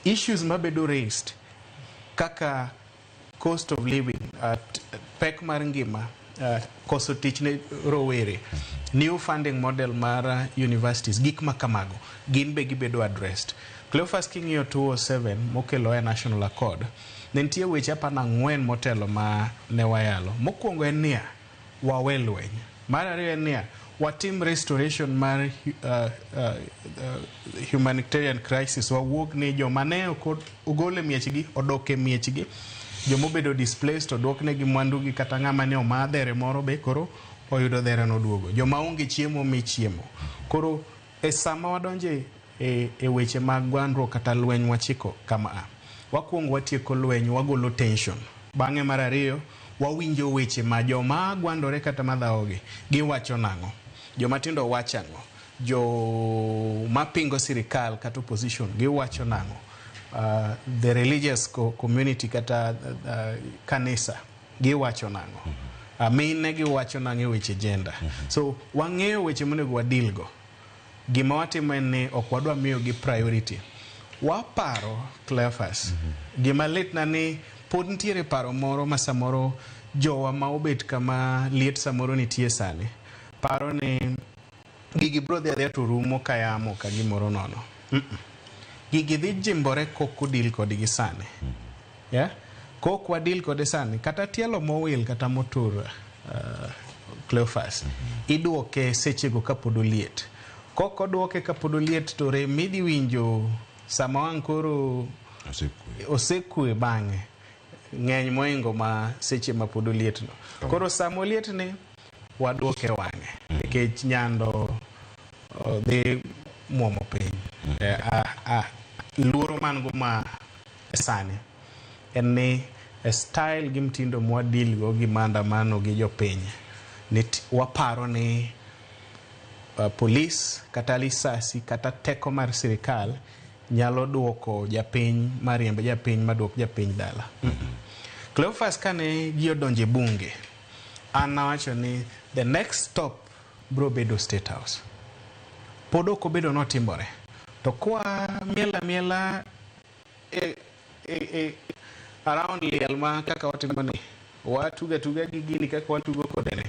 issues mabedo raised kaka cost of living, pek mar ngima, koso tich ne rowere, new funding model mar universities, gik ma kamago, gin be gibedo addressed. Cleophas king'iyo 207 mokelo e National Accord, ne nitie weche 14 motelo ma ne wayalo. Mokwongo en niya, wawe lweny. Mar ariyo en niya, watim restoration mar humanitarian crisis, wawuog ni joma ne ok ogol e miechgi odok e miechgi, jomobedo displaced oduoknegi mwandugi kata ng'ama ne omaa dhere moro be koro oyudo dhere noduogo. Joma onge chiemo mi chiemo. Koro e sama wadonje e weche mag gwandruok kata lweny wachiko kama a. Wakwongo watieko lweny, wagolo tension. Bang'e mar ariyo, wawinjo weche ma joma gwandore kata madhawogi giwacho nang'o. Joma tindo wacho ang'o. Jo mapingo sirikal kata opposition giwacho nang'o. The religious community kata kanisa giwacho nang'o. Mine giwacho nang'o e weche gender. So wang'eyo weche monego wadeal go. Gima watimo en ni ok wadwa miyogi priority. Waparo Cleophas. Gima litna ni pod nitiere paro moro ma samoro jowa ma obet kama liet samoro nitie sani. Paro ni gigi biro dhi adhiya to rumo ka yamo ka gimoro nono. Gigi dhi jimbore kok odeal kodgi sani. Yeah? Kok wadeal kode sani, kata tielo mowil kata motur Cleophas, iduoke sechego kapod oliet. Kok oduoke kapod oliet to rem midhi winjo sama wang' koro osekwe bang'e ng'eny moingo ma seche ma pod oliet no. Koro sama oliet ni waduoke wang'e nikech nyando dhi muomo piny. Luoro man go ma sani en ni style gi mtindo mwa deal go gi maandamano gi jopiny ni waparo ni polis kata lisasi kata teko mar sirikal nyalo duoko japiny mariemb japiny maduok japiny dala. Cleophas kane ji odonje bunge, an nawacho ni the next stop bro bedo State House. Pod ok obedo notimore. To kwa miel amiela e around liel ma kaka watimo ni, watuga tuga gi gini kaka watugo kode ni,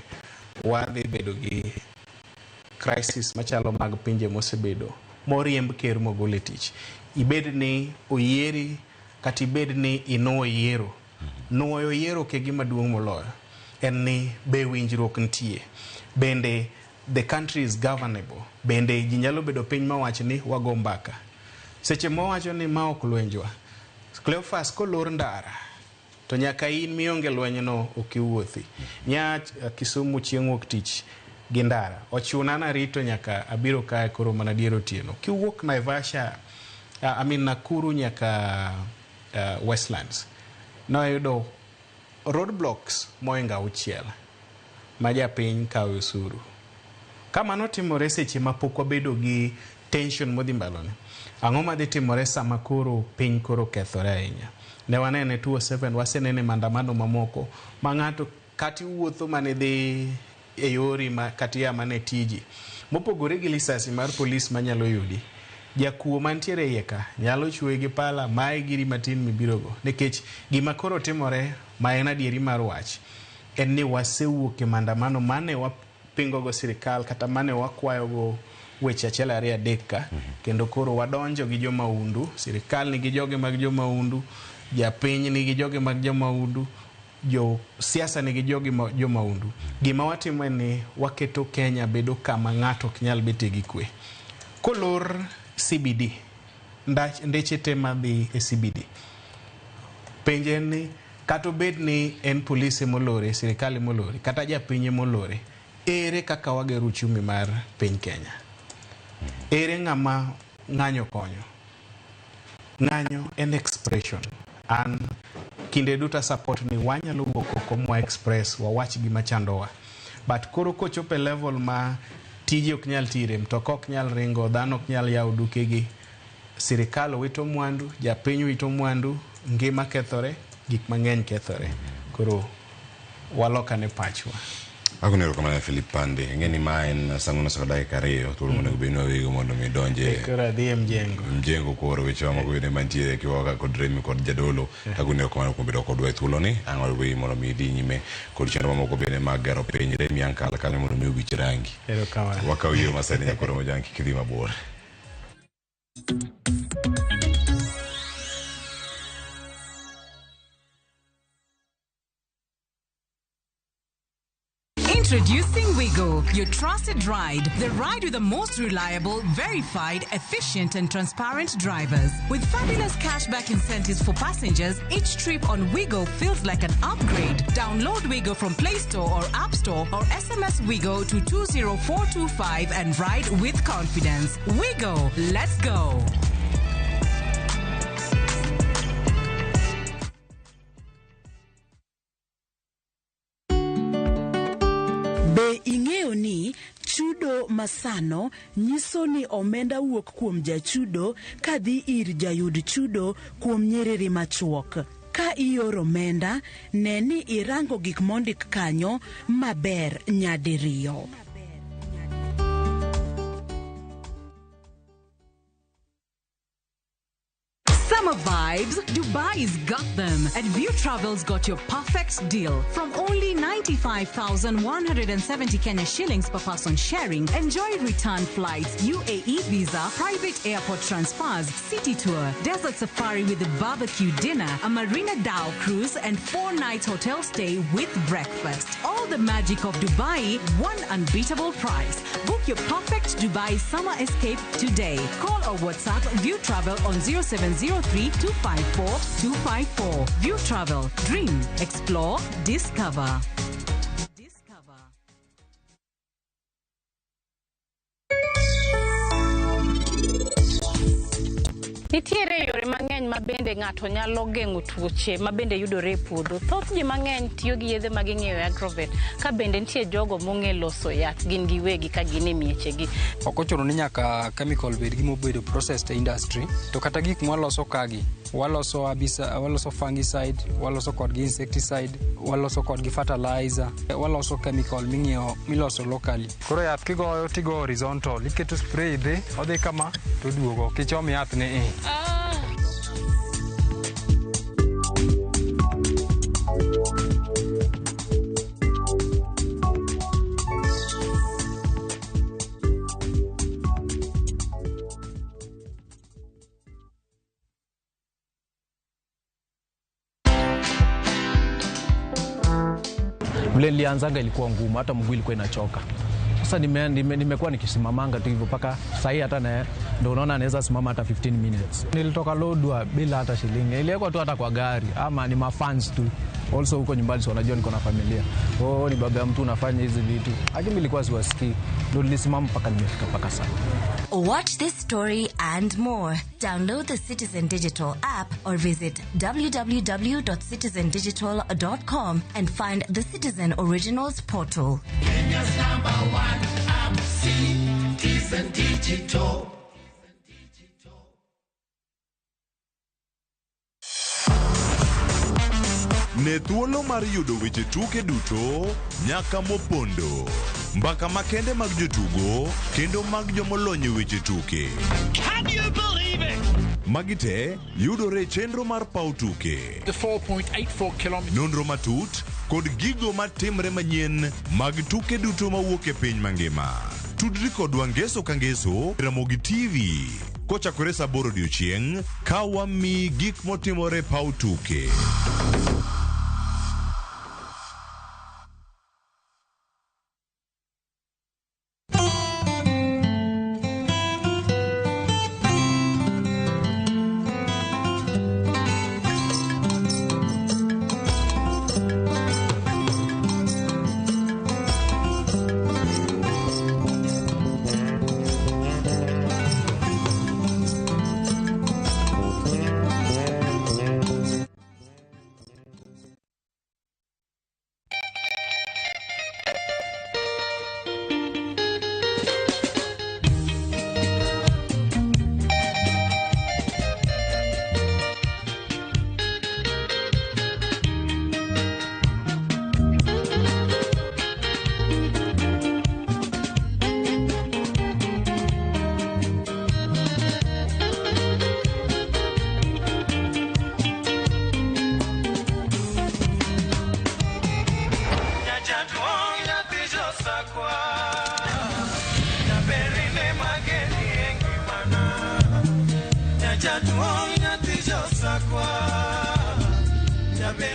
wadhi bedo gi crisis machalo mag pinje mosebedo moriemb ker mogol e tich. Ibed ni oyieri kata ibed ni inuo yiero. Nuoyo yiero ok e gima duong' moloyo. En ni be winjruok nitie. Bende the country is governable. Bende ji nyalo bedo piny mawach ni wago mbaka. Seche mwawacho ni ma ok lwenjwa. Cleophas kolor ndara to nyaka in mionge lweny no ok iwuothi. Nya Kisumu chieng' wuok tich gi ndara. Ochuna narito nyaka abiro kae koro mana dier otieno. Kiwuok Naivasha, I mean Nakuru nyaka Westlands, noyudo roadblocks moingo 6 ma japiny kawe osuru. Ka mano timore seche ma pok wabedo gi Tension modhi mbalo ni. Ang'o madhi timore sama koro piny koro kethore ahinya? Ne wanene 2007, wasenene maandamano mamoko ma ng'ato kata iwuotho mane dhi e yori ma kata ia mana e tiji. Mopogore gi lisasi mar polis manyalo yudi, jakuo mantiere iye ka nyalo chuoyi gi pala mayi giri matin mibirogo. Nikech gima koro timore ma en adieri mar wach en ni wasewuok e maandamano mane wapingo go sirikal kata mane wakwayo go weche achiel ariyo adek ka kendo koro wadonjo gi jomaundu. Sirikal nigi joge mag jomaundu, japiny nigi joge mag jomaundu, jo siasa nigi jogi jomaundu. Gima watimo en ni waketo Kenya bedo kama ng'ato ok nyal betie gi kwe. Kolor CBD, ndeche te madhi e CBD. Penjo en ni kata obed ni en polise molore, sirikal emolore, kata japiny emolore, ere kaka wagero uchumi mar piny Kenya? Ere ng'ama ng'anyo konyo? Ng'anyo en expression. An kinde duto support ni wanyalo wuok oko mwa express wawach gima chandowa. But koro kochopo e level ma tije ok nyal tire, mtoka ok nyal ringo, dhano ok nyal yawo dukegi, sirikal wito mwandu, japiny wito mwandu, ngima kethore, gik mang'eny kethore. Koro walokane pachwa. Agoni erokamano Philip Pande. Ing'e ni ma en saa ang'wen oseko dakika 2 thuolo monego bed ni wawego mondo mi donje Koro adhi e mjengo. Mjengo koro weche mamoko bende mantiere kiwaka kod Remi kod Jadolo. Agoni erokamano kuom bedo kodwa e thuoloni. Ang' waweyi mondo mi idhi nyime kod chenro mamoko bende mag gero piny. Remi Ankal kanyo mondo mi owich rangi. Erokamano. Wakaw yie masani nyakoro Mojang kik idhi mabor. Introducing Wigo, your trusted ride. The ride with the most reliable, verified, efficient, and transparent drivers. With fabulous cashback incentives for passengers, each trip on Wigo feels like an upgrade. Download Wigo from Play Store or App Store or SMS Wigo to 20425 and ride with confidence. Wigo, let's go. Be ing'eyo ni chudo masano nyiso ni omenda wuok kuom jachudo kadhi ir jayud chudo kuom nyiriri machuok? Ka ioro omenda, ne ni irango gik mondik kanyo maber nyadiriyo. Summer vibes, Dubai's got them. And View Travel's got your perfect deal. From only 95,170 Kenya shillings per person sharing, enjoy return flights, UAE visa, private airport transfers, city tour, desert safari with a barbecue dinner, a Marina Dhow cruise, and 4 nights hotel stay with breakfast. All the magic of Dubai, one unbeatable price. Book your perfect Dubai summer escape today. Call or WhatsApp View Travel on 0703 254 254. View Travel. Dream, explore, discover. Nitiere yore mang'eny ma bende ng'ato nyalo geng'o tuoche ma bende yudore e puodho. Thoth ji mang'eny tiyo gi yedhe ma ging'iewo e agrovet, ka bende nitie jogo mong'e loso yath gin giwegi ka gin e miechegi. Ok ochuno ni nyaka chemical bed gima obedo processed e industry, to kata gik mwaloso kagi, waloso herbicide, waloso fungicide, waloso kodgi insecticide, waloso kodgi fertilizer, waloso chemical ming'iewo miloso locally. Koro yath kigoyo tigoyo horizontal, iketo spray dhi, odhi kama to oduogo, ok ichom yath ni i. Vile nilianzaga ilikuwa ngumu, hata mguu ilikuwa inachoka. Sasa nimekuwa nikisimamanga tu hivyo mpaka sahi, hata na ndio unaona naweza simama hata 15 minutes. Nilitoka Lodwar bila hata shilingi. Niliwekwa tu hata kwa gari ama ni mafans tu. Also huko nyumbani si wanajua niko na familia. Oh, ni baba ya mtu unafanya hizi vitu. Lakini nilikuwa siwasikii. Ndio nilisimama mpaka nimefika mpaka sasa. Watch this story and more. Download the Citizen Digital app or visit www.citizendigital.com and find the Citizen Originals portal. Kenya's number one app, Citizen Digital. Ne thuolo mar yudo weche tuke duto nyaka mopondo. Mbaka makende mag jotugo kendo mag jomolony e weche tuke. Can you believe it? Magi te yudore e chenro mar paw tuke. The 4.84 kilometers. Nonro matut kod gigo matimre manyien mag tuke duto mawuok e piny mangima. Tudri kodwa ngeso ka ngeso e Ramogi TV kochakore saa aboro odiochieng' ka wamiyi gik motimore e paw tuke.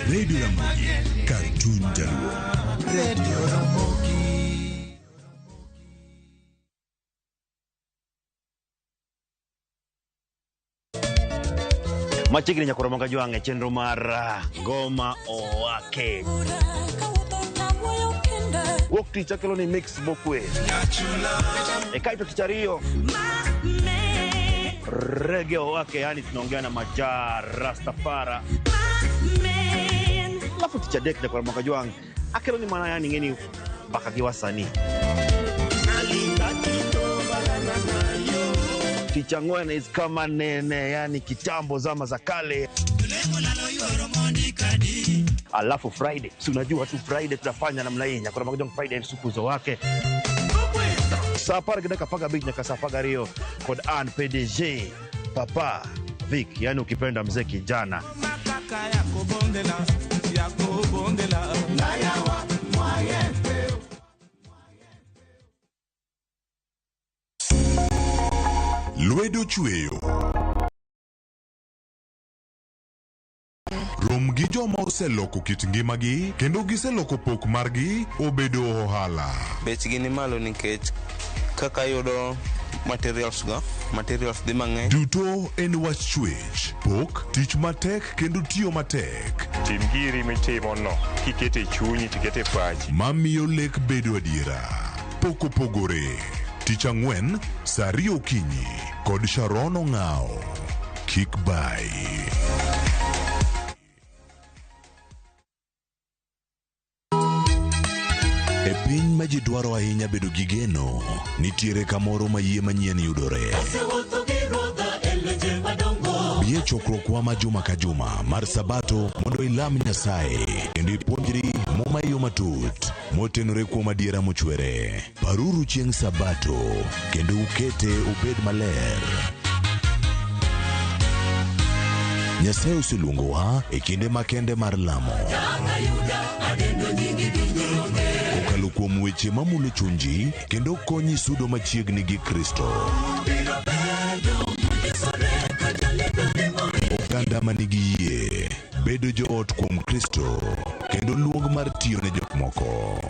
Radio Ramogi, Cartoon Jaluo. Radio Ramogi. Machiegni nyakoro manga jwang' e chenro mar Ngoma Owake. Wuok tich akelo ni mix mokwe. E kaito tich ariyo Reggae Owake, yani tunaongea na Majaa Rastafara. Alafu tich adek nyakoro manga jwang' akelo ni mana yani ng'eni mbaka gi wasanii. Tich ang'wen is kama nene, yani kitambo zama za kale. Alafu Friday, si unajua tu Friday tutafanya namna hii. Nyakoro manga jwang' Friday suku zo wake. Saa apar gi dakika 15 nyaka saa 12 kod an PDG Papa Vic, yani ukipenda mzee kijana. Lwedo chweyo. Rom gi joma oseloko kit ngimagi kendo giseloko pok margi obedo ohala. Bechgi ni malo nikech kaka ayudo materials go, materials dhi mang'eny. Duto en wach chwech, pok, tich matek kendo tiyo matek. Tim giri mitimo no kiketo e chunyi tiketo e pachi. Mamiyo lek bedo adiera. Pok opogore. Tich ang'wen saa ariyo okinyi kod Sharon Ong'awo. Kik bayi. E piny ma ji dwaro ahinya bedo gi geno, nitiere kamoro ma yie manyien yudore. Bi e chokruokwa ma juma ka juma mar Sabato mondo ilam Nyasaye kendo ipuonjri Muma e yo matut motenore kuom adiera mochwere. Paruru chieng' Sabato kendo ukete obed maler. Nyasaye oseluongowa e kinde makende mar lamo. Kokalo kuom weche mamulo chunji kendo konyi sudo machiegni gi Kristo. Oganda ma nigi yie bedo joot kuom Kristo kendo luong mar tiyo ne jok moko.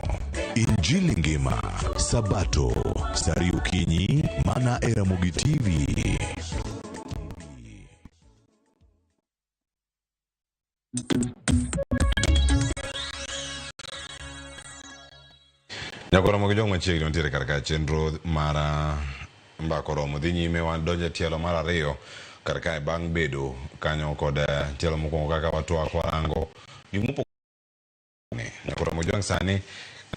Injili ngima, Sabato, saa ariyo okinyi, mana e Ramogi TV. Nyakwa Ramogi Jwang' machiegni wantiere kar ka chenro mar mbaka oromo dhi nyime wadonjo e tielo mar ariyo kar kae bang' bedo kanyo kod tielo mokwongo kaka watwak warango gik mopogore. Nyakwa Ramogi Jwang' sani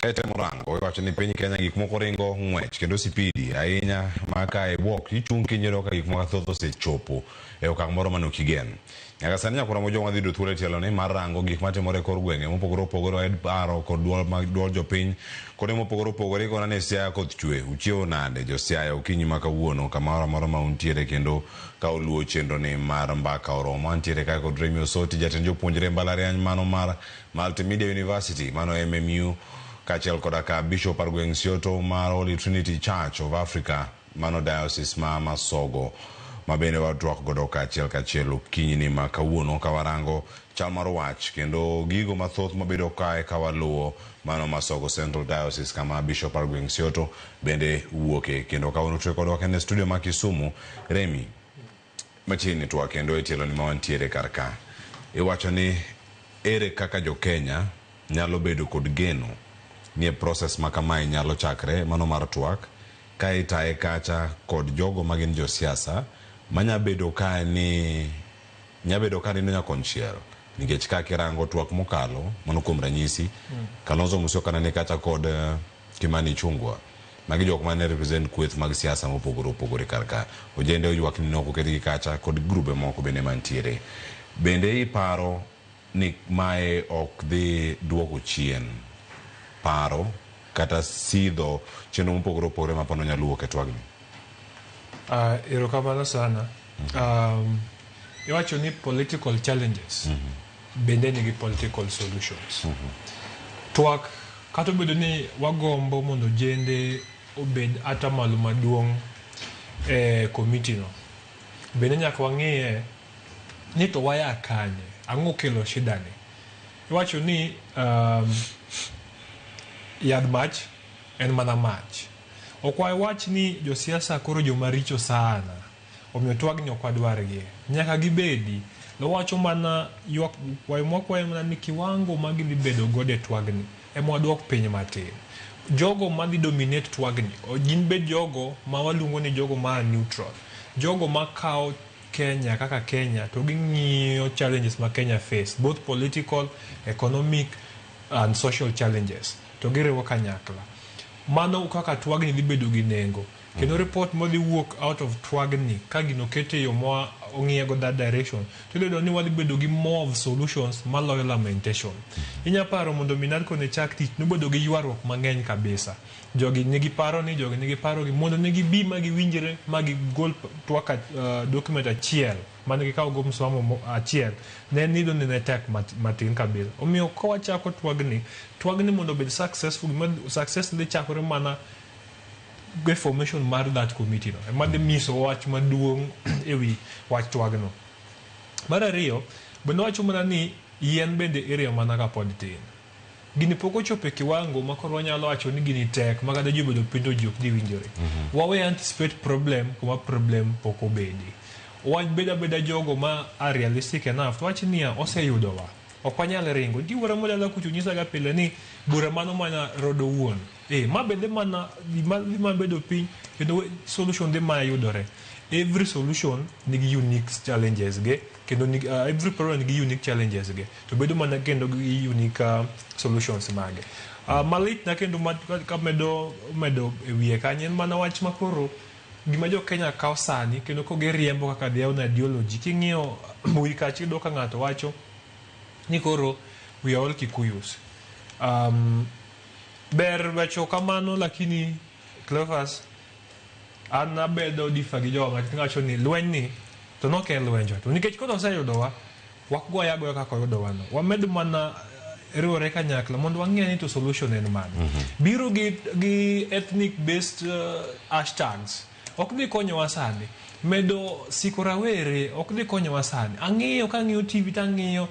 Ka itemo rango iwacho ni piny Kenya gik moko ringo ng'wech kendo sipidi ahinya ma ka ibuok ichung' kinyudo ka gik moko mathoth osechopo e okang' moro mane ok igen. Nyaka sani nyakwar Ramogi wadhi yudo thuolo e tielo ni mar rango gik matimore e kor gwenge mopogore opogore wayud paro kod duol mag duol jopiny kuonde mopogore opogore ikona ni Siaya koth chwe uchiewo nade jo Siaya okinyi ma kawuono kamoro amora ma untiere kendo ka uluwo chenro ni mar mbaka oromo antiere kae kod Remi Osoti jatend jopuonjre e mbalariany mano mar Multimedia University mano MMU kaachiel koda ka Bishop mar gweng' Sioto mar Holy Trinity Church of Africa mano diocese ma Masogo ma bende watwak godo kaachiel kachiel okinyi ni ma kawuono ka warango chal mar wach kendo gigo mathoth mabedo kae ka waluwo mano Masogo Central Diocese kama Bishop mar gweng' Sioto bende wuoke kendo kawuono tuwe kodwa kende e studio ma Kisumu Remi machiegni twak kendo e tielo ni ma wantiere kar ka iwacho ni ere kaka jo Kenya nyalo bedo kod geno ni e process ma kamae nyalo chakre mano mar twak ka itaye kacha kod jogo magin josiasa manya bedo ka ni nyabedo ka nindo nyakonchiel nikech ka kirango twak mokalo mano kuom ranyisi Kalonzo Musyoka ne ni kacha kod Kimani Ichung'wa magi jok mane represent kweth mag siasa mopogore opogore kar ka ojende oywak ni nok oketgi kacha kod grube moko bende mantiere bende iparo ni mae ok dhi duoko chien paro kata sidho chenro mopogore opogore ma pano nyalo wuok e twagni? Erokamano sana. Iwacho ni political challenges bende nigi political solutions. Twak kata obedo ni wagombo mondo ojende obed atamalo maduong' e komiti no, bende nyaka wang'iye ni to waya kanye, ang'o kelo shida ni. Iwacho ni yadh mach en mana mach. Ok wawach ni josiasa koro joma richo sana, omiyo twagni ok wadwargi. Nyaka gibedi. Wawacho mana ywak kwayo mwakwayo mana ni kiwango ma gidhi bedo godo e twagni ema waduok piny matin. Jogo madhi dominate twagni gin bed jogo ma waluongo ni jogo ma neutral. Jogo makawo Kenya kaka Kenya to ging'iyo challenges ma Kenya face both political, economic and social challenges to giriwo kanyakla. Mano kaka twagni dhi bedo gi nengo. Kendo report modhi wuok out of twagni ka gino oket e yo ma ong'iye go that direction to idhi yudo ni wadhi bedo gi more of solutions maloyo lamentation. Inya paro mondo mi NADCO ne chak tich nobedo gi ywaruok mang'eny kabisa. Jogi nigi paro ni, jogi nigi paro gi mondo ne gibi ma giwinjre ma gigol twak document achiel mane gikawo go msimamo achiel ne nido ni ne tek matin kabisa. Omiyo ka wachako twagni, twagni mondo obed successful, success dhi chakore mana gi formation mar that committee no ema dhi nyiso wach maduong' ewi wach twagno. Mar ariyo, bende wacho mana ni yien bende iriyo mana kapod tin. Gini pok ochopo e kiwango ma koro wanyalo wacho ni gini tek ma kata ji obedo piny to ji ok dhi winjore. Wawe anticipate problem kuma problem pok obedi. Wabed abeda jogo ma are realistic enough to wach niya oseyudowa. Ok wanyal ringo. Nitie wuora modala kucho nyisaga pile ni bura mano mana rodo wuon. Ma be dhi mana dhi mana bedo piny kendo solution dhi mana yudore. Every solution nigi unique challenges ge kendo nigi, every problem nigi unique challenges ge to bedo mana kendo gi unique solutions mage. Malit na kendo kamedo medo e wiye kanyo en mana wach makoro gima jo Kenya kawo sani kendo kogiriembo kaka their own ideology. King'iyo mbui kacha iyudo ka ng'ato wacho ni koro we are all Kikuyus. Ber wacho kamano lakini Cleophas an abedo differ gi jowa wacho ni lweny ni to nok en lwenjwa to nikech koro oseyudowa wak goye agoya kaka oyudowa no wamed mana riwore kanyakla mondo wang'e ni to solution en mane. Biro gi ethnic based hashtags ok dhi konyowa sani. Medo siko rawere ok dhi konyowa sani. Ang'iyo ka ang'iyo TV to ang'iyo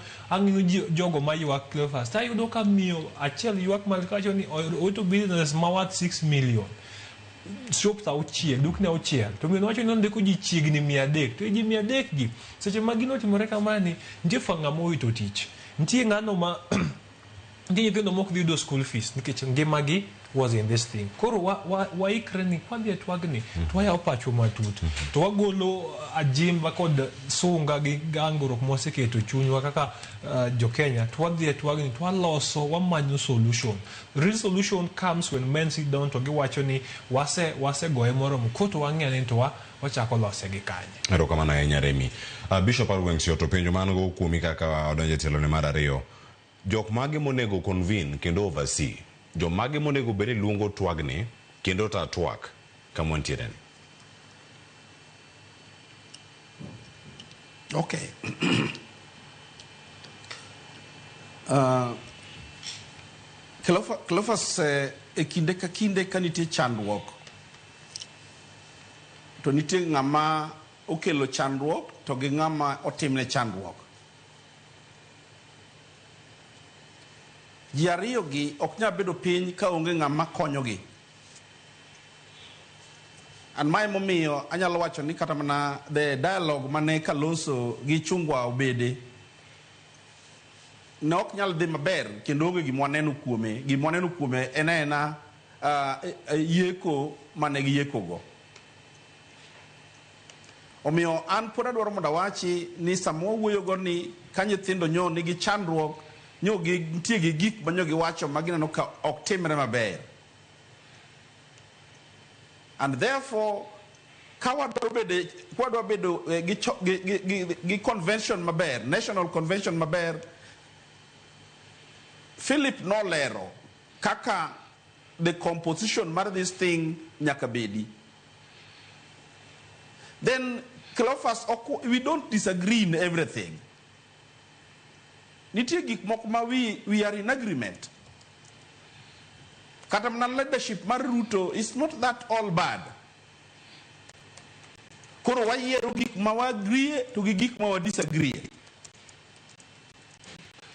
jogo maywak Cleophas to ayudo ka miyo achiel ywak malo kawacho ni owito business ma worth 6 million. Shops auchiel, dukni auchiel. To miyo wacho ni ondiko ji chiegni 300. To ji 300 gi seche ma gino otimore kamani nitie fa ng'ama owito tich. Nitie ng'ano ma Nitie nyithindo mok dhi yudo school fees nikech ngimagi was in this thing. Koro waikre ni kwadhi e twagni to wayawo pachwa matut to wagolo ajimba kod sunga gi gangruok mwaseketo chunywa kaka jo Kenya to wadhi e twagni to waloso wamanyo solution. Real solution comes when men sit down to giwacho ni wase wasegoye moromo koro to wang'e ni to wachako lose gi kanye. Erokamano ahinya Remi. Bishop Argweng' Sioto, penjo ma an go kuomi kaka wadonjo e tielone mar ariyo. Jok mage monego convene kendo oversee? Jomage monego bed ni luongo twagni kendo ta twak kama wantiere ni? Okay. Cleophas, e kinde ka kinde ka nitie chandruok to nitie ng'ama okelo chandruok to gi ng'ama otimne chandruok. Ji ariyo gi ok nyal bedo piny ka onge ng'ama konyogi. And mae momiyo anyalo wacho ni kata mana the dialogue mane Kalonzo gi Chungwa obede ne ok nyal dhi maber kendo onge gima waneno kuome. Gima waneno kuome en aena yeko mane giyeko go. Omiyo an pod adwaro mondo awachi ni sama wawuoyo go ni ka nyithindo nyo nigi chandruok, nyo nitie gi gik ma nyo giwacho ma gineno ka ok timre maber. And therefore, ka wadwa bedo gi convention maber, national convention maber, Philip nolero kaka the composition mar this thing nyaka bedi. Then Cleophas, we don't disagree in everything. Nitie gik moko ma we are in agreement. Kata mana leadership mar Ruto is not that all bad. Koro wayiero gik ma wa agree to gi gik ma wa disagree.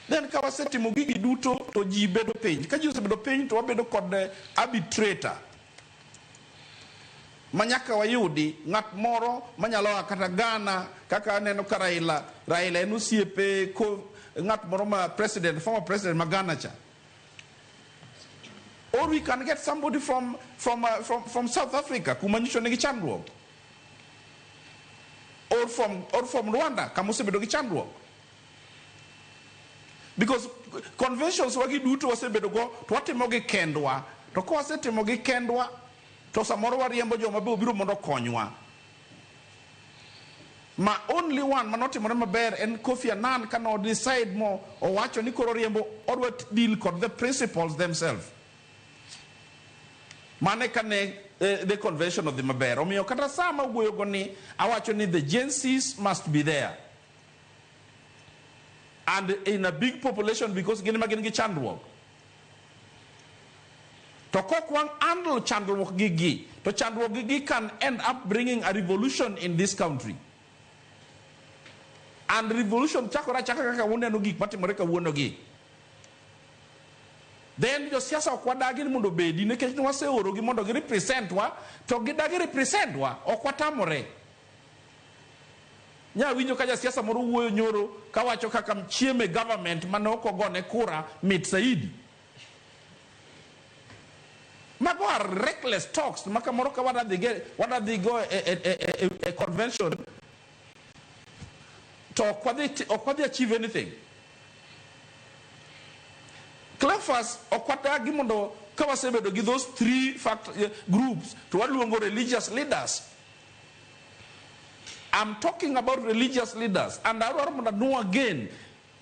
Then ka wasetimo gigi duto to ji bedo piny. Ka ji osebedo piny to wabedo kod arbitrator. Ma nyaka wayudi ng'at moro manyalo a kata Ghana, kaka aneno ka Raila, Raila en osiepe ko ng'at moro ma president, former president ma Ghana cha. Or we can get somebody from South Africa, kuma nyiso nigi chandruok. Or from Rwanda, kama osebedo gi chandruok. Because conventions wagi duto wasebedo go, to watimo gi kendwa. To ka wasetimo gi kendwa, to samoro wariembo joma be obiro mondo okonywa. Ma only one manotimore maber en Kofi Annan ka no decide mo owacho ni koro riembo odwa deal kod the principles themselves. Mane kane the convention odhi maber. Omiyo kata sama wuoyo go ni awacho ni the Gen Zs must be there. And in a big population because gin ma gin gi chandruok. To kok wang handle chandruok gi gi, to chandruok gi gi can end up bringing a revolution in this country. And revolution chakore achaka kaka uneno gik matimore kawuono gi. Then josiasa ok wadagi ni mondo obedi nikech ne waseorogi mondo gi represent wa, to gidagi represent wa, ok watamore. Nya winjo ka jasiasa moro wuoyo nyoro kawacho kaka chieme government mane ok ogone kura mit saidi. Mago are reckless talks ma kamoro ka wadadhi go e convention to ok wadhi achieve anything. Cleophas ok wadagi mondo ka wasebedo gi those three fact groups to waluongo religious leaders. I'm talking about religious leaders and adwaro mondo anuo again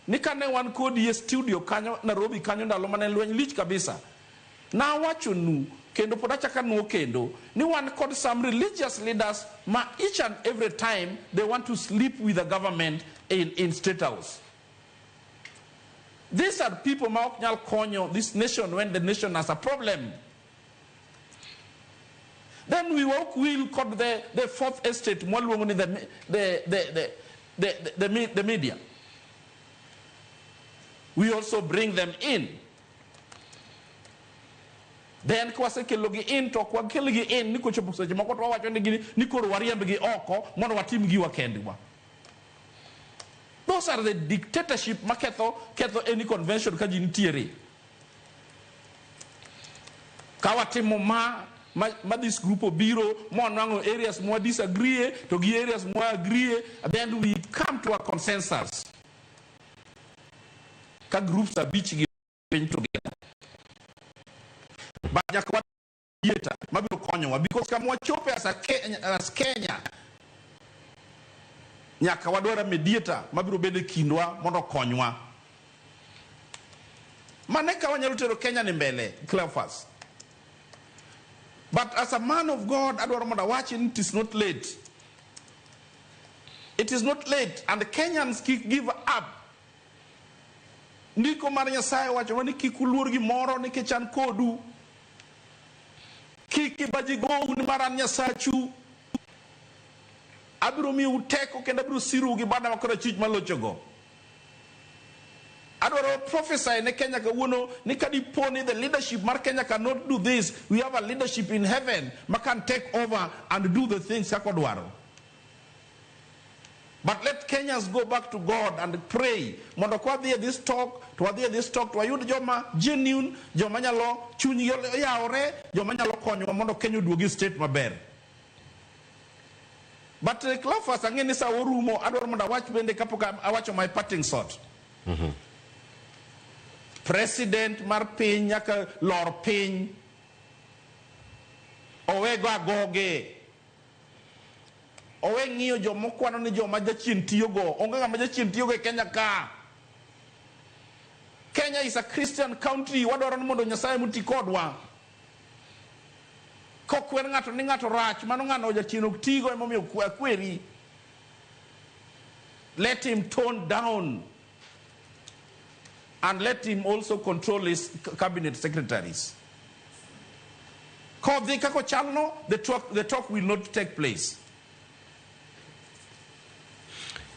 ni kane wan kodi e studio kanyo Nairobi kanyo ndalo mane lweny lich kabisa. Nawachonu kendo pod achako anuo kendo ni wan kod some religious leaders ma each and every time they want to sleep with the government in State House. These are people ma ok nyal konyo this nation when the nation has a problem. Then we walk will kod the fourth estate mwaluongo ni the media. We also bring them in. Then kwasekelogi in to ok wakelgi in ni kochopo seche moko to wawacho ni gini ni koro wariembgi oko mondo watim giwa kendwa. Those are the dictatorship maketho ketho any convention ka ji nitiere. Ka watimo ma ma this group obiro monwang'o areas mwa disagree to gi areas mwa agree, then we come to a consensus. Ka groups abich gi piny together. But nyaka wa mediator mabiro konyowa because kama wachope as, a Kenya, as Kenya nyaka wadwar a mediator mabiro bedo e kindwa mondo okonywa. Mane ka wanyalo tero Kenya ni mbele, Cleophas. But as a man of God, adwaro mondo awachi ni it is not late. It is not late and Kenyans kik give up. Ndiko mar Nyasaye wacho ni kik uluor gimoro nikech an kodu. Kik kibaji gou nimar an Nyasachu. Abiro miyou teko kendo abiro sirou gi bada ma korachwich malochogo. Adwaro prophesy ne Kenya kawuono ni ka dipo ni the leadership mar Kenya cannot do this, we have a leadership in heaven ma can take over and do the things kaka odwaro. But let Kenyans go back to God and pray mondo ka wadhi e this talk to wadhi e this talk to wayud joma genuine, joma nyalo chunygi oyawore, joma nyalo konyowa mondo Kenya oduogi e state maber. But Cleophas, ang'e ni sa orumo, adwaro mondo awach bende kapok awacho my parting shot. President mar piny nyaka lor piny owego agoge owe ng'iyo joma okwano ni joma jachien tiyogo. Onge ng'ama jachien tiyogo e Kenya ka. Kenya is a Christian country. Wadwaro ni mondo Nyasaye moti kodwa. Kokwer ng'ato ni ng'ato rach, mano ng'ano jachien ok tigo, emomiyo akweri. Let him tone down and let him also control his cabinet secretaries. Kodhi kaka ochalno, the talk will not take place.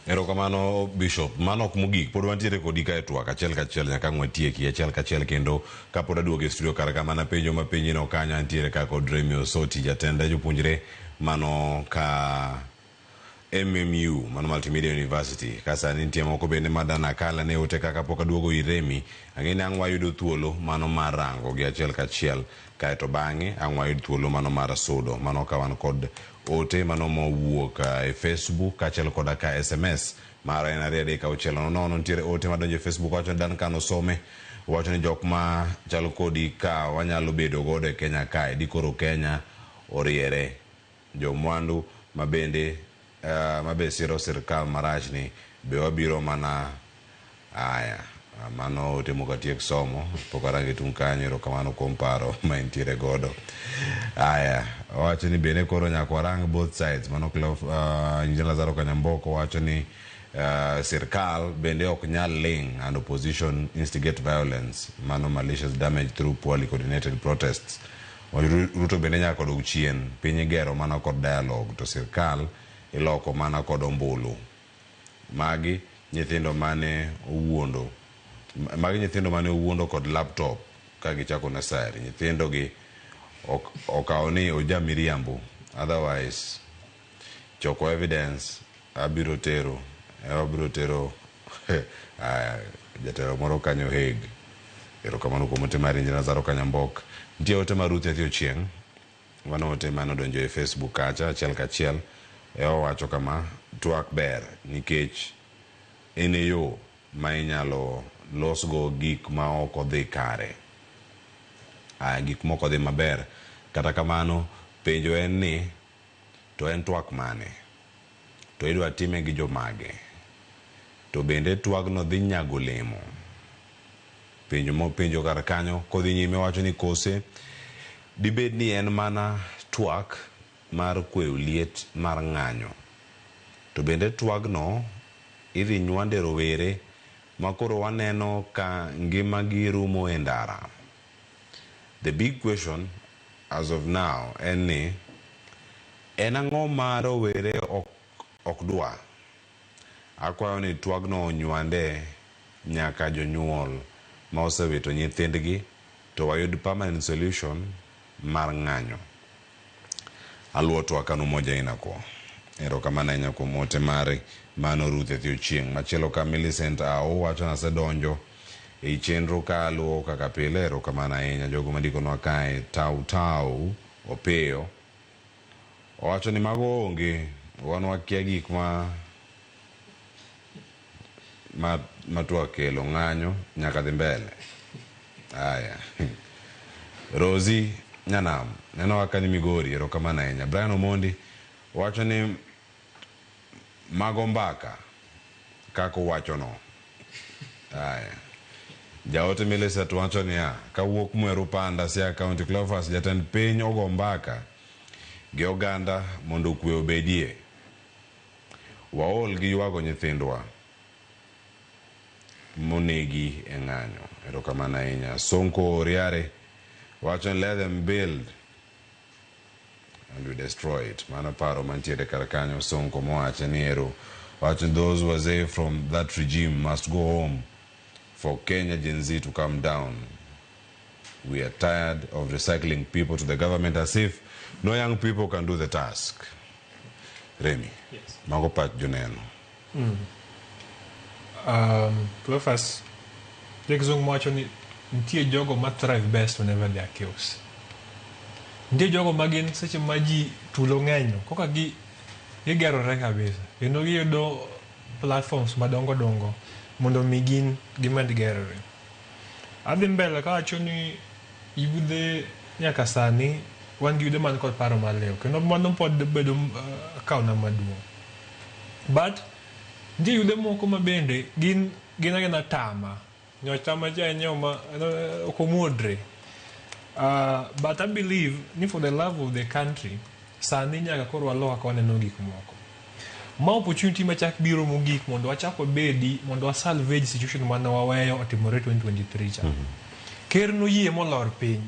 Erokamano, Bishop. Mano ok mogik, pod wantiere kodi ka e twak achiel kachiel nyaka ang' watieki achiel kachiel. Kendo kapod aduogo e studio kar ka mana penjo ma penjino kanyo, antiere ka kod Remi Osoti, jatend jopuonjre mano ka MMU, mano Multimedia University. Ka sani nitie moko bende ma danakala ne ote kaka pok aduogo ir Remi. Ang'e ni ang' wayudo thuolo mano mar rango gi achiel kachiel, kaeto bang'e ang' wayud thuolo mano mar sudo mano ka wan kod ote mano mowuok e Facebook kaachiel koda ka SMS mar en 23600. Nitiere ote madonjo e Facebook, wacho ni Duncan Osome wacho ni jok ma chal kodi ka wanyalo bedo godo e Kenya kae dikoro Kenya oriere jomwandu ma bende mabe siro sirikal marach ni be wabiro mana aya. Mano ote mok atiek somo, pok arange tung' kanyo. Erokamano kuom paro ma intiere godo. Aya, owacho ni bende koro nyaka warang both sides. Mano Engineer Lazaro Kanyamboko wacho ni sirkal bende ok nyal ling and opposition instigate violence, mano malicious damage through poorly coordinated protests. Ruto bende nyaka odog chien. Piny igero mana kod dialogue to sirkal iloko mana kod ombulu. Magi nyithindo mane owuondo, magi nyithindo mane owuondo kod laptop ka gichako nursery. Nyithindo gi okawo ni oja miriambo, otherwise choko evidence abiro tero abiro tero jatelo moro kanyo Hague. Erokamano kuom ote mar Engineer Lazaro Kanyambok. Nitie ote mar Ruth Nyathi Ochieng'. Mano ote mane odonjo e Facebook kacha achiel kachiel. E owacho kama: twak ber nikech en e yo ma inyalo losgo gik ma ok odhi kare. Aya, gik mok odhi maber. Kata kamano, penjo en ni to en twak mane? To idwa time gi jomage? To bende twagno dhi nyago olemo? Penjo mopenjo kar kanyo kodhi nyime wacho ni kose dibed ni en mana twak mar kweyo liet mar ng'anyo? To bende twagno idhi nywande rowere ma koro waneno ka ngimagi rumo e ndara? The big question as of now en ni en ang'o ma rowere ok dwa? Akwayo ni twagno onywande nyaka jonyuol ma osewito nyithindgi to wayud permanent solution mar ng'anyo. Aluwo twak an Umoja Inakuo. Erokamano ahinya kuom ote mari. Mano Ruth Nyathi Ochieng'. Machielo ka Millicent Ao wacho ni asedonjo. Ei chenro ka luwo kaka pile, erokamano ahinya jogo mandikonwa kae. Tau Tau Opiyo owacho ni mago onge, wan wakia gik ma ma twak kelo, ng'anyo nyaka dhi mbele. Aya. Rosie Nyanam nenowa kanyo Migori, erokamano ahinya. Brian Omondi wacho ni mago mbaka kaka uwachono. Aya. Jaote Millicent wacho niya, kawuok Mweru Panda, Siaya County, Cleophas, jatend piny ogo mbaka gi oganda mondo kwe obedie. Waol gi ywago nyithindwa monegi e ng'anyo. Erokamano ahinya. Sonko Oriare wacho ni let them build and we destroy it. Mano paro mantiere kar kanyo. Sonko mowache ni ero wacho ni those wazee from that regime must go home for Kenya Gen Z to come down. We are tired of recycling people to the government as if no young people can do the task. Remy, Yes. mago pach joneno. Cleophas, Kizungu wacho ni nitie jogo ma thrive best whenever they are chaos. Nitie jogo ma gin seche ma ji tulo ng'eny koka gi gigerore kabisa kendo giyudo platforms madongo dongo mondo mi gin gimed gerore. Adhi mbele kawacho ni yudhe nyaka sani wan gi yudhe man kod paro maliw kendo mano pod bedo kawna maduong'. But nitie yudhe moko ma bende gin gin agina tama. Nyoch tama cha en yo ma ok omuodre. But I believe ni for the love of the country sani nyaka koro walok kaka waneno gik moko. Ma opportunity machak biro mogik mondo wachak wabedi mondo wa salvage situation mane waweyo otimore 2023 cha. Ker noyie molor piny.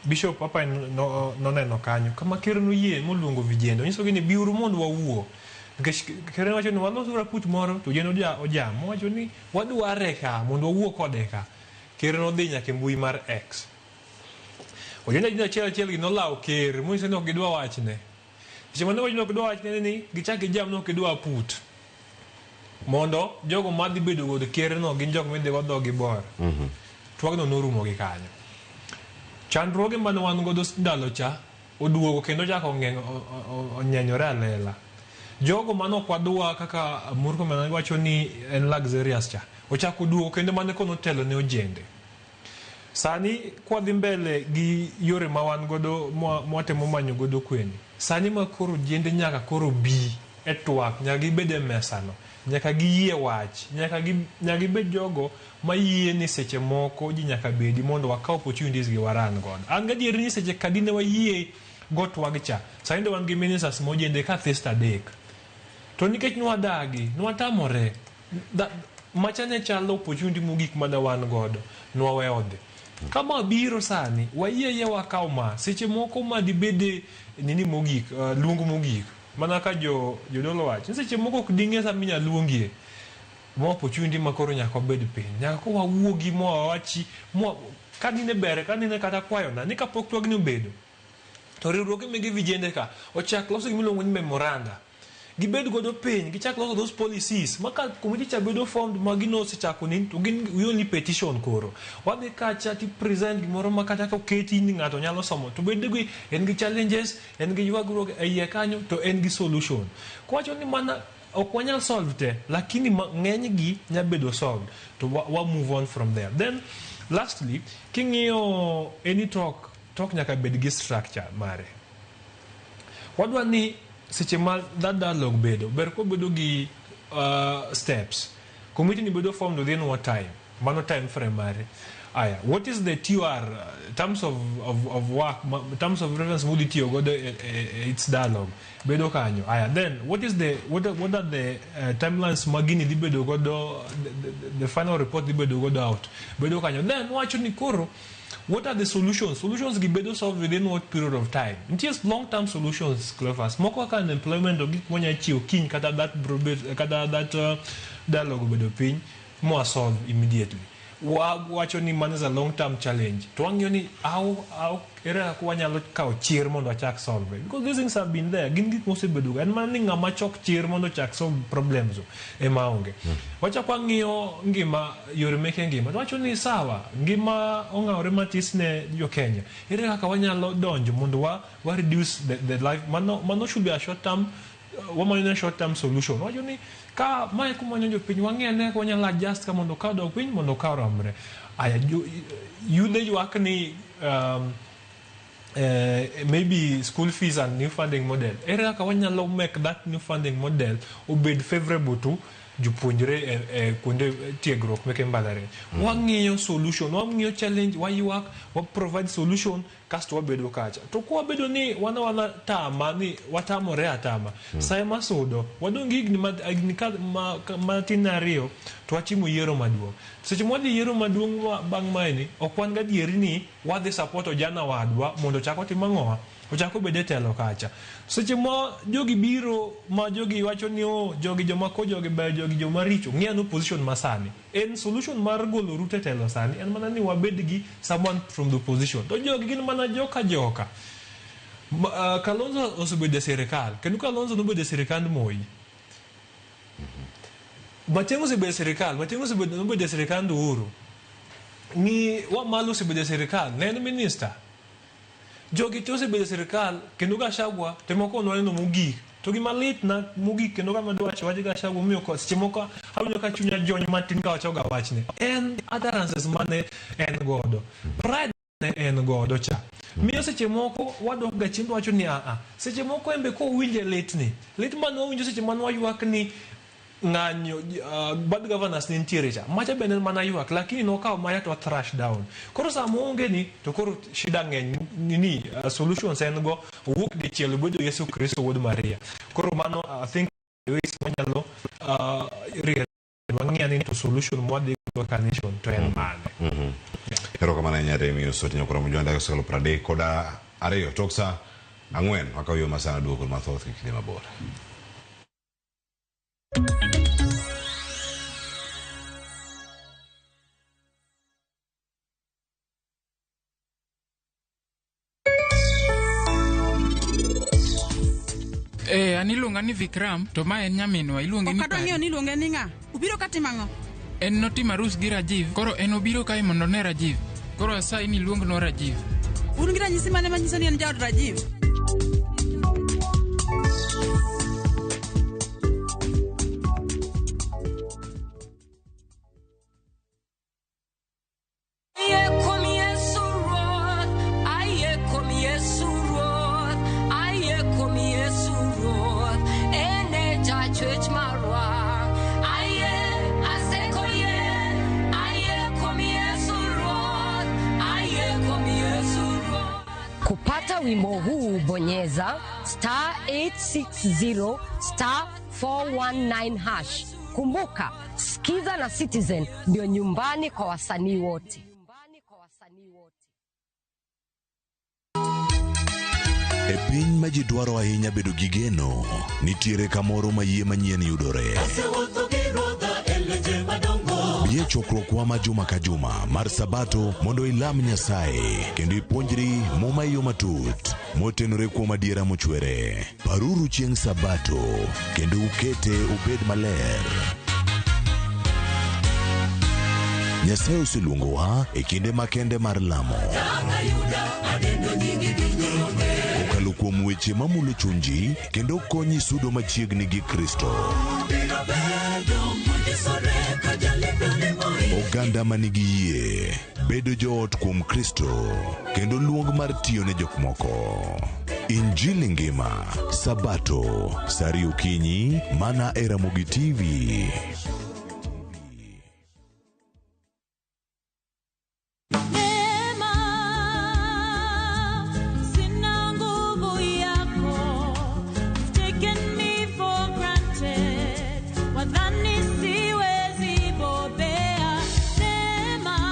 Bishop Papa noneno kanyo kama ker noyie moluongo vijende onyisogi ni biuru mondo wawuo. Nikech ker ne wacho ni walos raput moro to ojende ojam. Owacho ni wadware ka mondo wawuo kode ka. Ker nodhi nyaka e mbui mar X. Ojende achiel achiel gi nolawo ker monyiso ni ok gidwa wachne. Seche mane wacho ni ok gidwa wachne ni gichak gijam ni ok gidwa put. Mondo jogo madhi bedo kod ker no gin jok midhi go dhogi bor. Twagno norumo gi kanyo. Chandruoge mane wan godo ndalo cha oduogo kendo ochako onyenyore alela. Jogo mane ok wadwa kaka Murkomen wacho ni en luxurious cha ochako oduogo kendo mane kono otelo ne ojende. Sani kwadhi mbele gi yore ma wan godo mwatemo manyo godo kweni. Sani ma koro ojende nyaka koro bi e twak, nyaka gibed e mesano, nyaka giyie wach, nyaka gibed jogo mayie ni seche moko ji nyaka bedi mondo wakaw opportunities gi waran godo. An gadier ni seche kadine wayie go twag cha, sani to wan gi ministers mojende ka this adek. To nikech nwadagi, nwatamore, macha ne chalo opportunity mogik mane wan godo, nwaweyo dhi. Kama biro sani, wayie yie wakaw ma, seche moko ma dibede nini mogik, luong mogik. Mana ka jodolo wacho, seche moko ok ding'e sama inyalo luongie. Ma opportunity ma koro nyaka wabed piny. Nyaka koro wawuogi ma wawachi, ka nine ber, ka nine kata kwayona, ni kapok twagni obedo, to riwruoge mege vijende ka ochak loso gima iluongo ni memoranda. Gibed godo piny, gichak loso those policies. Ma ka committee cha bedo formed ma gino osechako nini, to gin we only petition koro. Wadhi kacha ti present gimoro ma kata ka oketi ni ng'ato nyalo somo, to bed gi en gi challenges, en gi ywagruok e iye kanyo, to en gi solution. Kwacho ni mana ok wanyal solve te, lakini ng'eny gi nya bedo solved, to wa move on from there. Then lastly, king'iyo any talk, talk nyaka bed gi structure mare. Wadwa ni seche ma that dialogue bedo, ber kobedo gi steps. Committee ni bedo formed within what time? Mano time frame mare. Aya, what is the TOR, terms of work, terms of reference mudhi tiyo godo e its dialogue bedo kanyo. Aya, then what is the what are the timelines ma gini dhi bedo godo, the final report dhi bedo godo out bedo kanyo. Then wacho ni koro what are the solutions? Solutions gi bedo solved within what period of time? Nitie long term solutions, Cleophas. Moko kaka unemployment to gik mwanya chiwo kiny kata that kata that dialogue obedo piny mwa solve immediately. Wawacho ni mano is a long term challenge. To wang'iyo ni how ere kaka wanyalo kawo chir mondo wachak solve, because these things have been there. Gin gik mosebedo ga. En mana ni ng'ama chok chir mondo ochak solve problems ema onge. Wachak wang'iyo ngima, yore meke ngima, to wacho ni sawa, ngima ong'awore matis ne jo Kenya. Ere kaka wanyalo donjo mondo wa reduce the life? Mano should be a short term, wamanyo ne short term solution. Wacho ni ka mae kumanyo jopiny, wang'i ane kaka wanyalo adjust ka mondo ka dok piny, mondo ka oromre. Aya, yudhe ywak ni maybe school fees and new funding model. Ere kaka wanyalo make that new funding model obed favorable to jopuonjre e kuonde tiegruok meke mbalariany? Wang'iyo solution, wang'iyo challenge, waywak, wa provide solution, kasto wabedo kacha. To kwabedo ni wana tama ni watamore atama, sa ema sudo wadong' gi higni matin 2 to wachimo yiero maduong'. Seche mwadhi yiero maduong' bang' maeni, ok wan gadieri ni wadhi support ojana wadwa mondo ochak otim ang'owa, ochak obed e telo kacha. Seche ma jogi biro ma jogi wacho ni o jogi joma ko jogi beyo, jogi joma richo, ng'i ane opposition masani. En solution mar golo Ruto e telo sani en mana ni wabed gi someone from the opposition. To jogi gin mana joka joka. Kalonzo osebedo e sirikal, kendo Kalonzo nobedo e sirikand Moi. Matiang'i osebedo e sirikal, Matiang'i nobedo e sirikand Uhuru. Ng'i Wamalo osebedo e sirikal, ne en minister. Jogi te osebedo e sirikal, kendo Gachagua temo konwa neno mogik. To gima lit na mogik kendo kama dwa wacho wach Gachagua omiyo seche moko awinjo ka chunya jony matin ka wacho ga wachni. En utterances mane en godo. Pride ne en godo cha. Miyo seche moko wadok ga chien to wacho ni aa. Seche moko embe kowinje litni. Lit mane wawinjo seche mane waywak ni ng'anyo, bad governance ne nitiere cha. Macha bende en mana ywak, lakini nokawo maya to thrash down. Koro sama oonge ni, to koro shida ng'eny ni solutions en go, owuok dichiel obedo Yesu Kristo wuod Maria. Koro mano I think ways wanyalo riere wang'iya ni to solution mwadhi go ka nation to en mane. Erokamano ahinya Remi Osoti Nyakoro Mujwanda osekalo 32 tok sa 4 wakaw yo masana duoko mathoth kik idhi mabor. An iluonga ni Vikram, to ma en nyaminwa, iluonge ni Ok adwa ng'eyo Pari. ni iluonge ni ng'a. Ubiro ka timo ang'o? En notimo arus gi Rajiv, koro en obiro kae mondo one Rajiv. Koro asayi ni iluongnwa Rajiv. Un gi ranyisi mane manyiso ni en jaod Rajiv? Kupata wimbo huu bonyeza star 860 star 419 hash. Kumbuka, Skiza na Citizen ndio nyumbani kwa wasanii wote. E piny ma ji dwaro ahinya bedo gi geno, nitiere kamoro ma yie manyien yudore. Bi e chokruokwa ma juma ka juma mar Sabato mondo ilam Nyasaye kendo ipuonjri Muma e yo matut motenore kuom adiera mochwere. Paruru chieng' Sabato kendo ukete obed maler. Nyasaye oseluongowa e kinde makende mar lamo. Kokalo kuom weche mamulo chunji kendo konyi sudo machiegni gi Kristo. Oganda manigi yie bedo joot kuom Kristo kendo luong mar tiyo ne jok moko. Injili ngima, Sabato, saa ariyo okinyi, mana e Ramogi TV. Neema, sina nguvu yako. You've taken me for granted. Wadhani siwezi bobea. Neema.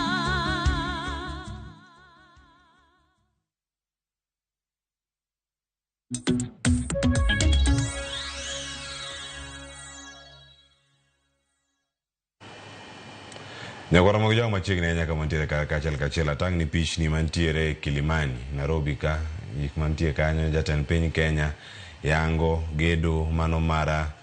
Nyakwara mag jogo machiegni ahinya kama ntiere kar kachiel kachiel atang' ni pichni mantiere Kilimani, Nairobi ka, gik mantie kanyo, jatend piny Kenya yango gedo mano mara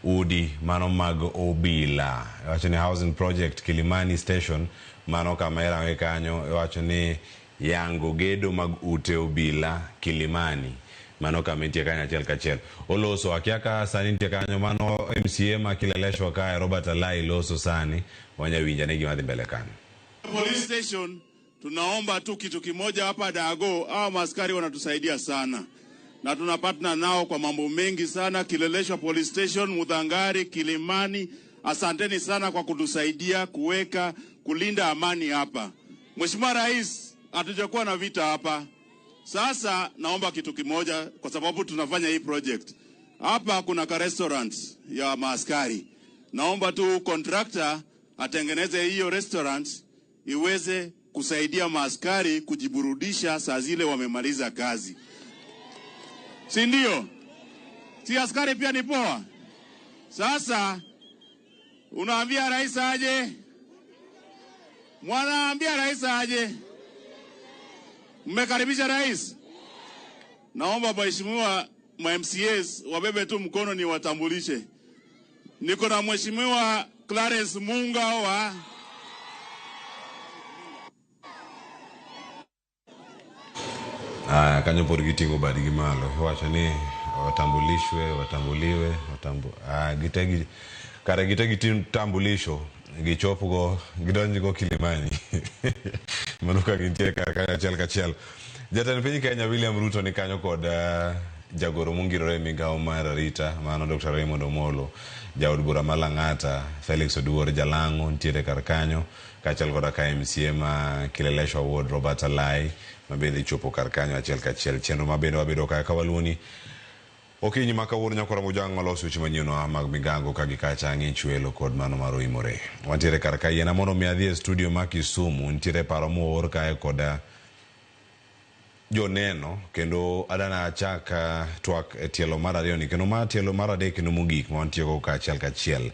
udi mano mag obila. Iwacho ni housing project Kilimani station mano kama irange kanyo, iwacho ni yango gedo mag ute obila Kilimani. Mano kama intie kanyo achiel kachiel. Oloso, akia ka sani nitie kanyo, mano MCA ma Kileleshwa kae, Robert Alai loso sani, wanya winja ne gima dhi mbele kanyo. Police station tunaomba tu kitu kimoja hapa Dago, hawa maskari wanatusaidia sana na tuna partner nao kwa mambo mengi sana. Kileleshwa Police Station, Mudhangari, Kilimani, asanteni sana kwa kutusaidia kuweka kulinda amani hapa. Mheshimiwa Rais, hatujakuwa na vita hapa. Sasa naomba kitu kimoja, kwa sababu tunafanya hii project hapa, kuna ka restaurant ya maaskari. Naomba tu contractor atengeneze hiyo restaurant iweze kusaidia maaskari kujiburudisha saa zile wamemaliza kazi, si ndio? Si askari pia ni poa? Sasa unaambia rais aje? Mwanaambia rais aje? Mmekaribisha rais? Naomba mheshimiwa ma MCAs wabebe tu mkono ni watambulishe. Niko na mheshimiwa Clarence Munga wa Aya, kanyo pod giting'o badgi malo. Iwacho ni watambulishwe, watambuliwe, gite gi kare gite gitambulisho gichopgo gidonjgo Kilimani. Mano ka gintiere kar kanyo achiel kachiel. Jatend piny Kenya William Ruto ni kanyo kod jagoro mongirore e migawo mar arita mano Dr. Raymond Omolo, jaod bura ma Lang'ata Felix Oduor Jalang'o nitiere kar kanyo, kaachiel koda ka MCA ma Kileleshwa Ward Robert Alai ma bende chopo kar kanyo achiel kachiel. Chenro ma bende wabedo ka waluoni okinyi ma kawuono nyakwara Mojang' waloso weche manyien mag migago ka gi kacha ng'ich welo kod mano mar oimore. Wantiere kar ka yiena mondo mi adhi e studio ma Kisumu, nitiere paro moor kae koda joneno kendo adana achak twak e tielo mar ariyo ni kendo ma tielo mar adek kendo mogik ma wantiego ka achiel kachiel.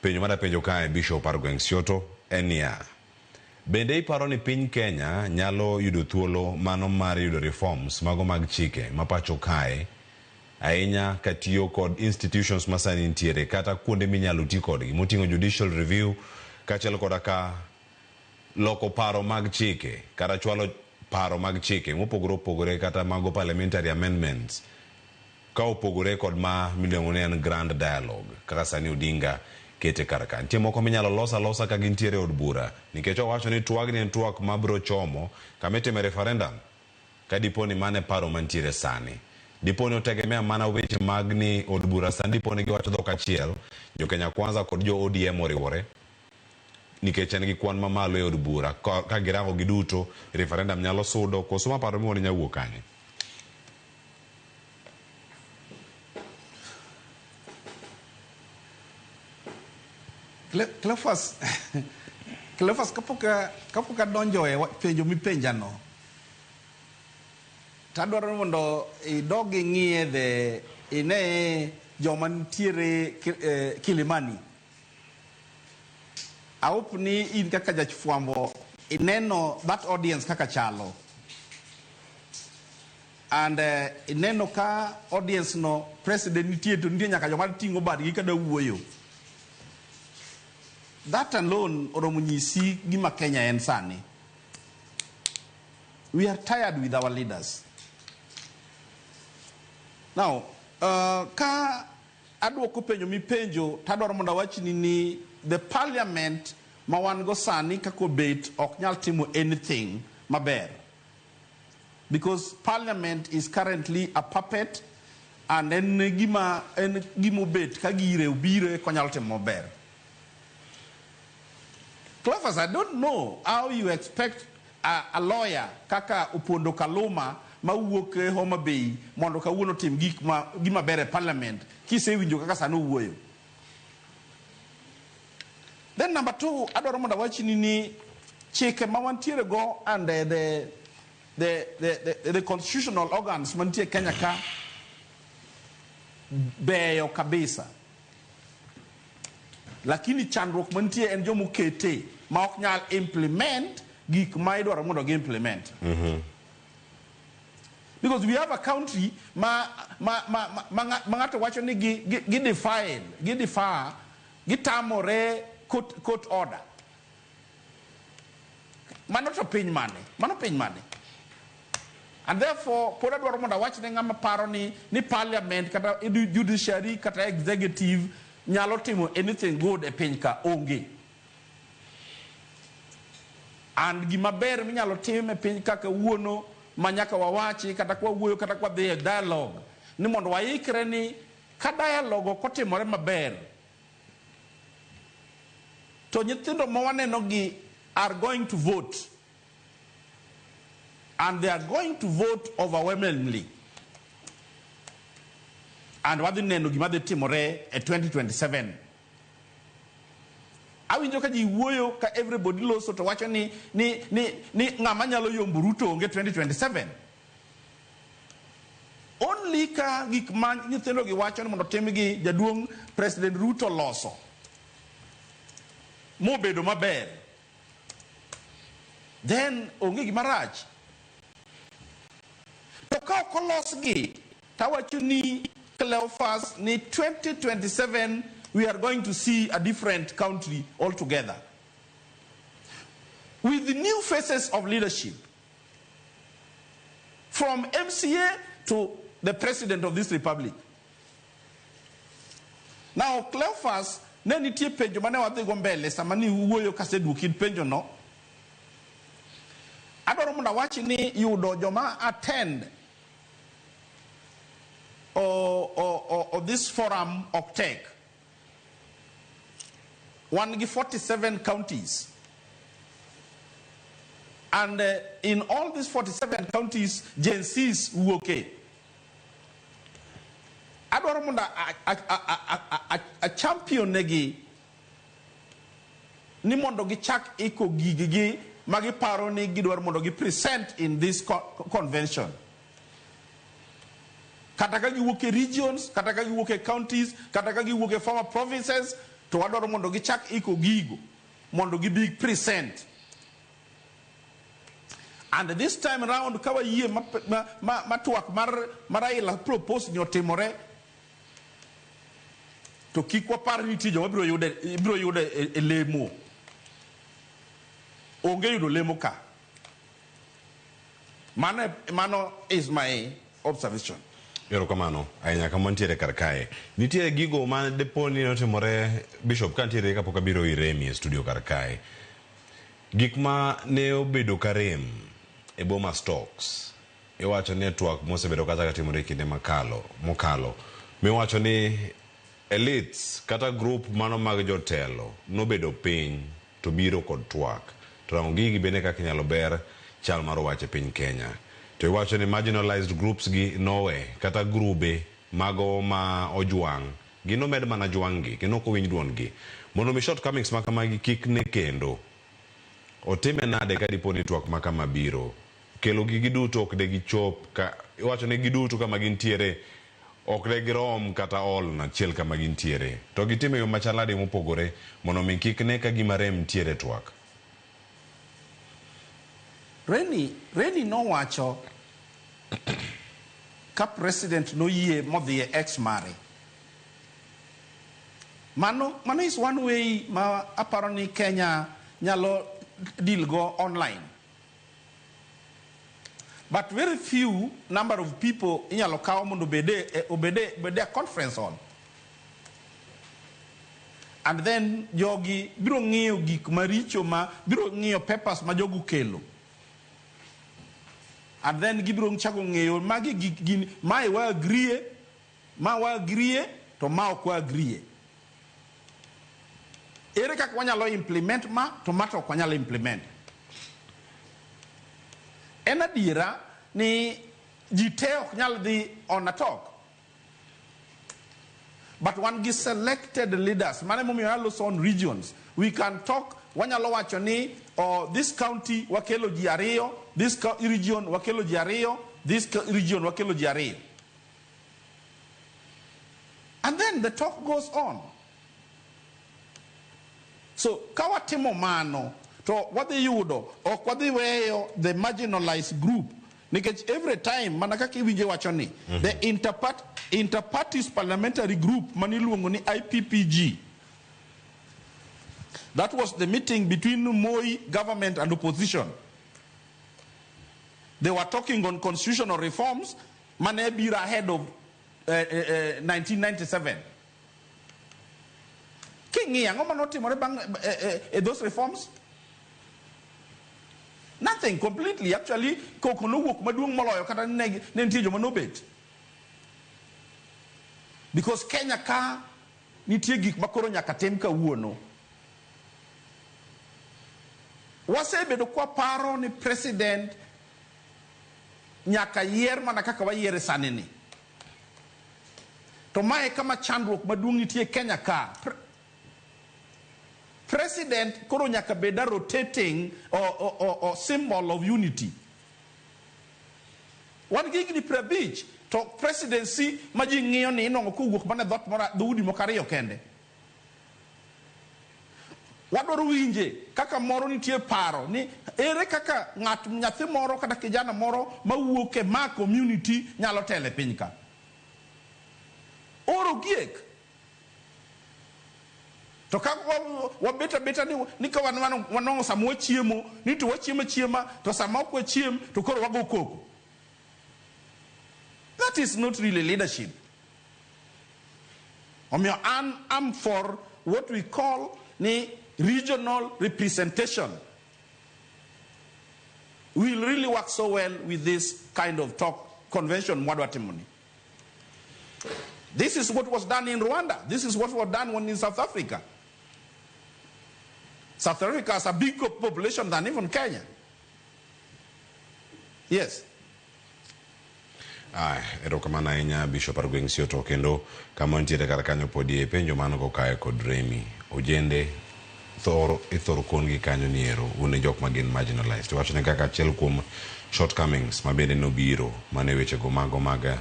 Penjo mar penjo kae Bishop Argweng' Sioto en niya, bende iparo ni piny Kenya nyalo yudo thuolo mano mar yudo reforms mago mag chike ma pacho kae ahinya katiyo kod institutions masani nitiere kata kuonde minyalo ti kodgi moting'o judicial review kaachiel koda ka loko paro mag chike kata chwalo paro mag chike mopogore opogore kata mago parliamentary amendments ka opogore kod ma miluongo ni en grand dialogue kaka sani Odinga kete kar ka. Nitie moko minyalo los alosa ka gintiere e od bura nikech owacho ni twagni en twak mabiro chomo kama itime referendum ka dipo ni mano e paro mantiere sani. Dipo ni otegemea mana weche mag ni od bura sani dipo ni giwacho dhok achiel, jo Kenya Kwanza kod jo ODM oriwore nikech en gi kwan mamalo e od bura ka girango giduto referendum nyalo sudo koso ma paro miwuono nyalo wuok kanye? Cleophas, kapok adonjo e penjo mipenjano, tadwaro mondo idog ing'iye ine joma nitiere Kilimani. I hope ni in kaka jafwambo ineno that audience kaka chalo. And ineno ka audience no president nitie to nitie nyaka joma ting'o badgi kada wuoyo. That alone oromo nyisi gima Kenya en sani. We are tired with our leaders. Now, ka aduoko penjo mipenjo, tadwaro mondo awachni ni the parliament ma wan go sani kaka obet ok nyal timo anything maber. Because parliament is currently a puppet and en gima obet ka gire obiro ok nyal timo maber. Cleophas, I don't know how you expect a lawyer kaka Opondo Kaluma mawuok Homa Bay mondo kawuono tim gik ma gima ber e parliament kisewinjo kaka sani owuoyo. Then number two, adwaro mondo awachni ni chike ma wantiere go and the constitutional organs mantie Kenya ka beyo kabisa. Lakini chandruok mantie en jomokete ma ok nyal implement gik ma idwaro mondo gi implement. Because we have a country ma ng'ato wacho ni gi define, gi defer, gitamore court order. Mano to piny mane? Mano piny mane? And therefore, pod adwaro mondo awach ne ng'ama paro ni parliament kata judiciary kata executive nyalo timo anything good e piny ka, onge. And gima ber minyalo tim e piny ka kawuono ma nyaka wawachi kata kwa wuoyo kata kwa dhi e dialogue ni mondo waikre ni ka dialogue ok otimore maber to nyithindo ma waneno gi are going to vote, and they are going to vote overwhelmingly, and wadhi neno gima dhi timore e 2027. Awinjo ka ji wuoyo ka everybody loso to wacho ni ng'ama nyalo yombo Ruto onge 2027. Only ka gik ma nyithindo gi wacho ni mondo timgi jaduong' President Ruto loso mobedo maber, then onge gima rach. To ka ok olosgi, tawacho ni Cleophas ni 2027 we are going to see a different country altogether, with the new faces of leadership, from MCA to the president of this republic. Now, Cleophas, ne nitie penjo mane wadhi go mbele sama ni wuoyo kaseduoki penjo no. Adwaro mondo awach ni yudo joma attend o this forum ok tek. Wan gi 47 counties. And in all these 47 counties, Gen Zs wuoke. Adwaro mondo a champion negi ni mondo gichak iko gigegi ma giparo ni gidwaro mondo gi present in this convention. Kata ka giwuok e regions, kata ka giwuok e counties, kata ka giwuok e former provinces, to wadwaro mondo gichak iko gigo mondo gibi present. And this time round, ka wayie ma twak mar Raila propose ni otimore, to kik wapar ni nitie joma biro yude e lemo. Onge yudo lemo ka. Mano is my observation. Erokamano ahinya. Kama nitiere kar kae, nitiere gigo ma depo ni notimore, Bishop, ka nitiere kapok abiro iremi e studio kar kae. Gik ma ne obedo ka rem e Boma Stocks, iwacho ni e twak mosebedo kata ka timore e kinde makalo mokalo, miwacho ni elites kata group mano mag jotelo nobedo piny to biro kod twak to rango gigi bende kaka inyalo ber chal mar wach e piny Kenya. To iwacho ni marginalized groups gi nowe kata grube mago ma ojwang' gin omed mana jwang' gi kendo ok owinj duondgi mondo mi shortcomings ma kamagi kik ne kendo. Otime nade ka dipo ni twak ma kama biro kelo gigi duto ok de gichop ka iwacho ni giduto kama gintiere ok de girom kata ol achiel kama gintiere to gitime e yo machal nade mopogore mondo mi kik ne ka gima rem ntiere e twak? Reni nowacho ka president noyie modhi e ex mare. Mano is one way ma aparo ni Kenya nyalo deal go online. But very few number of people inyalo kaw mondo obede a conference hall. And then jogi biro ng'iyo gik maricho ma biro ng'iyo papers ma jogo kelo. And then gibiro chako ng'eyo magi gik gin mae wa agree, ma wa agree to ma ok wa agree. Ere kaka wanyalo implement ma to ma to ok wanyalo implement? En adiera ni ji te ok nyal dhi on a talk. But wan gi selected leaders. Mano emomiyo aloso on regions. We can talk, wanyalo wacho ni, oh, this county wakelo ji ariyo, this region wakelo ji ariyo, this region wakelo ji ariyo. And then the talk goes on. So, ka watimo mano, To wadhi yudo, ok wadhi weyo the marginalized group. Nikech every time, mana kaka iwinje wacho ni, the Interparties Parliamentary Group maniluongo ni IPPG, that was the meeting between Moi government and opposition. They were talking on constitutional reforms mane biro ahead of 1997. King'iyo ang'o manotimore bang' those reforms? Nothing completely. Actually, koko nowuok maduong' moloyo kata ne nitie joma nobet. Because Kenya ka nitie gik makoro nyaka tim kawuono. Wasebedo kwa paro ni president nyaka yier mana kaka wayiere sani ni. To mae kama chandruok maduong' nitie Kenya ka. President koro nyaka bed a rotating or symbol of unity. Wan gi higni 50 to presidency ma ji ng'iyo ni inwang'o kowuok mana e dhoot moro dhoudi moko ariyo kende. Wadwaro winje kaka moro nitie paro ni ere kaka ng'at nyathi moro kata kijana moro mawuok e ma community nyalo telo e piny ka. Oro giek. To ka wabet abeta ni ka wanwang'o sama wachiemo ni to wachiemo achiema to sama ok wachiem to koro wago koko. That is not really leadership. Omiyo an am for what we call ni regional representation. Will really work so well with this kind of talk convention mwadwa timoni. This is what was done in Rwanda. This is what was done in South Africa. South Africa has a bigger population than even Kenya. Yes. Ay, erokamano ahinya Bishop Argweng' Sioto kendo kama nitiere kar kanyo podi e penjo mano go kae kod Remi Ojende thoro ithoro kon gi kanyo ni ero un e jok ma gin marginalized. Wachne kaka achiel kuom shortcomings ma bende nobiro mane wechego mago mag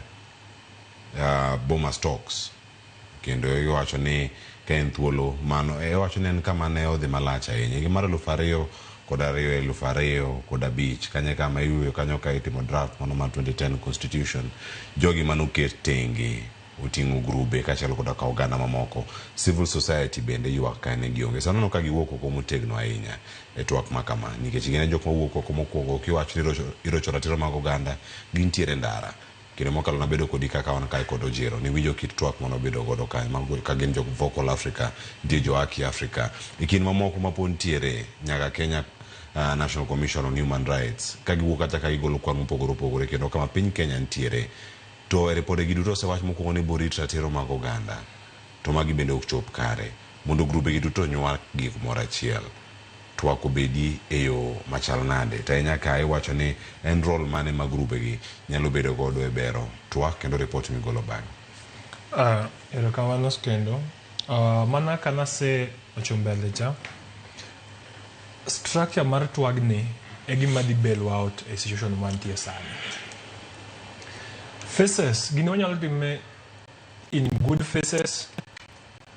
Bomas Talks kendo iwacho ni ka en thuolo mano iwacho ni en kama ne odhi malach ahinya higa mar 2002 2005 kanyo kama iwuoyo kanyo ka itimo draft mano mar 2010 constitution jogi manoket tenge oting'o grube kaachiel koda ka oganda mamoko civil society bende ywak ka ne gionge sano ka giwuok oko motegno ahinya e twak ma kama nikech gin e jok mawuok oko mokwongo kiwacho ni irocho ratiro mag oganda gintiere ndara kinde mokalo nabedo kodi kaka wan kae kod Ojero niwinjo kit twak manobedo godo kae mago ka gin jo Vocal Africa nitie jo Haki Africa e kind mamoko mapod nitiere nyaka Kenya National Commission on Human Rights ka giwuok kata ka gigolo kwan mopogore opogore kendo kama piny Kenya nitiere to e ripode gi duto osewach mokwongo ni borit ratiro mag oganda to magi bende ok chop kare mondo grube gi duto onywak gi kumoro achiel twak obedi e yo machal nade to ahinya ka iwacho ni en role mane ma grube gi nyalo bedo godo e bero twak kendo ripot migolo bang'e. Erokamano kendo. Mana ka nase wacho mbele cha, structure mar twagni e gima dhi bail out e situation mantie sani. Faces, gini wanyalo time in good faces,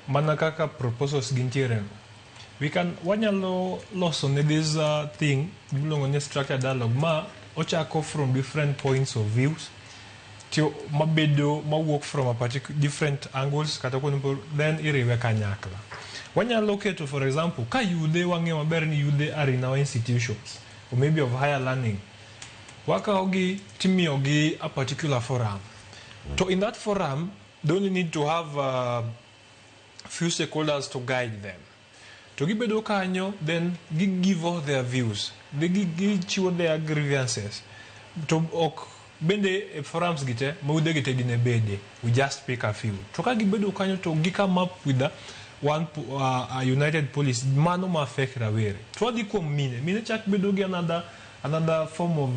mana kaka proposals gintiere. We can wanyalo loso ne this thing miluongo ni structure dialogue ma ochako from different points of views tio mabedo mawuok from a particular different angles kata kuonde then iriwe kanyakla. Wanyalo keto for example ka yudhe wang'eyo maber ni yudhe are in our institutions or maybe of higher learning, wakawo gi timiyogi a particular forum. To in that forum they only need to have few stakeholders to guide them. To gibedo kanyo then gi give all their views, gichiwo their grievances. To ok bende e forums gi te ma gi te gine bede, we just pick a few. To ka gibedo kanyo to gi come up with a one a united policy mano ma affect rawere. To wadhi kuom mine, mine chak bedo gi another form of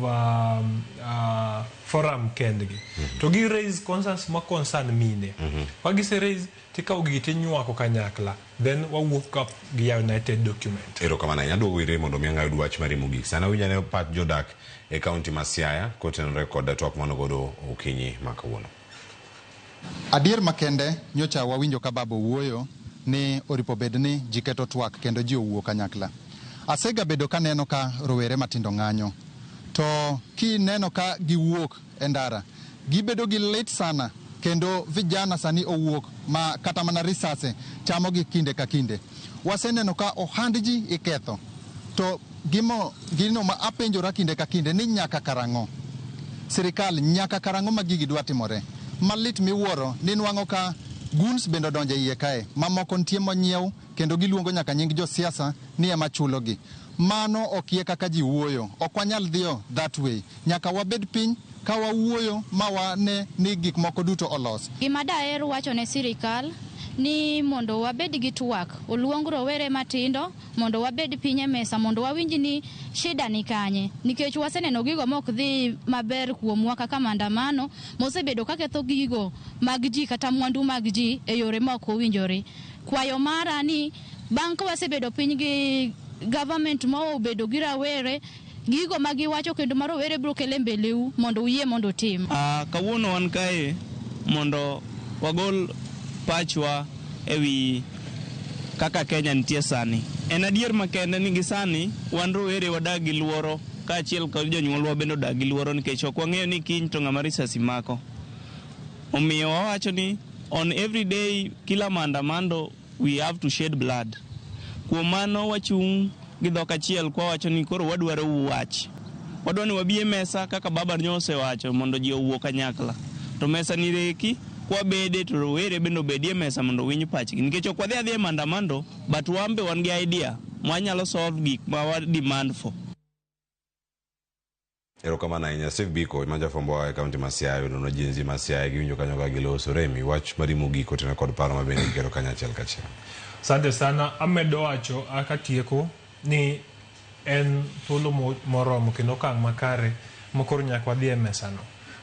forum kendgi. To gi raise concerns ma concern mine. Ka gise raise tikawo gigi tinywako kanyakla, then wawuok up gi united document. Erokamano ahinya. Aduogo ire mondo mi ang'ad wach mari mogik. Sana winj ane pach jodak e kaunti ma Siaya kotenore kod twak mano godo okinyi ma kawuono. Adier makende nyocha wawinjo ka baba owuoyo ni oripo bed ni ji keto twak kendo ji owuo kanyakla. Asegabedo kaneno ka rowere matindo ng'anyo. To kineno ka giwuok e ndara, gibedo gi lit sana kendo vijana sani owuok ma kata mana risase chamogi kinde ka kinde. Waseneno ka ohand ji iketho. To gino ma apenjora kinde ka kinde ni nyaka karang'o? Sirikal nyaka karang'o ma gigi dwa timore? Malit miwuoro ni nwang'o ka goons bende odonjo e iye kae, mamoko nitie monyiew kendo giluongo nyaka nying josiasa ni ema chulogi. Mano ok ye kaka ji wuoyo, ok wanyal dhiyo that way. Nyaka wabed piny ka wawuoyo ma wane ni gik moko duto olos. Gima daher wacho ne sirikal ni mondo wabed gi twak, oluong rowere matindo mondo wabed piny e mesa mondo wawinj ni shida ni kanye, nikech waseneno gigo mok dhi maber kuomwa kaka maandamano mosebedo kaketho gigo mag ji kata mwandu mag ji e yore ma ok owinjore. Kwayo mara ni bang' ka wasebedo piny gi government ma obedo gi rawere, gigo ma giwacho kendo ma rowere biro kelo e mbeleu mondo uyie mondo utim. Kawuono wan kae mondo wagol pachwa ewi kaka Kenya nitie sani. En adier makende ni gi sani wan rowere wadak gi luoro kaachiel kod jonyuolwa bende odak gi luoro nikech ok wang'eyo ni kiny to ng'ama risasi mako. Omiyo wawacho ni on every day kila maandamano we have to shed blood. Kuom mano wachung' gi dhok achiel kwawacho ni koro wadwaro wach. Wadwaro ni wabi e mesa kaka baba nyo osewacho mondo ji owuo kanyakla. To mesa ni reki kwabede to rowere bende obedie mesa mondo owinj pachgi. Nikech ok wadhi adhiya e maandamano but wan be wan gi idea mwanyalo solve gik ma wa demand for. Erokamano ahinya Steve Biko ma jafwambo e kaunti ma Siaya nono Gen Z ma Siaya giwinjo kanyo ka giloso Remi wach mari mogik otenore kod paro ma bende gikelo kanyo achiel kachiel. Asante sana. Amedo wacho akatieko ni en thuolo moromo kendo okang' makare makoro nyaka wadhi e mesano.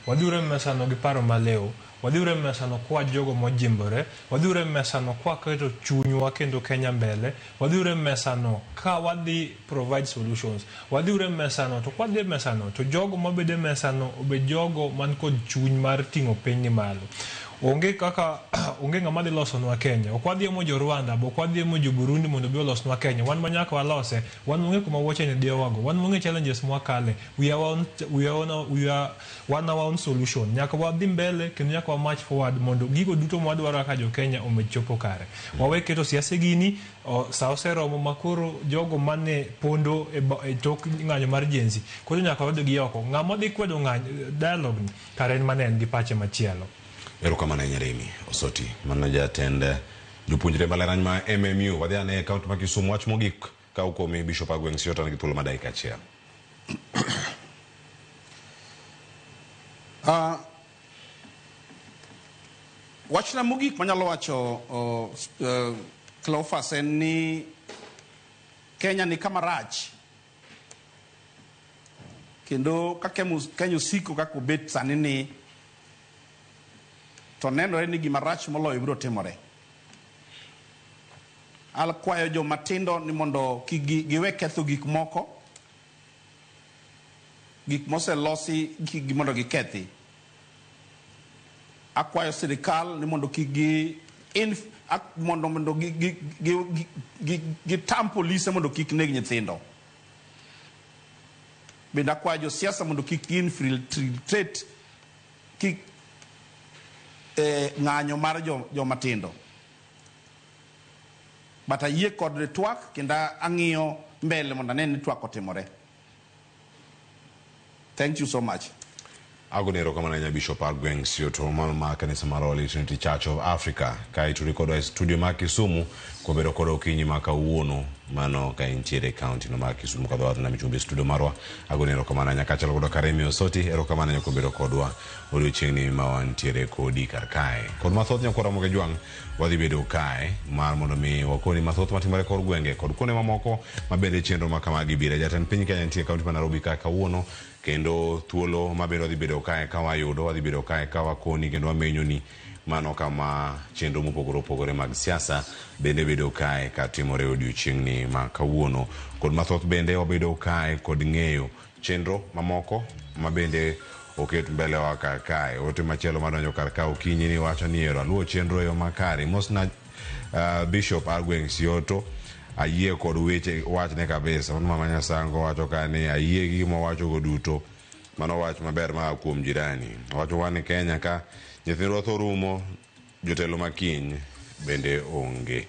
Wadhiuru e mesano gi paro malew, wadhiuru e mesano kwa jogo mojimbore, wadhiuru e mesano kwa keto chunywa kendo Kenya mbele, wadhiuru e mesano ka wadhi provide solutions. Wadhiuru e mesano to kwadhi e mesano to jogo mabedo e mesano obed jogo man kod chuny mar ting'o piny ni malo. Onge kaka onge ng'ama dhi losonwa Kenya. Ok wadhi emo jo Rwanda, ok wadhi emo jo Burundi mondo obi olosnwa Kenya. Wan ma nyaka walose, wan wang'e kuma wuoche ni diyowago, wan wang'e challenges mwakale. We are our own, we are on, we are one our own solution. Nyaka wadhi mbele kendo nyaka wa march forward mondo gigo duto mwadwaro kaka jo Kenya omed chopo kare. Wawe keto siasa gini, sa oseromo makoro jogo mane pondo e tok ng'anyo mar Gen Z koro nyaka wayudgi oko. Ng'ama dhi kwedo ng'anyo dialogue ni kare en mana en gi pache machielo. Erokamano ahinya Remi Osoti, mano jatend jopuonjre mbalariany ma MMU. Wadhi ane e kaunti ma Kisumu, wach mogik ka okomi Bishop Agweng' Siota nigi thuolo ma dakika achiel. Wachna mogik manyalo wacho Cleophas en ni Kenya ni kama rach kendo ka Kenya osiko kaka obet sani ni to nenore ni gima rach moloyo biro timore. Akwayo joma tindo ni mondo kik giwe ketho gik moko, gik moselosi kik mondo gikethi. Akwayo sirikal ni mondo kik gi mondo mondo gi gi gi gi gitam polise mondo kik neg nyithindo. Bende akwayo josiasa mondo kik infiltrate kik ng'anyo mar joma tindo. But ayie kod twak kendo ang'iyo mbele mondo ane ni twak otimore. Thank you so much. Agoni erokamano ahinya Bishop Agweng' Sioto mano ma kanisa mar Holy Trinity Church of Africa. Kae to kodwa e studio ma Kisumu kobedo kodwa okinyi ma kawuono mano ka intiere e kaunti no mar Kisumu kadho wath na michumbi e studio marwa. Agoni erokamano ahinya kaachiel koda Karemi Osoti, erokamano ahinya kuom bedo kodwa odiochieng'ni ma wantiere kodi kar kae. Kod mathoth nyakwa Ramogi Jwang' wadhi bedo kae mar mondo mi wakoni mathoth matimore kor gwenge kod kuonde mamoko ma bende chenro ma kamagi bire. Jatend piny Kenya nitie e kaunti ma Nairobi ka kawuono kendo thuolo mabende wadhi bedo kae ka wayudo, wadhi bedo kae ka wakoni kendo wamenyoni mano kama chenro mopogore opogore mag siasa bende bedo kae ka timore odiochieng'ni ma kawuono. Kod mathoth bende wabedo kae kod ng'eyo chenro mamoko ma bende oket mbele wa kar kae. Ote machielo madonjo kar ka okinyi ni wacho ni ero aluwo chenro e yo makare. Mosna Bishop Agweng' Sioto Ayie kod weche wachne kabisa. Mano mama Nyasango wacho ka ni ayie gi gima owacho go duto. Mano wach maber maa kuom jirani. Owacho wan e Kenya ka nyithindwa tho rumo, jotelo makiny bende onge.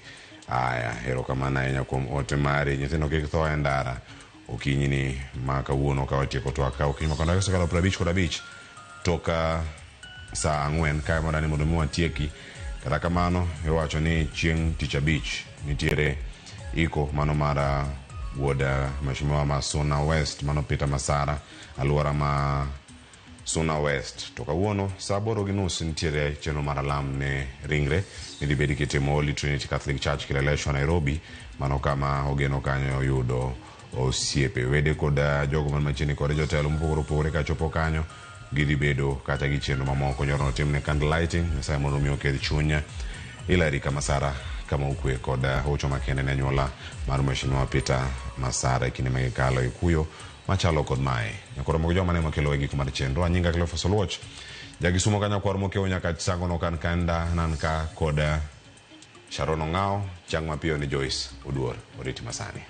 Aya, erokamano ahinya kuom ote mari. Nyithindo kik tho e ndara okinyi ni ma kawuono ka watieko twak ka okinyi ma dakika osekalo 55 tok saa 4 kae mondo mondo mi watieki. Kata kamano iwacho ni chieng' tich abich nitiere iko mano mar wuod Mheshimiwa ma Suna West mano Peter Masara aluora ma Suna West. To kawuono saa 8:30 nitiere chenro mar alam ne ringre midhi bedi kitimo Holy Trinity Catholic Church Kileleshwa Nairobi, mano kama ogeno kanyo yudo osiepe wede kod jogo man machiegni kode jotelo mopogore opogore kachopo kanyo gidhi bedo kata gi chenro mamoko. Nyoro notimne candle lighting. Nyasaye mondo mi okel chuny Hilary Kamasara kama okwe kod hocho makende ne anyuola mar Mheshimiwa Peter Masara e kinde ma gikalo e kuyo machalo kod mae. Nyakoro mogo joma ne makelo e giko mar chenro. Anyinga Cleophas Oluoch. Jagisumo ka nyakwar mokewo nyaka sango no kan kanda nan ka kod Sharon Ong'ao. Chang mapiyo ni Joyce Oduor. Oriti masani.